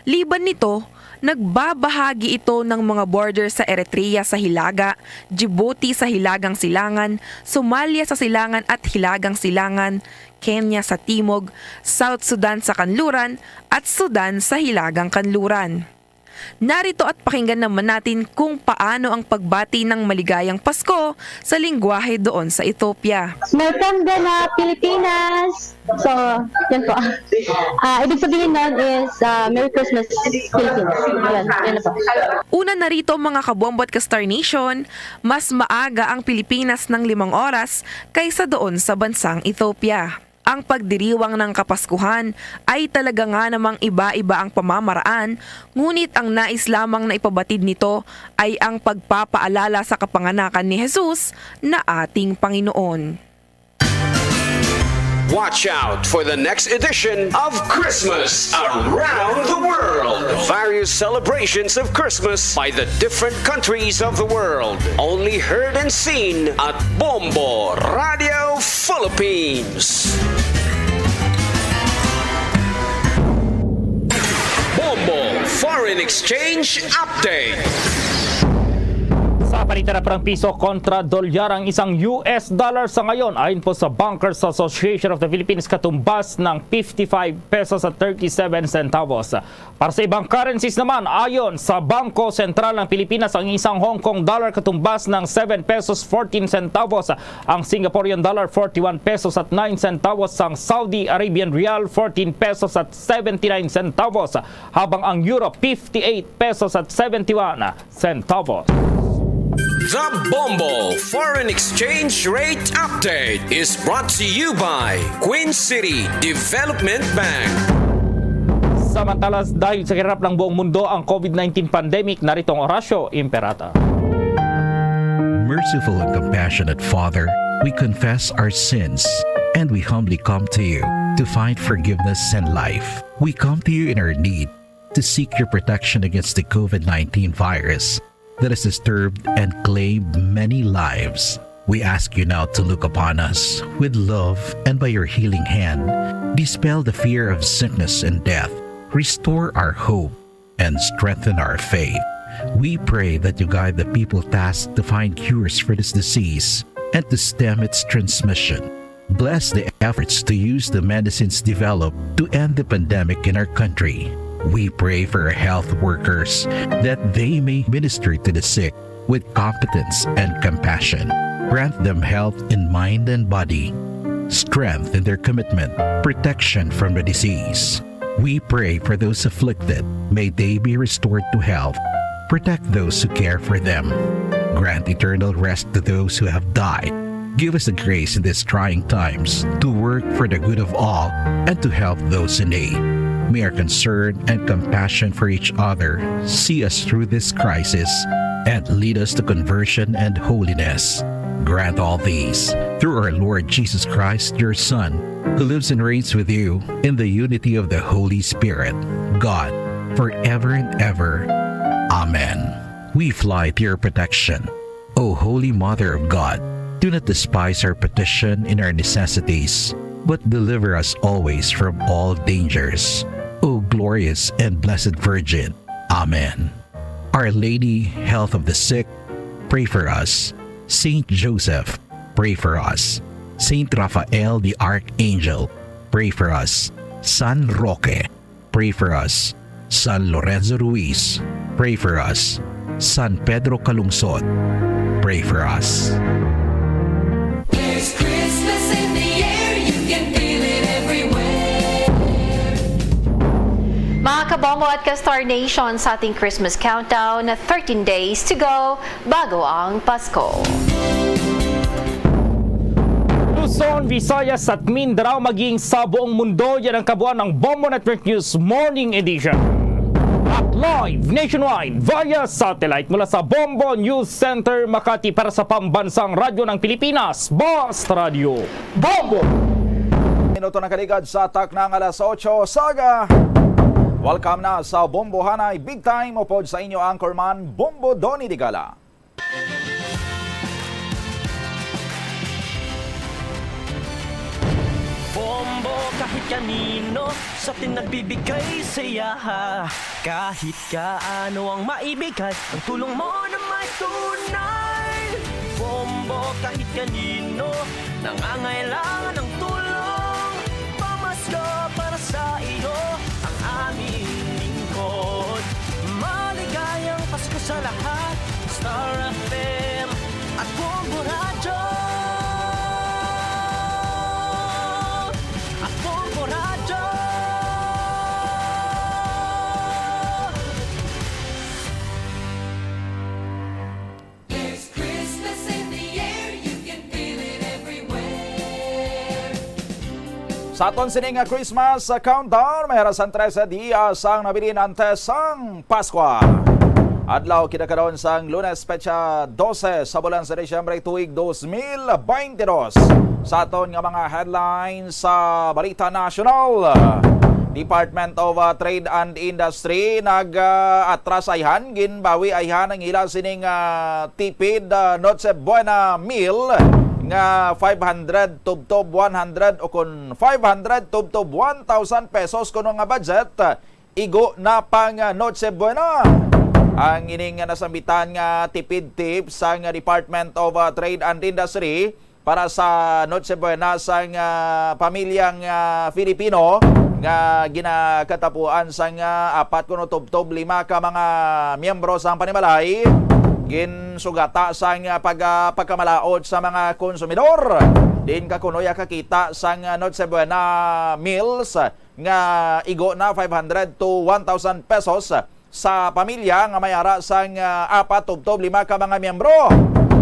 Liban nito, nagbabahagi ito ng mga border sa Eritrea sa hilaga, Djibouti sa hilagang silangan, Somalia sa silangan at hilagang silangan, Kenya sa timog, South Sudan sa kanluran, at Sudan sa hilagang kanluran. Narito at pakinggan naman natin kung paano ang pagbati ng maligayang Pasko sa lingwahe doon sa Ethiopia. Merkanda na Pilipinas! So, yan po. Ah, ibig sabihin nun is, ah, Merry Christmas, Philippines. Yan, yan na po. Una na rito, mga kabombo at ka-Star Nation, mas maaga ang Pilipinas ng limang oras kaysa doon sa bansang Ethiopia. Ang pagdiriwang ng Kapaskuhan ay talaga nga namang iba-iba ang pamamaraan, ngunit ang nais lamang na ipabatid nito ay ang pagpapaalala sa kapanganakan ni Jesus na ating Panginoon. Watch out for the next edition of Christmas Around the World. Various celebrations of Christmas by the different countries of the world. Only heard and seen at Bombo Radio Philippines. Bombo Foreign Exchange Update. Sa palitan na parang piso kontra dolyar ang isang U S dollar sa ngayon, ayon po sa Bankers Association of the Philippines, katumbas ng fifty-five pesos at thirty-seven centavos. Para sa ibang currencies naman, ayon sa Bangko Sentral ng Pilipinas, ang isang Hong Kong dollar katumbas ng seven pesos fourteen centavos, ang Singaporean dollar forty-one pesos at nine centavos, ang Saudi Arabian rial fourteen pesos at seventy-nine centavos, habang ang euro fifty-eight pesos at seventy-one centavos. The Bombo Foreign Exchange Rate Update is brought to you by Queen City Development Bank. Samantala, dahil sa hirap ng buong mundo ang COVID nineteen pandemic, narito ang Horacio Imperata. Merciful and compassionate Father, we confess our sins and we humbly come to you to find forgiveness and life. We come to you in our need to seek your protection against the COVID nineteen virus that has disturbed and claimed many lives. We ask you now to look upon us with love and by your healing hand, dispel the fear of sickness and death, restore our hope, and strengthen our faith. We pray that you guide the people tasked to find cures for this disease and to stem its transmission. Bless the efforts to use the medicines developed to end the pandemic in our country. We pray for our health workers that they may minister to the sick with competence and compassion. Grant them health in mind and body, strength in their commitment, protection from the disease. We pray for those afflicted. May they be restored to health. Protect those who care for them. Grant eternal rest to those who have died. Give us the grace in these trying times to work for the good of all and to help those in need. May our concern and compassion for each other see us through this crisis and lead us to conversion and holiness. Grant all these through our Lord Jesus Christ, your Son, who lives and reigns with you in the unity of the Holy Spirit, God, forever and ever. Amen. We fly to your protection, O Holy Mother of God. Do not despise our petition in our necessities, but deliver us always from all dangers, O glorious and blessed Virgin. Amen. Our Lady, Health of the Sick, pray for us. Saint Joseph, pray for us. Saint Raphael the Archangel, pray for us. San Roque, pray for us. San Lorenzo Ruiz, pray for us. San Pedro Calungsod, pray for us. There's Christmas in the air, you can feel it everywhere. Mga kabombo at ka-Star Nation, sa ating Christmas countdown, thirteen days to go bago ang Pasko. Luzon, Visayas at Mindanao, maging sa buong mundo, yan ang kabuuan ng Bombo Network News Morning Edition. At live nationwide via satellite mula sa Bombo News Center Makati para sa Pambansang Radyo ng Pilipinas, Basta Radyo Bombo! Minuto na kaligad sa taknang alas otso, saga. Welcome na sa Bombohanay Big Time, upod sa inyo anchorman, Bombo Donny Digala. Bombo kahit kanino, sa atin nagbibigay saya. Kahit kaano ang maibigay, ang tulong mo na may tunay. Bombo kahit kanino, nangangailangan ng tulong. Pamasko para sa iyo, ang aming lingkod. Maligayang Pasko sa lahat, Star F M at Bombo Radyo. At Bombo Radyo. There's Christmas in the air, you can feel it everywhere. Sa aton sini nga Christmas, uh, countdown, may harasan trese dias ang nabilin antes sang Paskwa. Adlaw kita karon sang Lunes, petsa dose sa bulan sa Disyembre, tuig dos mil baynte dos. Sa aton nga mga headlines sa Balita National, Department of, ah, Trade and Industry nag, ah, atras ayhan, ginbawi ayhan ang ila sining, ah, tipid, ah, Noche Buena meal nga five hundred tubtob one hundred o kon five hundred tubtob one thousand pesos kuno nga budget, igo na pang, ah, Noche Buena. Ang ining nasambitan nga tipid tip sang Department of, ah, Trade and Industry para sa Noche Buena sang, ah, pamilyang, ah, Filipino nga ginakatapuan sang, ah, apat kuno tubtob lima ka mga miyembro sang panimalay, ginsugata sang, ah, pag-, ah, pagkamalaod sa mga konsumidor. Din ka kuno ya kakita sang, ah, Noche Buena meals nga igo na five hundred to one thousand pesos sa pamilya nga may ara sang, ah, apat tubtob lima ka mga miyembro.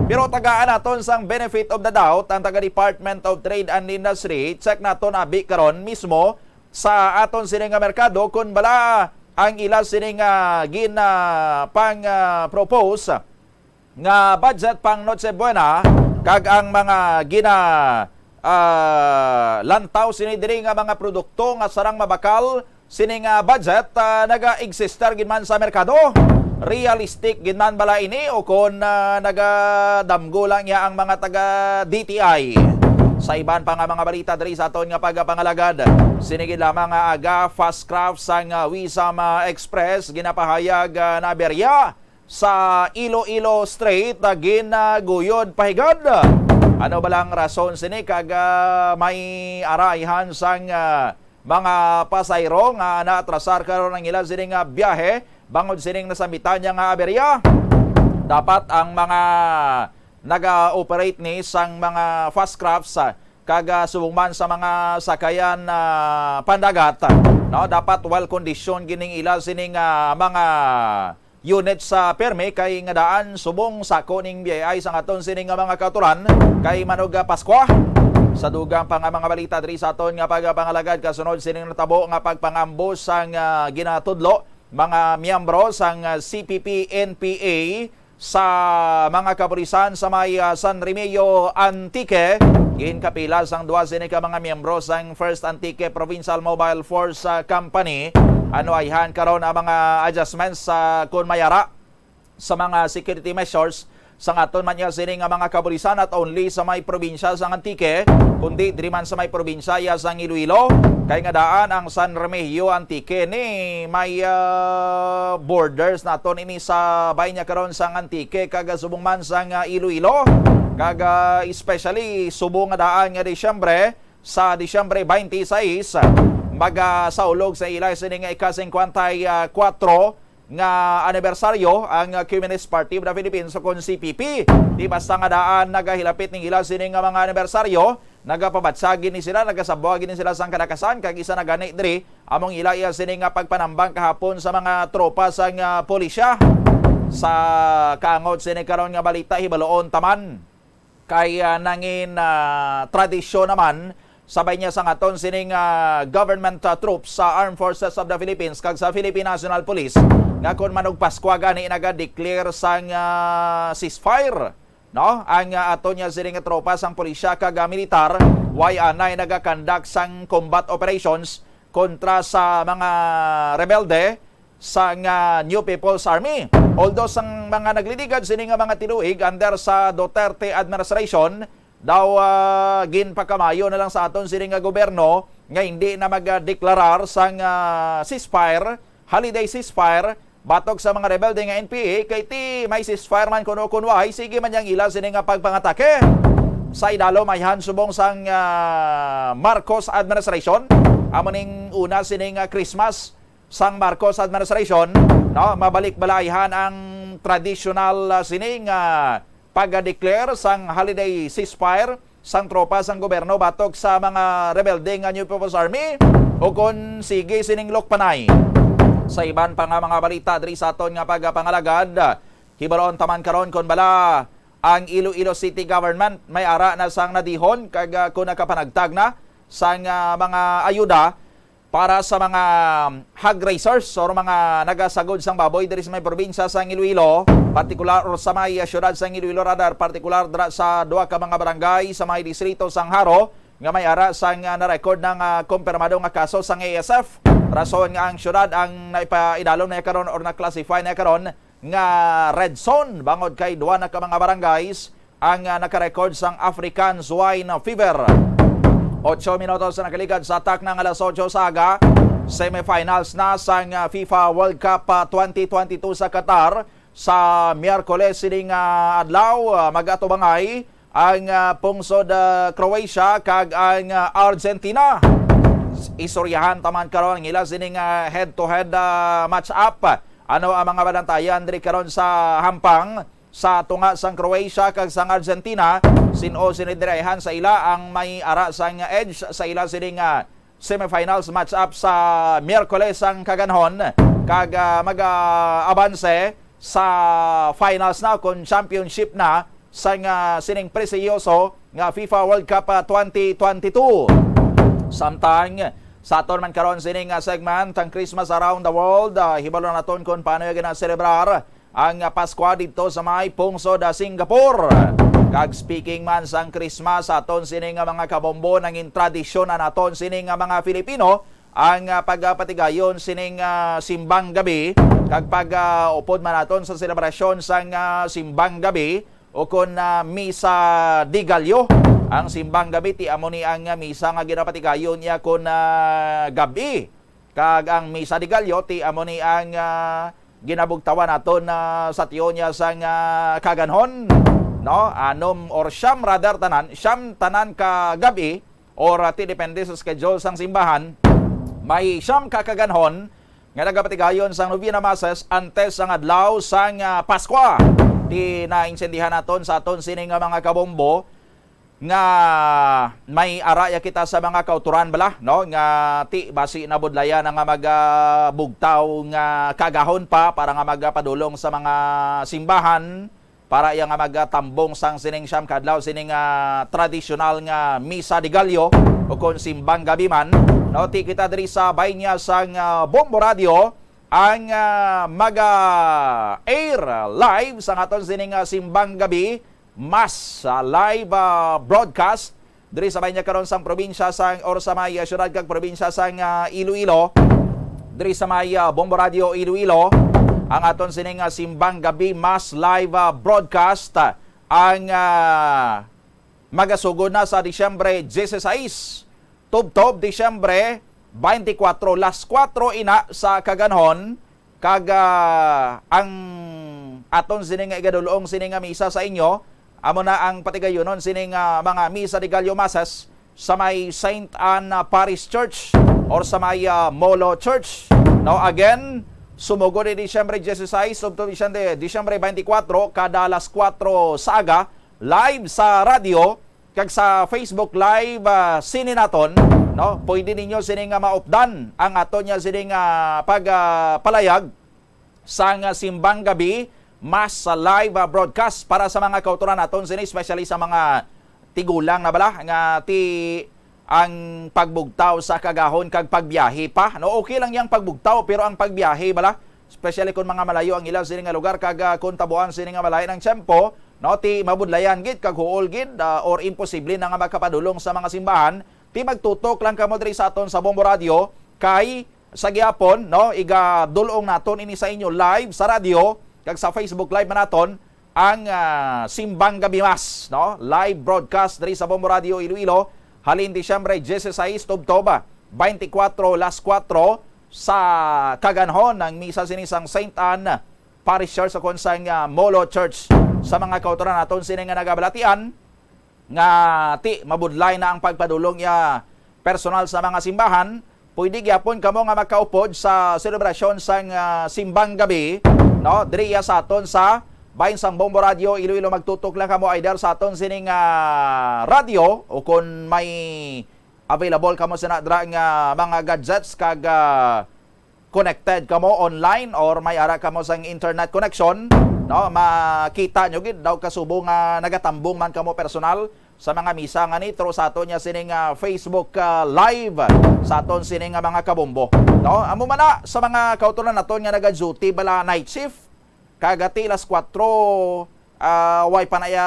Pero tagaan naton sang benefit of the doubt ang taga Department of Trade and Industry. Check naton abi karon mismo sa aton sini nga merkado kon bala ang ila sini nga gin, ah, pang, ah, propose nga budget pang Noche Buena kag ang mga gina, ah, lantaw sini diri nga mga produkto nga sarang mabakal sini nga budget, ah, naga-exist gid man sa merkado. Realistic gid man bala ini o kon, ah, nagadamgo lang niya ang mga taga D T I? Sa iban pa nga mga balita diri sa aton nga pagpangalagad, sini gid lamang nga aga fast craft sang, ah, Wisam, ah, Express ginapahayag, ah, naaberya sa Iloilo Strait, ah, ginaguyod pahigad. Ano ba lang rason sini kag, ah, may ara ayhan sang, ah, mga pasahero nga naatrasar karon ang ila sini nga biyahe bangod sining nasambitan niya nga aberya? Dapat ang mga naga-operate ni sang mga fast crafts, ah, kag, ah, subong man sa mga sakayan, ah, pandagat, no, dapat well condition gining ila sining, ah, mga unit sa permi kay nga daan subong sako ning B I I sang aton sini nga mga kautoran kay manog, ah, Paskwa. Sa dugang pa nga mga balita diri sa aton nga pagpangalagad, kasunod sining natabo nga pagpangambo sang, ah, ginatudlo mga miyembro sang, ah, C P P N P A sa mga kapulisan sa may, ah, San Remigio, Antique, ginkapila sang duha sini ka mga miyembro sang First Antique Provincial Mobile Force, ah, Company. Ano ayhan karon ang mga adjustments sa kon may ara sa mga security measures sa aton man niya sini nga mga kapulisan, not only sa may probinsya sa Antique, kundi diri man sa may probinsya ya sang Iloilo, kay nga daan ang San Remigio, Antique ni may, ah, borders naton ini sa bay niya karon sang Antique kag subong man sang, ah, Iloilo, kag, ah, especially subong nga daan nga Disyembre, sa Disyembre twenty-six, magasaulog sa ila sini nga ika-singkwenta y kuwatro nga anibersaryo ang Communist Party of the Philippines o kon C P P. Di basta nga daan nagahilapit ning ila sini nga mga anibersaryo, nagapabatsag gid ni sila, nagasabwa gid ni sila sang kalakasan, kag isa na gani diri among ila iya sini nga pagpanambang kahapon sa mga tropa sang, ah, pulisya. Sa kaangot sini karon nga balita, hibaluon ta man kay, ah, nangin, ah, tradisyon naman, sabay niya sang aton sining, ah, government, ah, troops sa Armed Forces of the Philippines kag sa Philippine National Police nga kon manog Paskwa gani naga-declare sang, ah, ceasefire, no? Ang, ah, aton niya sining tropa sang pulisya kag, ah, militar, way anay naga-conduct sang combat operations kontra sa mga rebelde sang, ah, New People's Army. Although sang mga nagliligad sini nga mga tiluig under sa Duterte administration, daw, ah, ginpakamayo na lang sa aton sini nga gobyerno nga hindi na magdeklarar sang, ah, ceasefire, holiday ceasefire, batok sa mga rebelde nga N P A, kay ti may ceasefire man kuno kun way, sige man yang ila sini nga pagpangatake. Sa idalom ayhan subong sang, ah, Marcos administration, amo ning una sini nga Christmas sang Marcos administration, no, mabalik bala ayhan ang traditional, ah, sining, ah, pag-declare sang holiday ceasefire sang tropa sang gobyerno batok sa mga rebelde nga New People's Army, o kon sige sining lukpanay. Sa iban pa nga mga balita diri sa aton nga pagpangalagad, hibaluon ta man karon kon bala ang Iloilo City Government may ara na sang nadihon kag, ah, kon nakapanagtag na sang, ah, mga ayuda Para sa mga hog raisers or mga nagasagod sang baboy diri sa may probinsya sang Iloilo, partikular or sa may, ah, siyudad sang Iloilo, rather, partikular dira sa duha ka mga barangay sa may distrito sang Jaro nga may ara sang, ah, na-record na nga kompirmado nga kaso sang A S F. Rason nga ang siyudad ang naipaidalom na karon or na-classify na karon nga red zone bangod kay duha na ka mga barangays ang, ah, nakarecord sang African Swine Fever. Otso minutos na nakaligad sa takna nga alas otso sa aga, semifinals na sang, ah, FIFA World Cup, ah, twenty twenty-two sa Qatar. Sa Miyerkules sining, ah, adlaw, ah, mag-atubangay ang, ah, pungsod, ah, Croatia kag ang, ah, Argentina. Istoryahan ta man karon ang ila sining, ah, head-to-head, ah, match-up. Ano ang mga balantayan diri karon sa hampang sa tunga sang Croatia kag sang Argentina? Sin-o sini dirihan sa ila ang may ara sang edge sa ila sining, ah, semifinals match-up sa Miyerkules ang kaganhon kag, ah, mag-abanse sa finals na kon championship na sang, ah, sining prestiyoso nga FIFA World Cup, ah, twenty twenty-two. Samtang sa aton man karon sining, ah, segment, ang Christmas around the world, ah, hibalo naton kon paano iya ginaselebrar ang, ah, Paskwa didto sa may pungsod, ah, Singapore. Kag speaking man sang Christmas, aton sini nga mga kabombo, nangin tradisyon na naton sini nga mga Filipino ang, ah, pagapatigayon sining, ah, simbang gabi kag pag, ah, upod man naton sa selebrasyon sang, ah, simbang gabi ukon, ah, Misa de Gallo. Ang simbang gabi ti amo ni ang, ah, misa nga ginapatigayon niya kon, ah, gab-i. Kag ang Misa de Gallo ti amo ni ang, ah, ginabugtawan naton, ah, sa tiyo niya sang, ah, kaganhon, no? Anom or siyam, rather, tanan, siyam tanan ka gab-i, or, ah, ti depende sa schedule sang simbahan, may siyam ka kaganhon nga nagapatigayon sang Novena Masses antes sang adlaw sang, ah, Paskwa. Ti naintindihan naton sa aton sini nga mga kabombo nga may ara ya kita sa mga kauturan bala, no, nga ti basi nabudlayan na nga magabugtaw nga kagahon pa para nga magapadulong sa mga simbahan para iya nga magatambong sang sining siyam ka adlaw sining, ah, tradisyonal nga Misa de Gallo o kon simbang gabi man, no? Ti kita diri sa Bahin Niya sang, ah, Bombo Radio ang, ah, maga-air live sa aton sining, ah, simbang gabi, mas, ah, live, ah, broadcast diri sa may niya karon sang probinsya sang, or sa may, ah, syudad kag probinsya sang, ah, Iloilo, diri sa may, ah, Bombo Radio Iloilo, ang aton sining, ah, simbang gabi mas live, ah, broadcast, ah, ang, ah, magasugod na sa Disyembre dieciséis, tubtob Disyembre twenty-four, las kuwatro ina sa kaganhon, kag, ah, ang aton sini nga igadulong sini nga misa sa inyo, amo na ang patigayunon sini nga mga Misa de Gallo Masses sa may Saint Anne, ah, Parish Church or sa may, ah, Molo Church. Now again, sumugod ni Disyembre dieciséis, tubtob Disyembre, Disyembre twenty-four, kada alas kuwatro sa aga, live sa radyo, kag sa Facebook Live, ah, sini naton, no? Pwede ninyo sini nga maupdan ang ato niya sini nga pag, ah, palayag sang, ah, simbang gabi, mas sa live, ah, broadcast para sa mga kauturan naton sini, especially sa mga tigulang na bala nga ti ang pagbugtaw sa kagahon kag pagbiyahe pa, no? Okay lang yang pagbugtaw, pero ang pagbiyahe bala, especially kung mga malayo ang ila sini nga lugar, kag, ah, kung tabuan sini nga malain ang tiyempo, no, ti mabudlayan gid kag huol gid, ah, or imposible na nga makapadulong sa mga simbahan, ti magtutok lang kamo diri sa aton sa Bombo Radio, kay sa gihapon, no, igadulong naton ini sa inyo live sa radyo kag sa Facebook Live man naton ang, ah, Simbang Gabi Mas, no, live broadcast diri sa Bombo Radio Iloilo, halin Disyembre dieciséis tubtob, ah, twenty-four, las kuwatro sa kaganhon ang misa sini sang Saint Anne Parish Church o kon sang, ah, Molo Church. Sa mga kauturan naton sini nga nagabalatian nga ti mabudlay na ang pagpadulong iya personal sa mga simbahan, pwede gyapon kamo nga makaupod sa selebrasyon sang, ah, simbang gabi, no? Diri iya sa aton sa Bahin sang Bombo Radio Iloilo, magtutok lang kamo either sa aton sining, ah, radyo o kon may available kamo sa nadra nga mga gadgets kag, ah, connected kamo online or may ara kamo sang internet connection, no? Makita nyo gid daw kasubo nga nagatambong man kamo personal sa mga misa nga ni through sa aton niya sining, ah, Facebook, ah, Live sa aton sining nga mga kabombo. No? Amo man na sa mga kautoran naton nga naga-duty bala night shift, kag ti alas kuwatro, ah, way pa na ya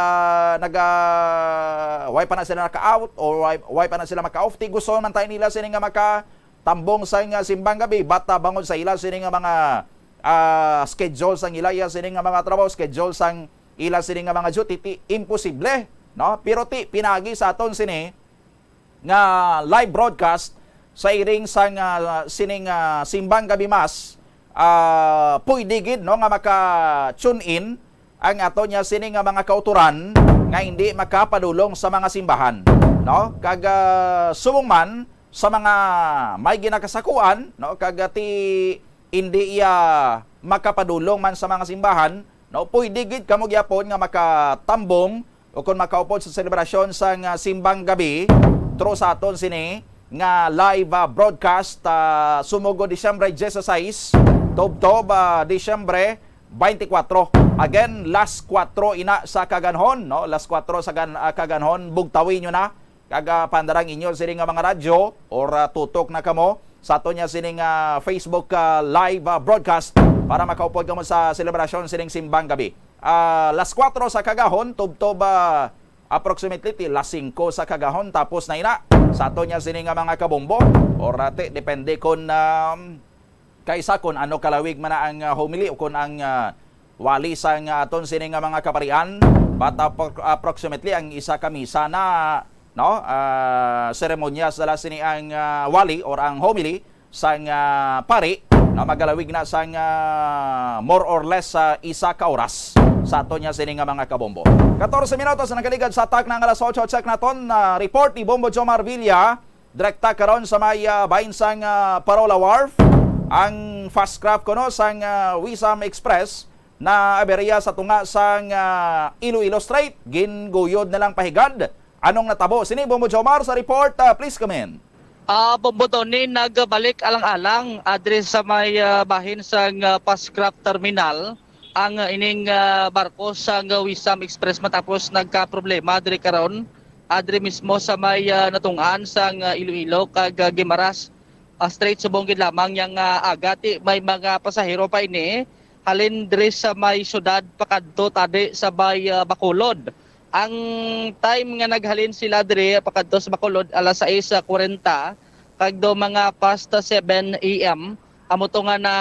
naga-, way pa na sila naka-out or way, way pa na sila maka-off, ti gusto man tayo nila sini nga makatambong sa nga simbang gabi, but, ah, bangod sa ila sini nga mga, ah, schedule sang ila, iya sini nga mga trabaho, schedule sang ila sini nga mga duty, ti imposible, no? Pero ti pinagi sa aton sini, nga live broadcast sa iring sang, ah, sining, ah, simbang gabi mass, ah, pwede gid, no, nga maka-tune in ang ato niya sini nga mga kauturan nga hindi makapadulong sa mga simbahan, no? Kag, ah, subong man sa mga may ginakasakuan, no, kag, ah, ti hindi iya makapadulong man sa mga simbahan, no, pwede gid kamo gyapon nga makatambong o kon makaupod sa selebrasyon sang, ah, simbang gabi through sa aton sini nga live, ah, broadcast, ah, sumugod Disyembre diyesisais, tubtob, ah, Disyembre twenty-four. Again, last kuwatro ina sa kaganhon, no? Last kuwatro sa gan-, ah, kaganhon, bugtawi nyo na. Kag, ah, pandarang inyo sini nga mga radyo or, ah, tutok na kamo sa aton niya sining, ah, Facebook, ah, live, ah, broadcast para makaupod kamo sa selebrasyon sining simbang gabi. Ah, las kuwatro sa kagahon, tubtob, ah, approximately ti las singko sa kagahon, tapos na ina sa aton niya sini nga mga kabombo. Or, ah, ti, depende kon, um, kaysa kon ano kalawig man na ang, ah, homily o kon ang, ah, wali sang, ah, aton sini nga mga kaparian. But, ah, apro-, approximately ang isa ka misa na, no, ah, seremonyas dala sini ang, ah, wali or ang homily sang, ah, pari, no, magalawig na sang, ah, more or less sa isa ka oras sa aton niya sini nga mga kabombo. Katorse minutos ang nakaligad sa atak na nga alas otso. Check naton, ah, report ni Bombo Jomar Villa. Direkta karon sa may, ah, bahin sang, ah, Parola Wharf, ang fast craft kuno sang, ah, Wisam Express na aberya sa tunga sang, ah, Iloilo Strait, ginguyod na lang pahigad. Anong natabo sini, Bombo Jomar, sa report? Ah, please come in. Ah, Bombo Tony, nagbalik alang-alang, ah, diri sa may, ah, bahin sang, ah, fast craft terminal ang, ah, ining, ah, barko sang, ah, Wisam Express matapos nagkaproblema diri karon, ah, diri mismo sa may, ah, natungaan sang, ah, Iloilo kag, ah, Guimaras, ah, Strait. Subong gid lamang yang, ah, aga, ti may mga pasahero pa ini halin diri sa may syudad pakadto tadi sa may, ah, Bacolod. Ang time nga naghalin sila diri pakadto sa Bacolod, alas sais kwarenta, kag daw mga past seven A M, amo to nga na,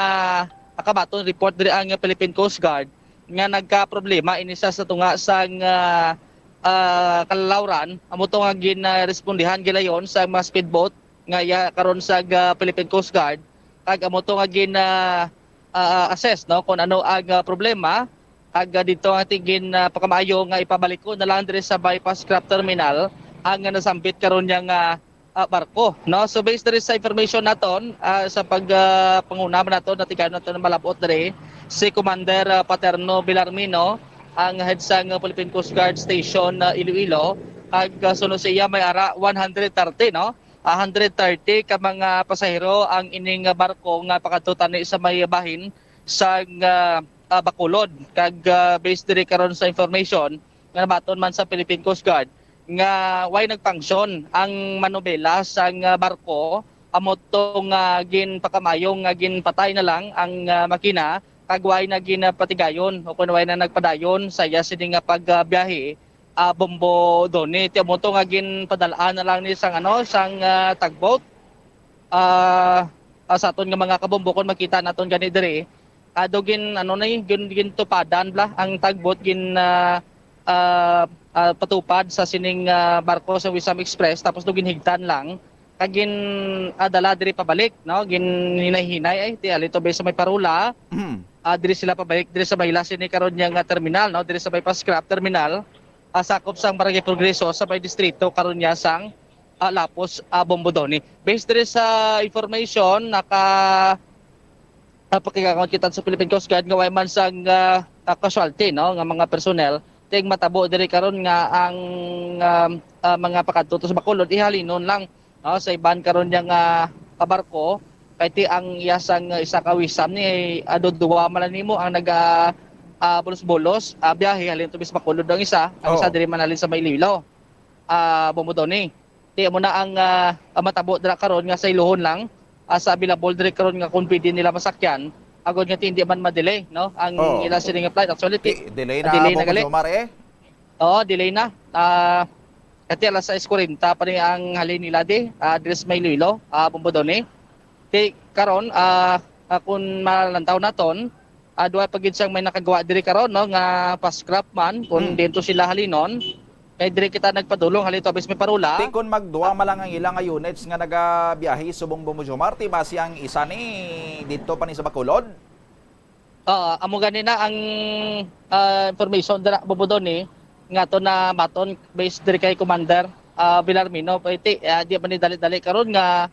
nakabaton report diri ang Philippine Coast Guard nga nagkaproblema ini sa, sa tunga sang, ah, ah, Kalalawran. Amo to nga ginarespondihan gilayon sa mga speedboat nga iya karon sa, ah, Philippine Coast Guard, kag amo to nga gin, ah, ah, assess, no, kung ano ang, ah, problema, kag, ah, dito ang ating gin, ah, pakamaayo nga ipabalik ko na lang diri sa bypass scrap terminal ang, ah, nasambit karon niya nga, ah, barko, no. So, based diri sa information naton, ah, sa pag, ah, panguna man naton, natigayon naton malabot diri si Commander, ah, Paterno Villarmino, ang head sang, ah, Philippine Coast Guard Station, ah, Iloilo, kag, ah, suno sa iya may ara one hundred thirty, no. Ah, hundred thirty ka mga pasahero ang ining, ah, barko nga pakadto tani sa may bahin sa, ah, ah, Bacolod. Kag, ah, based diri karon sa information nga nabaton man sa Philippine Coast Guard nga way nag-function ang manubela sang, ah, barko, amo to nga ginpakamayo nga ginpatay na lang ang, ah, makina, kag way na ginapatigayon o kun way na nagpadayon sa iya sini nga pagbiyahe, ah, Bombo Donny. Ti amo to nga ginpadal-an na lang ni sang, ano, sang, ah, tugboat. Ah, ah, sa aton nga mga kabombo, kung makita naton gani diri, ah, do gin, ano na, eh, gin-, gintupadan bala ang tugboat, gin, ah, ah, ah, patupad sa sining, ah, barko sa Wisam Express, tapos do ginhigtan lang kag gin, ah, dala diri pabalik, no? Ginhinay-hinay, ay, ti, ali to, bay, sa may Parola. Mhm. Ah, diri sila pabalik, diri sa may last ini karon niya nga terminal, no? Diri sa may pa-scrap terminal, ah, sakop sang Barangay Progreso sa may distrito karon niya sang, ah, Lapos, ah, Bombo Donny. Based diri sa information, naka, ah, pakigakon kita sa Philippine Coast Guard nga way man sang, ah, ah, casualty, no, nga mga personnel. Ting matabo diri karon nga ang, um, ah, mga pakadto to sa Bacolod, ihalinon lang, no, sa iban karon niya nga, ah, barko, kay ti ang iya sang, ah, isa ka Wisam ni, ah, duduwa man lang nimo ang naga, ah, bulos-bulos, ah, biyahe halin to bis Bacolod ang isa, ang isa Oo. diri man halin sa may Iloilo. ah, Bombo Donny. Ti amo na ang, ah, ang matabo dira karon nga sa iluhon lang, ah, sa available diri karon nga kung pwede nila masakyan, agod nga ti hindi man ma-delay, no, ang Oo. ila sini nga flight. Actually, ti, Di- delay na, delay na Bombo gali. Jomar, eh. Oo, delay na. Ah, kati alas sais kwarenta pa ni ang halin nila di, ah, diri sa may Iloilo, ah, Bombo Donny. Ti karon, ah, ah, kung malantaw naton, ah, duha pa gid siyang may nakagawa diri karon, no, nga fast craft man, kung Hmm. dito sila halinon. Kay diri kita nagpadulong, halin to, abis may parula. Ti kon magduwa man lang ang ila nga units nga nagabiyahe subong, Bombo Jomar, ti basi ang isa ni dito pa ni sa Bacolod? Ah, amo gani na ang, ah, information dira, Bombo Donny, nga to na maton based diri kay Commander, ah, Villarmino. Kay ti, ah, di man ni dali-dali karon nga,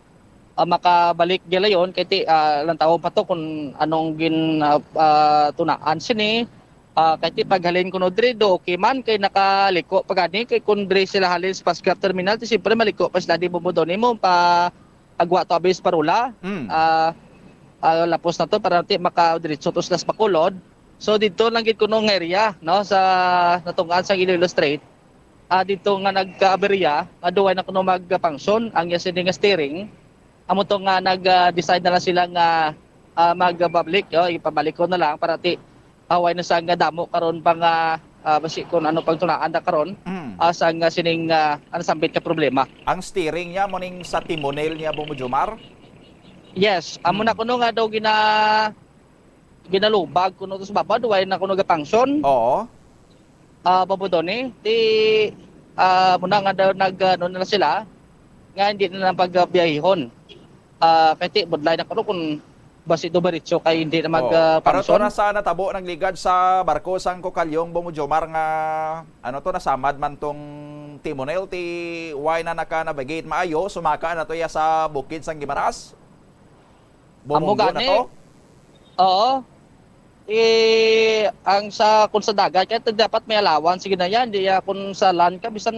ah, makabalik gilayon kay ti, ah, lantawon pa to kung anong gin, ah, ah, tunaan sini. Ah, kay ti paghalin kuno diri do okay man kay nakaliko pa gani kay kung diri sila halin sa fast craft terminal, ti siyempre maliko pa sila di, Bombo Donny, mo pa agwa to abis parula. Mm. Ah, ah, lapos na to para ti maka diretso to sila sa Bacolod. So dito lang gid kuno nga area, no, sa natungaan sa Iloilo Strait. Ah, dito nga nagkaaberya nga duwa na kuno mag-function ang iya sini nga steering. Amo to nga nag-decide na lang sila nga, ah, magbabalik, oh, ipabalik ko na lang para ti away na sa nga damo karon pa nga, ah, basi kung ano pang tunaan na karon, Mm. ah, sa nga sining, ah, ano, sambit ka problema. Ang steering niya mo ning sa timonel niya, Bombo Jomar? Yes, amo Mm. na kuno nga daw gina ginalubag kuno to sa baba, duway na kuno gapangsyon. Oo. Ah, Bombo Donny, ti, ah, muna nga daw nag, ano na sila, nga hindi na lang pagbiyahihon. Ah, kay ti, budlay na kuno kung basi do baritso kay hindi na mag, Oo. ah, Pero to function. Na sa natabo nagligad sa barko sang Kokalyong, Bombo Jomar, nga ano to, nasamad man tong timonel, ti why na naka-navigate maayo, sumaka na to ya sa bukid sang Guimaras? Amo Bumunggo na gani. To? Oo. Eh, ang sa, kung sa dagat, kaya dapat may allowance, sige na yan. Di, ah, kung sa land ka, bisan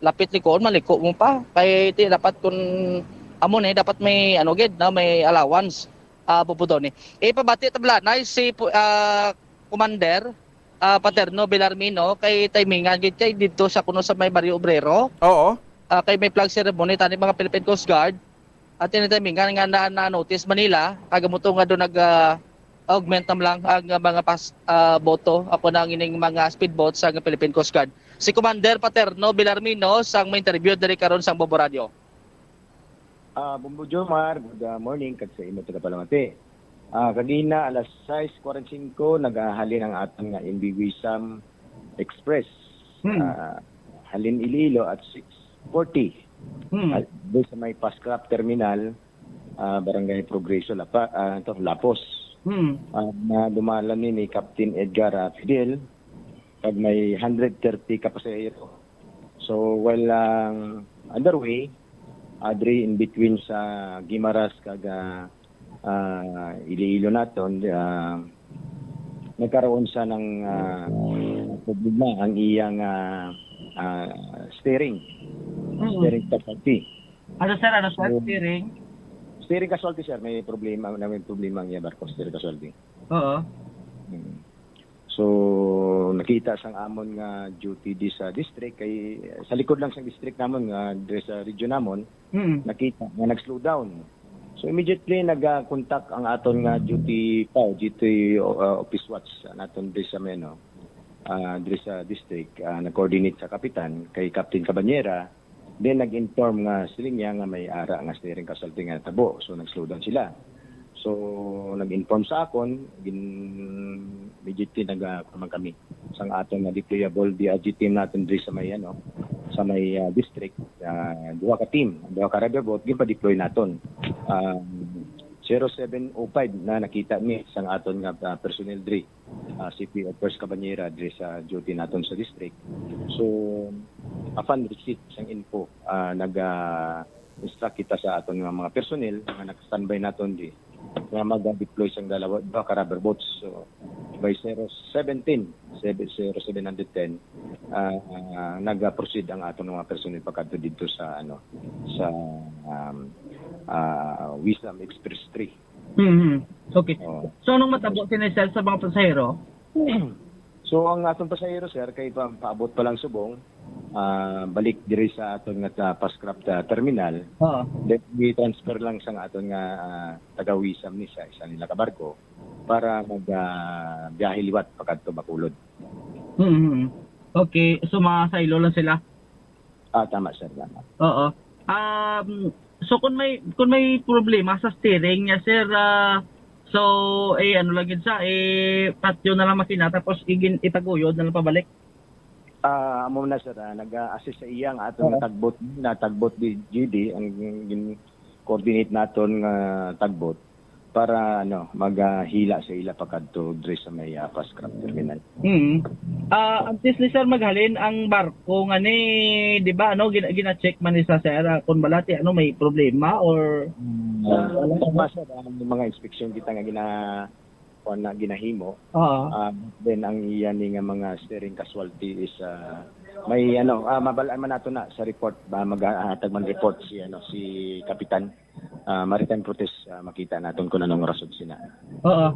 lapit likoon, maliko mo pa. Kay ti dapat kung amo na, eh, dapat may, ano gid, na may allowance. Ah, Bombo Donny. Eh, pabati tablanay si pu- ah, Commander, ah, Paterno Belarmino, kay timingan gid kay dito sa kuno sa may Barrio Obrero. Oo. Ah, kay may flag ceremony tani mga Philippine Coast Guard. At ini timingan nga na, na-notice Manila, kagamuto nga doon nag, ah, augment na lang ang, ah, mga pas, ah, boto. Ako na ang ining mga speedboat sa Philippine Coast Guard. Si Commander Paterno Belarmino sang may interview diri karon sang Bombo Radio. Ah, Bombo Jomar, good, ah, morning kag sa imo tagapalamati. Ah, kagina alas sais kwarenta y cinco nagahalin ang aton nga M V Wisam Express. Hmm. Ah, halin Iloilo at six forty. Hmm. Ah, doon sa may Pascrap Terminal, ah, Barangay Progreso, Lapa, ah, to, Lapos. Hmm. Ah, na dumalan ni, ni Captain Edgar, ah, Fidel, pag may hundred thirty ka pasahero. So, while, ah, underway, ah, diri in between sa Guimaras kag, ah, ah, Iloilo naton, ah, nagkaroon sa ng, ah, problema ang iyang, ah, ah, steering. Mm. Steering casualty. Ano, sir? Ano, sir? So, Steering? Steering casualty, sir. May problema, na may problema ang iyang barko, steering casualty. Oo. Hmm. So, nakita sang amon nga duty di sa district, kay sa likod lang sa district namon nga diri sa region namon, Mm. nakita nga nag-slow down. So, immediately nag-contact ang aton nga duty pa, duty, uh, office watch naton diri sa Meno, ah, diri sa district, ah, nag-coordinate sa kapitan kay Captain Cabanyera, then nag-inform nga sila niya nga may ara nga steering casualty nga natabo. So, nag-slow down sila. So, nag-inform sa akon, gin immediately nag, ah, kuwan kami sang aton nga deployable D R G team naton diri sa may, ano, sa may, ah, district, ah, duha ka team, duha ka river boat, ginpa-deploy naton. Ah, zero seven oh five na nakita ni sang aton nga, ah, personnel diri, ah, C P O First Cabanyera diri sa duty naton sa district. So, upon receipt sang info, ah, nag, ah, instruct kita sa aton nga mga personnel nga nag-standby naton di nga mag-deploy sang dalawa, duha ka rubber boats. So, by zero seventeen, seven, zero seven hundred ten, ah, ah, nag-proceed ang aton mga personnel pagkadto dito sa, ano, sa, um, ah, Wisam Express three. Mhm. Okay. Oh. So, anong matabo sini, sir, sa mga pasahero? So, ang aton pasahero, sir, kay pa, paabot pa lang subong, ah, balik diri sa aton nga ta-, Fastcraft, ah, terminal, Oo. then i-transfer lang sa aton nga, ah, taga-Wisam ni sa isa nila ka barko para mag, ah, biyahe liwat pakadto Bacolod. Mm-hmm. Okay, so mga saylo lang sila? Ah, tama, sir, tama. Oo. Um, so kung may, kung may problema sa steering niya, sir, ah, so, eh, ano lang gid sa, eh, patyo na lang makina, tapos igin-, itaguyod na lang pabalik? Ah, amo na, sir, ah, nag-a-assist sa iya ang aton Oo. nga tagbot, na tagbot di G D, ang gin-coordinate naton nga tagbot para, ano, maghila sa ila pakadto diri sa may, ah, Fastcraft terminal. Mm. Ah, antes ni, sir, maghalin ang barko nga ni, di ba, ano, gina-, gina-check man ni sa, sir, ah, kung balati, ano, may problema or Mm, ah, wala, tama, sir, ang mga inspeksyon kita nga gina-, kuwan na ginahimo. Oo. Ah, then ang iya ni nga mga steering casualty is, ah, may ano, ah, mabal-an man nato na sa report, ba, maghatag man report si, ano, si Kapitan, ah, Maritime Protest, ah, makita naton kung anong rason sina. Oo.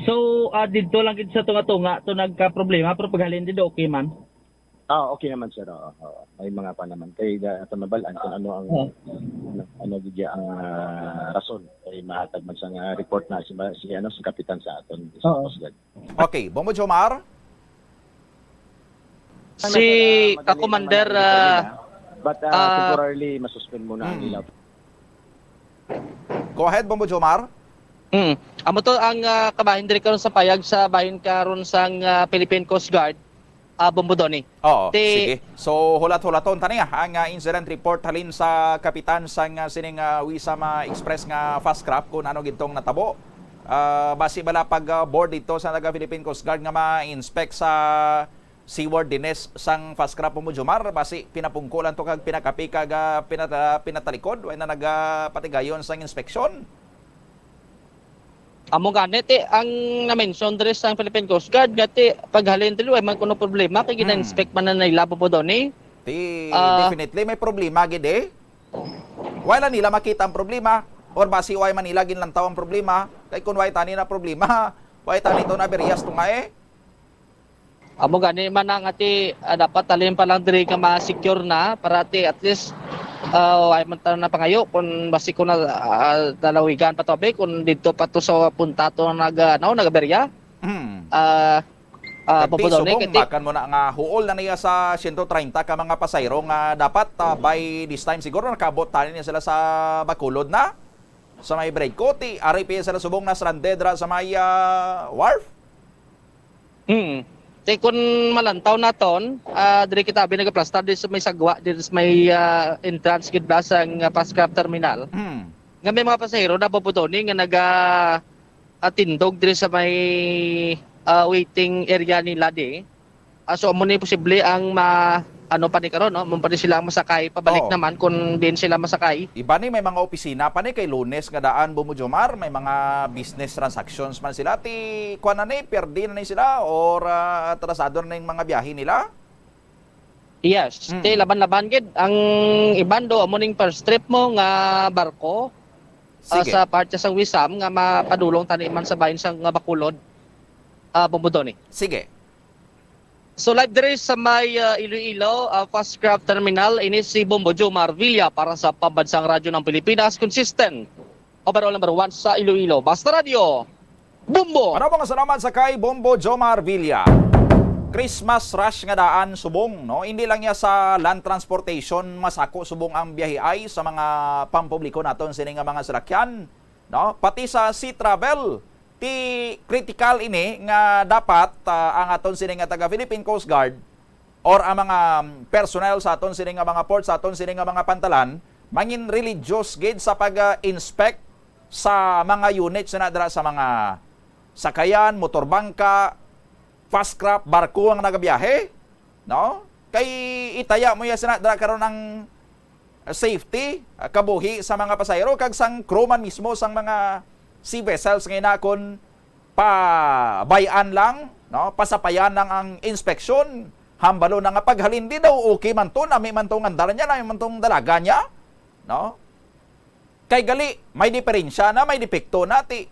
So, ah, didto lang gid sa tunga-tunga to nagka-problema, pero paghalin didto, okay man? Ah, okay naman, sir. Oo, oo. May mga pa naman. Kay, ah, ato mabal-an kung ano ang, Oo. ano, ano gid ang, ah, rason. Kay mahatag man sa nga report na si, si, ano, si Kapitan sa aton, sa Oo. Coast Guard. Okay, Bombo Jomar? Si, Ano, sir, ah, madali ah, lang Commander, man ang ah, report nila. But, ah, ah, temporarily, masuspend muna ang Mm. ilaw. Go ahead, Bombo Jomar. Mm. Amo to ang, ah, kabahin diri karon sa payag sa bahin karon sang, ah, Philippine Coast Guard, ah, Bombo Donny. Oo, Ti- sige. So, hulat-hulaton tani, ah, ang, ah, incident report halin sa kapitan sang, ah, sining, ah, Wisam, ah, Express nga Fastcraft kung ano gid tong natabo. Ah, basi bala pag, ah, board dito sa taga Philippine Coast Guard nga ma-inspect sa seaworthiness sang Fastcraft, Bombo Jomar, basi pinapungko lang to kag pinakapi kag, ah, pinata-, pinatalikod, way na nagapatigayon sang inspeksyon. Amo gani, ti, ang na-mention diri sa Philippine Coast Guard nga ti paghalin diri, way man kuno problema kay Hmm. gina-inspect man na nila, Bombo Donny. Ti, Ah. definitely may problema gid eh. Wala nila makita ang problema or basi way man nila ginlantaw ang problema. Kay kung way tani na problema, way tani to na beryas to nga eh. Amo gani man na nga ti, ah, dapat halin pa lang diri nga ma-secure na para ti at least, ah, way man ta na pangayo kung basi ko na, ah, dalawigan pa to, abi, kung didto pa to sa punta to nag, ah, ano, nagaberya. Hmm. Ah, ah, Kag ti Bombo Donny, subong kay ti- makan mo na nga huol na niya sa siyento treinta ka mga pasahero nga dapat, ah, by this time siguro nakabot tani na sila sa Bacolod na. Sa may break ko, ti ari pa sila subong na stranded ra sa may, ah, wharf. Hmm. Ti kun malantaw naton, ah, diri kita abi nagaplastar diri sa may sagwa, diri sa may, ah, entrance gid ba sang, ah, Fastcraft Terminal. Hmm. Nga may mga pasahero na, Bombo Donny, nga naga-, ah, tindog diri sa may, ah, waiting area nila di. Ah, so amo ni posible ang ma-, ano pa ni karon, no? Amo pa ni sila ang masakay pabalik Oo. naman kung diin sila masakay. Iba ni may mga opisina pa ni kay Lunes nga daan, Bombo Jomar, may mga business transactions man sila. Ti, kuwan na ni, perdi na ni sila or, ah, atrasado na ning mga biyahe nila? Yes. Mm. Ti laban-laban gid ang iban do amo ning first trip mo nga barko, ah, Sige. sa parte sa Wisam nga mapadulong tani man sa bahin sa nga Bacolod, ah, Bombo Donny. Sige. So, live diri sa may, ah, Iloilo, ah, Fastcraft Terminal, ini si Bombo Jomar Villa para sa Pambansang Radyo ng Pilipinas, consistent, overall number one sa Iloilo. Basta Radyo, Bombo! Maraming salamat sa kay Bombo Jomar Villa. Christmas rush nga daan subong, no? Hindi lang niya sa land transportation masako subong ang biyahe ay sa mga pampubliko naton sini nga mga salakyan, no? Pati sa sea travel, ti critical ini nga dapat, ah, ang aton sini nga taga Philippine Coast Guard or ang mga, um, personnel sa aton sini nga mga port, sa aton sini nga mga pantalan, mangin religious gid sa pag, ah, inspect sa mga units na dira sa mga sakayan, motorbangka, fast craft, barko ang nagabiyahe, no? Kay itaya mo ya sina dira karon ang safety, ah, kabuhi sa mga pasahero kag sang crew man mismo sang mga sea vessels nga ina kon pabay-an lang, no? Pasapayan lang ang inspeksyon. Hambalo na nga paghalin di daw okay man to, nami man to nga andar niya, nami man tong dalaga niya, no? Kay gali, may diferensya na, may depekto na ti.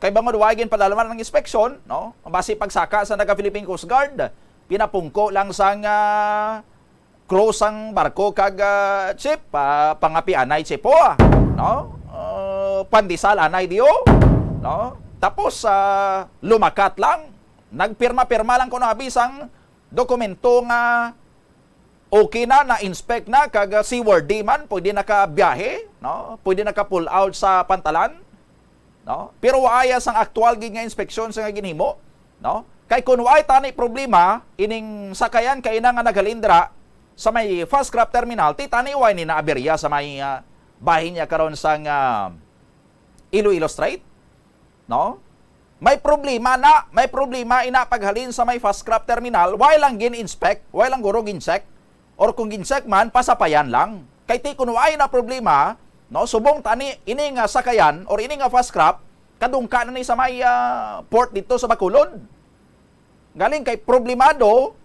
Kay bangod wa ginpadalaman ang inspeksyon, no? Basi pagsaka sa naga Philippine Coast Guard, Pinapungko lang sang, ah, crew sang barko kag, ah, chief, pa, pangapianay chief po, ah, no? Ah, pandesal anay diyo, no? Tapos, ah, lumakat lang, nagpirma-pirma lang kuno abi sang dokumento nga okay na, na-inspect na, kag, ah, seaworthy man, pwede nakabiyahe, no? Pwede naka-pull out sa pantalan, no? Pero waay sang aktual gid nga inspeksyon sa nga ginhimo, no? Kay kun waay tani problema ining sakayan kay ina nga naghalin dira sa may fast craft terminal, ti tani waay ni naaberya sa may, ah, bahin niya karon sang, ah, Iloilo Strait, no? May problema na, may problema ina paghalin sa may fast craft terminal, waay lang gin-inspect, waay lang guro gin-check, or kung gin-check man, pasapayan lang. Kay ti kun waay na problema, no, subong tani ini nga sakayan or ini nga fast craft, kadungka na ni sa may, ah, port dito sa Bacolod. Galing kay problemado,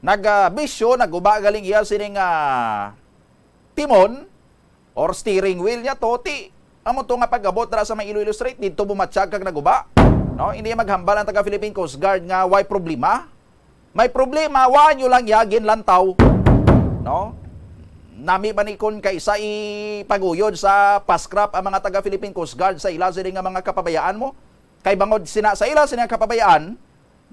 nag, ah, bisyo, naguba galing iya sining, ah, timon or steering wheel niya to, ti amo to nga pag-abot dira sa may Iloilo Strait, dito bumatsyag kag naguba. No, hindi maghambal ang taga Philippine Coast Guard nga way problema. May problema, wa nyo lang ya ginlantaw. No? Nami ba ni kun kay sa ipaguyod sa fast craft ang mga taga Philippine Coast Guard sa ila sini nga mga kapabayaan mo? Kay bangod sina sa ila sini nga kapabayaan,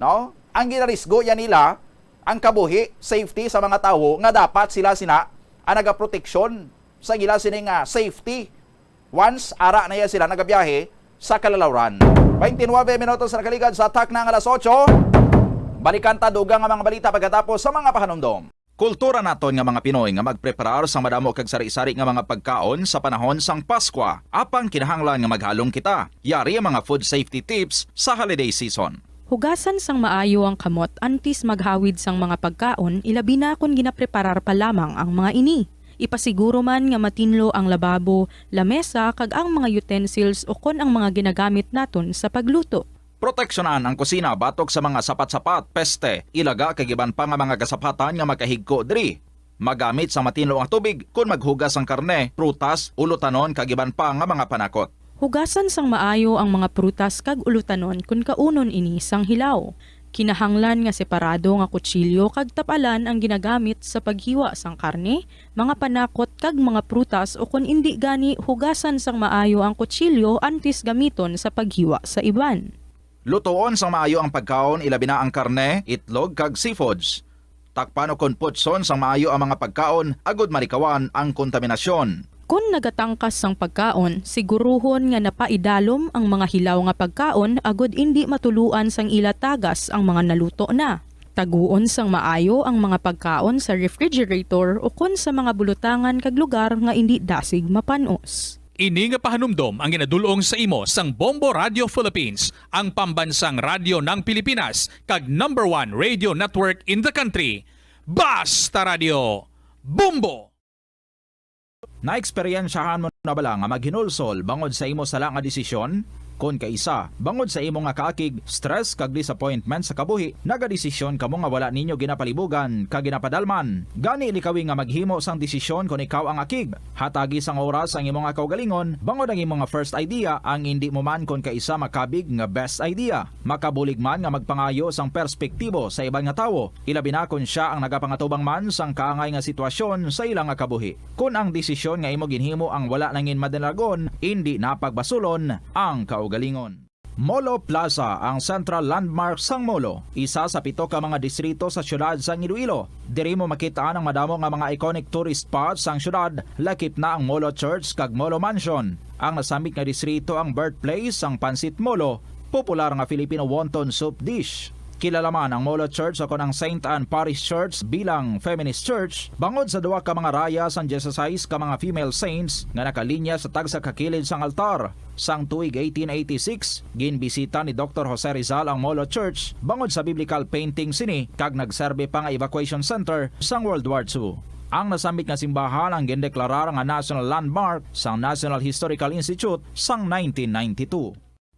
no? Ang ginarisgo yan nila ang kabuhi, safety sa mga tawo nga dapat sila sina ang nagaproteksyon sa ila sini nga safety. Once ara na ya sila nagabiyahe sa kalalawran. Twenty-nine minutos na nakaligad sa takna nga alas otso. Balikan ta dugang nga mga balita pagkatapos sa mga pahanumdom. Kultura naton nga mga Pinoy nga magpreparar sang madamo kag sari-sari nga mga pagkaon sa panahon sang Paskwa, apang kinahanglan nga maghalong kita. Yari ang mga food safety tips sa holiday season. Hugasan sang maayo ang kamot antes maghawid sang mga pagkaon, ilabi na kon ginapreparar pa lamang ang mga ini. Ipasiguro man nga matinlo ang lababo, lamesa, kag ang mga utensils ukon ang mga ginagamit naton sa pagluto. Proteksyonan ang kusina batok sa mga sapat-sapat, peste, ilaga, kag iban pa nga mga kasapatan nga makahigko diri. Magamit sa matinlo nga tubig kon maghugas sang karne, prutas, ulutanon, kag iban pa nga mga panakot. Hugasan sang maayo ang mga prutas kag ulutanon kon kaunon ini sang hilaw. Kinahanglan nga separado nga kutsilyo kag tap-alan ang ginagamit sa paghiwa sang karne, mga panakot, kag mga prutas, ukon indi gani, hugasan sang maayo ang kutsilyo antes gamiton sa paghiwa sa iban. Lutoon sang maayo ang pagkaon, ilabi na ang karne, itlog, kag seafoods. Takpan ukon putson sang maayo ang mga pagkaon agod malikawan ang kontaminasyon. Kon nagatangkas sang pagkaon, siguruhon nga napaidalom ang mga hilaw nga pagkaon agod indi matuluan sang ila tagas ang mga naluto na. Taguon sang maayo ang mga pagkaon sa refrigerator ukon sa mga bulutangan kag lugar nga indi dasig mapan-os. Ini nga pahanumdom ang ginadul-ong sa imo sang Bombo Radio Philippines, ang pambansang radyo ng Pilipinas, kag number one radio network in the country. Basta Radio, Bombo! Naeksperyensyahan mo na bala nga maghinulsol bangod sa imo sala nga desisyon? Kon kaisa, bangod sa imo nga kaakig, stress, kag disappointment sa kabuhi, nagadesisyon kamo nga wala ninyo ginapalibugan kag ginapadalman. Gani, likawi nga maghimo sang desisyon kon ikaw ang akig. Hatagi sang oras ang imo nga kaugalingon, bangod ang imo nga first idea ang indi mo man kon kaisa makabig nga best idea. Makabulig man nga magpangayo sang perspektibo sa iban nga tawo, ilabi na kon sia ang nagapangatubang man sang kaangay nga sitwasyon sa ila nga kabuhi. Kon ang desisyon nga imo ginhimo ang wala nangin madalagon, indi na pagbasulon ang kaugalingon. Molo Plaza, ang central landmark sang Molo, isa sa pito ka mga distrito sa siyudad sang Iloilo. Diri mo makit-an ang madamo nga mga iconic tourist spots sang siyudad, lakip na ang Molo Church kag Molo Mansion. Ang nasambit nga distrito ang birthplace sang Pancit Molo, popular nga Filipino wonton soup dish. Kilala man ang Molo Church ukon ang Saint Anne Parish Church bilang feminist church bangod sa duha ka mga raya sang dieciséis ka mga female saints nga nakalinya sa tagsa ka kilid sang altar. Sang tuig eighteen eighty-six, ginbisita ni Doktor Jose Rizal ang Molo Church bangod sa biblical painting sini kag nagserbi pa nga evacuation center sang World War Two. Ang nasambit nga simbahan ang gindeklarar nga National Landmark sang National Historical Institute sang nineteen ninety-two.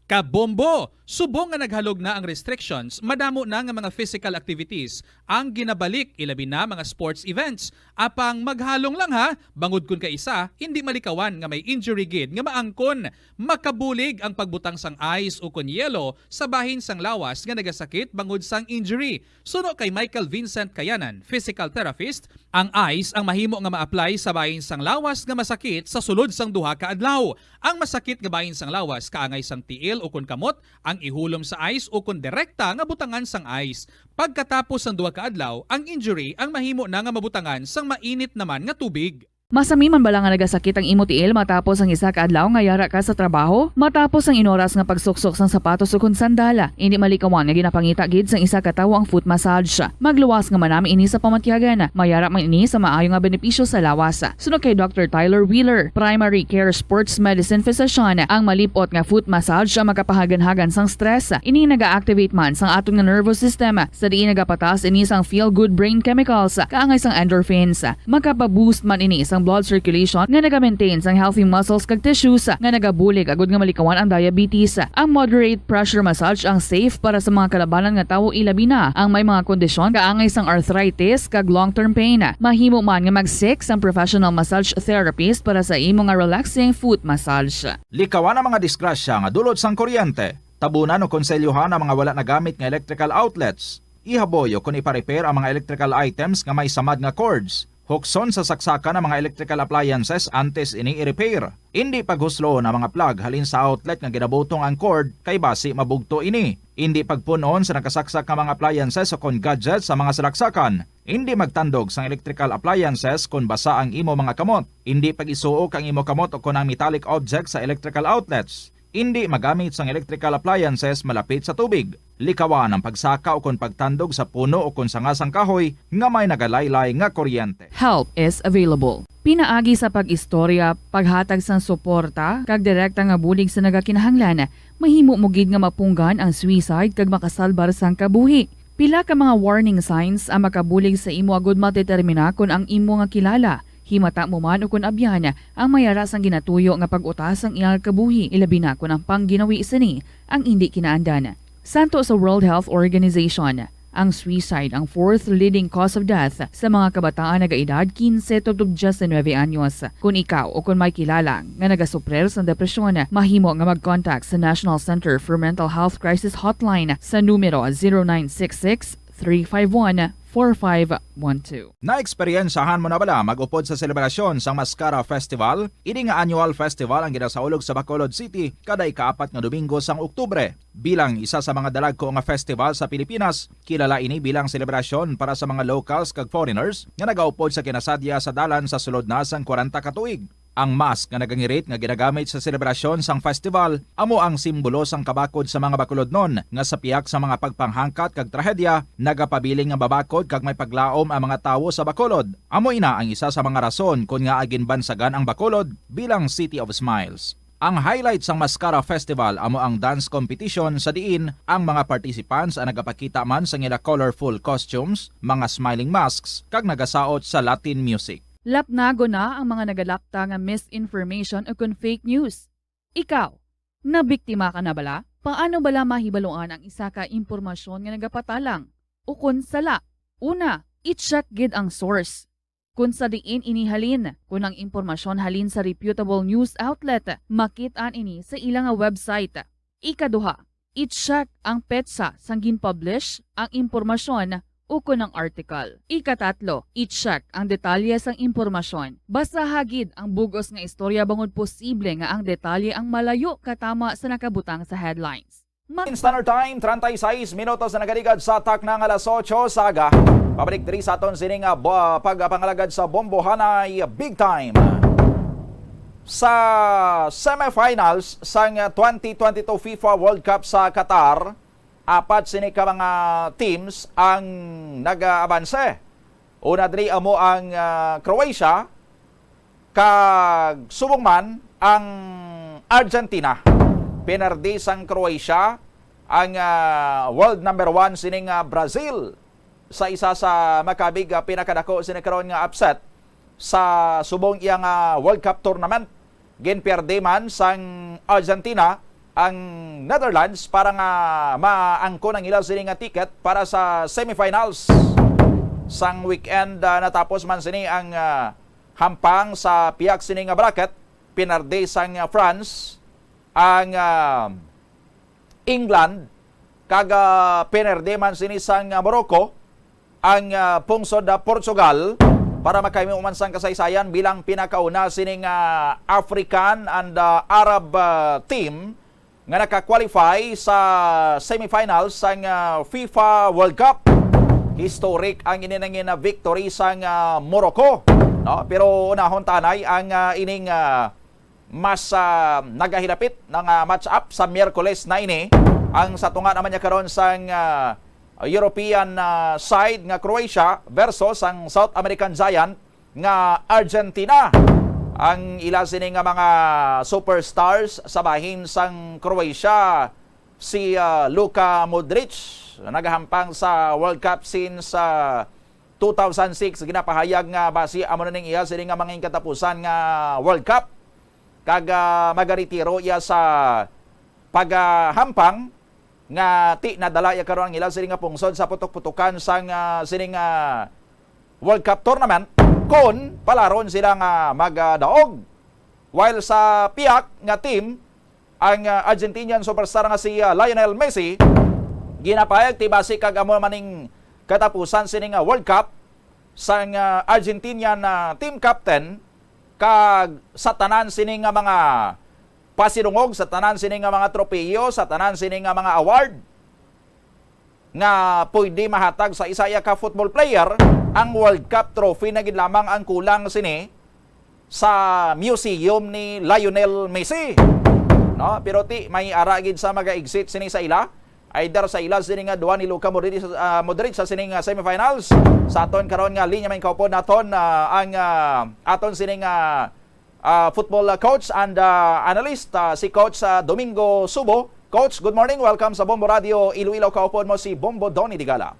Kabombo! Subong nga naghalog na ang restrictions, madamo na nga mga physical activities ang ginabalik, ilabi na mga sports events. Apang maghalong lang ha, bangod kun kaisa, hindi malikawan nga may injury gid nga maangkon. Makabulig ang pagbutang sang ice o kon yelo sa bahin sang lawas nga nagasakit bangod sang injury. Suno kay Michael Vincent Kayanan, physical therapist, ang ice ang mahimo nga ma-apply sa bahin sang lawas nga masakit sa sulod sang duha ka adlaw. Ang masakit nga bahin sang lawas kaangay sang tiil o kon kamot ang ihulom sa ice o kon direkta nga butangan sang ice. Pagkatapos sang duha ka adlaw, ang injury ang mahimo na nga mabutangan sang mainit naman nga tubig. Masami man bala nga nagasakit ang imo tiil matapos ang isa ka adlaw nga yara ka sa trabaho? Matapos ang inoras nga pagsuksok sang sapatos ukon sandal, indi malikawan nga ginapangita gid sang isa ka tawo ang foot massage. Magluwas nga manami ini sa pamatyagan. Mayara man ini sa maayo nga benepisyo sa lawas. Suno kay Doctor Tyler Wheeler, primary care sports medicine physician, ang malip-ot nga foot massage ang makapahaganhagan sang stress. Ini naga-activate man sang aton nga nervous system, sa diin nagapataas ini sang feel-good brain chemicals, kaangay sang endorphins. Makapa-boost man ini sang blood circulation nga naga-maintain sang healthy muscles kag tissues nga nagabulig agud nga malikawan ang diabetes. Ang moderate pressure massage ang safe para sa mga kalabanan nga tawo, ilabi na ang may mga kondisyon kaangay sang arthritis kag long-term pain. Mahimo man nga mag-seek sang professional massage therapist para sa imo nga relaxing foot massage. Likawan ang mga disgrasya nga dulot sang kuryente. Tabunan o konselyohan ang mga wala nagamit nga electrical outlets. Ihaboy o kon ipa-repair ang mga electrical items nga may samad nga cords. Hukson sa saksakan ang mga electrical appliances antes ini i-repair. Indi paghusloon ang mga plug halin sa outlet nga ginabutong ang cord, kay basi mabugto ini. Indi pagpun-on sa nakasaksak nga mga appliances o kon gadgets sa mga salaksakan. Indi magtandog sang electrical appliances kon basa ang imo mga kamot. Indi pag-isuok ang imo kamot o kon ang metallic objects sa electrical outlets. Indi magamit sang electrical appliances malapit sa tubig. Likawan ang pagsaka o kon pagtandog sa puno o kon sanga sang kahoy nga may nagalaylay nga kuryente. Help is available. Pinaagi sa pag-istorya, paghatag sang suporta, kag direkta nga bulig sa nagakinahanglan, mahimo mo gid nga mapunggan ang suicide kag makasalbar sang kabuhi. Pila ka mga warning signs ang makabulig sa imo agud madetermina kon ang imo nga kilala, himata mo man ukon abyan, ang mayara sang ginatuyo nga pag-uta sang iya nga kabuhi, ilabi na kon ang pangginawi sini ang indi kinaandan. Santo sa World Health Organization, ang suicide ang fourth leading cause of death sa mga kabataan nagaedad quince tubtob diecinuebe anyos. Kon ikaw o kon may kilala nga nagasuprir sang depresyon, mahimo nga mag-contact sa National Center for Mental Health Crisis Hotline sa numero zero nine six six, three five one, four five one two. Naeksperyensyahan mo na bala mag-upod sa selebrasyon sang Mascara Festival? Ini nga annual festival ang ginasaulog sa Bacolod City kada ikaapat nga Domingo sang Oktubre. Bilang isa sa mga dalagko nga festival sa Pilipinas, kilala ini bilang selebrasyon para sa mga locals kag foreigners nga nagaupod sa kinasadya sa dalan sa sulod na sang kwarenta ka tuig. Ang mask nga nagangirit nga ginagamit sa selebrasyon sang festival amo ang simbolo sang kabakod sa mga Bacolodnon nga sa pihak sa mga pagpanghangkat kag trahedya nagapabilin nga mabakod kag may paglaom ang mga tawo sa Bacolod. Amo ina ang isa sa mga rason kon ngaa ginbansagan ang Bacolod bilang City of Smiles. Ang highlight sang Mascara Festival amo ang dance competition sa diin ang mga participants ang nagapakita man sang ila colorful costumes, mga smiling masks, kag nagasaot sa Latin music. Lapnagon na ang mga nagalapta nga misinformation ukon fake news. Ikaw, nabiktima ka na bala? Paano bala mahibaluan ang isa ka impormasyon nga nagapatalang ukon sala? Una, i-check gid ang source. Kon sa diin ini halin, kon ang impormasyon halin sa reputable news outlet, makit-an ini sa ila nga website. Ikaduha, i-check ang petsa sang gin-publish ang impormasyon ukon ang article. Ikatatlo, i-check ang detalye sang impormasyon. Basaha gid ang bug-os nga istorya bangod posible nga ang detalye ang malayo katama sa nakabutang sa headlines. Mag- Standard Time, treinta y seis minutos na nagaligad sa takna nga alas otso sa aga. Pabalik diri sa aton sining, ah, bo-, pagpangalagad sa Bombohanay Big Time. Sa semifinals sang twenty twenty-two FIFA World Cup sa Qatar, apat sini ka mga teams ang nag-aabanse. Una diri amo ang, ah, Croatia, kag subong man ang Argentina. Pinerdi sang Croatia ang, ah, world number one sining, ah, Brazil sa isa sa makabig, ah, pinakadako sini karon nga upset sa subong iya nga World Cup tournament. Ginpierde man sang Argentina ang Netherlands para nga maangkon ang ila sini nga ticket para sa semifinals. Sang weekend, ah, natapos man sini ang, ah, hampang sa pihak sini nga bracket, pinerde sang, ah, France ang, ah, England, kag, ah, pinerde man sini sang, ah, Morocco ang, ah, pungsod, ah, Portugal para makahimo man sang kasaysayan bilang pinakauna sining, ah, African and, ah, Arab, ah, team nga naka-qualify sa semifinals sang, ah, FIFA World Cup. Historic ang ini nangin victory sang, ah, Morocco, no? Pero unahon tanay ang, ah, ining, ah, mas, ah, nagahilapit na nga match up sa Miyerkules na ini. Ang sa tunga naman niya karon sang, ah, European, ah, side nga Croatia versus ang South American giant nga Argentina. Ang ila sini nga mga superstars sa bahin sang Croatia, si, ah, Luka Modric, nagahampang sa World Cup since, ah, two thousand six, ginapahayag nga basi amo na ning iya sini nga mangin katapusan nga World Cup, kag, ah, magaretiro iya sa paghampang nga ti nadala iya karon ang ila sini nga pungsod sa putok-putukan sang, ah, sini nga World Cup tournament kon palaron sila nga magdaog. While sa pihak nga team, ang, ah, Argentinian superstar nga si, ah, Lionel Messi, ginapahayag ti basi kag amo man ning katapusan sini nga World Cup sang, ah, Argentinian, ah, team captain, kag sa tanan sini nga mga pasidungog, sa tanan sini nga mga tropeyo, sa tanan sini nga mga award nga pwede mahatag sa isa iya ka football player, ang World Cup trophy na gid lamang ang kulang sini sa museum ni Lionel Messi. No? Pero ti, may ara gid sa maga-exit sini sa ila. Either sa ila sini nga duwa ni Luka Modric, ah, Modric sa sining, ah, semifinals. Sa aton karon nga linya, may kaupod naton, ah, ang, ah, aton sining, ah, ah, football, ah, coach and, ah, analyst, ah, si Coach, ah, Domingo Subo. Coach, good morning. Welcome sa Bombo Radio Iloilo. Kaupod mo si Bombo Donny Digala.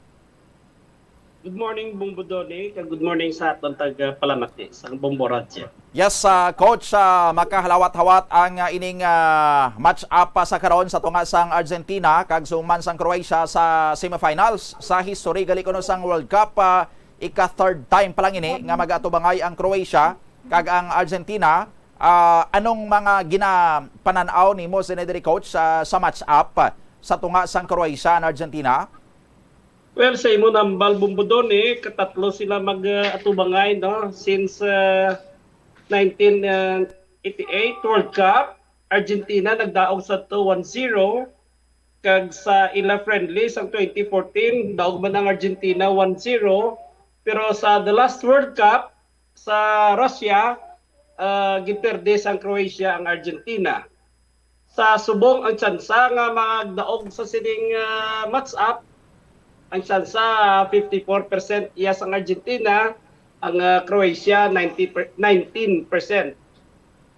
Good morning, Bombo Donny, kag good morning sa aton tagapalamati sa Bombo Radyo. Yes, ah, Coach, ah, makahalawat-hawat ang, ah, ining, ah, match up, ah, sa karon sa tunga sang Argentina kag suman sang Croatia sa semifinals. Sa history gali kuno sang World Cup, ah, ika-third time pa lang ini nga mag-atubangay ang Croatia kag ang Argentina. Ah, anong mga ginapanan-aw nimo sini diri, Coach, sa, sa match up, ah, sa tunga sang Croatia and Argentina? Well, sa imo nambal, Bombo Donny, katatlo sila mag, ah, atubangay, no? Since, ah, nineteen eighty-eight World Cup, Argentina nagdaog sa to one zero, kag sa ila friendly sa twenty fourteen, daog man ang Argentina one zero, pero sa the last World Cup sa Russia, ah, giperde sang Croatia ang Argentina. Sa subong ang tsansa nga magdaog sa sining, ah, match up, ang tsansa, ah, fifty-four percent yes ang Argentina, ang, ah, Croatia, ninety per, nineteen percent.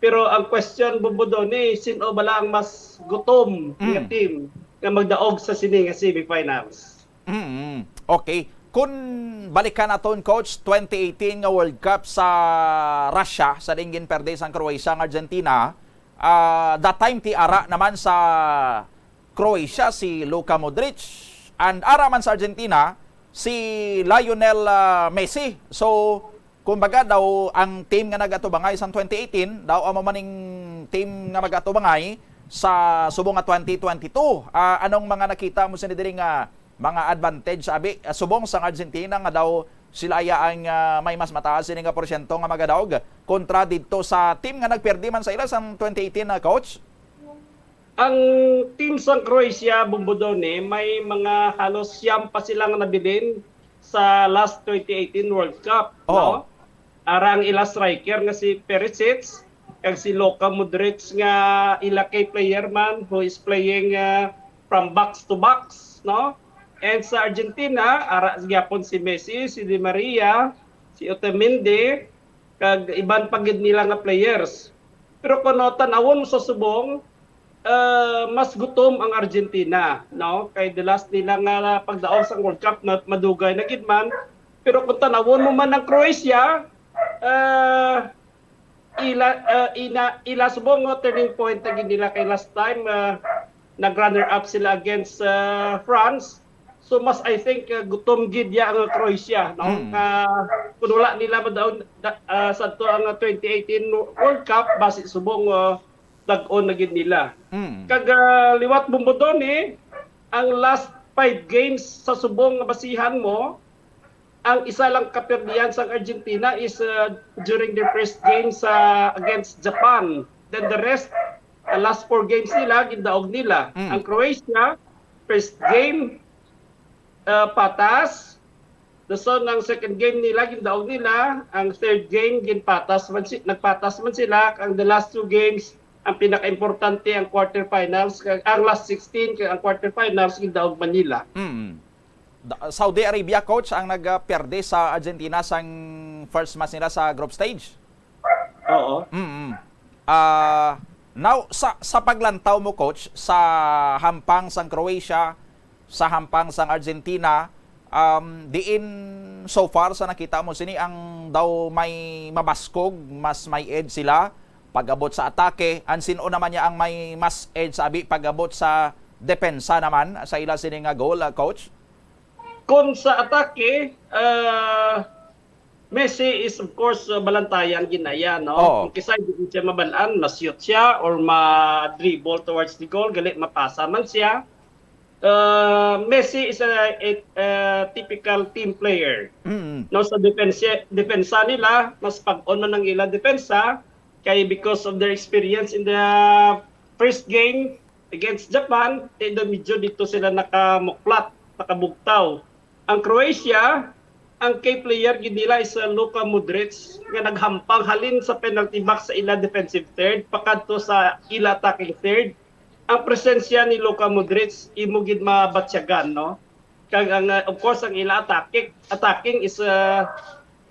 Pero ang question, Bombo Donny, sino bala ang mas gutom nga Mm. team nga magdaog sa sini nga semifinals? Mm, okay. Kung balikan naton, Coach, twenty eighteen nga World Cup sa Russia, sa diin ginperde sang Croatia ang Argentina, ah, that time ti ara naman sa Croatia si Luka Modric, and ara man sa Argentina si Lionel, ah, Messi. So, kumbaga daw, ang team nga nag-atubangay sang twenty eighteen, daw amo man ning team nga mag-atubangay sa subong nga twenty twenty-two. Ah, anong mga nakita mo sini diri nga mga advantage, abi, ah, subong sang Argentina nga daw sila iya ang, ah, may mas mataas sini nga porsyento nga magadaog kontra didto sa team nga nagperde man sa ila sang twenty eighteen, ah, Coach? Ang team sang Croatia, Bombo Donny, may mga halos siyam pa sila nga nabilin sa last twenty eighteen World Cup, Oh. no? Ara ang ila striker nga si Perisic, kag si Luka Modric nga ila key player man who is playing, ah, from box to box, no? And sa Argentina, ara gyapon si Messi, si Di Maria, si Otamendi, kag iban pa gid nila nga players. Pero kung no, tan-awon mo sa subong, ah, mas gutom ang Argentina, no? Kay the last nila nga pagdaog sa World Cup na madugay na gid man. Pero kung tan-awon mo man ang Croatia, ah, ila, ah, ina, ila subong nga turning point na gid nila kay last time, ah, nag-runner-up sila against, ah, France. So, mas, I think, ah, gutom gid ya ang Croatia, no? Mm. Ah, kung wala nila madaon, da-, ah, sa to ang twenty eighteen World Cup, basi subong, ah, dag-on na gid nila. Mm. Kag, ah, liwat Bumbodoni, ang last five games sa subong nga basihan mo, ang isa lang kapirdihan sang Argentina is, uh, during their first game sa against Japan. Then the rest, ang last four games nila, gindaog nila. Mm. Ang Croatia, first game, uh, patas. Dason ang second game nila, gindaog nila. Ang third game, ginpatas man si-, nagpatas man sila. Ang the last two games, ang pinaka-importante ang quarterfinals, kag ang last sixteen kag ang quarterfinals, gindaog man nila. Mm. Da-, Saudi Arabia, coach, ang nagperde sa Argentina sang first match nila sa group stage. Oo. Mm. Ah, now, sa, sa paglantaw mo, coach, sa hampang sang Croatia, sa hampang sang Argentina, um, diin so far sa nakita mo sini ang daw may mabaskog, mas may edge sila pag-abot sa atake, ang sin-o naman niya ang may mas edge sa abi pag-abot sa depensa naman sa ila sini nga goal, ah, coach? Kung sa atake, ah, Messi is, of course, uh, balantayan ginaya, no? Oo. Kung kisay di siya mabalaan, ma-shoot siya or ma-dribble towards the goal, gali mapasa man siya. Uh, Messi is a, a, a typical team player. Mm. No, sa depensa, depensa nila, mas pag-on man ang ila depensa kay because of their experience in the first game against Japan, eh, medyo dito sila nakamuklat, nakabugtaw. Ang Croatia, ang key player gid nila is, uh, Luka Modric, nga naghampang halin sa penalty box sa ila defensive third pakadto sa ila attacking third. Ang presensya ni Luka Modric imo gid mabatyagan, no? Kag ang, uh, of course, ang ila attacking, attacking is, uh,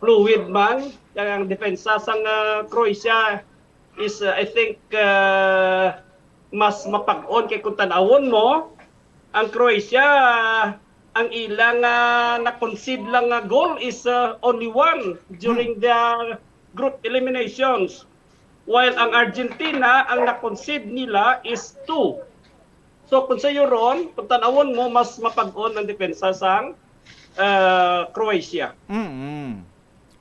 fluid man. Kag ang depensa sang, uh, Croatia is, uh, I think, uh, mas mapag-on kay kung tan-awon mo, ang Croatia, ang ilang, ah, na-concede lang nga goal is, ah, only one during the group eliminations. While ang Argentina, ang na-concede nila is two. So, kung sa iyo ron, kung tan-awon mo, mas mapag-on ang depensa sang, ah, Croatia. Mm.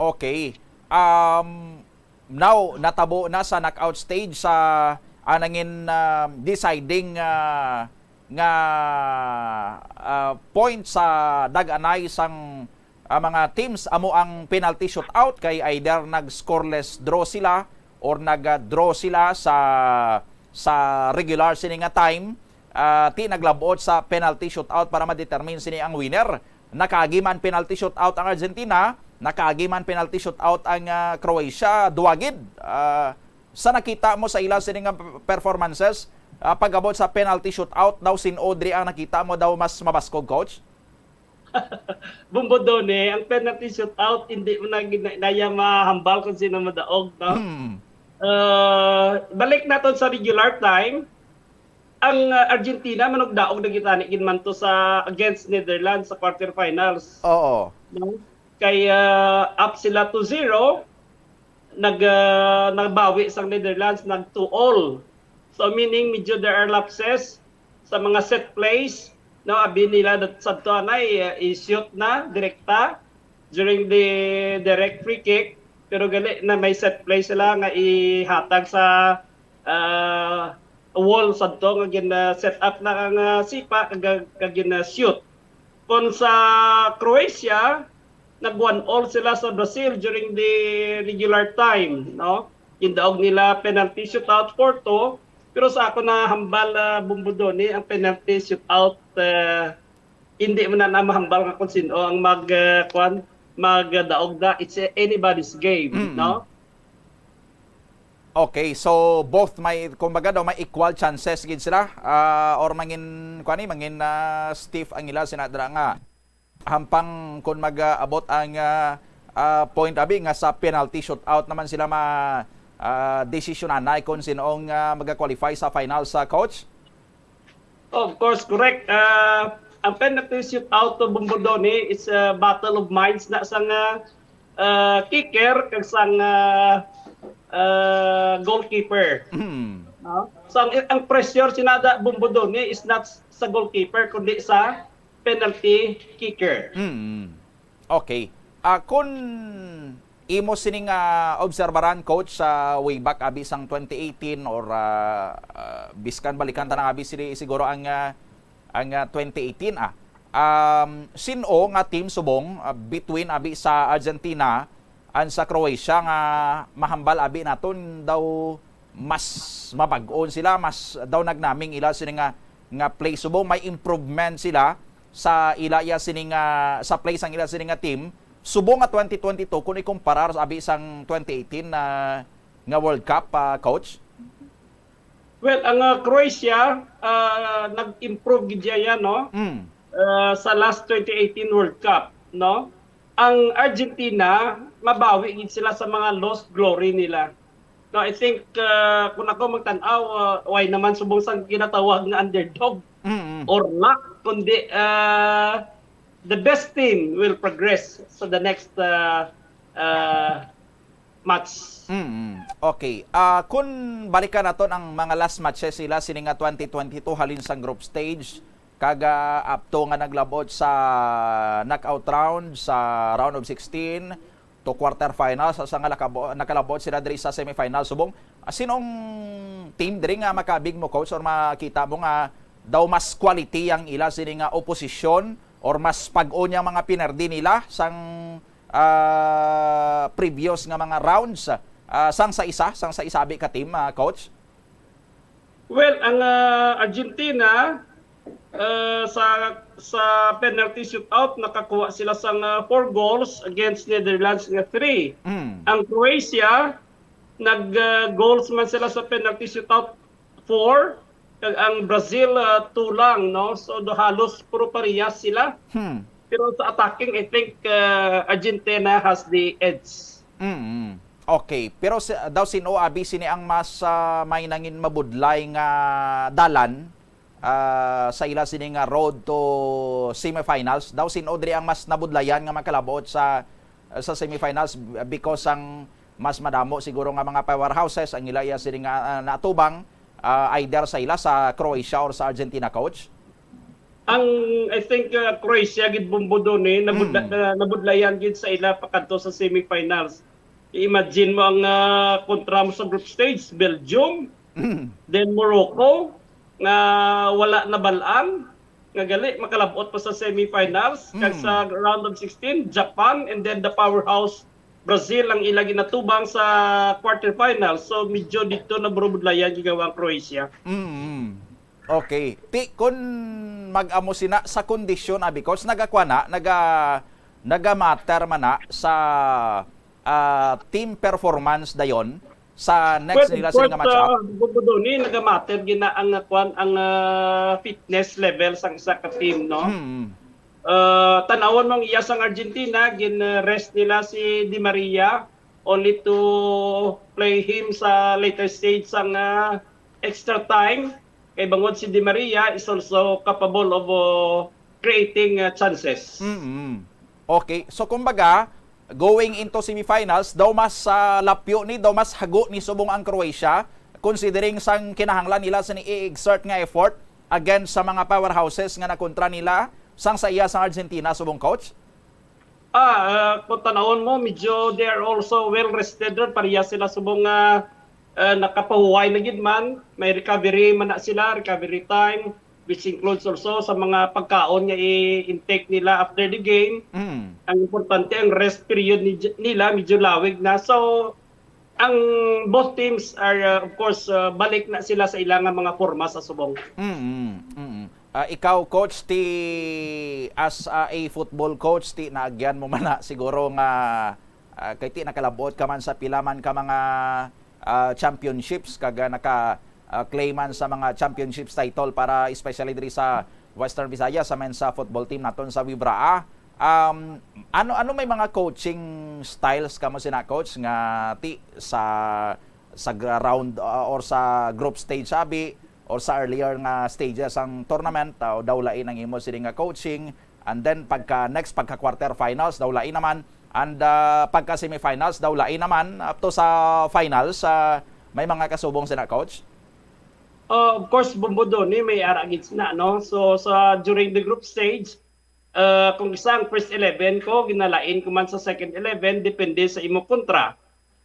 Okay. Um, now, natabo na sa knockout stage sa, ah, nangin, ah, deciding, ah, nga, ah, point sa dag-anay sang, ah, mga teams amo ang penalty shootout, kay either nag-scoreless draw sila or nag-draw sila sa, sa regular sini nga time, ah, ti naglabot sa penalty shootout para ma-determine sini ang winner. Nakaagi man penalty shootout ang Argentina, nakaagi man penalty shootout ang, ah, Croatia, duwa gid. Ah, sa nakita mo sa ila sini nga p-, performances, ah, pag-abot sa penalty shootout daw, sin-o diri ang nakita mo daw mas mabaskog, coach? Bumbodoni, ang penalty shootout, hindi mo na gid na, naya mahambal kung sino madaog, no? Hmm. Ah, balik naton sa regular time. Ang, ah, Argentina, manugdaog na gitani gid man to sa against Netherlands sa quarterfinals. Oo. No? Kay, ah, up sila two zero, nag, ah, nagbawi sang Netherlands, nag two all. So, meaning, medyo there are lapses sa mga set plays, no? Abi nila dat-, sadto anay, ah, i-shoot na direkta during the direct free kick, pero gali na may set play sila nga ihatag sa, ah, wall sadto nga gin, ah, set up na ang, ah, sipa kag, kag gin, ah, shoot. Kon sa Croatia, nag one all sila sa Brazil during the regular time, no? Gindaog nila penalty shootout four two, pero sa ako na hambal, ah, Bumbodoni, ang penalty shootout, ah, hindi mo na, na mahambal nga kung sino ang mag, ah, kwan, magdaog na. It's anybody's game, Mm. no? Okay, so both may, kumbaga daw, may equal chances gid sila, ah, or mangin, kuan ni, mangin, ah, stiff ang ila sina dira nga hampang kun mag-abot ang, ah, ah, point abi nga sa penalty shootout naman sila ma, ah, desisyonan na kung sino ang, ah, maga-qualify sa final sa, coach? Of course, correct. Ah, ang penalty shootout to Bumbodoni is a battle of minds na sang, ah, ah, kicker kag sang, ah, uh, goalkeeper. Mm. No? So ang, ang pressure sinada Bumbudoni is not sa goalkeeper kundi sa penalty kicker. Mm. Okay. Ah, kun imo sining ah, obserbaran, coach, sa way back abi sang twenty eighteen or ah, ah, biskan balikan ta na abi sini siguro ang ah, ang ah, twenty eighteen ah. Um, sin-o nga team subong ah, between abi sa Argentina and sa Croatia nga mahambal abi naton daw mas mabag-on sila, mas daw nagnaming ila sini nga nga play subong may improvement sila sa ila iya sini nga sa play sang ila sini nga team subong nga twenty twenty-two kung ikumparar sa abi sang twenty eighteen na nga World Cup, ah, coach? Well, ang uh, Croatia uh, nag-improve gid siya yan, no? Mm. Uh, sa last twenty eighteen World Cup, no? Ang Argentina, mabawi gid sila sa mga lost glory nila. No, I think uh, kung ako magtan-aw, uh, why naman subong sang ginatawag nga underdog Mm. or luck, kundi uh, the best team will progress sa the next uh, uh, match. Mm. Okay. Ah, kun balikan naton ang mga last matches nila sini nga twenty twenty-two halin sang group stage kag ah, up to nga naglabot sa knockout round sa round of sixteen to quarter finals sa nga nakabo- nakalabot sila diri sa semifinal subong ah, sinong team diri nga makabig mo, coach, or makita mo nga daw mas quality ang ila sini nga oposisyon or mas pag-o niya mga pinerdi nila sang ah, previous nga mga rounds ah, sang sa isa, sang sa isa abi ka team, ah, coach? Well, ang ah, Argentina uh, sa sa penalty shootout nakakuha sila sang uh, four goals against Netherlands nga three. Mm. Ang Croatia nag uh, goals man sila sa penalty shootout four, kag ang Brazil uh, two lang, no? So do halos puro parehas sila. Hmm. Pero sa attacking, I think uh, Argentina has the edge. Mm. Okay, pero si, daw sin-o abi sini ang mas ah, may nangin mabudlay nga dalan ah, sa ila sini nga road to semifinals? Daw sin-o diri ang mas nabudlayan nga makalabot sa sa semifinals because ang mas madamo siguro nga mga powerhouses ang ila iya sini nga ah, natubang ah, either sa ila sa Croatia or sa Argentina, coach? Ang I think uh, Croatia gid Bumbudoni nabudla, Mm. uh, nabudlayan gid sa ila pakadto sa semifinals. I-imagine mo ang uh, kontra mo sa group stage, Belgium, Mm. then Morocco nga wala nabalaan nga gali makalabot pa sa semifinals kag Mm. sa round of sixteen, Japan, and then the powerhouse Brazil ang ila ginatubang sa quarterfinals. So medyo dito na burubudlayan gigawa ang Croatia. Mm. Okay. Ti kun mag-amo sina sa kondisyon abi, coach, nagakwa na, naga nagamatter man na sa ah, team performance dayon sa next Well, nila of sila course, nga match up. Uh, Bobodoni, nagamatter gina ang uh, kwan, ang uh, fitness level sang isa ka team, no? Mm. Uh, tanawon mong iya sang Argentina, gin-rest nila si Di Maria only to play him sa later stage sang uh, extra time. Kay bangod si Di Maria is also capable of uh, creating uh, chances. Mm. Okay. So kumbaga, going into semifinals, daw mas ah, lapyo ni, daw mas hago ni subong ang Croatia, considering sang kinahanglan nila sa ni i-exert nga effort against sa mga powerhouses nga nakontra nila sang sa iya sang Argentina subong, coach? Ah, uh, kung tanawon mo, medyo they are also well rested ron. Pareha sila subong nga uh, nakapahuway na gid man. May recovery man na sila, recovery time, which includes also sa mga pagkaon nga i-intake nila after the game. Mm. Ang importante, ang rest period ni, nila medyo lawig na. So, ang both teams are, uh, of course, uh, balik na sila sa ilang mga forma sa subong. Mm. Mm. Ah, ikaw, coach, ti as ah, a football coach, ti naagyan mo man na siguro nga ah, kay ti nakalabot ka man sa pila man ka mga ah, championships kag ah, naka ah, claim man sa mga championships title para especially diri sa Western Visayas sa men's ah, football team naton sa Wibraa. Um, ano ano may mga coaching styles kamo sina, coach, nga ti sa sa gra- round ah, or sa group stage abi or sa earlier nga stages ang tournament, ah, daw lain ang imo sini nga coaching, and then pagka next, pagka quarter finals, daw lain naman. And ah, pagka semifinals daw, lain naman. Up to sa finals, ah, may mga kasubong sina, Coach? Uh, of course, Bumbudoni, may ara gid sina, no? So, sa, during the group stage, uh, kung isa ang first eleven ko, ginalain ko man sa second eleven, depende sa imo kontra.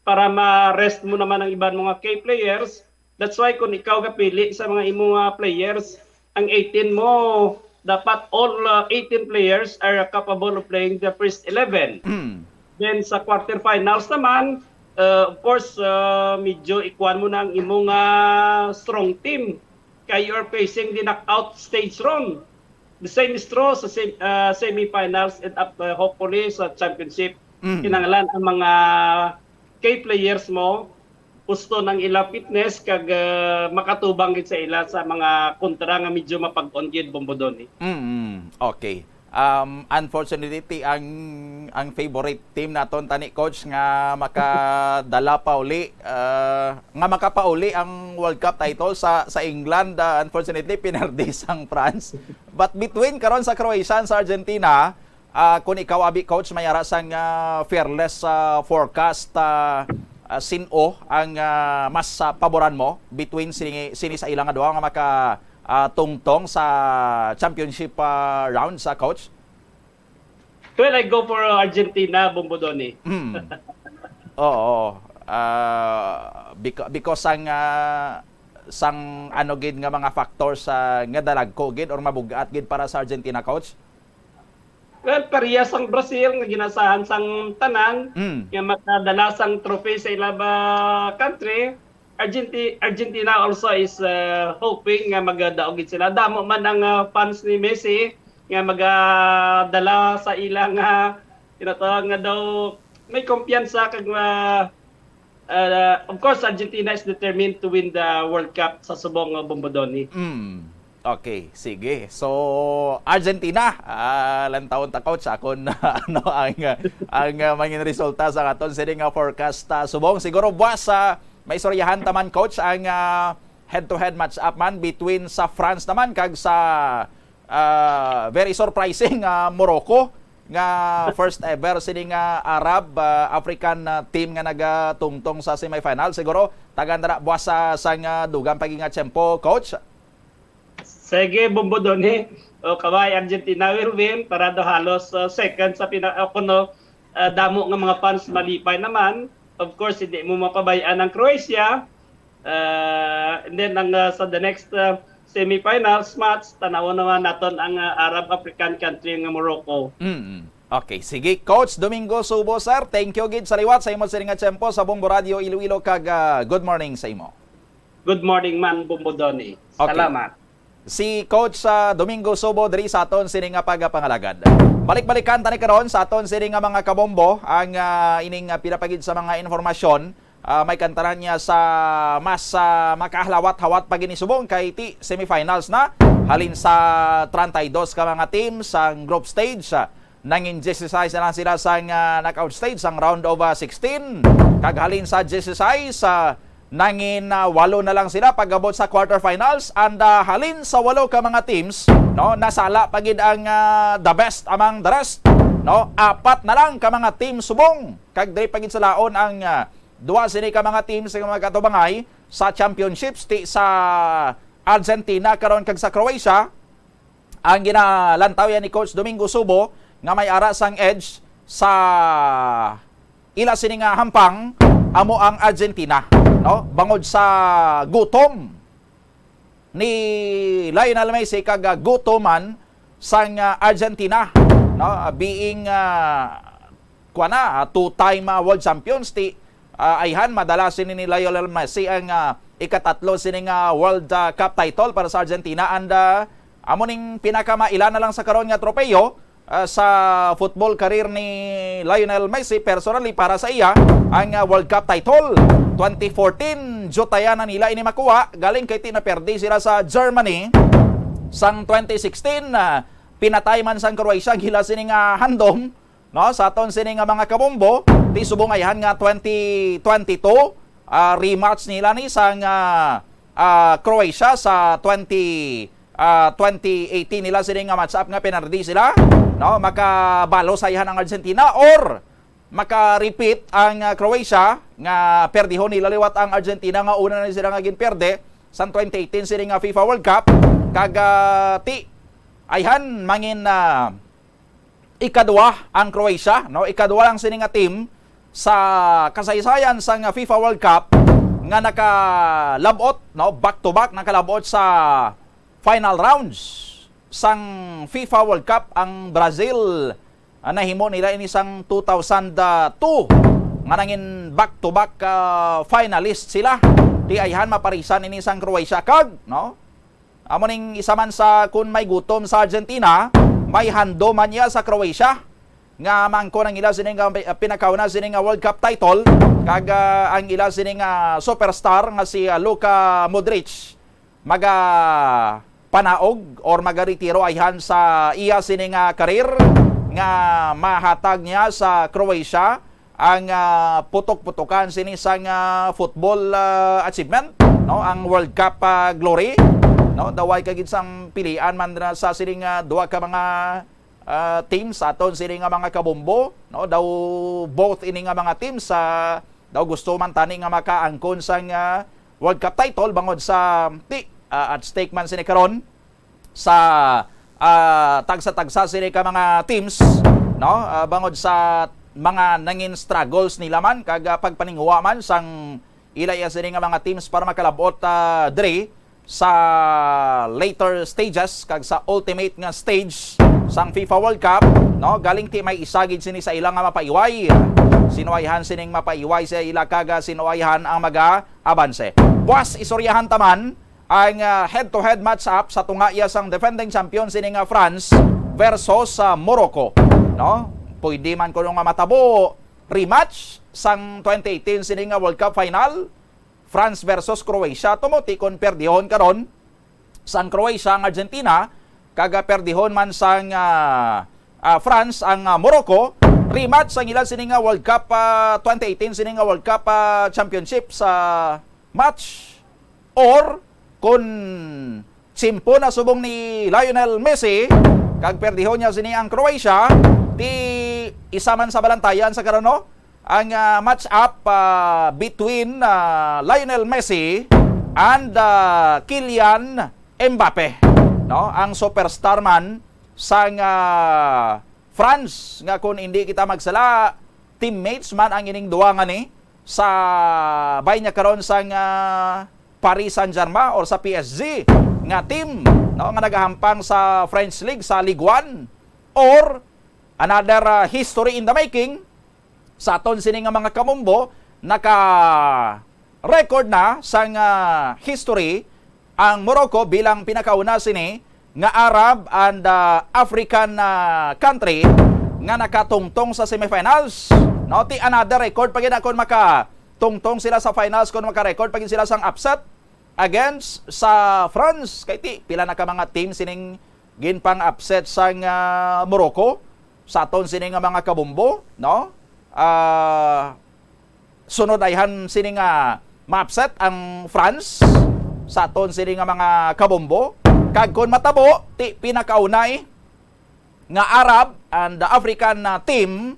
Para ma-rest mo naman ang iban mga key players. That's why kung ikaw gapili sa mga imo nga players, ang eighteen mo, dapat all uh, eighteen players are capable of playing the first eleven. Then sa quarterfinals naman, uh, of course, uh, medyo ikuan mo na ang imong uh, strong team. Kay you're facing the knockout stage round. The same is true sa sem- uh, semifinals and up, uh, hopefully sa championship. Mm. Kinahanglan ang mga key players mo, gusto ng ila fitness kag uh, makatubang gid sa ila sa mga kontra nga medyo mapag-on gid, Bumbudoni. Mm, okay. Um, unfortunately, ang ang favorite team naton tani, coach, nga makadala pa uli, uh, nga makapauli ang World Cup title sa sa England, uh, unfortunately pinerdi sang France. But between karon sa Croatia and sa Argentina, uh, kung ikaw abi, coach, may ara sang uh, fearless uh, forecast, uh, uh, sin-o ang uh, mas uh, paboran mo between sini, sini sa ilang duha nga maka ah, tungtong sa championship ah, round sa, coach? Well, I go for Argentina, Bumbudoni. Mm. Oo. Ah, beca- because sang ah, sang ano gid nga mga factors sa nga dalagko gid or mabugat gid para sa Argentina, coach? Well, parehas ang Brazil nga ginasahan sang tanan Mm. nga makadala sang trophy sa ila ba country. Argenti- Argentina also is uh, hoping nga magadaog gid sila. Damo man ang uh, fans ni Messi nga magadala sa ilang uh, tinatawag nga daw may kumpiyansa kag uh, uh, of course Argentina is determined to win the World Cup sa subong nga Bumbudoni. Mm. Okay, sige. So, Argentina, ah, lantawon ta, coach, akon ano ang ang ah, mangin resulta sa aton sini nga forecast ah, subong. Siguro buwas sa may istoryahan ta man, coach, ang ah, head-to-head match-up man between sa France naman kag sa ah, very surprising ah, Morocco nga first ever sini nga Arab ah, African ah, team nga nagatungtong sa semifinal. Siguro tagan na buwas sa sang ah, dugang pa gid nga tiyempo, coach. Sige, Bumbudoni. O, kaway, Argentina will win. Para do halos uh, second sa pina... Uh, kuno, uh, damo nga mga fans malipay naman. Of course, hindi mo mapabay-an ang Croatia. Uh, and then, ang, uh, sa the next uh, semifinals match, tanawon naman naton ang uh, Arab African country nga Morocco. Mm. Okay, sige, Coach Domingo Subo, sir. Thank you gid sa liwat sa imo sini nga tiyempo sa Bombo Radio Iloilo kag uh, good morning sa imo. Good morning man, Bumbudoni. Okay. Salamat. Si Coach ah, Domingo Subo diri sa aton sini nga pagapangalagad. Balik-balikan tani karon sa aton sini nga mga kabombo ang ah, ining ah, pinapagid sa mga informasyon. Ah, may kantaran niya sa mas ah, makahalawat-hawat pa gini subong kay ti semifinals na halin sa treinta y dos ka mga team sa group stage. Ah, nangin dieciséis na lang sila sa ah, knockout stage sang round of ah, sixteen. Kag halin sa dieciséis, ah, nangin ah, walo na lang sila pag-abot sa quarterfinals. And ah, halin sa walo ka mga teams, no, nasala pa gid ang ah, the best among the rest, no? Apat na lang ka mga team subong. Kag diri pa gid sa laon ang ah, duha sini ka mga teams nga magkatubangay sa championships ti sa Argentina karon kag sa Croatia. Ang ginalantaw yan ni Coach Domingo Subo nga may ara sang edge sa ila sini nga hampang amo ang Argentina, no? Bangod sa gutom ni Lionel Messi kag gutom man sang ah, Argentina, no? Being ah, kuan na, ah, two-time ah, world champions ti ah, ayhan madala sini ni Lionel Messi ang ah, ikatatlo sini nga World ah, Cup title para sa Argentina. And ah, amo ning pinakamaila na lang sa karon nga tropeyo ah, sa football career ni Lionel Messi personally para sa iya ang ah, World Cup title. Twenty fourteen, jutayan na nila ini makuha galing kay tinaperdi sila sa Germany. Sang twenty sixteen, ah, pinatay man sang Croatia gila sini nga handom, no, sa aton sini nga mga kabombo, ti subong ayhan nga twenty twenty-two, ah, rematch nila ni sang ah, ah, Croatia sa twenty, ah, twenty eighteen nila sini nga match up nga penalty sila, no, makabalo sa ayhan ang Argentina or maka-repeat ang, ah, Croatia, nga perdihon nila liwat ang Argentina, nga una na sila nga ginperde sang twenty eighteen sini nga FIFA World Cup. Kag, ah, ti, ayhan mangin, ah, ikadua ang Croatia, no? Ikadua lang sini nga team sa kasaysayan sang FIFA World Cup nga nakalabot, no? Back to back nakalabot sa final rounds sang FIFA World Cup ang Brazil. Ah, nahimo nila ini sang two thousand two, nga nangin back to back, ah, finalist sila. Ti ayhan maparisan ini sang Croatia kag, no? Amo ning isa man sa, kun may gutom sa Argentina, may handom man iya sa Croatia, nga maangkon ang ila sini nga, ah, pinakauna sini nga World Cup title, kag, ah, ang ila sini nga superstar nga si, ah, Luka Modric magapanaog or magaretiro ayhan sa iya sini nga karir, nga mahatag niya sa Croatia ang, ah, putok-putokan sini sang, ah, football, ah, achievement, no, ang World Cup, ah, glory, no. Daw way ka gid sang pilian man na sa sining, ah, duha ka mga, ah, teams aton sini nga mga kabombo, no. Daw both ini nga mga teams, ah, daw gusto man tani nga makaangkon sang, ah, World Cup title bangod sa ti, ah, at stake man sini karon sa, ah, tagsa-tagsa sini ka mga teams, no? Ah, bangod sa mga nangin struggles nila man kag, ah, pagpaninguha man sang ila iya sini nga mga teams para makalabot, ah, diri sa later stages kag sa ultimate nga stage sang FIFA World Cup, no? Galing ti may isa gid sini sa ila nga mapaiway. Sinuwayhan sining mapaiway sa ila kag, ah, sinuwayhan ang maga-abanse. Buwas istoryahan ta man ang, ah, head-to-head match-up sa tunga iya sang defending champion sini nga France versus sa Morocco, no? Pwede man kuno nga matabo rematch sang twenty eighteen sini nga World Cup final, France versus Croatia. Tumuti kon perdihon karon sang Croatia ang Argentina, kag perdihon man sang, ah, ah, France ang, ah, Morocco, rematch sang ila sini nga World Cup, ah, twenty eighteen sini nga World Cup, ah, championship sa match, or kun tsimpo na subong ni Lionel Messi kag perdihon niya sini ang Croatia, ti isa man sa balantayan sa karon, no? Ang, ah, match up, ah, between, ah, Lionel Messi and, ah, Kylian Mbappe, no? Ang superstar man sang, ah, France, nga kung hindi kita magsala, teammates man ang ining duha nga ni sa bay niya karon sang, ah, Paris Saint-Germain or sa P S G nga team, no, nga nagahampang sa French League, sa Ligue one, or another, ah, history in the making sa aton sini nga mga kabombo, naka-record na sang, ah, history ang Morocco bilang pinakauna sini nga Arab and, ah, African, ah, country nga nakatungtong sa semifinals. No, ti another record pa gid na kon makatungtong sila sa finals, kon maka-record pa gid sila sang upset against sa France. Kay ti pila na ka mga team sining ginpang-upset sang, ah, Morocco sa aton sini nga mga kabombo, no? Ah, sunod ayhan sini nga ma-upset ang France sa aton sini nga mga kabombo. Kag kon matabo, ti pinakaunay nga Arab and African, ah, team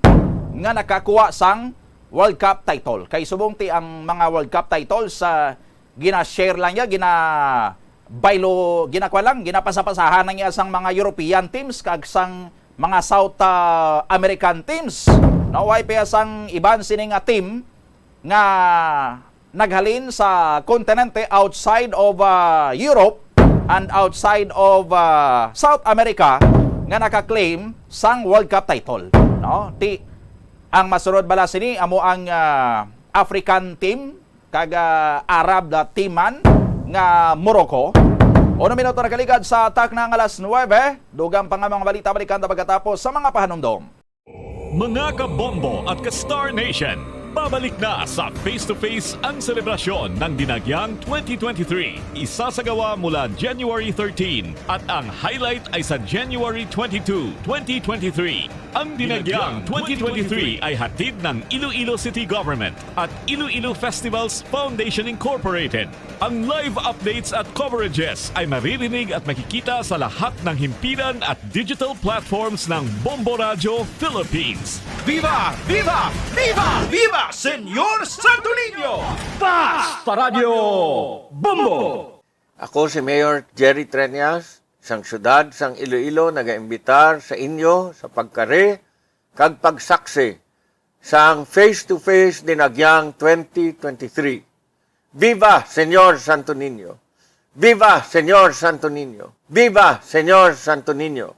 nga nakakuha sang World Cup title. Kay subong ti ang mga World Cup titles sa gina-share lang niya, gina-baylo, ginakuha lang, ginapasa-pasahan lang niya sang mga European teams kag sang mga South, ah, American teams. No, way pa sang iban sini nga team nga naghalin sa kontinente outside of, ah, Europe and outside of, ah, South America nga naka-claim sang World Cup title, no? Ti, ang masunod bala sini amo ang, ah, African team kag, ah, Arab na team man nga Morocco. Uno minuto nakaligad sa takna nga alas nuwebe. Dugang pa nga mga balita, balikan ta pagkatapos sa mga pahanumdom. Mga kabombo at ka-Star Nation, Babalik na sa Face to Face ang selebrasyon ng Dinagyang twenty twenty-three. Isasagawa mula January thirteen at ang highlight ay sa January twenty-two, twenty twenty-three. Ang Dinagyang twenty twenty-three ay hatid ng Iloilo City Government at Iloilo Festivals Foundation Incorporated. Ang live updates at coverages ay maririnig at makikita sa lahat ng himpilan at digital platforms ng Bombo Radyo Philippines. Viva! Viva! Viva! Viva Señor Santo Niño! Basta Radyo Bombo! Ako si Mayor Jerry Treñas, sang siyudad sang Iloilo, nagaimbitar sa inyo sa pagkari kag pagsaksi sang Face to Face Dinagyang twenty twenty-three. Viva Señor Santo Niño! Viva Señor Santo Niño! Viva Señor Santo Niño!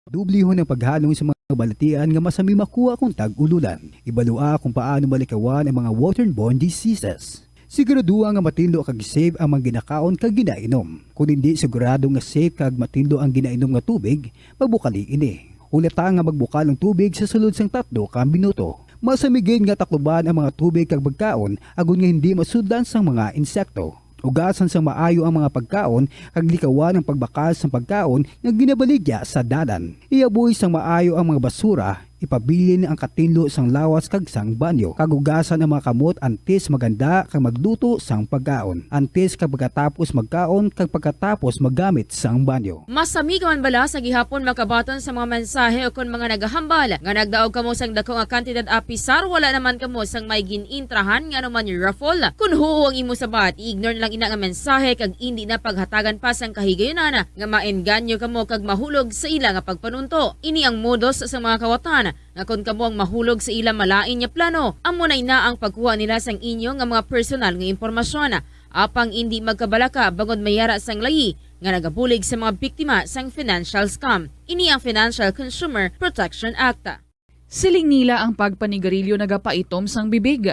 Dublihon ang paghalong sa mga balatian nga masami makuha kung tag-ululan. Ibalua kung paano malikawan ang mga waterborne diseases. Siguraduha nga matinlo kag safe ang mga ginakaon kag ginainom. Kon hindi sigurado nga safe kag matinlo ang ginainom nga tubig, mabukali ini. Hulata nga magbukal ang tubig sa sulod sang tatlo ka minuto. Masami gid nga takluban ang mga tubig kag pagkaon agod nga hindi masudlan sang mga insekto. Ugasan sang maayo ang mga pagkaon kag likawan ang pagbakal sang pagkaon nga ginabaligya sa dalan. Ihaboy sang maayo ang mga basura, ipabilin ang katinlo sang lawas kag sang banyo, kag ugasan ang mga kamot antes maghanda kag magluto sang pagkaon, antes kag pagkatapos magkaon kag pagkatapos maggamit sang banyo. Masami ka man bala sa gihapon makabaton sa mga mensahe ukon mga nagahambal nga nagdaog kamo sang dako nga kantidad apisar wala naman kamo sang may gin-intrahan nga anuman raffle? Kon huo ang imo sabat, i-ignore na lang ina nga mensahe kag indi na paghatagan pa sang kahigayunan nga maengganyo kamo kag mahulog sa ila nga pagpanunto. Ini ang modus sa mga kawatan nga kon kamo ang mahulog sa ila malain nga plano, amo na ina ang pagkuha nila sang inyo nga mga personal nga impormasyon. Apang indi magkabalaka bangod may ara sang layi nga nagabulig sa mga biktima sang financial scam. Ini ang Financial Consumer Protection Act. Siling nila ang pagpanigarilyo nagapaitom sang bibig.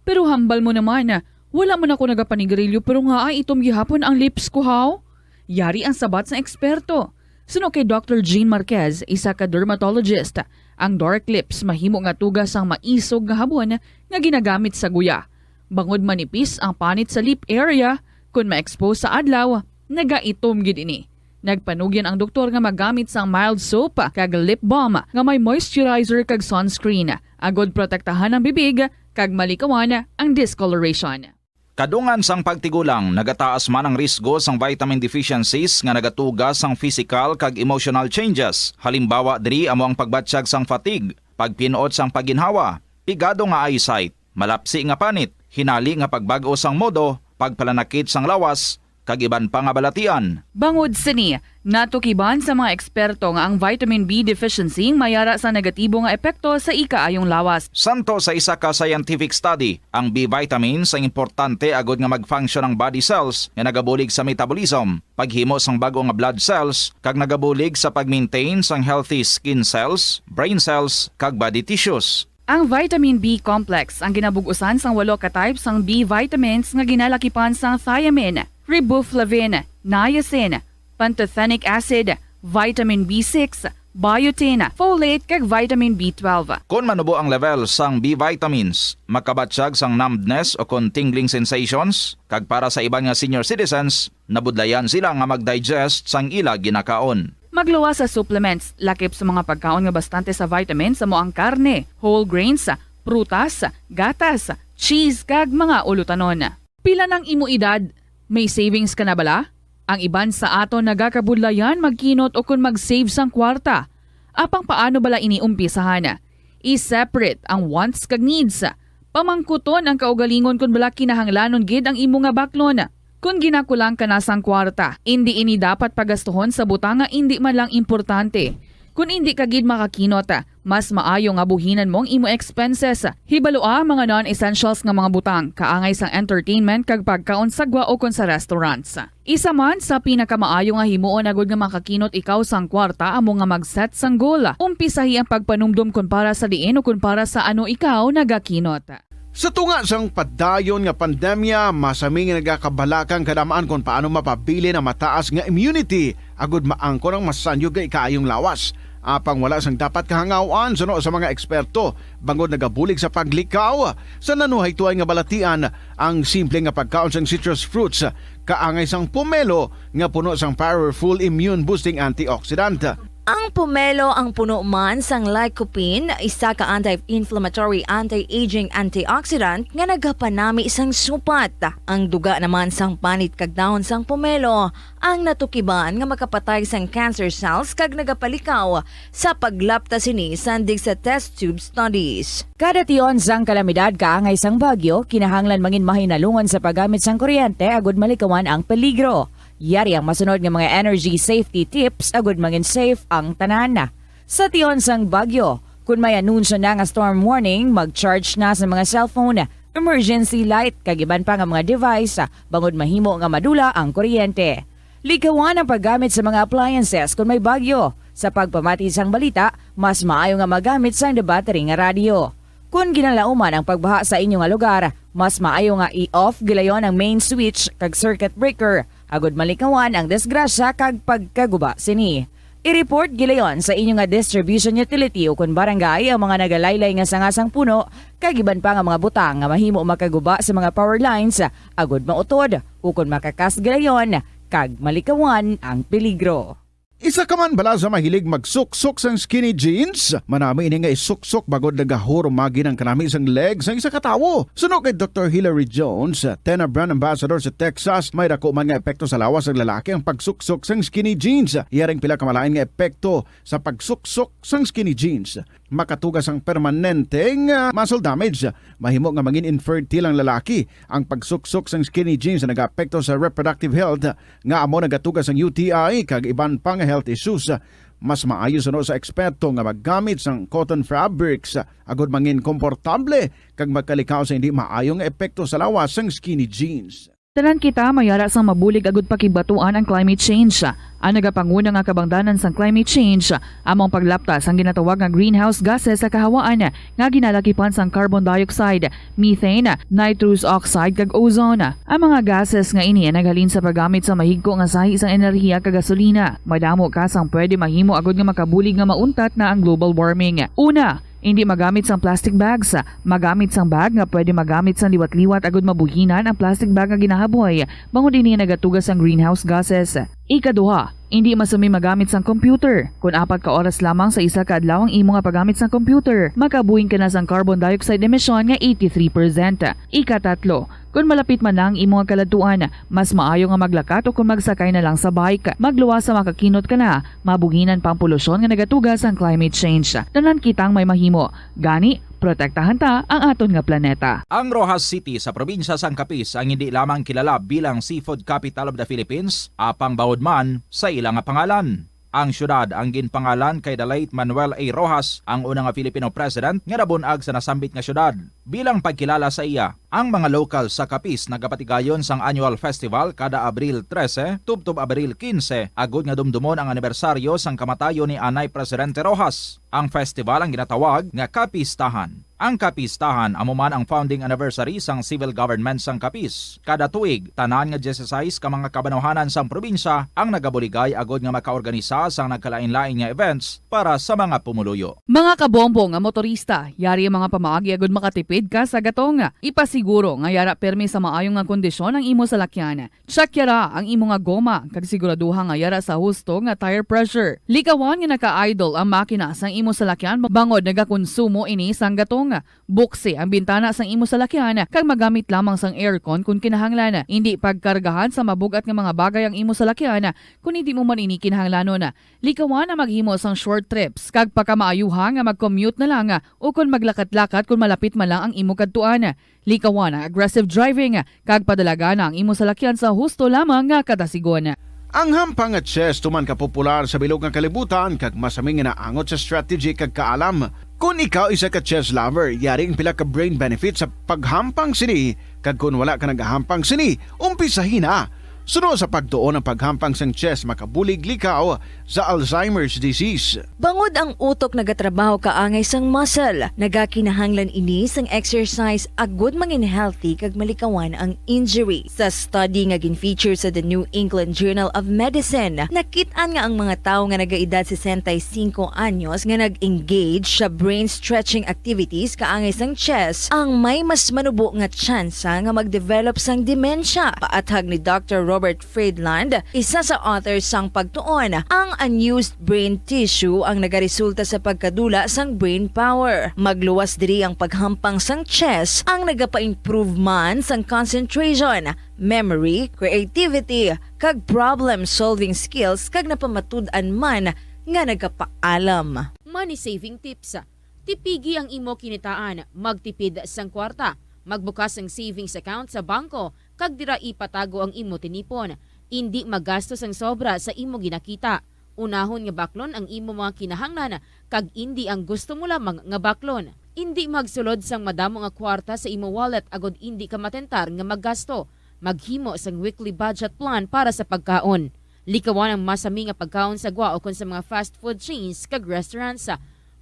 Pero hambal mo naman, wala man ako nagapanigarilyo pero ngaa itom gihapon ang lips ko, haw? Yari ang sabat sang eksperto. Suno kay Doctor Jean Marquez, isa ka dermatologist, ang dark lips mahimo nga tuga sang maisog nga habon nga ginagamit sa guya. Bangod manipis ang panit sa lip area, kon ma-expose sa adlaw, nagaitom gid ini. Nagpanugyan ang doktor nga magamit sang mild soap kag lip balm nga may moisturizer kag sunscreen, agod protektahan ang bibig kag malikawan ang discoloration. Kadungan sang pagtigulang, nagataas man ang risgo sang vitamin deficiencies nga nagatuga sang physical kag emotional changes. Halimbawa diri amo ang pagbatyag sang fatigue, pagpin-ot sang pagginhawa, pigado nga eyesight, malapsi nga panit, hinali nga pagbag-o sang modo, pagpalanakit sang lawas, kag iban pa nga balatian. Bangod sini, natukiban sa mga eksperto nga ang vitamin B deficiency may ara sa negatibo nga epekto sa ikaayong lawas. Santo sa isa ka scientific study, ang B vitamins ang importante agod nga mag-function ang body cells nga nagabulig sa metabolism, paghimo sang bag-o nga blood cells, kag nagabulig sa pag-maintain sang healthy skin cells, brain cells, kag body tissues. Ang vitamin B complex ang ginabug-usan sang walo ka type sang B vitamins nga ginalakipan sang thiamine, riboflavin, niacin, pantothenic acid, vitamin B six, biotin, folate, kag vitamin B twelve. Kon manubo ang level sang B vitamins, makabatyag sang numbness o kon tingling sensations, kag para sa iban nga senior citizens, nabudlayan sila nga mag-digest sang ila ginakaon. Magluwas sa supplements, lakip sa mga pagkaon nga bastante sa vitamins amo ang karne, whole grains, prutas, gatas, cheese, kag mga ulutanon. Pila nang imo edad? May savings ka na bala? Ang iban sa aton nagakabudlayan magkinot ukon mag-save sang kwarta. Apang paano bala ini umpisahan? I-separate ang wants kag needs. Pamangkuton ang kaugalingon kon bala kinahanglanon gid ang imo nga baklon. Kon ginakulang ka na sang kwarta, indi ini dapat pagastuhon sa butang nga indi man lang importante. Kon indi ka gid makakinot, mas maayo nga buhinan mo ang imo expenses. Hibalua mga non-essentials nga mga butang, kaangay sang entertainment kag pagkaon sa gwa ukon sa restaurants. Isa man sa pinakamaayo nga himuon agod nga makakinot ikaw sang kwarta amo nga mag-set sang goal. Umpisahi ang pagpanumdom kon para sa diin o kon para sa ano ikaw nagakinot. Sa tunga sang padayon nga pandemya, masami nga nagakabalaka ang kadam-an kon paano mapabilin ang mataas nga immunity agud maangkon ang masanyog nga ikaayong lawas. Apang wala sang dapat kahangaw-an suno sa mga eksperto, bangod nagabulig sa paglikaw sa nanuhay tuay nga balatian ang simple nga pagkaon sang citrus fruits, kaangay sang pomelo nga puno sang powerful immune-boosting antioxidant. Ang pomelo ang puno man sang lycopene, isa ka anti-inflammatory, anti-aging antioxidant nga nagapanami sang supat. Ang duga naman sang panit kag dahon sang pomelo ang natukiban nga makapatay sang cancer cells kag nagapalikaw sa paglapta sini sandig sa test tube studies. Kada tion sang kalamidad kaangay sang bagyo, kinahanglan mangin mahinalungan sa paggamit sang kuryente agud malikawan ang peligro. Yari ang masunod nga mga energy safety tips agud mangin safe ang tanan. Sa tion sang bagyo, kun may anunsyo na nga storm warning, mag-charge na sa mga cellphone, emergency light, kag iban pa nga mga device, bangod mahimo nga madula ang kuryente. Likawan ang paggamit sa mga appliances kun may bagyo. Sa pagpamati sang balita, mas maayo nga magamit sang battery nga radyo. Kon ginalauman ang pagbaha sa inyo nga lugar, mas maayo nga i-off gilayon ang main switch kag circuit breaker, agud malikawan ang disgrasya kag pagkaguba sini. I-report gilayon sa inyo nga distribution utility ukon barangay ang mga nagalaylay nga sanga sang puno kag iban pa nga mga butang nga mahimo makaguba sa mga power lines, agud mautod ukon makakas gilayon kag malikawan ang peligro. Isa ka man bala sa mahilig magsuksok sang skinny jeans? Manami ini nga isuksok bangod nagahurumagi ang kanami sang leg sang isa ka tawo. Suno kay Doktor Hilary Jones, Tena brand ambassador sa Texas, may dako man nga epekto sa lawas sang lalaki ang pagsuksok sang skinny jeans. Yari ang pila ka malain nga epekto sa pagsuksok sang skinny jeans. Makatuga sang permanente nga muscle damage. Mahimo nga mangin infertile ang lalaki. Ang pagsuksok sang skinny jeans nagaapekto sa reproductive health, nga amo nagatuga sang U T I kag iban pa nga health issues. Mas maayo suno sa eksperto nga maggamit sang cotton fabrics agud mangin komportable kag makalikaw sa hindi maayo nga epekto sa lawas sang skinny jeans. Tanan kita may ara sang mabulig agud pakigbatuan ang climate change. Ang nagapanguna nga kabangdanan sang climate change amo ang paglapta sang ginatawag nga greenhouse gases sa kahawaan nga ginalakipan sang carbon dioxide, methane, nitrous oxide, kag ozone. Ang mga gases nga ini naghalin sa paggamit sa mahigko nga sahi sang enerhiya kag gasolina. Madamo ka sang pwede mahimo agud nga makabulig nga mauntat na ang global warming. Una, hindi magamit sang plastic bags. Magamit sang bag nga pwede magamit sang liwat-liwat agud mabuhinan ang plastic bag nga ginahaboy, bangod ini nagatuga sang greenhouse gases. Ikaduha, hindi masumi magamit sang computer. Kon apat ka oras lamang sa isa ka adlaw ang imo nga paggamit sang computer, makabuhin ka na sang carbon dioxide emission nga eighty-three percent. Ikatatlo, kon malapit man na ang imo nga kaladtuan, mas maayo nga maglakat o kon magsakay na lang sa bike. Magluwas sa makakinot ka na, mabuhinan pa ang polusyon nga nagatuga sang climate change. Tanan kitang may mahimo. Gani, protektahan ta ang aton nga planeta. Ang Roxas City sa probinsya sang Capiz ang hindi lamang kilala bilang seafood capital of the Philippines, apang bawod man sa ila nga pangalan. Ang siyudad ang ginpangalan kay the late Manuel A. Roxas, ang una nga Filipino president nga nabun-ag sa nasambit nga siyudad. Bilang pagkilala sa iya, ang mga lokal sa Capiz nagapatigayon sang annual festival kada Abril trese tubtob Abril kinse, agud nga dumdumon ang anibersaryo sang kamatayon ni anay Presidente Roxas. Ang festival ang ginatawag nga Kapistahan. Ang Kapistahan amo man ang founding anniversary sang civil government sang Capiz. Kada tuig, tanan nga dieciséis ka mga kabanawhanan sang probinsya ang nagabuligay agud nga makaorganisa sang nagkalainlain nga events para sa mga pumuluyo. Mga kabombo nga motorista, yari ang mga pamaagi agud makatipid ka sa gatong. Ipasiguro nga yara pirmi sa maayo nga kondisyon ang imo salakyan. Check yara ang imo nga goma kag siguraduha nga yara sa husto nga tire pressure. Likawan nga naka-idle ang makina sang imo salakyan bangod nagakonsumo ini sang gatong. Buksi ang bintana sang imo salakyan kag magamit lamang sang aircon kon kinahanglan. Indi pagkargahan sa mabug-at nga mga bagay ang imo salakyan kon hindi mo man ini kinahanglanon. Likawan ang maghimo sang short trips kag pakamaayuha nga mag-commute na lang o kon maglakat-lakat kon malapit man lang ang imo kadtuan. Likawan ang aggressive driving kag padalagan ang imo salakyan sa husto lamang nga kadasigon. Ang hampang nga chess tuman ka popular sa bilog nga kalibutan kag masami nga naangot sa strategy kag kaalam. Kon ikaw isa ka chess lover, yari ang pila ka brain benefits sa paghampang sini, kag kon wala ka nagahampang sini, umpisahi na. Suno sa pagtuon, ang paghampang sang chess makabulig likaw sa Alzheimer's disease. Bangod ang utok nagatrabaho kaangay sang muscle, nagakinahanglan ini sang exercise agud mangin healthy kag malikawan ang injury. Sa study nga gin-feature sa The New England Journal of Medicine, nakit-an nga ang mga tawo nga nagaedad sesenta y cinco anyos nga nag-engage sa brain stretching activities kaangay sang chess ang may mas manubo nga tsansa nga mag-develop sang demensya. Paathag ni Doctor Robert Friedland, isa sa author sang pagtuon, ang unused brain tissue ang nagaresulta sa pagkadula sang brain power. Magluwas diri ang paghampang sang chess ang nagapa-improve man sang concentration, memory, creativity, kag problem-solving skills, kag napamatud-an man nga nagapaalam. Money saving tips. Tipigi ang imo kinitaan, magtipid sang kwarta, magbukas sang savings account sa bangko, kag dira ipatago ang imo tinipon. Indi magasto sang sobra sa imo ginakita. Unahon nga baklon ang imo mga kinahanglan, kag indi ang gusto mo lamang nga baklon. Indi magsulod sang madamo nga kwarta sa imo wallet agod indi ka matentar nga maggasto. Maghimo sang weekly budget plan para sa pagkaon. Likawan ang masami nga pagkaon sa gwa ukon sa mga fast food chains kag restaurants.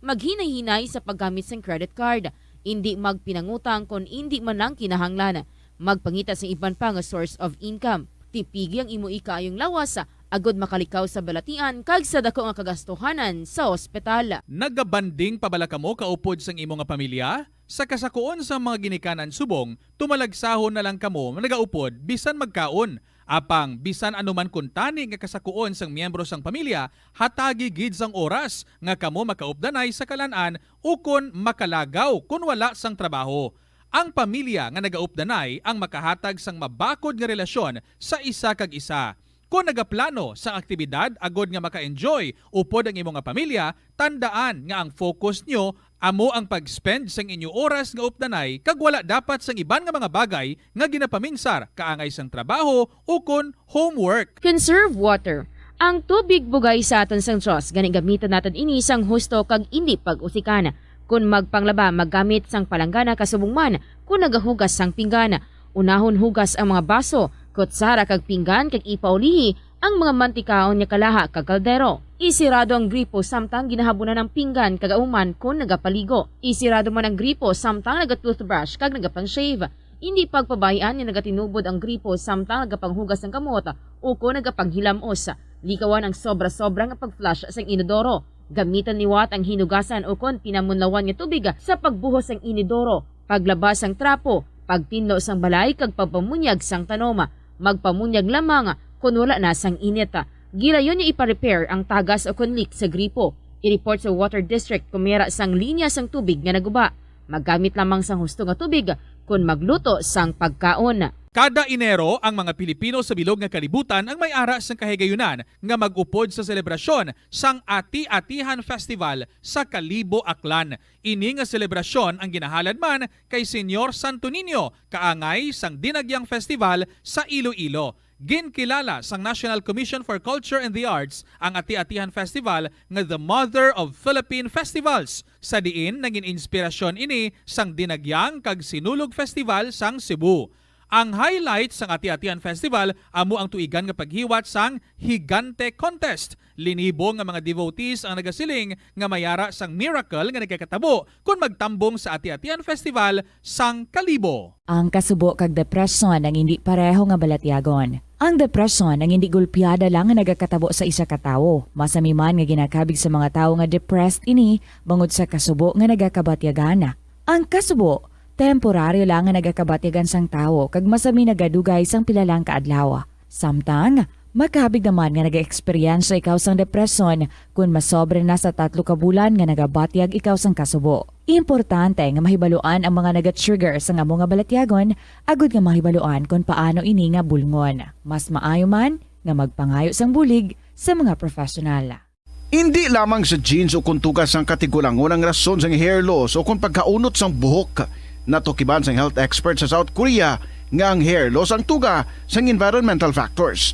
Maghinay-hinay sa paggamit sang credit card. Indi magpinangutang kon indi man lang kinahanglan. Magpangita sang iban pa nga source of income. Tipigi ang imo ikaayong lawas agod makalikaw sa balatian kag sa dako nga kagastuhanan sa ospital. Nagabanding pa bala kamo kaupod sang imo nga pamilya? Sa kasakuon sang mga ginikanan subong, tumalagsahon na lang kamo nagaupod bisan magkaon. Apang bisan ano man kuntani nga kasakuon sang miyembro sang pamilya, hatagi gid sang oras nga kamo makaupdanay sa kalan-an ukon makalagaw kon wala sang trabaho. Ang pamilya nga nagaupdanay ang makahatag sang mabakod nga relasyon sa isa kag isa. Kon nagaplano sang aktibidad agod nga maka-enjoy upod ang imo nga pamilya, tandaan nga ang focus nyo amo ang pag-spend sang inyo oras nga updanay kag wala dapat sang iban nga mga bagay nga ginapaminsar kaangay sang trabaho ukon homework. Conserve water. Ang tubig bugay sa aton sang Dios, gani gamitan naton ini sang husto kag indi pag-usikan. Kon magpanglaba, maggamit sang palanggana kasubong man kon nagahugas sang pinggan. Unahon hugas ang mga baso, kutsara kag pinggan kag ipaulihi ang mga mantikaon nga kalaha kag kaldero. Isirado ang gripo samtang ginahabunan ang pinggan kag ahuman kon nagapaligo. Isirado man ang gripo samtang naga-toothbrush kag nagapang-shave. Indi pagpabay-an nga nagatinubod ang gripo samtang nagapanghugas sang kamot ukon nagapanghilamos. Likawan ang sobra-sobra nga pag-flush sang inodoro. Gamitan liwat ang hinugasan ukon pinamunlawan nga tubig sa pagbuhos sang inodoro, paglaba sang trapo, pagtinlo sang balay kag pagpamunyag sang tanom. Magpamunyag lamang kon wala na sang init. Gilayon nga ipa-repair ang tagas ukon leak sa gripo. I-report sa water district kon may ara sang linya sang tubig nga naguba. Maggamit lamang sang husto nga tubig kon magluto sang pagkaon. Kada Enero, ang mga Pilipino sa bilog nga kalibutan ang may ara sang kahigayunan nga mag-upod sa selebrasyon sang Ati-Atihan Festival sa Kalibo, Aklan. Ini nga selebrasyon ang ginahalad man kay Señor Santo Niño, kaangay sang Dinagyang Festival sa Iloilo. Ginkilala sang National Commission for Culture and the Arts ang Ati-Atihan Festival nga the mother of Philippine festivals, sa diin nangin inspirasyon ini sang Dinagyang kag Sinulog Festival sang Cebu. Ang highlight sang Ati-Atihan Festival amo ang tuigan nga paghiwat sang Higante Contest. Linibo nga mga devotees ang nagasiling nga may ara sang miracle nga nagakatabo kon magtambong sa Ati-Atihan Festival sang Kalibo. Ang kasubo kag depresyon ang indi pareho nga balatyagon. Ang depresyon ang indi gulpiada lang nga nagakatabo sa isa ka tawo. Masami man nga ginakabig sa mga tawo nga depressed ini bangod sa kasubo nga nagakabatyagan. Ang kasubo, temporaryo lang nga nagakabatyagan sang tawo kag masami nagadugay sang pila lang ka adlaw. Samtang, makabig naman nga nag-eksperyensya ikaw sang depresyon kon masobra na sa tatlo ka bulan nga nagabatyag ikaw sang kasubo. Importante nga mahibaluan ang mga naga-trigger sang amo nga balatyagon agud nga mahibaluan kon paano ini nga bulngon. Mas maayo man nga magpangayo sang bulig sa mga professional. Indi lamang sa genes o kon tuga sang katigulangon ang rason sang hair loss o kon pagkaunot sang buhok. Natukiban sang health expert sa South Korea nga ang hair loss ang tuga sang environmental factors.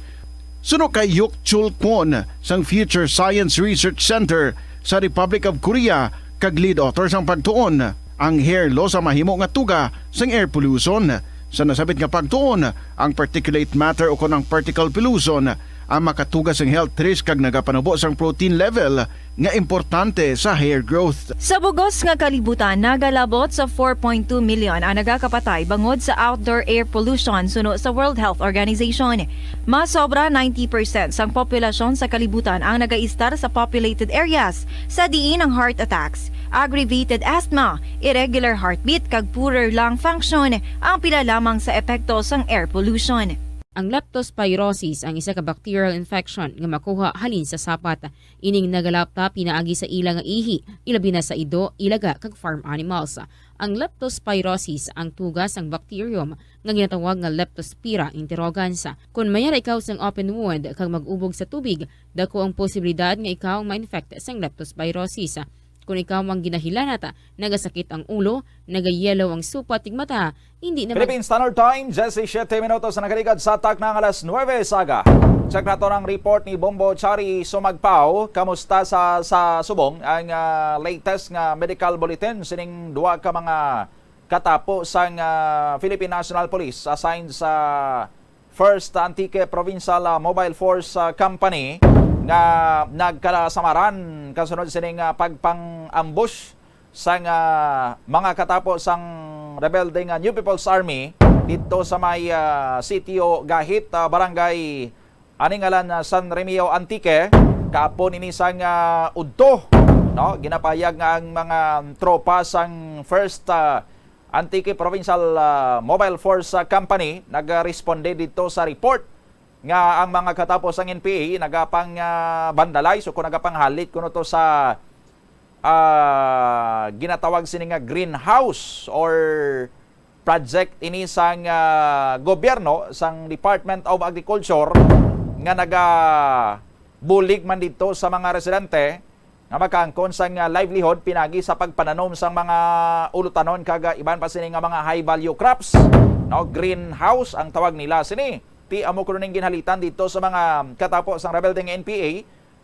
Suno kay Hyuk Chul Kwon sang Future Science Research Center sa Republic of Korea kag lead author sang pagtuon, ang hair loss ang mahimo nga tuga sang air pollution. Sa nasabit nga pagtuon, ang particulate matter o kon ang particle pollution ang makatuga sang health risk kag nagapanubo sang protein level nga importante sa hair growth. Sa bugos nga kalibutan, nagalabot sa four point two million ang nagakapatay bangod sa outdoor air pollution suno sa World Health Organization. Masobra ninety percent sang populasyon sa kalibutan ang nagaistar sa populated areas, sa diin ang heart attacks, aggravated asthma, irregular heartbeat kag poorer lung function ang pila lamang sa epekto sang air pollution. Ang leptospirosis ang isa ka bacterial infection nga makuha halin sa sapat. Ining nagalapta pinaagi sa ila nga ihi, ilabi na sa ido, ilaga, kag farm animals. Ang leptospirosis ang tuga sang bacterium nga ginatawag nga Leptospira interrogans. Kon may ara ikaw sang open wound kag mag-ubog sa tubig, dako ang posibilidad nga ikaw ma-infect sang leptospirosis. Kon ikaw ang ginahilanat, nagasakit ang ulo, nagayelo ang supat tig mata, hindi na mag- Philippine Standard Time, diyesisiete minutos na nakaligad sa takna nga alas nuebe sa aga. Check nato ang report ni Bombo Chari Sumagpao. Kamusta sa, sa subong ang, ah, latest nga medical bulletin sining duha ka mga katapo sang, ah, Philippine National Police assigned sa First Antique Provincial, ah, Mobile Force, ah, Company nga nagkasamaran kasunod sining, ah, pagpang-ambush sang, ah, mga katapo sang rebelde nga New People's Army didto sa may, ah, Sitio Gahit, ah, Barangay Aningalan, ah, San Remigio, Antique, kahapon ini sang, ah, udto, no? Ginapahayag nga ang mga tropa sang First, ah, Antique Provincial, ah, Mobile Force, ah, Company nagresponde didto sa report nga ang mga katapo sang N P A nagapang, ah, vandalize o kung nagapanghalit kuno to sa, ah, ginatawag sini nga greenhouse or project ini sang, ah, gobyerno, sang Department of Agriculture, nga nagabulig man didto sa mga residente nga makaangkon sang, ah, livelihood pinaagi sa pagpananom sang mga ulutanon kag, ah, iban pa sini nga mga high value crops, no, greenhouse ang tawag nila sini. Ti amo kuno ning ginhalitan didto sa mga katapo sang rebelde nga N P A.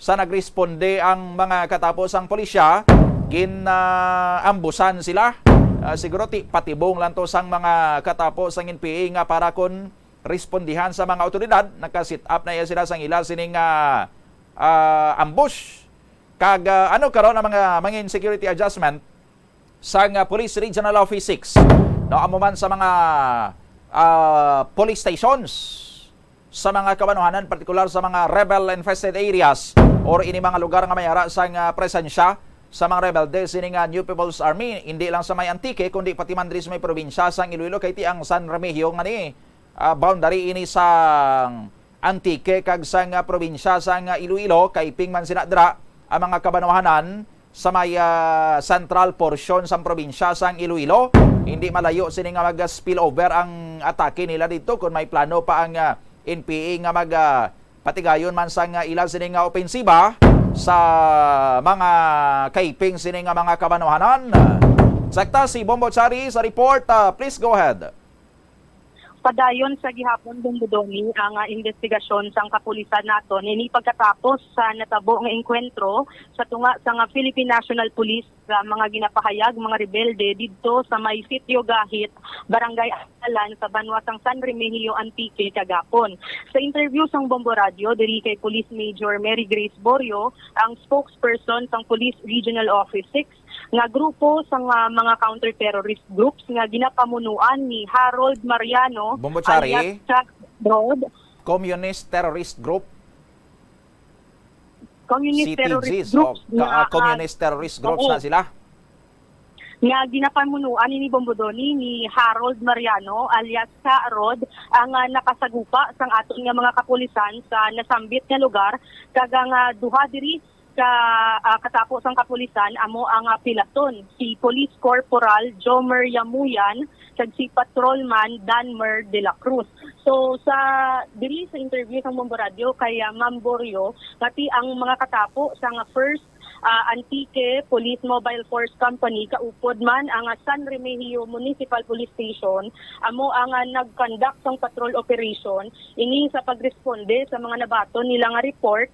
Sa nagresponde ang mga katapo sang pulisya, gin, ah, ambusan sila. Ah, siguro ti patibong lang to sang mga katapo sang N P A nga para kon respondihan sa mga awtoridad, naka-set up na iya sila sang ila sining, ah, ah, ambush. Kag, ah, ano karon ang mga mangin security adjustment sang, ah, Police Regional Office six? No, amo man sa mga, ah, police stations sa mga kabanuhanan, partikular sa mga rebel-infested areas or ini mga lugar nga may ara sang, ah, presensya sa mga rebelde sini nga New People's Army, hindi lang sa may Antique kundi pati man diri sa may probinsya sang Iloilo, kay ti ang San Remigio nga ni, ah, boundary ini sang Antique kag sang, ah, probinsya sang, ah, Iloilo, kay ping man sina dira ang mga kabanuhanan sa may, ah, central portion sang probinsya sang Iloilo. Hindi malayo sini nga mag-spill over ang atake nila didto kon may plano pa ang, ah, N P A nga mag, ah, patigayon man sang, ah, ila sini nga opensiba sa mga kaiping sini nga mga kabanuhanan. Sakta si Bombo Chari sa report. Ah, please go ahead. Padayon sa gihapon, Dong Budoni, ang, ah, investigasyon sang kapulisan naton ini pagkatapos sa natabo nga engkwentro sa tunga sang, ah, Philippine National Police sa mga ginapahayag mga rebelde didto sa may Sitio Gahit, Barangay Alan, sa banwa sang San Remigio, Antique, kagapon. Sa interview sang Bombo Radio diri kay Police Major Mary Grace Borio, ang spokesperson sang Police Regional Office six, nga grupo sang, ah, mga counter-terrorist groups nga ginapamunuan ni Harold Mariano, Bombo Chari, alias Cha Rod. Communist Terrorist Group. Communist terrorist C T Gs, groups o ka-, na, ah, communist terrorist groups, oo, na sila. Nga ginapamunuan ni Bombo Doni ni Harold Mariano alias Cha Rod ang, ah, nakasagupa sang aton nga mga kapulisan sa nasambit nga lugar, kag ang, ah, duha diri ka, ah, katapo sang kapulisan amo ang, ah, pilaton, si Police Corporal Jomer Yamuyan kag si Patrolman Danmer de la Cruz. So, sa diri sa interview sang Bombo Radio kay, ah, Ma'am Borio, nga ti ang mga katapo sang first, ah, Antique Police Mobile Force Company, kaupod man ang, ah, San Remigio Municipal Police Station, amo ang, ah, nag-conduct sang patrol operation ini sa pagresponde sa mga nabaton nila nga report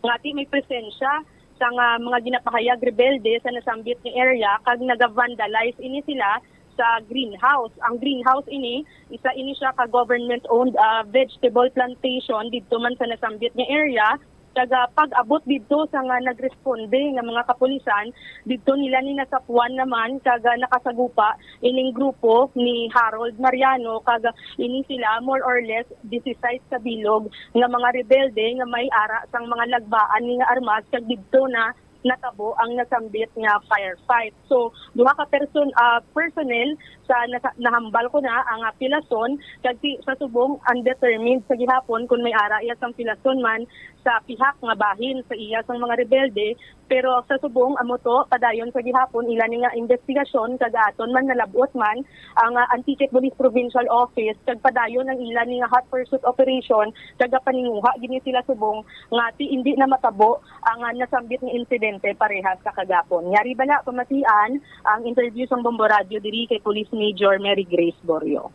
nga ti may presensya sang, ah, mga ginapahayag rebelde sa nasambit nga area kag naga-vandalize ini sila sa greenhouse. Ang greenhouse ini, isa ini siya ka government-owned, ah, vegetable plantation didto man sa nasambit nga area. Kag, ah, pag-abot didto sa nga nagresponde nga mga kapulisan, didto nila ni nasapuan naman kag, ah, nakasagupa ining grupo ni Harold Mariano, kag, ah, ini sila more or less disisais ka bilog nga mga rebelde nga may ara sang mga lagbaan ni nga armas, kag didto na natabo ang nasambit nga firefight. So, duha ka person, ah, personnel sa nasa-, nahambal ko na ang, ah, pilason, kag si, sa subong undetermined sa gihapon kung may ara iya sang pilason man sa pihak nga bahin sa iya sang mga rebelde. Pero sa subong amo to, padayon sa gihapon ila ni nga investigasyon, kag aton man nalab-ot man ang, ah, Antique Police Provincial Office, kag padayon ang ila ni nga hot pursuit operation, kag paninguha gini sila subong nga ti indi na matabo ang, ah, nasambit nga insidente parehas sa kagapon. Yari bala pamatian ang interview sang Bombo Radio diri kay Police Major Mary Grace Borio.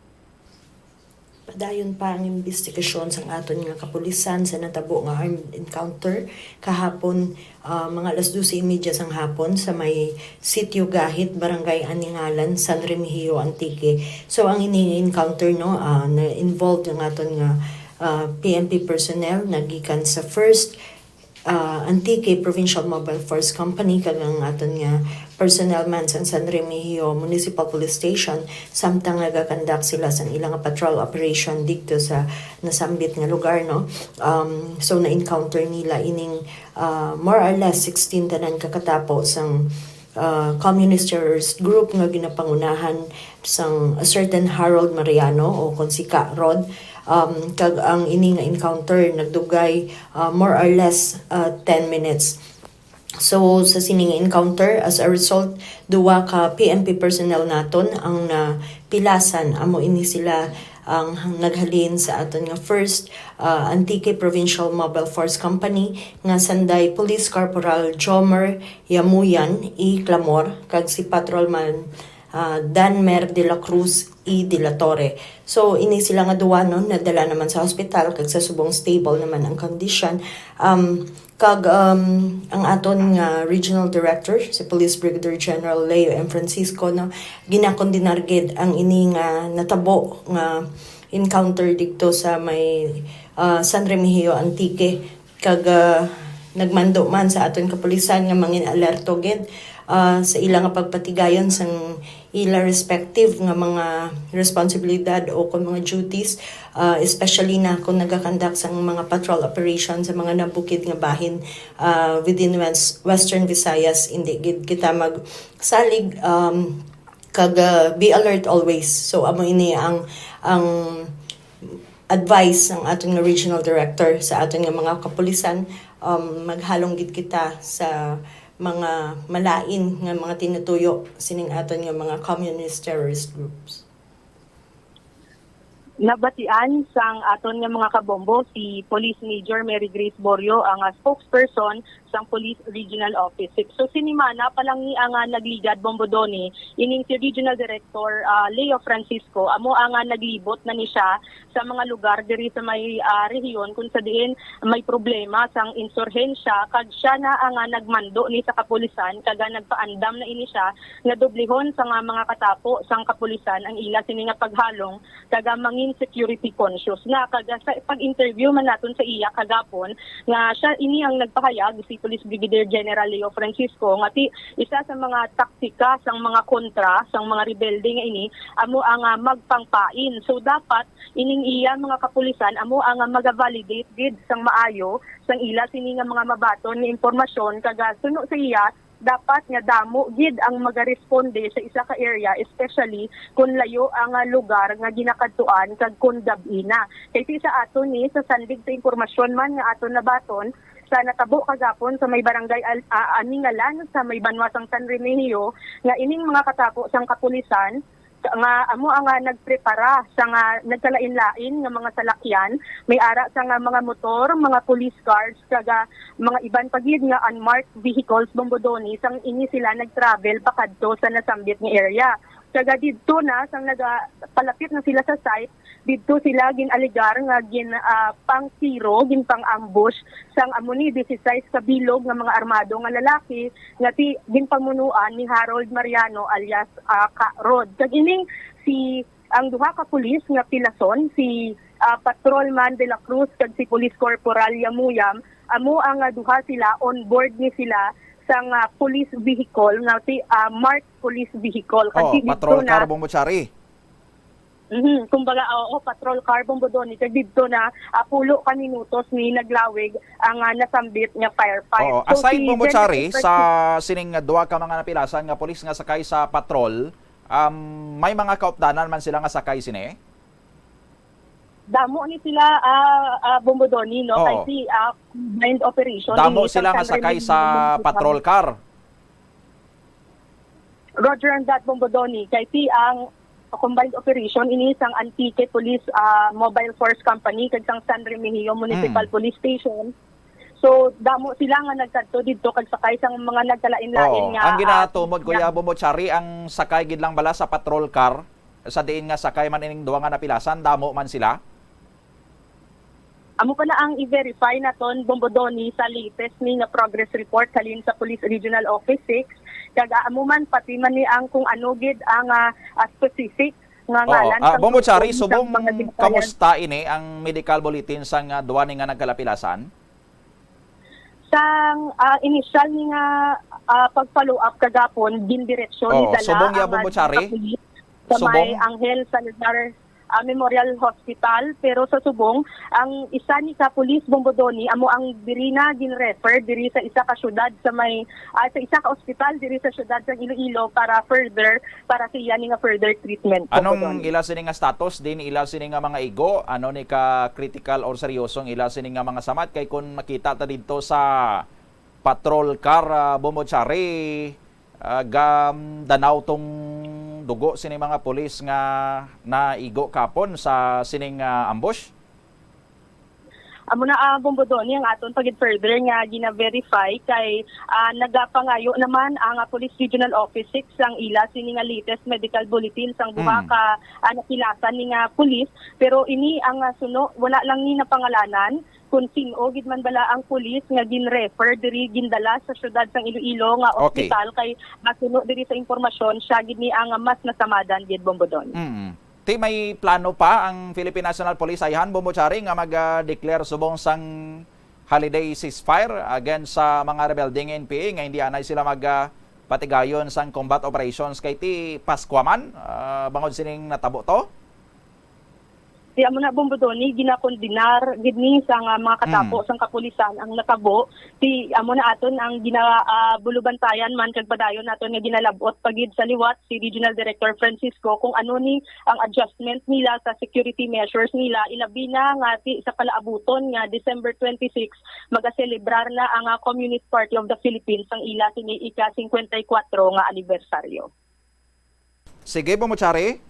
Padayon pa ang imbestigasyon sang aton nga kapulisan sa natabo nga armed encounter kahapon, ah, mga alas dose y media sang hapon sa may Sitio Gahit, Barangay Aningalan, San Remigio, Antique. So, ang ini encounter, no, ah, na-involved ang aton nga, ah, P N P personnel nagikan sa first ah, Antique Provincial Mobile Force Company kag ang aton nga personnel man sang San Remigio Municipal Police Station, samtang nagakandak sila sang ila nga patrol operation didto sa nasambit nga lugar, no? Um, so, na-encounter nila ining, ah, more or less sixteen tanan ka katapo sang, ah, communist terrorist group nga ginapangunahan sang a certain Harold Mariano, o kon si Ka Rod. Um, kag ang ini nga encounter nagdugay, ah, more or less, ah, ten minutes. So, sa sining encounter, as a result, duwa ka P N P personnel naton ang napilasan. Amo ini sila ang naghalin sa aton nga first, ah, Antique Provincial Mobile Force Company nga sanday Police Corporal Jomer Yamuyan E. Clamor kag si Patrolman, ah, Danmer de la Cruz E. de la Torre. So, ini sila nga duwa, no, nadala naman sa hospital kag sa subong stable naman ang condition. Um, kag, um, ang aton nga regional director, si Police Brigadier General Leo M. Francisco, no, ginakondenar gid ang ini nga natabo nga encounter didto sa may, ah, San Remigio, Antique. Kag, ah, nagmando man sa aton kapulisan nga mangin-alerto gid, ah, sa ila nga pagpatigayon sang ila respective nga mga responsibilidad o kon mga duties, ah, especially na kung nagakandak sang mga patrol operation sa mga nabukid nga bahin, ah, within Wes-, Western Visayas. Indi gid kita magsalig, um, kag, ah, be alert always. So, amo ini ang, ang advice sang aton nga regional director sa aton nga mga kapulisan. Um, maghalong gid kita sa mga malain nga mga tinutuyo sining aton nga mga communist terrorist groups. Nabatian sang aton nga mga kabombo si Police Major Mary Grace Borio, ang, ah, spokesperson sang Police Regional Office six. So, sinimana pa lang ni ang, ah, nagligad, Bombo Donny, ining si Regional Director, ah, Leo Francisco, amo ang, ah, naglibot na ni siya sa mga lugar diri sa may, ah, rehiyon kung sa diin may problema sang insurhensya, kag siya na ang, ah, nagmando ni sa kapulisan, kag, ah, nagpaandam na ini siya nga dublihon sa nga mga katapo sang kapulisan ang ila sini nga paghalong, kag, ah, mangin security conscious na. Kag, ah, sa pag-interview man naton sa iya kagapon, nga siya ini ang nagpahayag, si Police Brigadier General Leo Francisco, nga ti isa sa mga taktika sang mga kontra sang mga rebelde nga ini amo ang, ah, magpangpain. So, dapat ining iya mga kapulisan amo ang, ah, magavalidate gid sang maayo sang ila sini nga mga mabaton nga impormasyon, kag, ah, suno sa iya, dapat nga damo gid ang magaresponde sa isa ka area, especially kon layo ang, ah, lugar nga ginakadtuan kag kon gab-i na. Kay ti sa aton ni, sa sandig sa impormasyon man nga aton nabaton, sa natabo kagapon sa may barangay Al-, ah, Aningalan sa may banwa sang San Remigio, nga ining mga katapo sang kapulisan nga amo ang, ah, nagprepara sa nga nagkalain-lain nga mga salakyan, may ara sa nga mga motor, mga police cars, kag, ah, mga iban pa gid nga unmarked vehicles, Bombo Donny, sang ini sila nag-travel pakadto sa nasambit nga area. Kag didto na, sang naga-, palapit na sila sa site, didto sila gin-alegar nga gin, ah, pang-tiro, ginpang-ambush sang amo ni disisais ka bilog nga mga armado nga lalaki nga ti-, ginpamunuan ni Harold Mariano alias, ah, Ka Rod. Kag ining si, ang duha ka pulis nga pilason, si, ah, Patrolman De La Cruz kag si Police Corporal Yamuyam, amo ang, ah, duha sila, on board ni sila sang, ah, police vehicle nga si, ah, marked police vehicle. Kag Oh, didto patrol na car, Bombo Chari. Mhm, kumbaga, oo, patrol car, Bombo Donny. Kag didto na, ah, pulo ka minutos ni naglawig ang, ah, nasambit nga firefight. Oo, So, aside, si Bombo General Chari, Inspector sa sining nga duha ka mga napilasan nga pulis nga sakay sa patrol, um, may mga kaupdanan man sila nga sakay sini? Damo ni sila, ah, ah, Bombo Donny, no? Oo. Kay si, ah, combined operation, Damo ini sila sang nga San sakay Remigio sa Municipal. Patrol car. Roger on that, Bombo Donny. Kay si ang combined operation ini sang Antique Police, ah, Mobile Force Company kag sang San Remigio Municipal Mm. Police Station. So, damo sila nga nagkadto didto kag sakay sang mga nagkalain-lain Oo. nga, Ang ah, ginatumod, Kuya nga Bombo Chari, ang sakay gid lang bala sa patrol car, sa diin nga sakay man ining duha nga napilasan, damo man sila? Amo pa na ang i-verify naton, Bombo Donny, sa latest ni nga progress report halin sa Police Regional Office six. Kag, ah, amo man, pati man ni ang kung ano gid ang, ah, ah, specific nga Oo. ngalan Ah, sang Bombo Chari, tugon sang subong mga ginatayan. Kamusta ini ang medical bulletin sang, ah, duha ni nga nagkalapilasan? Sang, ah, initial ni nga, ah, pag-follow up kagapon, gindireksyon ni Oo, dala subong ang, ya, ah, Bombo Chari. Sa may Subong. Angel Salazar, ah, Memorial Hospital. Pero sa subong, ang isa ni ka pulis, Bombo Donny, amo ang diri na gin-refer diri sa isa ka syudad sa may, ah, sa isa ka ospital diri sa syudad sa Iloilo para further para sa iya ni nga further treatment, Anong Bombo Donny. Ila sini nga status, din ila sini nga mga igo? Ano ni ka critical or seryosong ila sini nga mga samat? Kay kung makita ta didto sa patrol car, ah, Bombo Chari, ah, gam-, danaw tong dugo sini mga pulis nga naigo kapon sa sining, ah, ambush? Amo na, ah, Bombo Donny, ang aton pa gid further nga gina-verify kay, ah, nagapangayo naman ang, ah, Police Regional Office six sang ila sini nga latest medical bulletin sang duha Mm. ka, ah, napilasan ni nga pulis. Pero ini ang, ah, suno, wala lang ni napangalanan kung sin-o gid man bala ang pulis nga gin-refer diri, gindala sa syudad sang Iloilo nga Okay. ospital, kay, ah, suno diri sa impormasyon, siya gid ni ang, ah, mas nasamadan gid, Bombo Donny. Mm. Ti may plano pa ang Philippine National Police ayhan, Bombo Chari, nga mag, ah, declare subong sang holiday ceasefire against sa mga rebelde nga N P A nga hindi anay sila mag, ah, patigayon sang combat operations kay ti Paskwa man, ah, bangod sining natabo to? Ti amo na, Bombo Donny, ginakondenar gid ni sa nga mga katapo Mm. sang kapulisan ang natabo. Ti amo na aton ang gina-, ah, bulubantayan man kag padayon naton nga ginalab-ot pa gid sa liwat si Regional Director Francisco kung ano ni ang adjustment nila sa security measures nila, ilabi na nga ti-, sa kalaabuton nga December twenty-six, magaselebrar na ang, ah, Communist Party of the Philippines ang ila sini ika-singkwenta y kuwatro nga anibersaryo. Sige, Bombo Chari.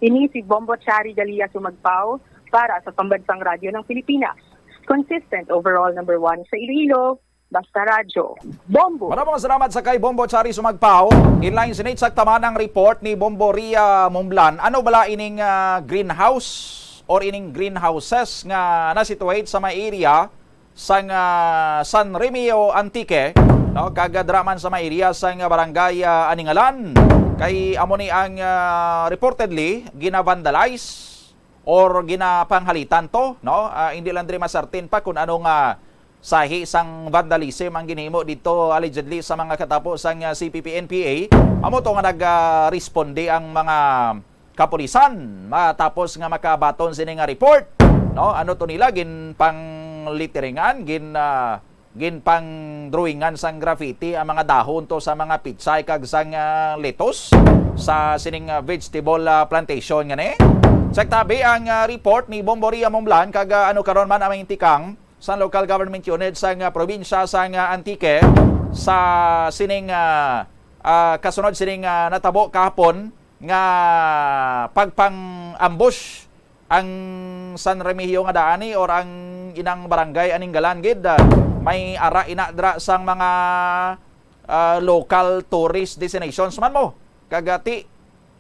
Ini si Bombo Chari Galia Sumagpao para sa Pambansang Radyo ng Pilipinas. Consistent overall number one sa Iloilo, Basta Radyo. Bombo! Maraming salamat sa kay Bombo Chari Sumagpao. Inline sinit sa taman ang report ni Bombo Ria Mumblan. Ano bala ining, ah, greenhouse or ining greenhouses nga na-situate sa may area sang, ah, San Remigio, Antique, no? Kag dira man sa may area sang barangay, ah, Aningalan. Kay amo ni ang, ah, reportedly gina-vandalize or ginapanghalitan to, no? Ah, hindi lang diri masertin pa kung ano nga sahi sang vandalism ang ginhimo dito, allegedly, sa mga katapo sang, ah, C P P N P A. Amo to nga nag, ah, responde ang mga kapulisan matapos nga makabaton sini nga report, no? Ano to nila, ginpangliteringan, gin, ah, ginpangdrawingan sang graffiti ang mga dahon to sa mga pitsay kag sang, ah, lettuce sa sining, ah, vegetable, ah, plantation nga ni. Check tabi ang, ah, report ni Bombo Ria Mumblan kag, ah, ano karon man ang tikang sa local government unit sang, ah, probinsya sang, ah, Antique sa sining, ah, ah, kasunod sining, ah, natabo kahapon nga pagpang-ambush ang San Remigio nga daan ni or ang inang barangay Aningalan gid, ah, may ara ina dira sang mga, ah, local tourist destinations man mo. Kag, ah, ti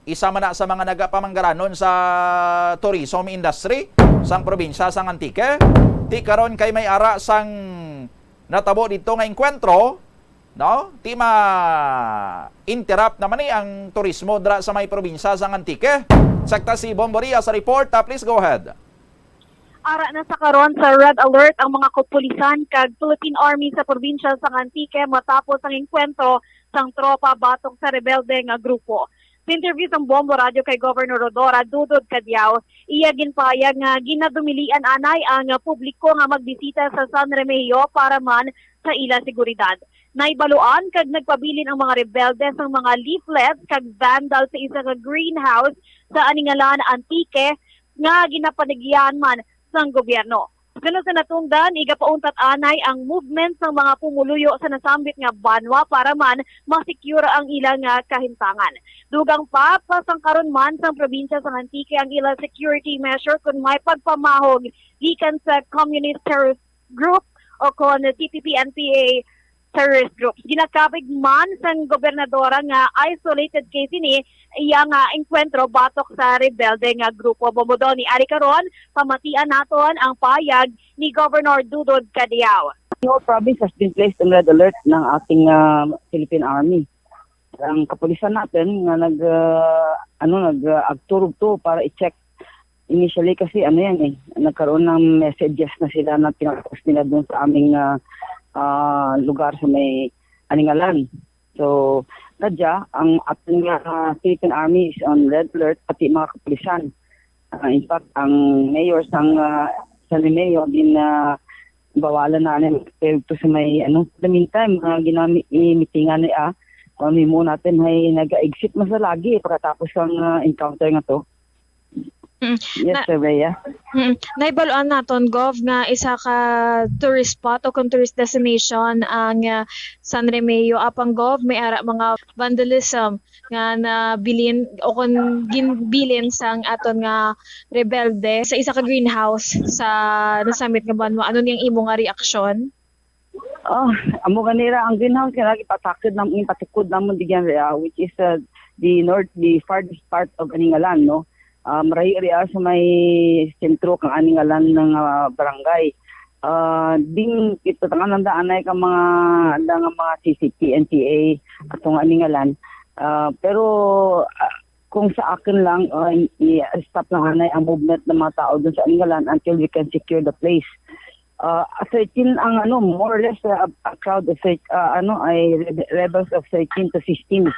isa man na sa mga nagapamanggaranon sa tourism industry sang probinsya sang Antique. Ti karon kay may ara sang natabo dito nga engkwentro, no? Ti ma-interrupt naman ni ang turismo dira sa may probinsya sang Antique. Sakta si Bomboria sa report. Ah, please go ahead. Ara na sa karon sa red alert ang mga kapulisan kag Philippine Army sa probinsya sang Antique matapos ang engkwentro sang tropa batok sa rebelde nga grupo. Sa interview sang Bombo Radio kay Governor Rhodora Dodod Cadiao, iya ginpahayag nga ginadumilian anay ang publiko nga magbisita sa San Remigio para man sa ila seguridad. Naibaluan kag nagpabilin ang mga rebelde sang mga leaflets kag vandal sa isa ka greenhouse sa Aningalan, Antique, nga ginapanagyan man sang gobyerno. Suno sa natungdan, igapauntat anay ang movement sang mga pumuluyo sa nasambit nga banwa para man ma-secure ang ila nga kahintangan. Dugang pa, pasangkaron man sang probinsya sang Antique ang ila security measure kon may pagpamahog gikan sa Communist Terrorist Group o kon C P P N P A terrorist groups. Ginakabig man sang gobernadora nga isolated case ini iya nga engkwentro batok sa rebelde nga grupo. Bombo Donny, ari karon, pamatian naton ang pahayag ni Governor Dodod Cadiao. The whole province has been placed on red alert ng ating, ah, Philippine Army. Ang kapulisan natin nga nag, ah, ano, nag, ah, agturog to para i-check. Initially kasi ano yan eh, nagkaroon ng messages na sila na pinag-post nila dun sa aming, ah, ah, lugar sa may Aningalan. So, kadya, ang ating, ah, Philippine Army is on red alert, pati mga kapulisan. Ah, in fact, ang mayor sang, ah, San Remigio din, ah, bawalan na rin to sa may, ano, the meantime, mga ginami-, i-, meetingan ni, ah, kung ano mo natin, ay nag-exit man sa lagi pagkatapos ang, ah, encounter nga to. Mm. Yes, Na- Sir Rhea. Mm. Naibaluan naton, Gov, nga isa ka tourist spot o kung tourist destination ang, ah, San Remigio. Apang, Gov, may ara mga vandalism nga nabilin o kung ginbilin sang aton nga rebelde sa isa ka greenhouse sa nasambit nga banwa. Ano niyang imo nga reaksyon? Oh, amo ganira ang greenhouse nga lagi patakod nam-, patukod namon digyan, ah, which is, uh, the north, the farthest part of Aningalan, no? Ah, marayo ria sa may sentro kang Aningalan nga, ah, barangay. Ah, ding kita tangan nanda anay ka mga, anda nga mga C C P, N P A, atong Aningalan. Ah, pero, ah, kung sa akin lang, ah, i-, i-stop lang anay ang movement ng mga tao dun sa Aningalan until we can secure the place. Ah, thirteen ang ano, more or less, ah, a crowd of thir-, ah, ano, ay re-, rebels of thirteen to fifteen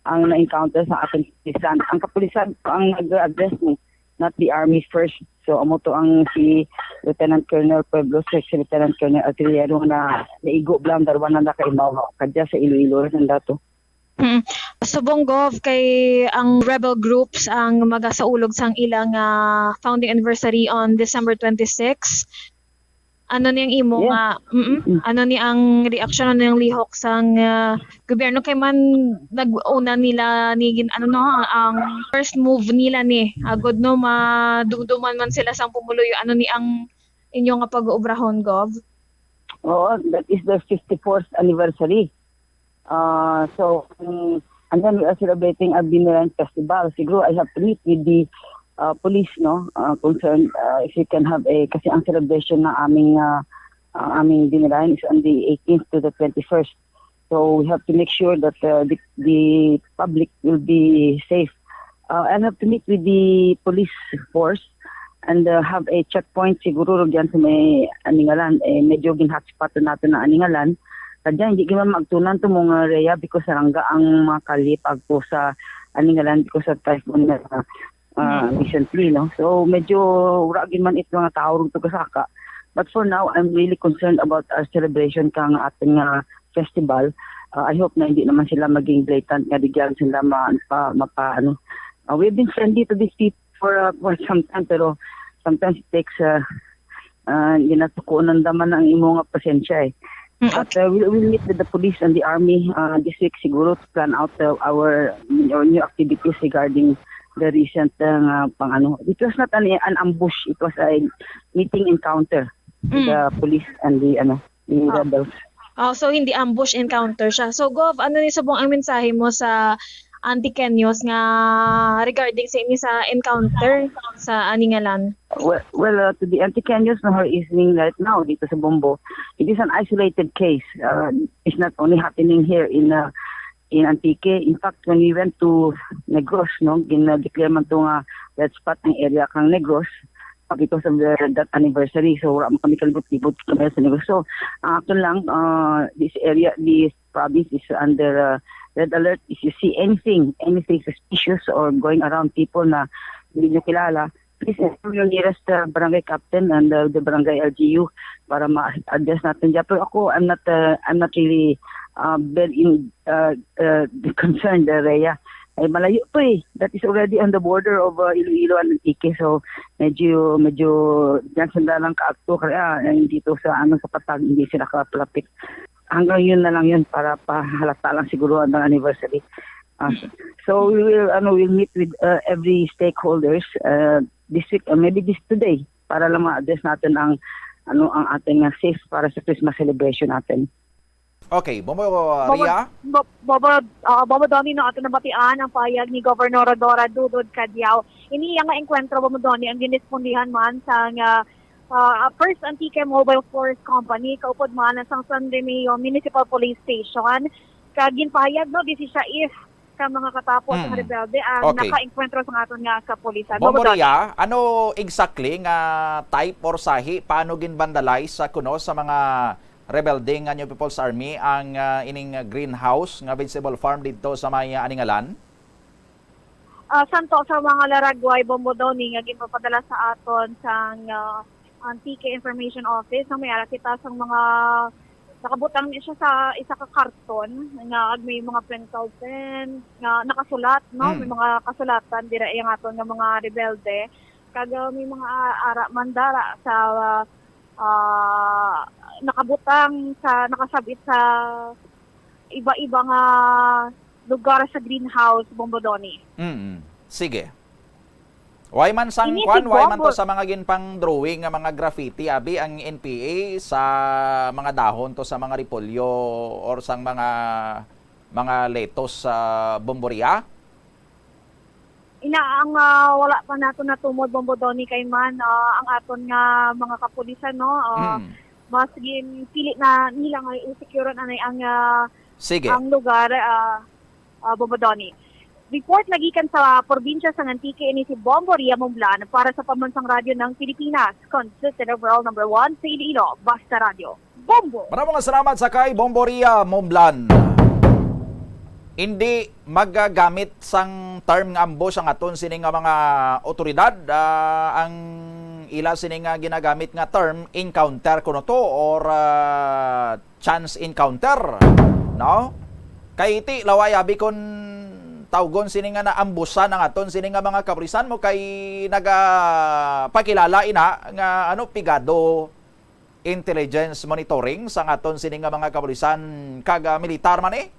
ang na-encounter sa ating kapulisan. Ang kapulisan ang nag-address mo, not the army first. So, amo to ang si Lieutenant Colonel Pueblo, si Lieutenant Colonel Artillero na naigo lang, darwa na nakaimaw kadya sa Iloilo rin ang dato. Hmm. Subong, Gov, kay ang rebel groups ang magasaulog sang ilang, ah, founding anniversary on December twenty-six. Ano ni ang imo Yeah. nga, mm, Mm. ano ni ang reaksyon, ano ni ang lihok sang, ah, gobyerno? Kay man nag-una nila ni gin-, ano, no, ang first move nila ni, agod, no, madumduman man sila sang pumuluyo. Ano ni ang inyo nga pag-uubrahon, Gov? Oo, that is their fifty-fourth anniversary. Ah, so, mm, and then we are celebrating our Binirayan Festival. Siguro I have to meet with the, ah, police, no, ah, concerned, ah, if we can have a, kasi ang celebration na aming, ah, ah, aming Binirayan is on the eighteenth to the twenty-first. So we have to make sure that, uh, the, the public will be safe. Uh, I have to meet with the police force and, uh, have a checkpoint siguro ro dyan sa may Aningalan. Eh, medyo gin-hotspot na natin ang Aningalan. Kaya hindi naman magtunan to mga area because sarangga ang mga kalye pagto sa Aningalan because of typhoon na, uh, Mm. recently, no? So, medyo wala gid man it mga tao rugto kasaka. But for now, I'm really concerned about our celebration kang ating, uh, festival. Uh, I hope na hindi naman sila maging blatant nga bigyan sila ma-, pa-, mapa-, ano. Uh, we've been friendly to these people for, uh, quite some time, pero sometimes it takes, uh, uh, ginatukunan naman ang imo nga pasensya eh. Mm, But, okay. uh, we'll, we'll meet with the police and the army, uh, this week siguro to plan out, uh, our new, new activities regarding the recent, uh, nga pang ano. It was not an, an ambush. It was a meeting encounter with Mm. the police and the, ano, the Ah. rebels. Oh, so hindi ambush encounter siya. So, Gov, ano ni subong ang mensahe mo sa Antiqueños nga regarding sa inyo sa encounter sa Aningalan? Well, well, uh, to the Antiqueños, no, who are listening right now dito sa Bombo, it is an isolated case. Uh, it's not only happening here in, uh, in Antique. In fact, when we went to Negros, no, gin-declare man to nga red spot ang area kang Negros, uh, because of the, that anniversary. So, wala man kami kalibot-libot kami sa Negros. So, ang aton lang, uh, this area, this province is under, uh, red alert. If you see anything, anything suspicious or going around people na hindi nyo kilala, please inform your nearest, uh, barangay captain and, uh, the barangay L G U para ma-address natin dyan. Pero ako, I'm not, uh, I'm not really, uh, very in, uh, uh, concerned, uh, Rhea. Ay, malayo to eh. That is already on the border of, uh, Iloilo and Antique. So, medyo, medyo dyan sila lang kaagto. Kaya, eh, dito sa, ano, sa Patag, hindi sila kapalapit. Hanggang yun na lang yun para pahalata lang siguro ang anniversary. Ah, so we will, ano, we'll meet with, uh, every stakeholders, uh, this week, uh, maybe this today, para lang ma-address natin ang, ano, ang ating, uh, safe para sa Christmas celebration natin. Okay, Bombo, Bombo, Ria? Bo-, Bombo, ah, Bombo Donnie, no, ato nabatian ang pahayag ni Gobernadora Dodod Cadiao. Ini nga engkwentro, Bombo Donnie, ang ginispondihan man sang, ah, ah, First Antique Mobile Force Company, kaupod man sang San Remigio Municipal Police Station. Kag ginpahayag, no, disisiyais ka mga katapo sa Mm. rebelde ang Okay. nakaengkwentro sa aton nga kapulisan. Bombo Bombo Donnie. Ria, ano exactly nga type or sahi paano gin-vandalize sa kuno sa mga rebelde nga New People's Army ang, ah, ining greenhouse nga vegetable farm didto sa may, ah, Aningalan? Ah, santo sa mga laragway, Bombo Donnie, nga ginpapadala sa aton sang, ah, Antique Information Office, no, may ara kita sang mga nakabutang ni siya sa isa ka karton nga may mga printed pen nga nakasulat, no? Mm. May mga kasulatan dira ang aton nga mga rebelde. Kag, ah, may mga, ah, ara man dara sa, ah, ah, nakabutang sa, nakasabit sa iba-iba nga lugar sa greenhouse, Bombo Donnie. Mm. Sige. Way man sang Ini kwan, si way man to Bombo. Sa mga ginpang-drawing nga mga graffiti, abi, ang N P A sa mga dahon to sa mga repolyo or sang mga, mga lettuce sa Bombo Ria? Ina, ang, ah, wala pa nato natumod, Bombo Donnie, kay man, ah, ang aton nga mga kapulisan, no, ah, Mm. mas ginpili na nila nga i-secure anay ang, ah, Sige. ang lugar, ah, ah, Bombo Donnie. Report na gikan sa probinsya sang Antique, ini si Bombo Ria Mumblan para sa Pambansang Radyo ng Pilipinas, consistent overall number one sa Iloilo, Basta Radyo. Bombo! Maramong salamat sa kay Bombo Ria Mumblan. Hindi magagamit sang term nga ambush ang aton sini nga mga otoridad. Ah, ang ila sini nga ginagamit nga term, encounter kuno to or, ah, chance encounter, no? Kay ti laway abi kon tawgon sini nga naambusan ang aton sini nga mga kapulisan mo kay nagapakilala ina nga, ano, pigado intelligence monitoring sang aton sini nga mga kapulisan kag, ah, militar man, eh,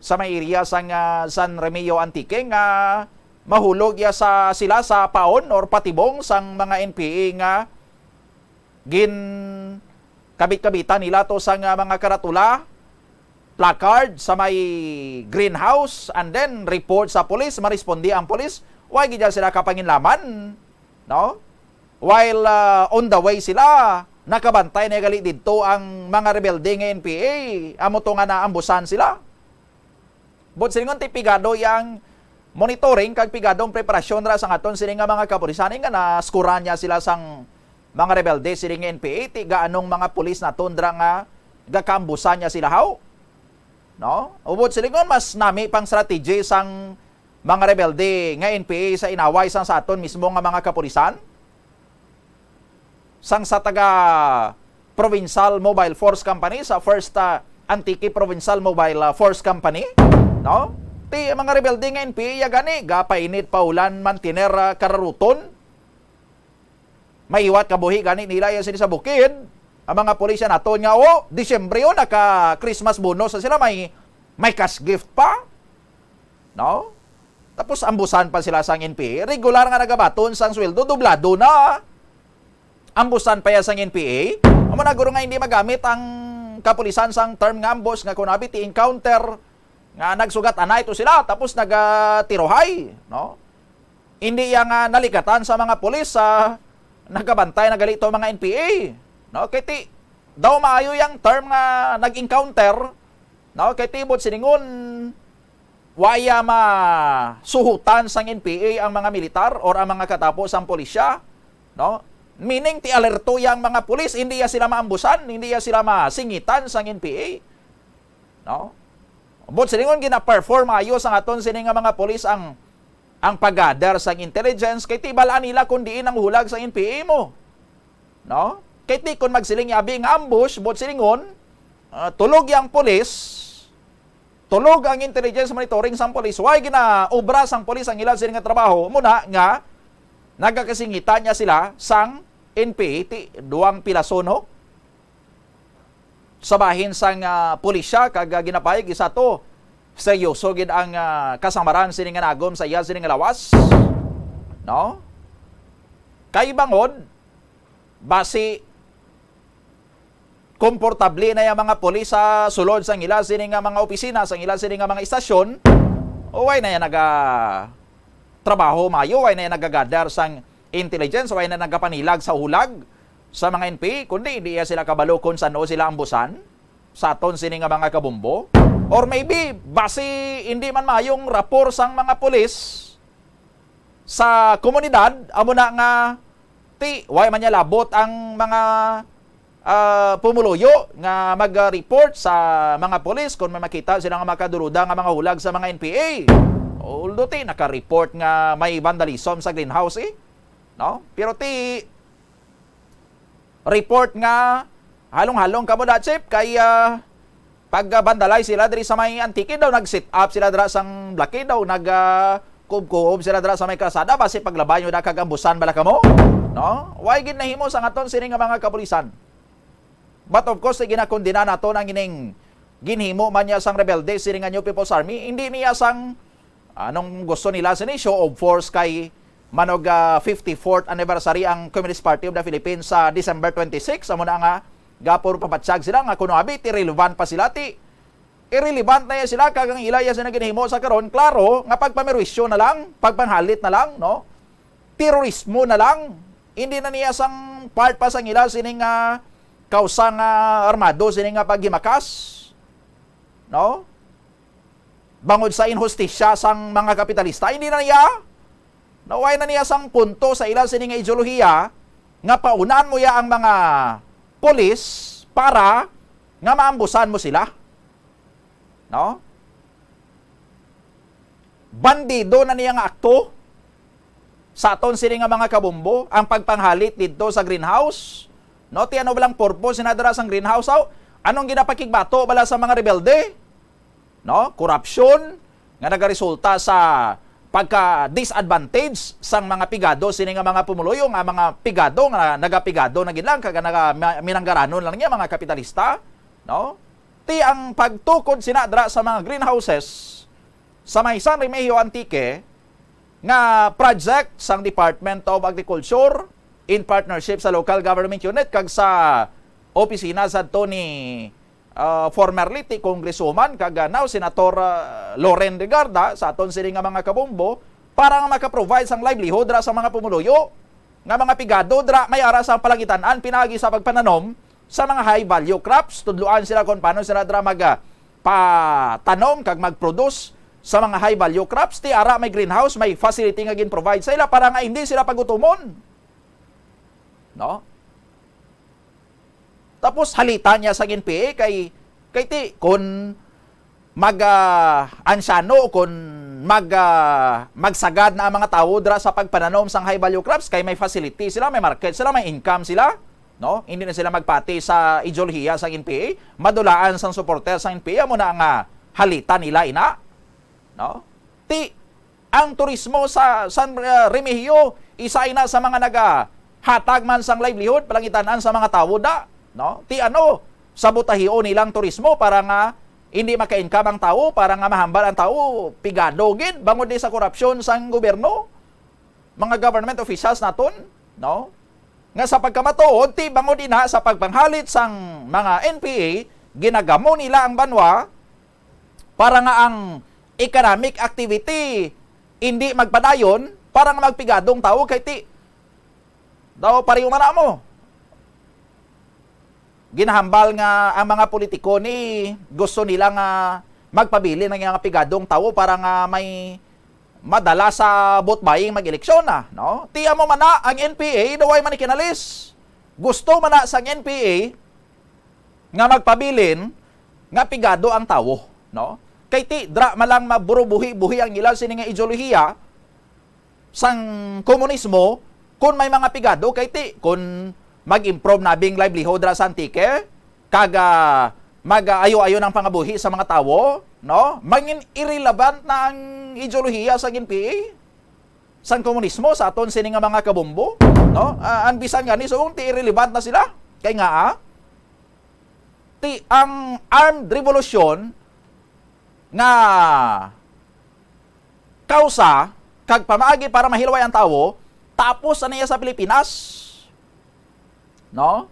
sa may area sang, ah, San Remigio Antique nga mahulog ya sa, sila sa paon or patibong sang mga N P A nga gin kabit-kabitan nila to sang, ah, mga karatula, placard sa may greenhouse, and then report sa police, maresponde ang police, wa gid sila kapanginlaman, no? While, ah, on the way sila, nakabantay na gali didto ang mga rebelde nga N P A, amo to nga naambusan sila. But silingon ti pigado yang monitoring kag pigado ang preparasyon ra sang aton sini nga mga kapulisan nga naskuran niya sila sang mga rebelde sini nga N P A, ti gaanong mga pulis naton dira nga gakaambusan niya sila haw? No? Ubod silingon mas nami pang strategy sang mga rebelde nga N P A sa inaway sang sa aton mismo nga mga kapulisan? Sang sa taga Provincial Mobile Force Company, sa First, ah, Antique Provincial Mobile, ah, Force Company, no? Ti mga rebelde nga N P A ya gani, gapainit pa ulan, mantiner, ah, kararuton. Mahiwat kabuhi gani nila ya sini sa bukid. Ang mga pulisya naton nga, oh, Disyembre, oh, naka Christmas bonus na sila, may, may cash gift pa. No? Tapos ambusan pa sila sang N P A. Regular nga nagabaton sang sweldo, dublado na. Ambusan pa ya sang N P A. Amo na guro nga hindi magamit ang kapulisan sang term nga ambush nga kuno abi ti encounter. nga nagsugat anay to sila tapos nagatirohay, no? Hindi iya nga naligatan sa mga pulis sa nagabantay na gali to mga N P A, no? Kay ti daw maayo yang term nga nag-encounter, no? Kay ti buot silingon, wa iya masuhutan sang N P A ang mga militar or ang mga katapo sang pulisya, no? Meaning, ti alerto iya ang mga pulis, hindi iya sila maambusan, hindi iya sila masingitan sang N P A, no? Buot silingon, gina-perform maayo sang aton sini nga mga pulis ang, ang pag-gather sang intelligence, kay ti bal-an nila kung diin ang hulag sang N P A mo, no? Kay ti kon magsiling abi nga ambush, buot silingon, ah, tulog yang pulis, tulog ang intelligence monitoring sang pulis, way ginaobra sang pulis ang ila sini nga trabaho, muna nga nagakasingitan niya sila sang N P A, ti duwang pilason, no? Sa bahin sang, ah, pulisya kag, ah, ginapahayag isa to, seryoso gid ang, ah, kasamaran sini nga nagom sa iya sini nga lawas, no? Kay bangod basi komportable na yang mga pulis sa sulod sang ila sini nga mga opisina, sang ila sini nga mga istasyon, o way na yan naga trabaho mayo, way na yan nagagadar sang intelligence, way na nagapanilag sa hulag sa mga N P A, kundi hindi iya sila kabalo kung sano sila ambusan sa aton sini nga mga kabombo. Or maybe, basi hindi man mayong rapor sang mga pulis sa komunidad, amo na nga ti, way man niya labot ang mga, ah, pumuluyo nga mag-report sa mga pulis kung may makita sila nga makaduruda nga mga hulag sa mga N P A. Although ti, naka-report nga may vandalism sa greenhouse, eh. No? Pero ti, report nga halong-halong kamo, Dachip, kay, ah, pag-vandalize sila diri sa may Antique, daw nag-set up sila dira sang blockade, daw nag, ah, kuhob-kuhob sila dira sa may kalsada, basi paglabay nyo na kag ambusan bala kamo, no? Way gid nahimo sang aton sini nga mga kapulisan. But of course, ginakondena naton ang ining ginhimo man niya sang rebelde sini nga New People's Army, hindi niya sang anong gusto nila sini, show of force kay manog, ah, fifty-fourth anniversary ang Communist Party of the Philippines sa December twenty-six. Amo na nga gapuro pabatyag sila nga kuno abi ti relevant pa sila, ti irrelevant na ya sila, kag ang ila ya sina ginhimo sa karon, klaro nga pagpamerwisyo na lang, pagpanghalit na lang, no? Terorismo na lang. Hindi na niya sang part pa sang ila sining, ah, kausa nga armado, sining nga paghimakas, no? Bangod sa inhustisya sang mga kapitalista, hindi na niya, naway na niya sang punto sa ila sini nga ideolohiya nga paunan mo ya ang mga pulis para nga maambusan mo sila. No? Bandido na niya nga akto sa aton sini nga mga kabombo, ang pagpanghalit didto sa greenhouse. No, ti ano ba lang purpose na dira sang greenhouse, aw? Anong ginapakigbato bala sa mga rebelde? No, korupsyon nga nagaresulta sa pagka-disadvantage sang mga pigado sini nga mga pumuluyo, nga mga pigado nga nagapigado na gid lang kag naga, ma-, minanggaranon lang niya, mga kapitalista, no? Ti ang pagtukod sina dira sa mga greenhouses sa may San Remigio, Antique, nga project sang Department of Agriculture in partnership sa local government unit kag sa opisina sadto ni, ah, formerly ti Congresswoman kag, ah, now Senator, ah, Loren Legarda sa aton sini nga mga kabombo para nga maka-provide sang livelihood dira sa mga pumuluyo nga mga pigado dira may ara sa palangitan-an pinaagi sa pagpananom sa mga high value crops. Tudloan sila kung paano sila dira mag, ah, patanom kag mag-produce sa mga high value crops. Ti ara may greenhouse, may facility nga gin-provide sa ila para nga hindi sila pagutomon. No? Tapos halita niya sa N P A kay, kay ti, kun mag, ah, ansyano, kun mag, ah, magsagad na ang mga tawo dira sa pagpananom sang high value crops, kay may facility sila, may market sila, may income sila, no? Hindi na sila magpati sa ideolohiya sang N P A, madulaan sang supporter sang N P A, amo na nga halita nila ina, no? Ti, ang turismo sa San, ah, Remigio, isa ina sa mga nagahatag man sang livelihood, palangitan-an sa mga tawo da, no? Ti ano, sabotahion nila ang turismo para nga hindi maka-income ang tawo, para nga mahambal ang tawo, pigado gid bangod ni sa korupsyon sang gobyerno, mga government officials naton, no? Nga sa pagkamatuod, ti bangod ina sa pagpanghalit sang mga N P A, ginagamo nila ang banwa, para nga ang economic activity hindi magpadayon, para nga magpigado ang tawo kay ti daw pareho man mo. Ginahambal nga ang mga politiko ni gusto nila nga magpabilin ang mga pigadong tawo para nga may madala sa vote buying mag-eleksyon na, no? Ti amo man na ang N P A, daw way man ni kinalis. Gusto man na sang N P A nga magpabilin nga pigado ang tawo, no? Kay ti dra man lang maburubuhi-buhi ang ila sini nga ideolohiya sang komunismo, kun may mga pigado kay ti kun mag-improve na bing livelihood ra sa Antique, kag, ah, mag-ayo-ayo ng pangabuhi sa mga tawo, no? Mangin irrelevant na ang ideolohiya sang N P A, sang komunismo sa aton sini nga mga kabombo, no? Ah, ang bisan gani subong ti irrelevant na sila. Kay nga, ah, ti ang armed revolution nga kausa kag pamaagi para mahilway ang tawo, tapos na niya sa Pilipinas. No?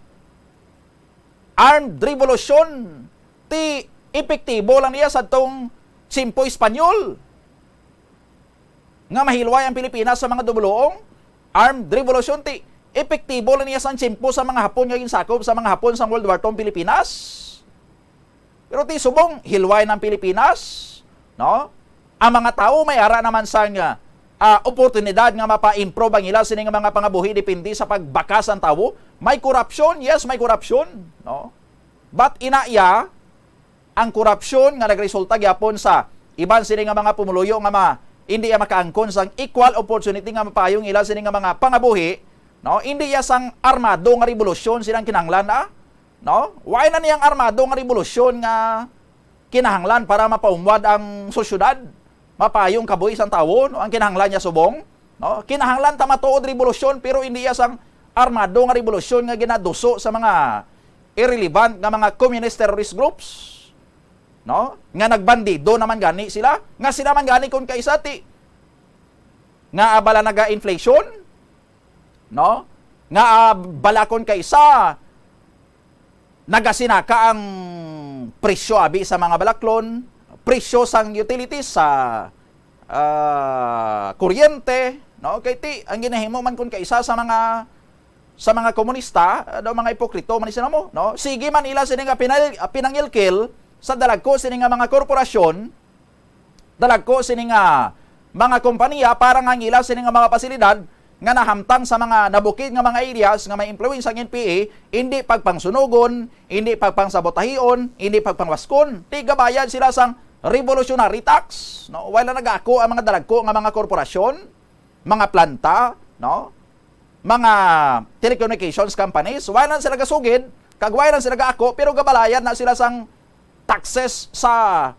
Armed revolution, ti epektibo lang niya sa tong tiyempo Espanyol nga mahilway ang Pilipinas sa mga dubloong. Armed revolution, ti epektibo lang niya sa tiyempo sa mga Hapon nga ginsakop sa mga Hapon sa World War Two ang Pilipinas. Pero ti subong, hilway ng Pilipinas, no? Ang mga tawo may ara naman sang, ah, oportunidad nga mapa-improve ang ila sining mga pangabuhi depende sa pagbakas ang tawo. May korupsyon, yes, may korupsyon, no? But ina iya, ang korupsyon nga nagresulta gyapon sa iban sini nga mga pumuluyo nga ma, hindi iya makaangkon sang equal opportunity nga mapayong ila sini nga mga pangabuhi, no? Hindi iya sang armado nga rebolusyon silang kinahanglan, ah. No? Why na niyang armado nga rebolusyon nga kinahanglan para mapaumwad ang sosyedad? Mapayong kabuhi sang tawo, no? Ang kinahanglan niya subong, no? Kinahanglan ta matuod rebolusyon, pero hindi iya sang armado nga rebolusyon nga ginaduso sa mga irrelevant nga mga communist terrorist groups, no? Nga nagbandido naman gani sila, nga sila man gani kon kaisa ti nga abala naga-inflation, no? Nga, ah, balakon kay isa, nagasinaka ang presyo abi sa mga balaklon, presyo sang utilities sa, ah, kuryente, no? Kay ti, ang ginahimo man kun kay isa sa mga, sa mga komunista, ah, daw mga ipokrito man sila mo, no? Sige man ila sini nga pinal-, pinangilkil sa dalagko sini nga mga korporasyon, dalagko sini nga mga kompanya para nga ang ila sini nga mga pasilidad nga nahamtang sa mga nabukid nga mga areas nga may impluwensya ang N P A, hindi pagpangsunugon, hindi pagpangsabotahion, hindi pagpangwaskon. Ti gabayad sila sang revolutionary tax, no? Wala nagako ang mga dalagko nga mga korporasyon, mga planta, no? Mga telecommunications companies, wala sila gasugid, kag wala sila gaako, pero gabalayad na sila sang taxes sa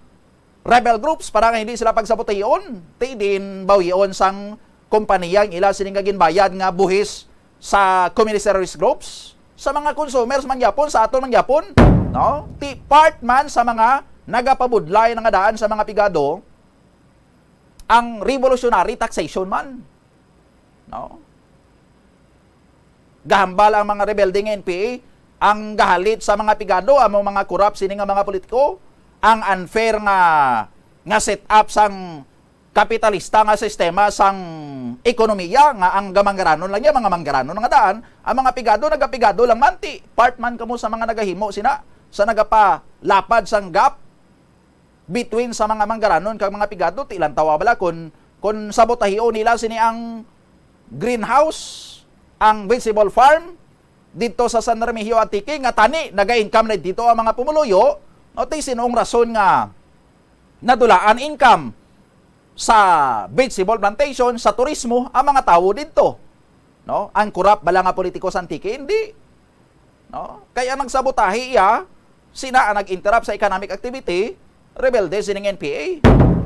rebel groups para nga hindi sila pagsabotahion, ti din bawion sang kompanya ang ila sini nga ginbayad nga buhis sa communist terrorist groups, sa mga consumers man gyapon, sa aton man gyapon, no? Ti part man sa mga nagapabudlay na nga daan sa mga pigado ang revolutionary taxation man, no? Gahambal ang mga rebelde nga N P A, ang gahalit sa mga pigado, amo mga korap sini nga mga politiko, ang unfair nga, nga set up sang kapitalista nga sistema sang ekonomiya nga ang gamanggaranon lang niya, mga manggaranon nga daan, ang mga pigado nagapigado lang man ti part man kamo sa mga nagahimo sina sa nagapalapad sang gap between sa mga manggaranon kag mga pigado, ti lantawa bala kun, kun sabotahion nila sini ang greenhouse, ang vegetable farm didto sa San Remigio, Antique, nga tani naga-income na dito ang mga pumuluyo, no? Ti sin-ong rason nga nadulaan income sa vegetable plantation, sa turismo, ang mga tawo didto, no? Ang korap bala nga politiko sa Antique, hindi. No? Kay ang nagsabotahe iya, sina ang nag-interrupt sa economic activity, rebelde sining N P A.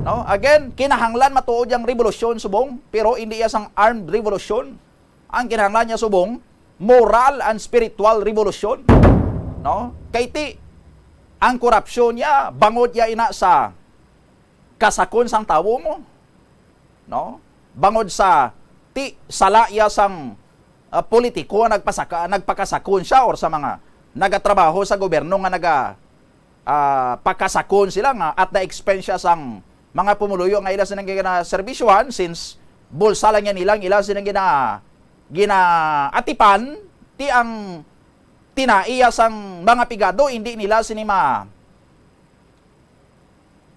No? Again, kinahanglan matuod yang revolusyon subong, pero hindi iya sang armed revolution. Ang kinahanglan niya subong, moral and spiritual revolution. No? Kay ti, ang korupsyon niya, bangod iya ina sa kasakon sang tawo mo. No? Bangod sa ti, sala iya sang, ah, politiko nga nagpasaka-, nagpakasakon siya or sa mga nagatrabaho sa gobyerno nga naga-, ah, pakasakon sila nga at the expense siya sang mga pumuluyo nga ila sining ginaserbisyuhan, since bulsa lang yan ilang ila sining gina-, ginaatipan, ti ang tinaiya sang mga pigado, hindi nila sini ma-,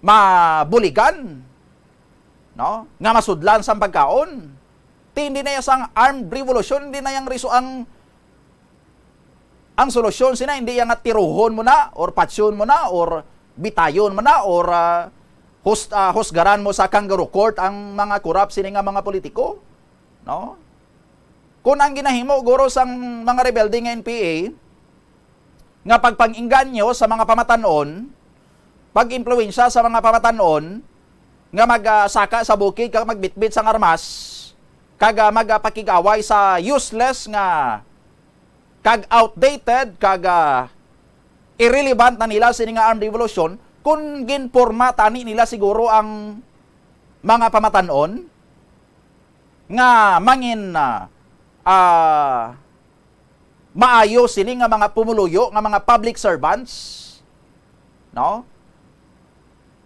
mabuligan, no? Nga masudlan sang pagkaon. Ti hindi na iya sang armed revolution, hindi na yang riso ang, ang solusyon sina, hindi iya nga tiruhon mo na, or patsyon mo na, or bitayon mo na, or, ah, hus-, ah, husgaran mo sa kangaroo court ang mga korap sini nga mga politiko, no? Kung ang ginahimo, guro, sang mga rebelde nga N P A, nga pagpang-inganyo sa mga pamatanon, pag-impluwensya sa mga pamatanon, nga magsaka sa bukid kag magbitbit sang armas, kag, ah, magpakig-away sa useless nga, kag outdated, kag, ah, irrelevant na nila sini nga armed revolution, kung ginporma tani nila siguro ang mga pamatanon nga mangin, ah, ah, maayo sini nga mga pumuluyo, nga mga public servants, no?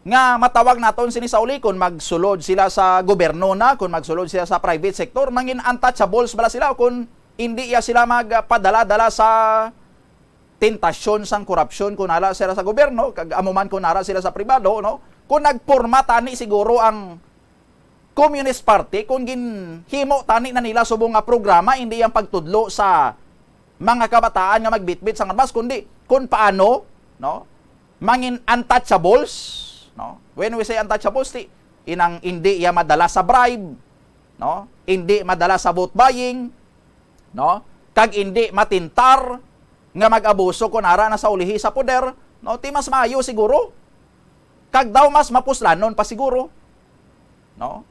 Nga matawag naton sini sa uli, kung magsulod sila sa gobyerno na, kung magsulod sila sa private sector, mangin untouchables bala sila, o kung hindi ya sila magpadala-dala sa tentasyon sang korupsyon kung ara sila sa gobyerno, kag amo man kung ara sila sa pribado, no? Kung nagporma tani siguro ang Communist Party, kung ginhimo tani na nila subong nga programa, hindi ang pagtudlo sa mga kabataan nga magbitbit sang armas, kundi kung paano, no, mangin untouchables, no? When we say untouchables, ti inang hindi iya madala sa bribe, no? Hindi madala sa vote buying, no? Kag hindi matintar nga mag-abuso kung ara na sa ulihi sa poder, no? Ti mas maayo siguro. Kag daw mas mapuslanon pa siguro, no?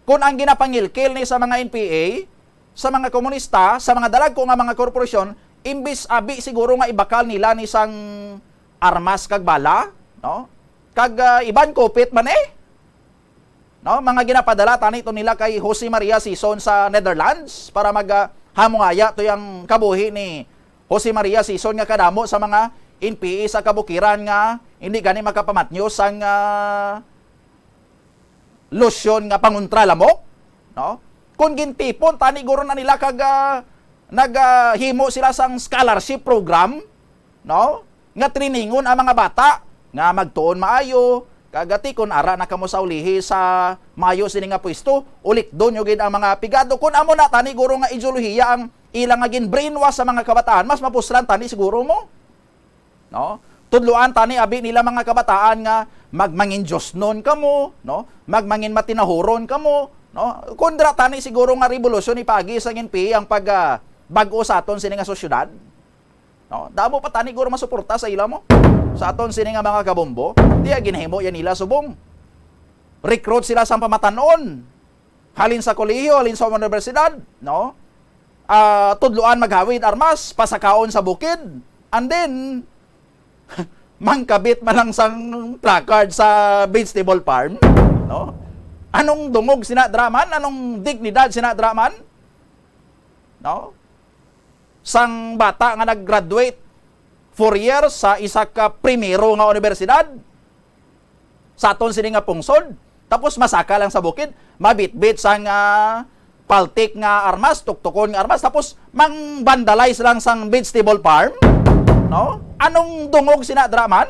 Kung ang ginapangilkil ni sa mga N P A, sa mga komunista, sa mga dalagko nga mga korporasyon, imbis abi siguro nga ibakal nila ni sang armas kag bala, no? Kag, ah, iban kupit man eh. No, mga ginapadala tani to nila kay Jose Maria Sison sa Netherlands para mag, ah, hamungaya to yang kabuhi ni Jose Maria Sison nga kadamo sa mga N P A sa kabukiran nga hindi gani makapamatnyo sang, ah, lotion nga pangontra lamok, no? Kung gintipon tani guro na nila kag, ah, nag, ah, himo sila sang scholarship program, no? Nga trainingon ang mga bata nga magtuon maayo, kag ti kon ara na kamo sa ulihi sa maayo sini nga pwesto, ulikdon nyo gid ang mga pigado. Kon amo na tani guro nga ideolohiya ang ila nga gin-brainwash sa mga kabataan, mas mapuslan tani siguro mo, no? Tudloan tani abi nila mga kabataan nga magmangin diosnon kamo, no? Magmangin matinahuron kamo, no? Kundra tani siguro nga rebolusyon ipagi sa N P A ang pag, ah, bag-o sa aton sini nga sosyedad. No? Damo pa tani guro masuporta sa ila mo. Sa aton sini nga mga kabombo, diya ginahimo yan nila subong recruit sila sang pamatanon. Halin sa kolehiyo, halin sa universidad, no? Ah, tudloan maghawid armas, pasakaon sa bukid, and then mangkabit man lang sang placard sa vegetable farm, no? Anong dungog sina draman? Anong dignidad sina draman? No? Sang bata nga nag-graduate four years sa isa ka primero nga universidad sa aton sini nga pungsod, tapos masaka lang sa bukid, mabitbit sang, ah, paltik nga armas, tuktukon nga armas, tapos mang-vandalize lang sang vegetable farm, no? Anong dungog sina draman?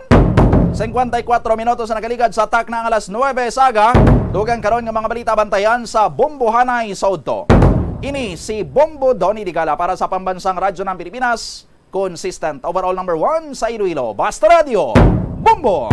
Singkwenta y kuwatro minutos na nakaligad sa takna ang alas nuwebe sa aga. Dugang karon nga mga balita bantayan sa Bombohanay sa Udto. Ini si Bombo Donny Digala para sa Pambansang Radyo ng Pilipinas, consistent, overall number one sa Iloilo. Basta Radyo, Bombo!